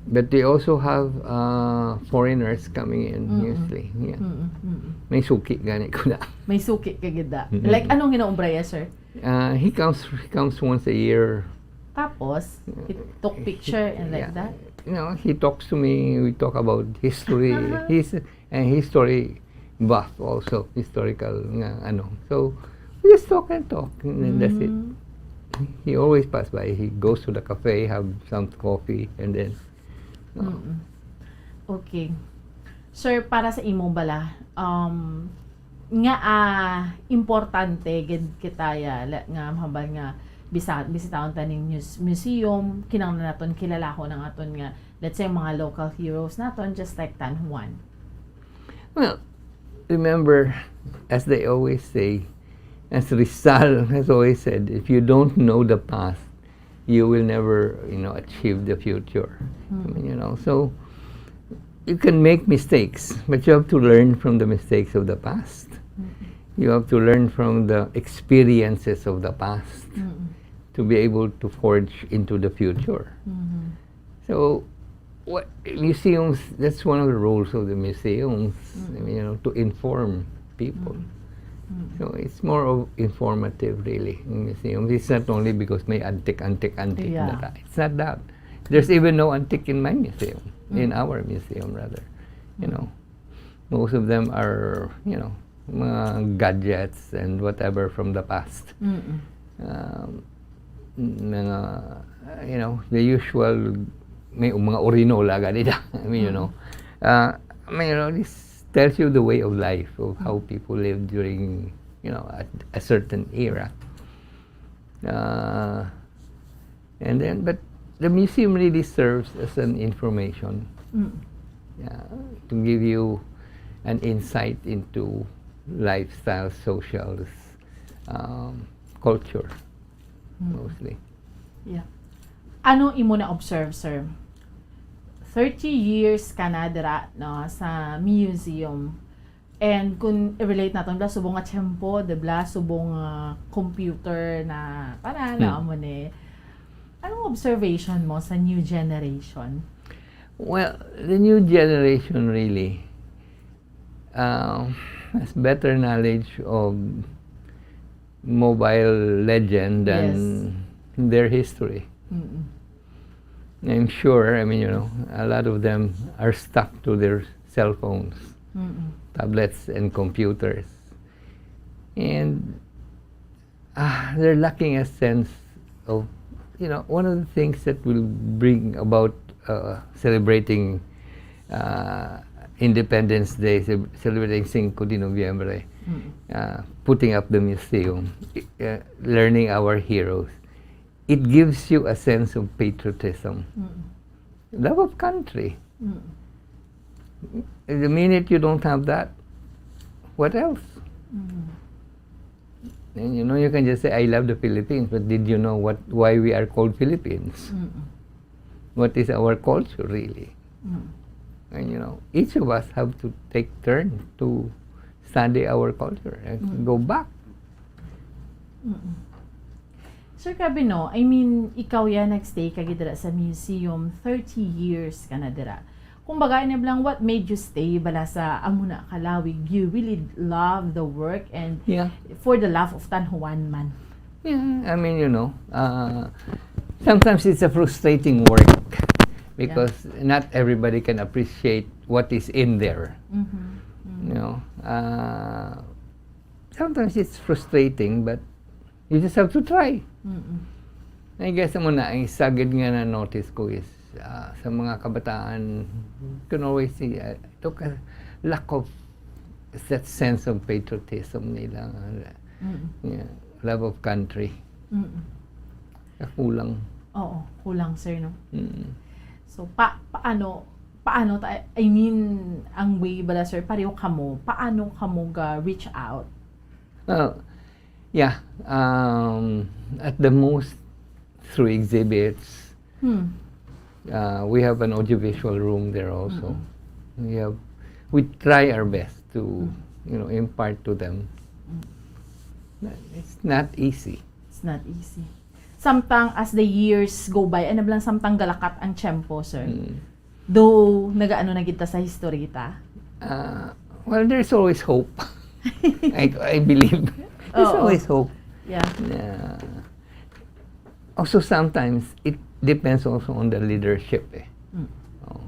But they also have uh, foreigners coming in Mm-mm. usually. Yeah. Mm-mm. Mm-mm. May suki gani ko na. May suki ka gid da. Mm-mm. Like, anong ginaumbraya, sir? Uh, he comes he comes once a year. Tapos, he took picture and like Yeah. that? You know, he talks to me. We talk about history. Uh-huh. He's a history buff also, historical nga ano. So, we just talk and talk, and then that's it. Mm. He always pass by. He goes to the cafe, have some coffee, and then. No. Mm-mm. Okay. Sir, para sa imo bala, um, nga, ah, importante gid kita ya, la-, nga mahambal nga bisa-, bisitahon ta ning muse-, museum, kinahanglan naton kilalahon ang aton nga, let's say, mga local heroes naton, just like Tan Juan. Well, remember, as they always say, as Rizal has always said, if you don't know the past, you will never, you know, achieve the future. I mean, you know, so you can make mistakes, but you have to learn from the mistakes of the past. You have to learn from the experiences of the past to be able to forge into the future. So, what museums, that's one of the roles of the museums, I mean, you know, to inform people. So, it's more of informative, really, in museums. It's not only because may antique, antique, antique Yeah. na ta-, it's not that. There's even no antique in my museum, in our museum, rather. You know, most of them are, you know, mga gadgets and whatever from the past. Mm-mm. Um, mga, uh, you know, the usual, may mga urinola ganito. I mean, you know, uh, I mean, you know, this tells you the way of life, of how people lived during, you know, a, a certain era. Uh, and then, but the museum really serves as an information, Mm. yeah, to give you an insight into lifestyle, socials, um, culture, mostly. Yeah. Ano imo na-observe, sir? Thirty years ka na dira, no, sa museum. And kung i-relate naton, bala, subong nga tiyempo, di bala, subong nga computer na, tanan, Hmm. na amo ni. Anong observation mo sa new generation? Well, the new generation really, uh, has better knowledge of Mobile Legend than their history. Mm-mm. I'm sure, I mean, you know, a lot of them are stuck to their cell phones, Mm-mm. tablets, and computers. And, ah, they're lacking a sense of, you know, one of the things that will bring about, uh, celebrating, uh, Independence Day, ce-, celebrating Cinco de Noviembre, Mm. uh, putting up the museum, uh, learning our heroes, it gives you a sense of patriotism, Mm. love of country. Mm. The minute you don't have that, what else? Mm. And, you know, you can just say, "I love the Philippines," but did you know what, why we are called Philippines? Mm. What is our culture really? Mm. And, you know, each of us have to take turn to study our culture and Mm. go back. Mm-mm. Sir, grabe, no? I mean, ikaw yan, nag-stay ka gid dira sa museum, thirty years ka na dira. Kumbaga, ano lang, what made you stay bala sa amo na ka lawig? You really love the work and Yeah. for the love of Tan Juan man. Yeah, I mean, you know, uh, sometimes it's a frustrating work because not everybody can appreciate what is in there. Mhm. Mm. You know, uh, sometimes it's frustrating, but you just have to try. Mm-mm. I guess mo na, ang isa gid nga na-notice ko is, ah, sa mga kabataan, you can always see, ah, ito ka, lack of that sense of patriotism nila, ah, Mm-mm. yeah, love of country. Mm-mm. Kulang. Oo, kulang, sir, no? Mm. So, pa paano, paano ta, I mean, ang way bala, sir, pareho kamo, paano kamo ga-reach out? Well, yeah, um, at the most through exhibits. Hmm. Uh, we have an audiovisual room there also. We have, we try our best to, you know, impart to them. It's not easy. It's not easy. Samtang as the years go by, ano lang, samtang galakat ang tiyempo, sir? Mm. Though, nagaano na gid ta sa history ta. Uh, well, there's always hope. I, I believe. There's Oo. Always hope. Yeah. Yeah. Also, sometimes, it depends also on the leadership eh. Mm. Oh.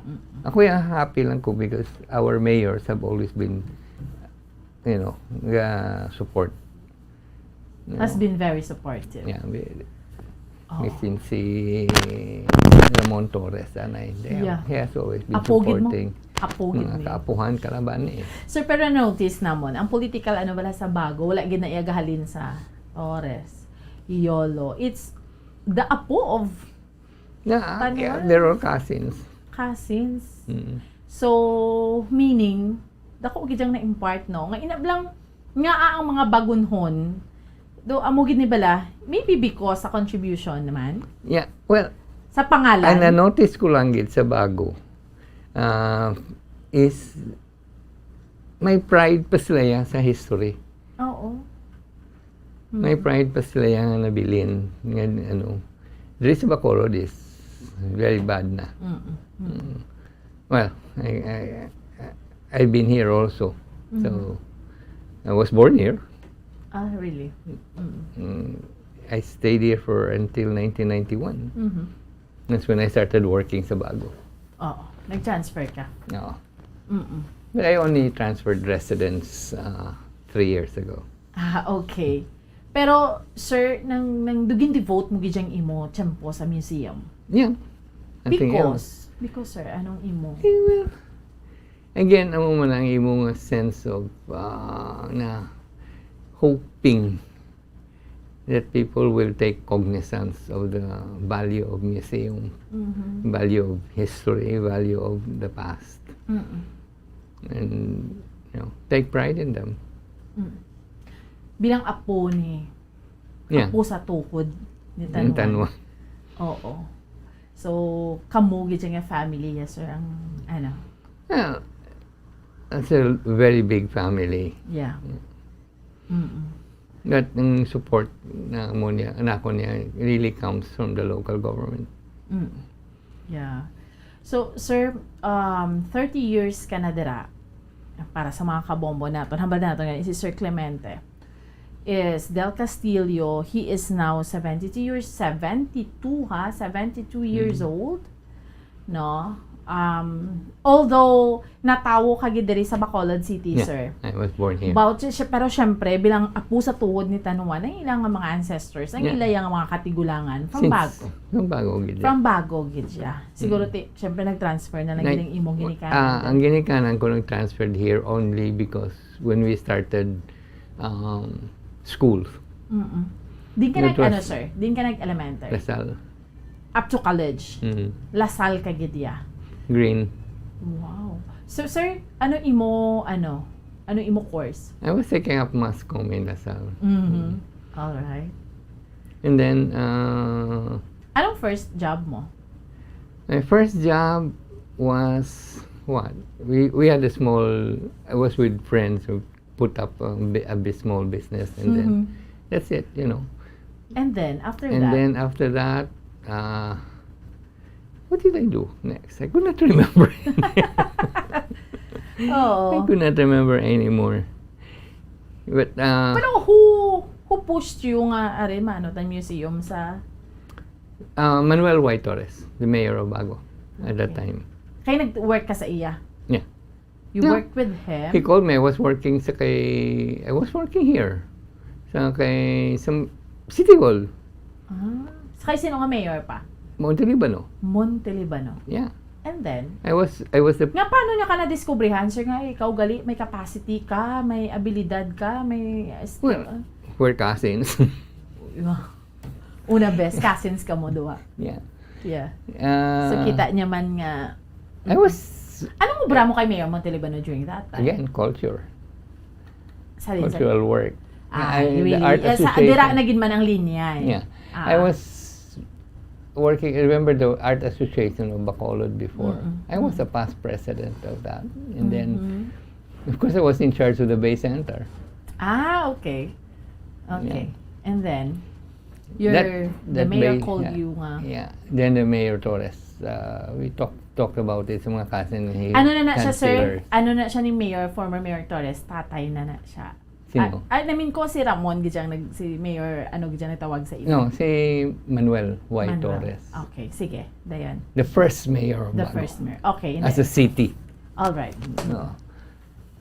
Ako yung happy lang ko because our mayors have always been, you know, uh, support. You Has know? been very supportive. Yeah, we- Oo. Miss Cynthia Ramon Torres, anay. They have- Yeah. He has always been Apo gid mo? Supporting. Apo gid Mga ni. Kaapuhan ka lang ba ni? Sir, pero notice namon, ang political ano bala sa Bago, wala gid na iya gahalin sa Torres, Yolo. It's the apo of Na, Tanwa. Yeah, they're all cousins. Cousins. Mm. So, meaning, dako gid ang na-impart, no? Nga inablang, nga ang mga Bagunhon, do, amo gid ni bala, maybe because sa contribution naman? Yeah, well, Sa pangalan? Ang na-notice ko lang gid sa Bago, ah, is may pride pa sila ya sa history. Oo. May Mm. pride pa sila ya nga nabilin. Nga, ano, diri sa Bacolod is very bad na. Mm-mm. Mm. Well, I, I, I've been here also. So, Mm. I was born here. Ah, really? Mm. Mm, I stayed here for until nineteen ninety-one. Mhm. That's when I started working sa Bago. Oo. Nag-transfer ka? Oo. Mm-mm. But I only transferred residence, uh, three years ago. Ah, okay. Pero, sir, nang, nang dugin devote mo gid ang imo tiyempo sa museum? Yeah. I think, yeah. Because, because, sir, anong imo? Eh, well, again, amo man ang imo nga sense of, uh, na hoping that people will take cognizance of the value of museum, Mhm. value of history, value of the past. Mm-mm. And, you know, take pride in them. Mm. Bilang apo ni, Yeah. apo sa tuhod ni Ni Tanwa. Tanwa. Oo. So, kamo gid siya nga family, yes, sir, ang, ano? Yeah. It's a very big family. Yeah. Mm-mm. That ang support na mo niya, nako niya, really comes from the local government. Mm. Yeah. So, sir, um, thirty years ka na dira. Para sa mga kabombo naton, hambal naton nga si Sir Clemente is Del Castillo. He is now seventy-two years, seventy-two, ha? Seventy-two years Mm. old. No? Um, although, natawo ka gid diri sa Bacolod City, Yeah, sir. I was born here. But, sy-, pero syempre, bilang apo sa tuhod ni Tanwa, ang ilang mga ancestors, ang Yeah. ila yang mga katigulangan, from Since, Bago. From Bago gid, yeah. From Bago gid siya. Siguro, Mm. ti-, syempre, nag-transfer na lang Nag-, gid ang imong ginikanan. Ah, ang ginikanan ko nag-transferred here only because when we started, um, schools. Mm-mm. Din ka That nag-, ano, was sir? Din ka nag-elementary? Lasal. Up to college? Mm. Lasal ka gid ya? Green. Wow. So, sir, ano imo, ano, ano imo course? I was taking up mass comm in Lasal. Mm-hmm. Mm. All right. And then, uh, Anong first job mo? My first job was what? We, we had a small, I was with friends who put up a bi-, a bi-, small business, and then Mm-hmm. that's it, you know. And then, after And that? then after that, uh, what did I do next? I could not remember. Oo. I could not remember anymore. But, uh, Pero who, who pushed you nga ari maanhod ang museum sa Uh, Manuel Y. Torres, the mayor of Bago at that Okay. time. Kay nag-work ka sa iya? Yeah. You No. worked with him? He called me. I was working sa kay, I was working here. Sa kay, sa City Hall. Ah. Sa kay sino nga mayor pa? Montelibano. Montelibano. Yeah. And then? I was, I was the Nga, paano niya ka nadiskubrihan, sir, nga ikaw gali, may capacity ka, may abilidad ka, may skill? Well, we're cousins. Una best, cousins kamo duha. Yeah. Yeah. Uh, So, kita niya man nga, I was Anong obra mo kay Mayor Montelibano during that time? Again, culture. Sa din, sa Cultural work. Ah, I, the really? Art Eh, sa, Association. dira na gid man ang linya, eh. Yeah. Ah. I was working, I remember the Art Association of Bacolod before. Mm-mm. I was the past president of that. And then, Mm-hmm. of course, I was in charge of the Bay Center. Ah, okay. Okay. Yeah. And then, your, That, the that mayor Bay, called yeah, you nga. yeah. Then the Mayor Torres, uh, we talked, talked about it sa mga cousin. He Ano na na siya, can't sir? see her. Ano na siya ni Mayor, former Mayor Torres? Tatay na na siya. Sino? Ah, ah, I mean ko si Ramon, gid siyang nag-, si Mayor, ano, gid siyang nagtawag sa imo? No, si Manuel Y. Manuel. Torres. Okay, sige. Dayon. The first mayor of The Bago. first mayor. Okay, As a hindi. city. All right. No.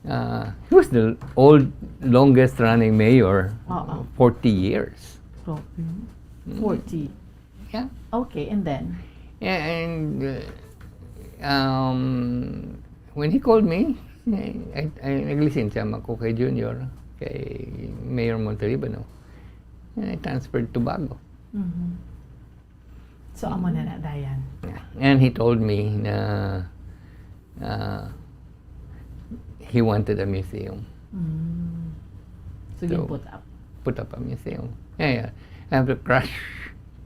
Uh, he was the old, longest running mayor, Oo. forty years. Grabe. Mm. Forty. Yeah. Okay, and then? Yeah, and, uh, um, When he called me, I, I, I naglisensya man ko kay Junior, kay Mayor Montalibano. And I transferred to Bago. Mhm. So, amo na na, dayan. And he told me na uh, he wanted a museum. Mm. So, So, you put up. Put up a museum. Yeah, yeah. I have a crush.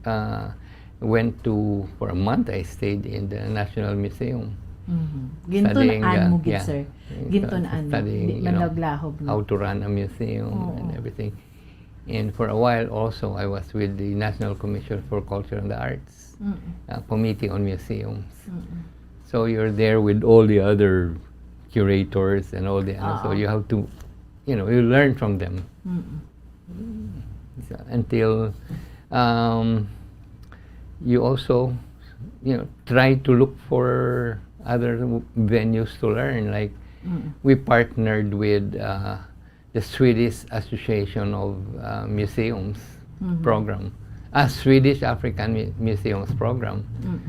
Uh, went to, for a month, I stayed in the National Museum. Mhm. Gintunan Studying, uh, mo gid, yeah. sir. Gintunan. Studying, Di you know, manlaglahog, no? How to run a museum Oo. And everything. And for a while also, I was with the National Commission for Culture and the Arts, Mm-mm. uh, Committee on Museums. Mm-mm. So you're there with all the other curators and all the others. So Oo. You have to, you know, you learn from them. Mm-mm. So, until um, you also, you know, try to look for other w- venues to learn. Like Mm-mm. We partnered with uh, the Swedish Association of uh, Museums Mhm. program, a Swedish African mu- museums program. Mm-mm.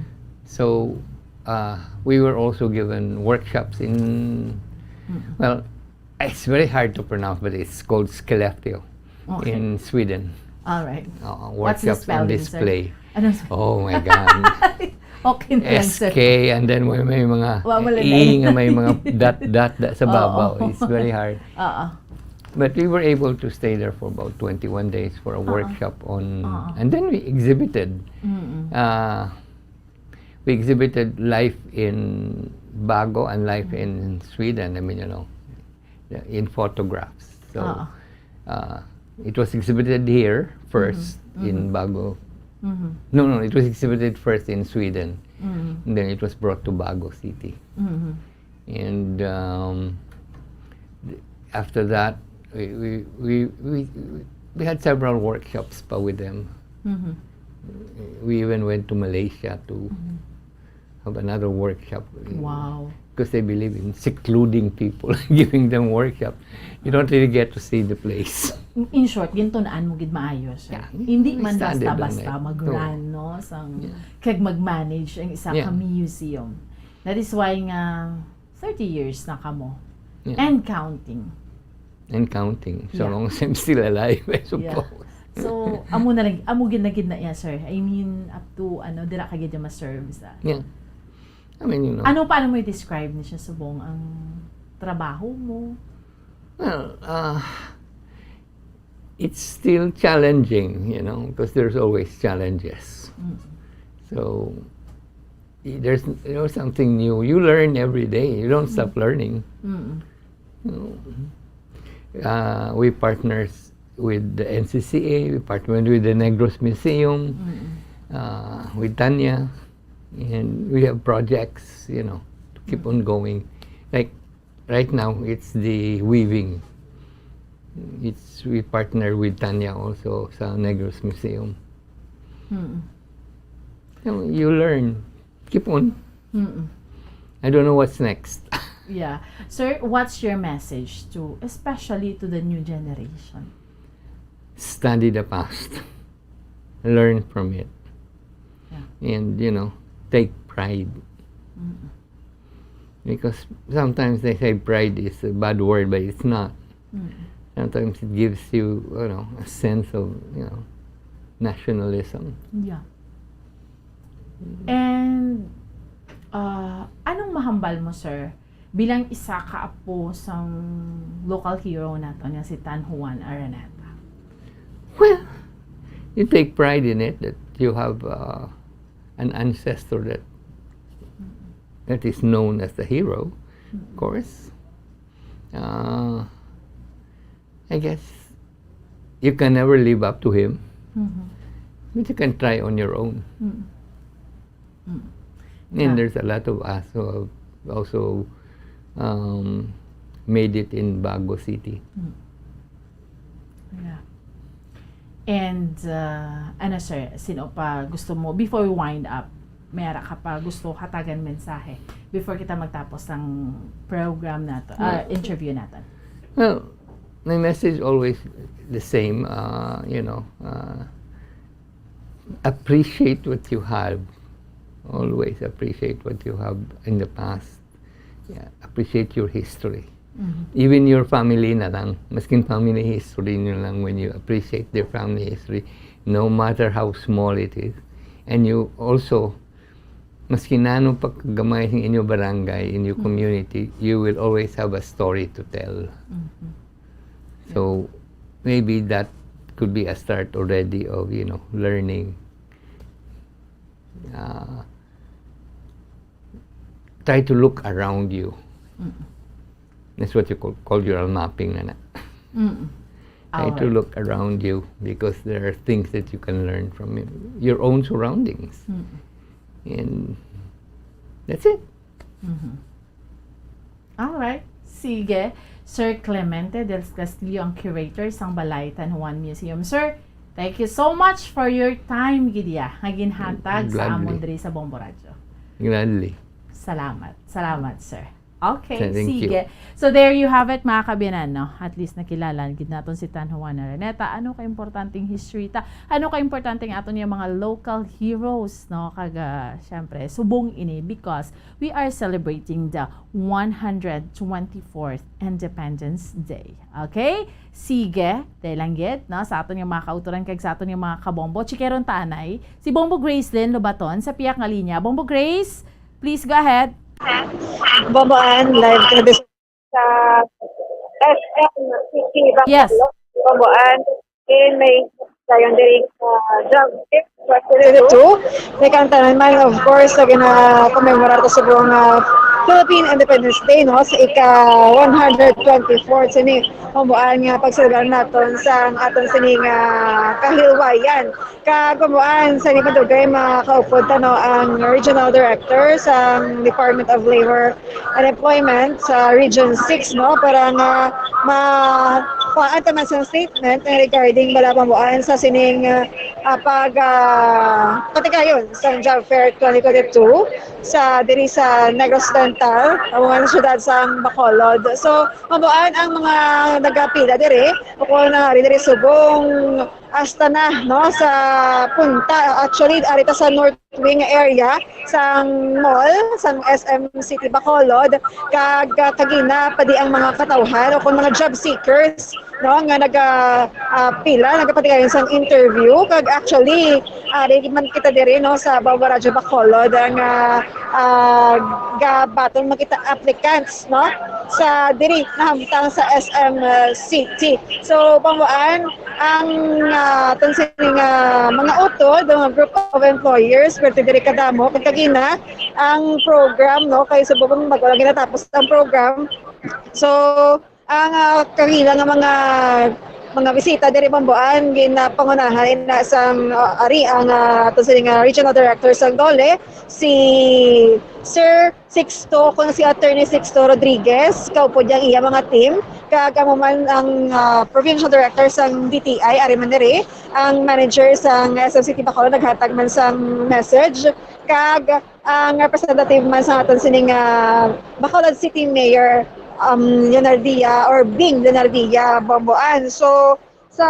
So uh, we were also given workshops in, Mm-mm. Well, it's very hard to pronounce, but it's called Skellefteå Okay. In Sweden. All right. Uh, What's the workshops on spelling, sir? Display. Ano sa- Oh my God. Okay na lang, sir. S K and then may, may mga Wa mo lang E, na- nga may mga dot, dot, dot sa Oo. babaw. It's very hard. Oo. But we were able to stay there for about twenty-one days for a Oo. Workshop on, Oo. And then we exhibited. Mm-mm. Uh, we exhibited life in Bago and life Mm. in Sweden. I mean, you know, in photographs. So, Oo. uh, it was exhibited here first Mhm. in Mhm. Bago. Mhm. No, no, it was exhibited first in Sweden. Mhm. And then it was brought to Bago City. Mhm. And um, th- after that, we, we, we, we, we had several workshops pa with them. Mhm. We even went to Malaysia to Mhm. have another workshop. Wow. Because they believe in secluding people, giving them workshop. You don't really get to see the place. In short, gintunaan mo gid maayo, sir. Yeah, Hindi we man studied on basta-basta it. mag-run, no, sang Yeah. kag mag-manage ang isa Yeah. ka museum. That is why nga thirty years na kamo. Yeah. And counting. And counting. So Yeah. long as I'm still alive, I Yeah. suppose. So, amo na lang, amo gid na gid na iya, sir. I mean, up to, ano, dira ka gid ma-serve sa. Yeah. I mean, you know. Ano, paano mo i-describe ni siya subong ang trabaho mo? Well, uh, it's still challenging, you know, because there's always challenges. Mm. So y- there's, you know, something new. You learn every day. You don't stop learning. Mm. You know. Uh, we partners with the N C C A. We partnered with the Negros Museum. Mm. Uh, with Tanya, and we have projects, you know, to keep on going. Like right now, it's the weaving. It's, we partner with Tanya also sa Negros Museum. Mm. You know, you learn. Keep on. Mm. I don't know what's next. Yeah. Sir, what's your message to, especially to the new generation? Study the past. Learn from it. Yeah. And, you know, take pride. Mm. Because sometimes they say pride is a bad word, but it's not. Mm. Sometimes it gives you, you know, a sense of, you know, nationalism. Yeah. And uh, anong mahambal mo, sir, bilang isa ka apo sang local hero nato nga si Tan Juan Araneta? Well, you take pride in it that you have uh, an ancestor that that is known as the hero, of course. Uh, I guess you can never live up to him, Mhm. but you can try on your own. Mm. Mm. And Ah. There's a lot of us who have also um, made it in Bago City. Mm. Yeah. And uh, ano, sir, sino pa gusto mo, before we wind up, may ara ka pa gusto hatagan mensahe before kita magtapos ang program nato, ah, Well, interview natin? Well, my message always the same. Uh, you know, uh, appreciate what you have. Always appreciate what you have in the past. Yeah, appreciate your history. Mhm. Even your family na lang, maskin family history nyo lang, when you appreciate their family history, no matter how small it is, and you also, maskin ano pa kagamay ang inyo barangay, inyo Mm. community, you will always have a story to tell. Mhm. So maybe that could be a start already of, you know, learning. Uh, try to look around you. Mm. That's what you call, call your mapping, na. Mm. Try to Alright. Look around you because there are things that you can learn from your, your own surroundings. Mm. And that's it. Mhm. Alright. Sige. Sir Clemente del Castillo ang curator sang Balay Tanhuan Museum. Sir, thank you so much for your time, gid ya, nga ginhatag sa Gladly. Amon diri sa Bombo Radyo. Gladly. Salamat. Salamat, sir. Okay, Thank you. Sige. So there you have it, mga kabinan, no? At least nakilala gid naton si Tan Juana Araneta. Ano ka importanteng history ta? Ano ka importanteng aton yung mga local heroes, no? Kag, ah, syempre, subong ini because we are celebrating the one hundred twenty-fourth Independence Day. Okay? Sige, dahil lang gid, no? Sa aton yung mga kauturan kag sa aton yung mga kabombo. Chikeron ta anay si Bombo Grace Lynn Lobaton sa piyak nga linya. Bombo Grace, please go ahead. Bomboan, live ka na sa S M City Bacolod. Yes. Bomboan, in may dayon diri sa job tip. Two, may kantanan man, of course, sa gina-commemorate sa buong ah, Philippine Independence Day, no? Sa ika one hundred twenty-fourth sini, Bomboan, nga pagselebrar naton sa aton sini nga kahilwayan. Kag Bomboan, sa ni madugay, makaupod ta, no, ang Regional Director sa Department of Labor and Employment sa Region six, no, para nga ma kuhaan ta man sa statement nga regarding bala, Bomboan, sa sining ah, pag ah, patigayon sa Job Fair twenty twenty-two sa diri sa Negros Occidental, ang mga syudad sa Bacolod. So, Bomboan, ang mga nagapila diri o kung nangari diri subong hasta na, no, sa punta. Actually, ari ta sa North Wing area sang mall sang S M City Bacolod, kag ah, kagina pa di ang mga katawhan o kung mga job seekers, no, nga naga ah, pila, nagapatigayon sang interview. Kag actually, ari man kita diri, no, sa Bombo Radyo Bacolod, ang ah, ah, gabaton man kita applicants, no, sa diri nahamtang sa S M City. So, Bomboan, ang ah, aton sini nga mga utod, mga group of employers, pero diri kadamo, kag kagina ang program, no, kay subong bag-o lang ginatapos ang program. So, ang ah, kagina nga mga mga bisita diri, Bomboan, ginapangunahan na sang ah, ari ang ah, aton sini nga regional director sang DOLE, si Sir Sixto, kung si Attorney Sixto Rodriguez, kaupod niya ang iya mga team, kag amo man ang ah, provincial director sang D T I, ari man diri, ang manager sang S M City Bacolod naghatag man sang message, kag ang representative man sa aton sining ah, Bacolod City Mayor, um, Leonardia or Bing Leonardia Bomboan. So, sa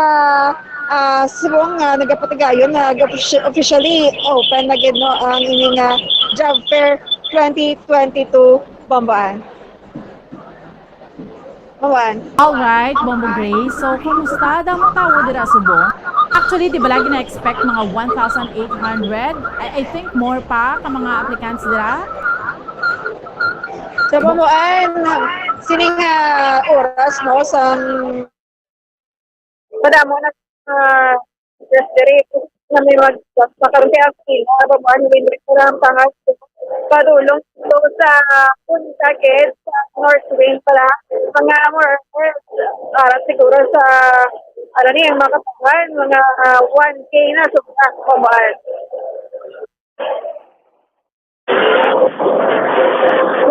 ah, subong nga nagapatigayon, nag-officially open na gid, no, ang ini nga Job Fair twenty twenty-two Bomboan. Bomboan. Alright, Bombo Grace. So, kumusta? Damo tawo dira subong? Actually, di ba lagi na-expect mga one thousand eight hundred? I, I think more pa ka mga applicants dira. Sa Bomboan, sining ah, oras, no, sa madamo na uh, just diri na may mag makaroon kaya ang pila, Bomboan, hindi ko lang pangas padulong to sa punta gid sa North Wing pala. Mga more or less, para siguro sa ano ni, ang mga katawan, mga ah, one K na sobra, Bomboan.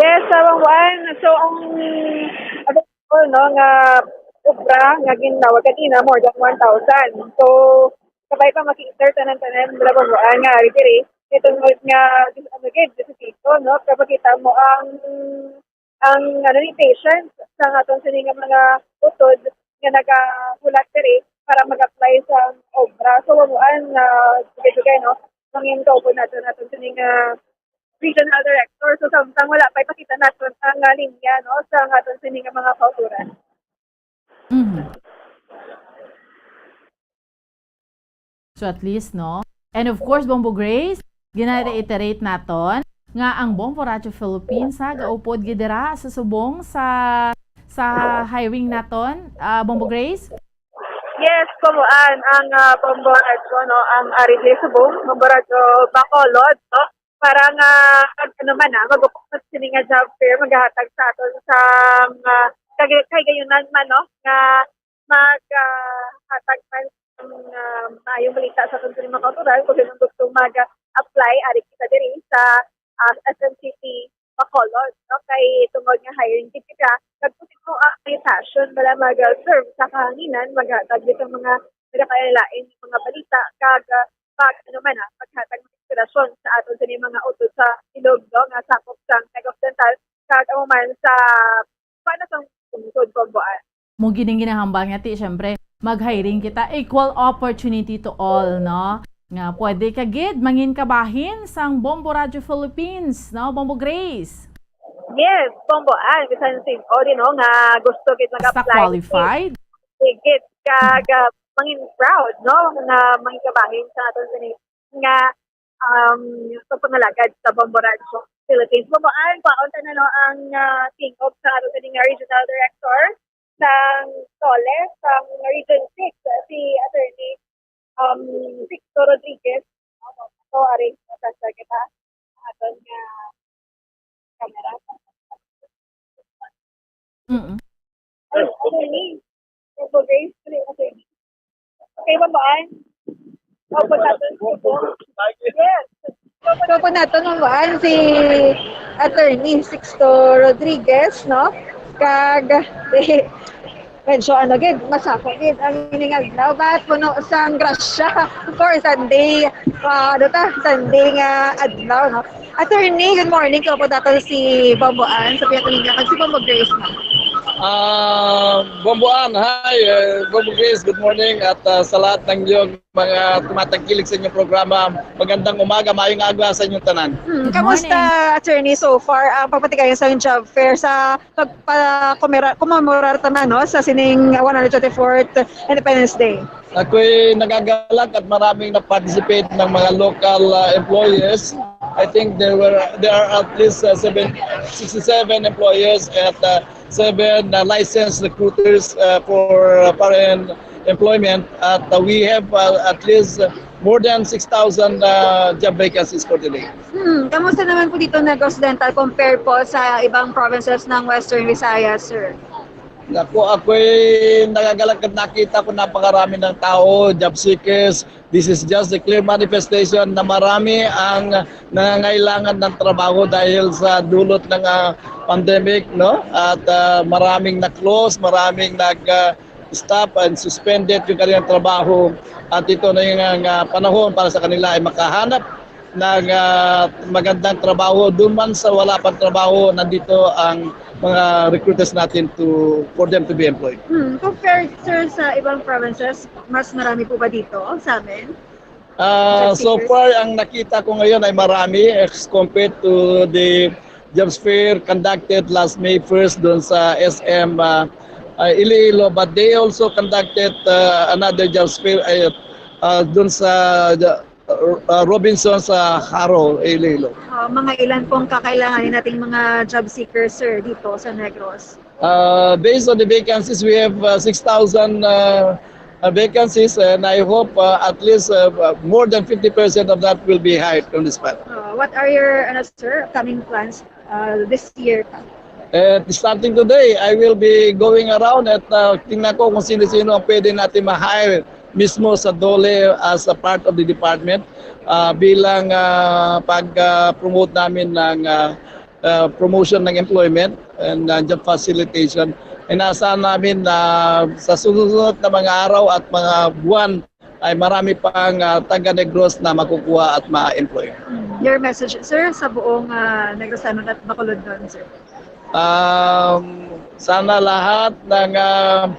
Yes, sa Bomboan. So, ang ano ko, no, nga obra nga ginawag kanina, more than one thousand. So, kabay pa maki-enter tanan-tanan, wala, Bomboan, nga ari diri. Ito nga, ano gid, desisito, no? Kapakita mo ang ang ano ni, patience sa aton sini nga mga utod nga nagahulat diri para mag-apply sa obra. So, Bomboan, na dugay-dugay, no, mangin kaupod nato naton sini nga regional director. So, samtang wala pa, ipakita naton ang, ah, linya, no, sa aton sini nga mga kauturan. Mhm. So at least, no? And of course, Bombo Grace, gina-reiterate naton nga ang Bombo Radyo Philippines, ha, gaupod gid dira sa subong sa sa hiring naton, ah, Bombo Grace? Yes, Bombo Ann, ang, ah, Bombo Radyo, no, ang ari diri subong, Bombo Radyo Bacolod, no, para nga, ano man, ah, mag-upod sini nga job fair, magahatag sa aton sa, ah, kag-, kahigayunan man, no, nga mag, ah, hatag man sang, ah, maayong balita sa aton sini mga kauturan, kung sino gusto mag-apply, ari kita diri sa, ah, S M C T Bacolod, no? Kay tungod nga hiring gid kita, nagputi ko ang may passion, wala mag-serve sa kahanginan, maghatag dito mga pinakalain nga mga balita, kag, ah, pag, ano man, ah, paghatag ng inspirasyon sa aton sini mga utod sa Ilog, no, nga sakop sa Negros Occidental, kag amo man sa pana sang lungsod, Bombo Ann. Mo gining ginahambal nga ti, syempre, mag-hiring kita, equal opportunity to all, no? Nga pwede ka gid mangin kabahin sang Bombo Radyo Philippines, no? Bombo Grace. Yes, Bombo Ann, bisan sin-o, no, nga gusto gid Basta mag-apply. Qualified. Gid, kag, ah, mangin proud, no, nga mangin kabahin sa aton sini nga, um, pagpangalagad sa Bombo Radyo Philippines. Bombo Ann, kwaon ta na, no, ang, ah, tingog sa aton sini nga regional director sang DOLE, sang Region six, si Attorney, um, Sixto Rodriguez. Ito, ari, sa kita. Aton nga camera. Mm. Ay, Attorney. Opo, guys. Attorney. Okay, Bombo Ann? Opo, natin. Yes. So po nato naman si Attorney Sixto Rodriguez, no? Kag, eh, medyo ano gid, masako gid ang ining adlaw. But puno sang grasya for Sunday, ah, ano ta, Sunday nga adlaw, no? Attorney, good morning. Ko po nato si Bombo Ann sa Piatulinga, kag si Bombo Grace, no? Ah, Bombo Ann, hi. Eh, Bombo Grace, good morning. At ah, sa lahat ng inyong mga tumatangkilik sa inyong programa, magandang umaga, maayong aga sa inyong tanan. Hmm, Good kamusta, morning. Attorney, so far ang pagpatigayong sa job fair sa pagpakomemorar ta man, no, sa sining one hundred twenty-fourth Independence Day? Ako'y nagagalak at maraming na-participate ng mga local uh, employers. I think there were there are at least uh, seven, sixty-seven employers at uh, seven uh, licensed recruiters uh, for uh, foreign employment, at uh, we have uh, at least uh, more than six thousand uh, job vacancies for today. Hmm, kamusta naman po dito Negros Occidental compare po sa ibang provinces ng Western Visayas, sir? Ako, ako'y nagagalak at nakita ko napakarami ng tao, job seekers. This is just a clear manifestation na marami ang nangangailangan ng trabaho dahil sa dulot ng uh, pandemic, no? At uh, maraming na-close, maraming nag uh, stop and suspended yung kanilang trabaho. At ito na yung uh, panahon para sa kanila ay makahanap ng uh, magandang trabaho. Doon man sa wala pang trabaho, nandito ang mga recruiters natin to for them to be employed. Hmm, compare, sir, sa ibang provinces, mas marami po ba dito sa amin? Uh, so far, ang nakita ko ngayon ay marami as compared to the jobs fair conducted last May first doon sa S M uh, uh, Iloilo, but they also conducted uh, another jobs fair uh, uh, doon sa uh, Robinson sa Jaro, Iloilo. Uh, mga ilan pong kakailanganin nating mga job seekers, sir, dito sa Negros? Uh, based on the vacancies, we have uh, six thousand uh, uh, vacancies, and I hope uh, at least uh, uh, more than fifty percent of that will be hired on the spot. Uh, what are your, ano, sir, upcoming plans uh, this year? And starting today, I will be going around at uh, tingnan ko kung sino-sino ang pwede natin ma-hire mismo sa DOLE as a part of the department uh, bilang uh, pag-promote namin ng uh, uh, promotion ng employment and uh, job facilitation. Inaasahan namin na sa susunod na mga araw at mga buwan ay marami pang uh, taga Negros na makukuha at ma-employ. Your message, sir, sa buong uh, Negros Occidental at Bacolod doon, sir? Um, sana lahat ng uh,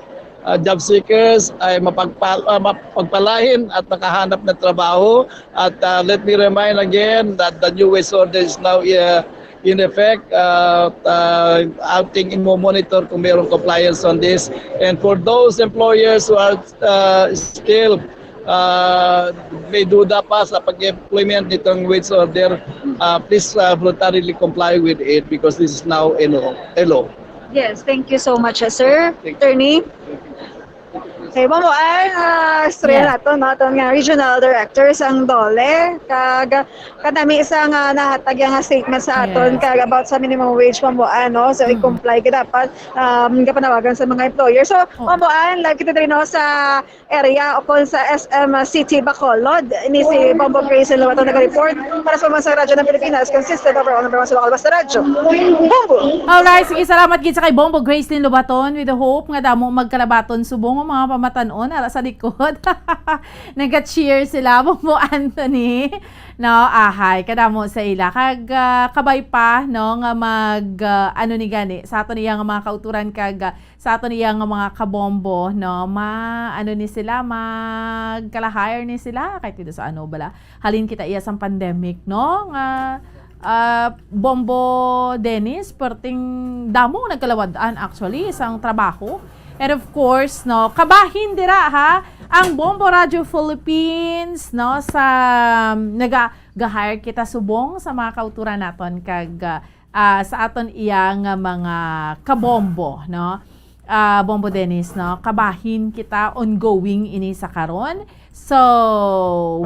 uh, job seekers ay mapagpal-, uh, mapagpalain at nakahanap ng trabaho. At, uh, let me remind again that the new wage order is now, uh, in effect. Uh, uh, ating imo-monitor kung mayroong compliance on this. And for those employers who are, uh, still, uh, may duda pa sa pag-implement nitong wage order, uh, please, uh, voluntarily comply with it because this is now a law. A law. Yes, thank you so much, uh, sir. Thank you. Attorney? Okay, Ma'am Ann, ah, istorya Yes. nato, no? Aton nga regional director sang DOLE, kag kanami sa nga nahatag yang statement sa aton, Yes. kag about sa minimum wage, Ma'am Ann, no? So, Mm. i-comply ka dapat, um, kapanawagan sa mga employer. So, Oh. Ma'am Ann, live kita diri, no, sa area o kon sa S M City Bacolod. Ini si Bombo Grace Lobato nag-report para sa Pambansang Radyo ng Pilipinas, consistent overall number one sa local basta radyo. Bombo! Alright, sige, salamat gid sa kay Bombo Grace Lobaton with the hope nga damo magkalabaton subong ang mga pamatan-on ara sa likod. Naga-cheer sila, Bombo Anthony. No, ahay, kadamo sa ila. Kag, ah, kabay pa, no, nga mag, ah, ano ni gani, sa aton iya nga mga kauturan kag, ah, sa aton iya nga mga kabombo, no, ma, ano ni sila, magkala-hire ni sila, kay tito sa ano bala. Halin kita iya sang pandemic, no, nga, ah, Bombo Dennis, perting damo nagkalawad-an actually sang trabaho. And of course, no, kabahin dira, ha, ang Bombo Radio Philippines, no, sa, naga, ga-hire kita subong sa mga kauturan naton kag, ah, ah, sa aton iya nga mga kabombo, no? Ah, Bombo Dennis, no? Kabahin kita, ongoing ini sa karon. So,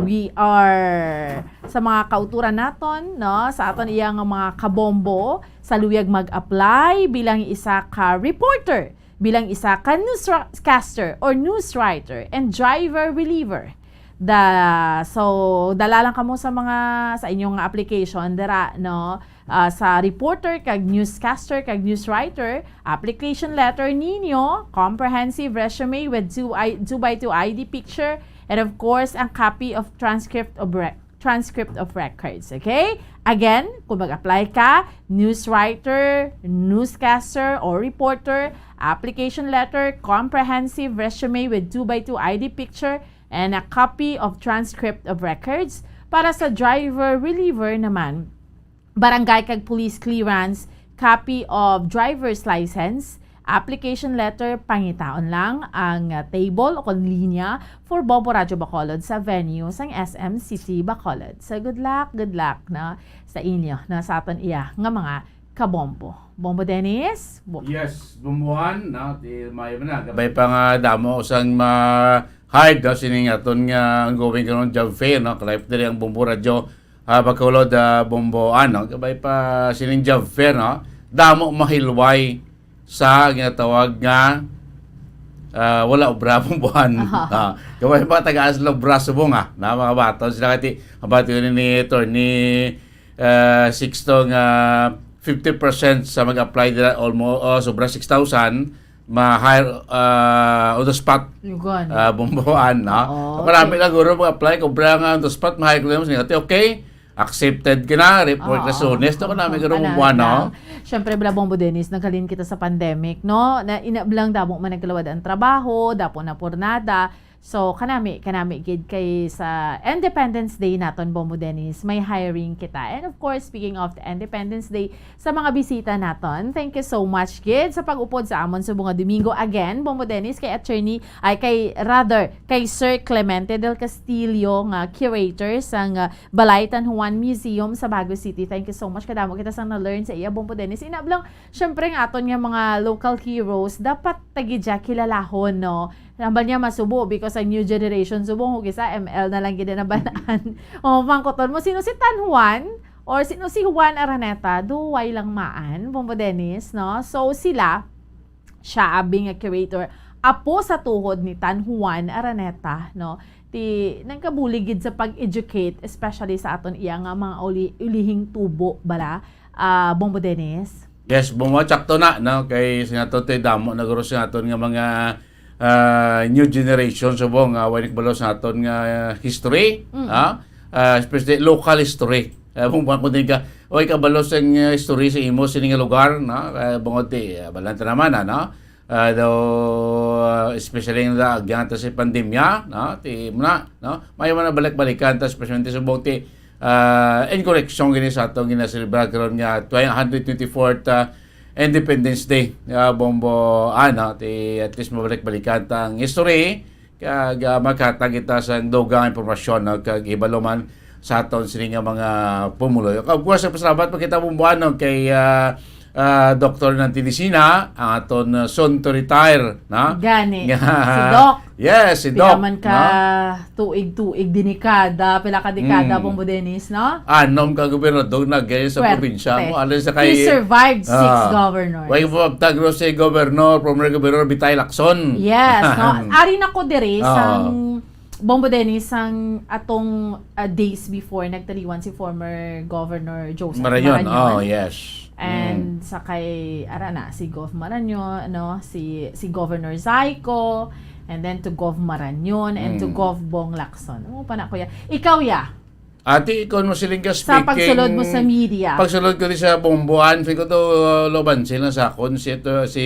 we are sa mga kauturan naton, no? Sa aton iya nga mga kabombo, sa luyag mag-apply bilang isa ka reporter, bilang isa ka newscaster or news writer and driver reliever. Da, so, dala lang kamo sa mga, sa inyong application dira, no? Ah, sa reporter, kag newscaster, kag news writer, application letter ninyo, comprehensive resume with two I, two by two I D picture, and of course, ang copy of transcript of rec-, transcript of records, okay? Again, kung mag-apply ka, news writer, newscaster, or reporter, application letter, comprehensive resume with two by two I D picture, and a copy of transcript of records. Para sa driver reliever naman, barangay kag police clearance, copy of driver's license, application letter, pangitaon lang ang, uh, table o kon linya for Bombo Radyo Bacolod sa venue sang S M City Bacolod. So, good luck, good luck, no, sa inyo, no, sa aton iya nga mga kabombo. Bombo Dennis? Bo- Yes, Bombo Ann, no? Ti, maayo man na. Kabay pa nga damo sang ma-hire, no? Sining aton nga ongoing karon job fair, no? Ka-live diri ang Bombo Radyo, ah, Bacolod, ah, Bombo Ann, no? Kabay pa sining job fair, no? Damo mahilway sa ginatawag nga, ah, wala obra, Bombo Ann. Aha. Ah, kabay pa tagaan sila obra subong, ah, na mga baton sila kay ti-, ang baton ni Attorney, ah, Sixto nga fifty percent sa mag-apply dira, almost, oh, sobra six thousand, ma-hire, ah, on the spot, Lugon. Ah, Bombo Ann, no? Oo, Marami okay. na guro mag-apply, kobra nga on the spot, ma-hire ko lang, sige, okay, accepted ka na, report Oo, ka sa Lunes, to oo, ka na, may oo, ganun ana, buwan, no? ana. Siyempre, bala, Bombo Dennis, naghalin kita sa pandemic, no? Na, ina, bilang damo man nagkalawad ang trabaho, dapo na purnada. So, kanami, kanami gid kay sa Independence Day naton, Bombo Dennis, may hiring kita. And of course, speaking of the Independence Day, sa mga bisita naton, thank you so much gid sa pag-upod sa amon subong nga Domingo. Again, Bombo Dennis, kay attorney, ay kay, rather, kay Sir Clemente del Castillo nga curator sang, ah, Balay Tan Juan Museum sa Bago City. Thank you so much. Kadamo kita sang na-learn sa iya, Bombo Dennis. Inablang, syempre, nga aton nga mga local heroes, dapat tagidya kilalahon, no? Hambal niya masubo because ang new generation subong, kung isa, M L na lang gid na balaan. O, mangkuton mo, sino si Tan Juan? Or sino si Juan Araneta? Duway lang maan, Bombo Dennis, no? So, sila, siya abi nga curator, apo sa tuhod ni Tan Juan Araneta, no? Ti, nagkabulig gid sa pag-educate, especially sa aton iya nga mga uli-, ulihing tubo, bala, ah, Bombo Dennis? Yes, Bombo, sakto na, no? Kay sa aton ti damo na guro sa aton nga mga, ah, new generation subong nga way nagkabalo sa aton nga history, Mm. ha? Ah, especially local history. Ah, Bombo, kung di ka, way kabalo sa nga history sa imo, sa inyong lugar, no? Ah, bungod ti, ah, balanta naman, ah, no? Ah, daw, ah, especially nga agyan ta sa pandemya, no? Ti, muna, no? May mga balik-balikan ta, especially sa subong ti, ah, insurrection gini sa atong ginaselebrar karon nga tw-, hundred twenty-fourth, ah, Independence Day, ah, Bombo, ano, ti, at least mabalik-balikan ta ang history, kag, ah, maghatag kita sa dugang impormasyon, no? Kag hibalo man sa aton sini nga mga pumuluyo. Of course, pasalamat pa kita, Bombo, ano, kay, ah, ah, Doktor Nanti Disina, ang aton, ah, soon to retire, na? Gani, Nga si Doc. Yes, si Pila Doc, man ka no? tuig-tuig, denikada, pila ka dekada, Mm. Bombo Dennis, no? Anom ka gobernador na gani sa Swerte. probinsya mo. Alam sa He kay, survived six ah, governors. Way mo pagtagro si Governor, former Governor Bitay Lacson. Yes, no? Ari na ko diri Oo. sang Bombo Dennis, sang atong, ah, days before nagtaliwan si former Governor Joseph Marañon. Marañon. Oh, yes. And Mm. sa kay, ara na, si Gov Marañon, no? Si, si Governor Zyco, and then to Gov Marañon, and to Mm. Gov Bong Lacson. Ano pa na, kuya? Ikaw, ya? Ati, ikaw mo siling ka Sa speaking, pagsulod mo sa media. pagsulod ko di sa Bomboan, feel ko to, uh, loban sila sa akon, si, ito, si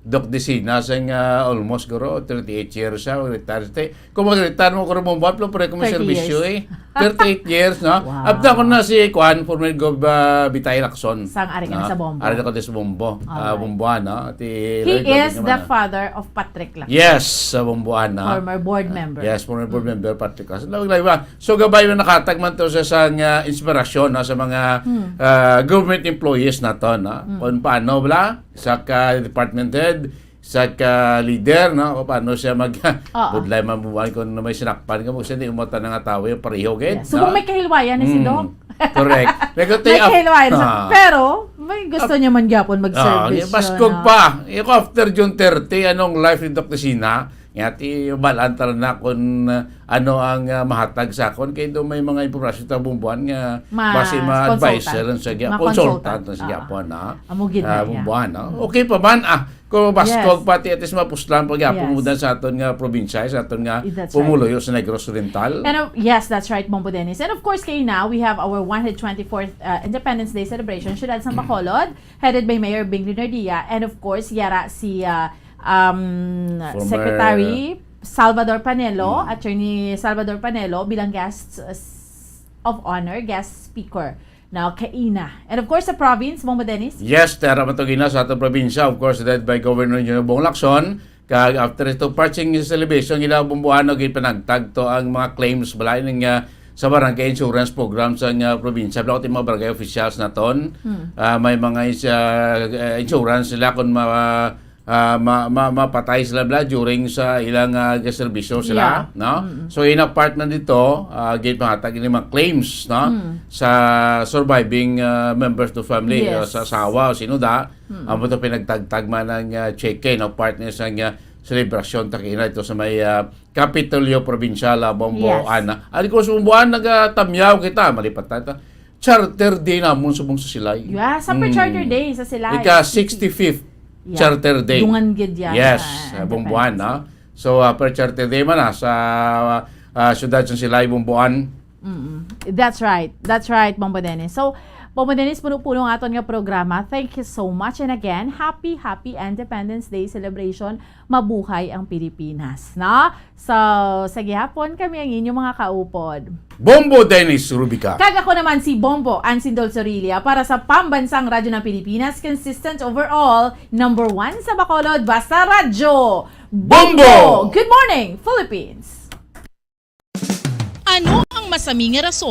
Doc Disina, sang, uh, almost, guro, thirty-eight years siya, retired. Te, kung mag-retire mo, guro, Bomboan, pero pare ko may Thirty serbisyo, years. eh. Thirty-eight years, no? Wow. Abda ko na si, kuan, former Gov, uh, Bitay Lacson. Sang ari ka na No? sa Bombo. Ari na ko na sa Bombo. Uh, Alright. Bomboan, no? Ati, He Lloyd is Lacson the naman, ah. father of Patrick Lacson. Yes, sa Bomboan, no? Former board member. Yes, former board Mm. member, Patrick Lacson. Lawag, lawag, So, gabay man nakatag man to sa sang, ah, inspirasyon, no, sa mga, Hmm. ah, government employees naton, no? Hmm. Kung paano, bala, sa ka department head, sa ka leader, no? Kung paano siya mag-, Oo. budlay man buwan kung may sinakpan ka, kung siya di umatan nga tao, yung pareho, gid, Yeah. So, no? kung may kahilwayan ni si Hmm. Doc. Correct. May Nagkatay af-, kahilwayan siya. ah. Pero, may gusto Af-, niya man gyapon ah, mag-service baskog siya, no? pa. Yung after June thirty, anong life ni Doc Lucina? Nga ti balaan ta na kung, uh, ano ang, uh, mahatag sa akon. Kay do may mga impormasyon ta bumbuan nga Ma-, basi ma-advise consultant. lang sa gya-, Ma-consultant. consultant lang sa Ah. gyapon, ha? Amo gid Ah, na, yeah. bumbuan, no? Mm. Okay pa man, ah, kung baskog Yes. pa, ti at least mapuslan pa gyapon Yes. mo sa aton nga probinsya, sa aton nga That's right. pumuluyo sa Negros Oriental. And of, yes, that's right, Bombo Dennis. And of course, kay na, we have our one hundred twenty-fourth, uh, Independence Day celebration, Syudad sa Bacolod, headed by Mayor Bing Lunardia. And of course, yara si, uh, um, Former Secretary Salvador Panelo, Mm. Attorney Salvador Panelo, bilang guest, uh, s-, of honor, guest speaker. Now, kaina. And of course, sa province, Bombo Dennis? Yes, tara matugina sa atong probinsya. Of course, led by Governor Junior Bong Lacson. Kag after ito, parching celebration, gila bumbuano, gid panagtag to ang mga claims, bala, ining, ah, sa barangay insurance program sa, ah, probinsya. Bala, ko ti mga barangay officials naton. Hmm. Ah, may mga ins-, ah, eh, insurance sila kung ma-, ah, ma-, ma-, mapatay sila, bala, during sa ilang, ah, serbisyo sila, Yeah. no? Mm-mm. So, in a part na dito, ah, gid pangatag ini mga claims, no? Mm. Sa surviving, ah, members of family, Yes. ah, sa asawa o sino da, Mm. amo to pinagtagtag man ang, ah, cheque, no? Part na sa, ah, selebrasyon ta kina ito sa may, ah, Kapitolyo Provincial, ah, Bombo, Yes. ana. Ari ko sa Bomboan, nagatamyaw kita, malipat ta, ta. Charter Day namon subong sa Silay. Yeah, sa per Mm. Charter Day sa Silay. Ika sixty-fifth Yeah. Charter Day. Dungan gid yan Yes, sa ah, Bomboan, Independence no? Day. So, ah, per Charter Day man, ah, sa, ah, siyudad sa Silay, Bomboan. Mm-mm. That's right. That's right, Bombo Dennis. So, Bombo Dennis, puno-puno ang aton nga programa. Thank you so much. And again, happy, happy Independence Day celebration. Mabuhay ang Pilipinas, no? So, sa gihapon, kami ang inyong mga kaupod. Bombo Dennis Rubica. Kag ako naman si Bombo Ansin Dol Sorilla para sa Pambansang Radyo ng Pilipinas, consistent overall, number one sa Bacolod, basta radyo. Bombo! Bombo! Good morning, Philippines! Ano ang masami nga rason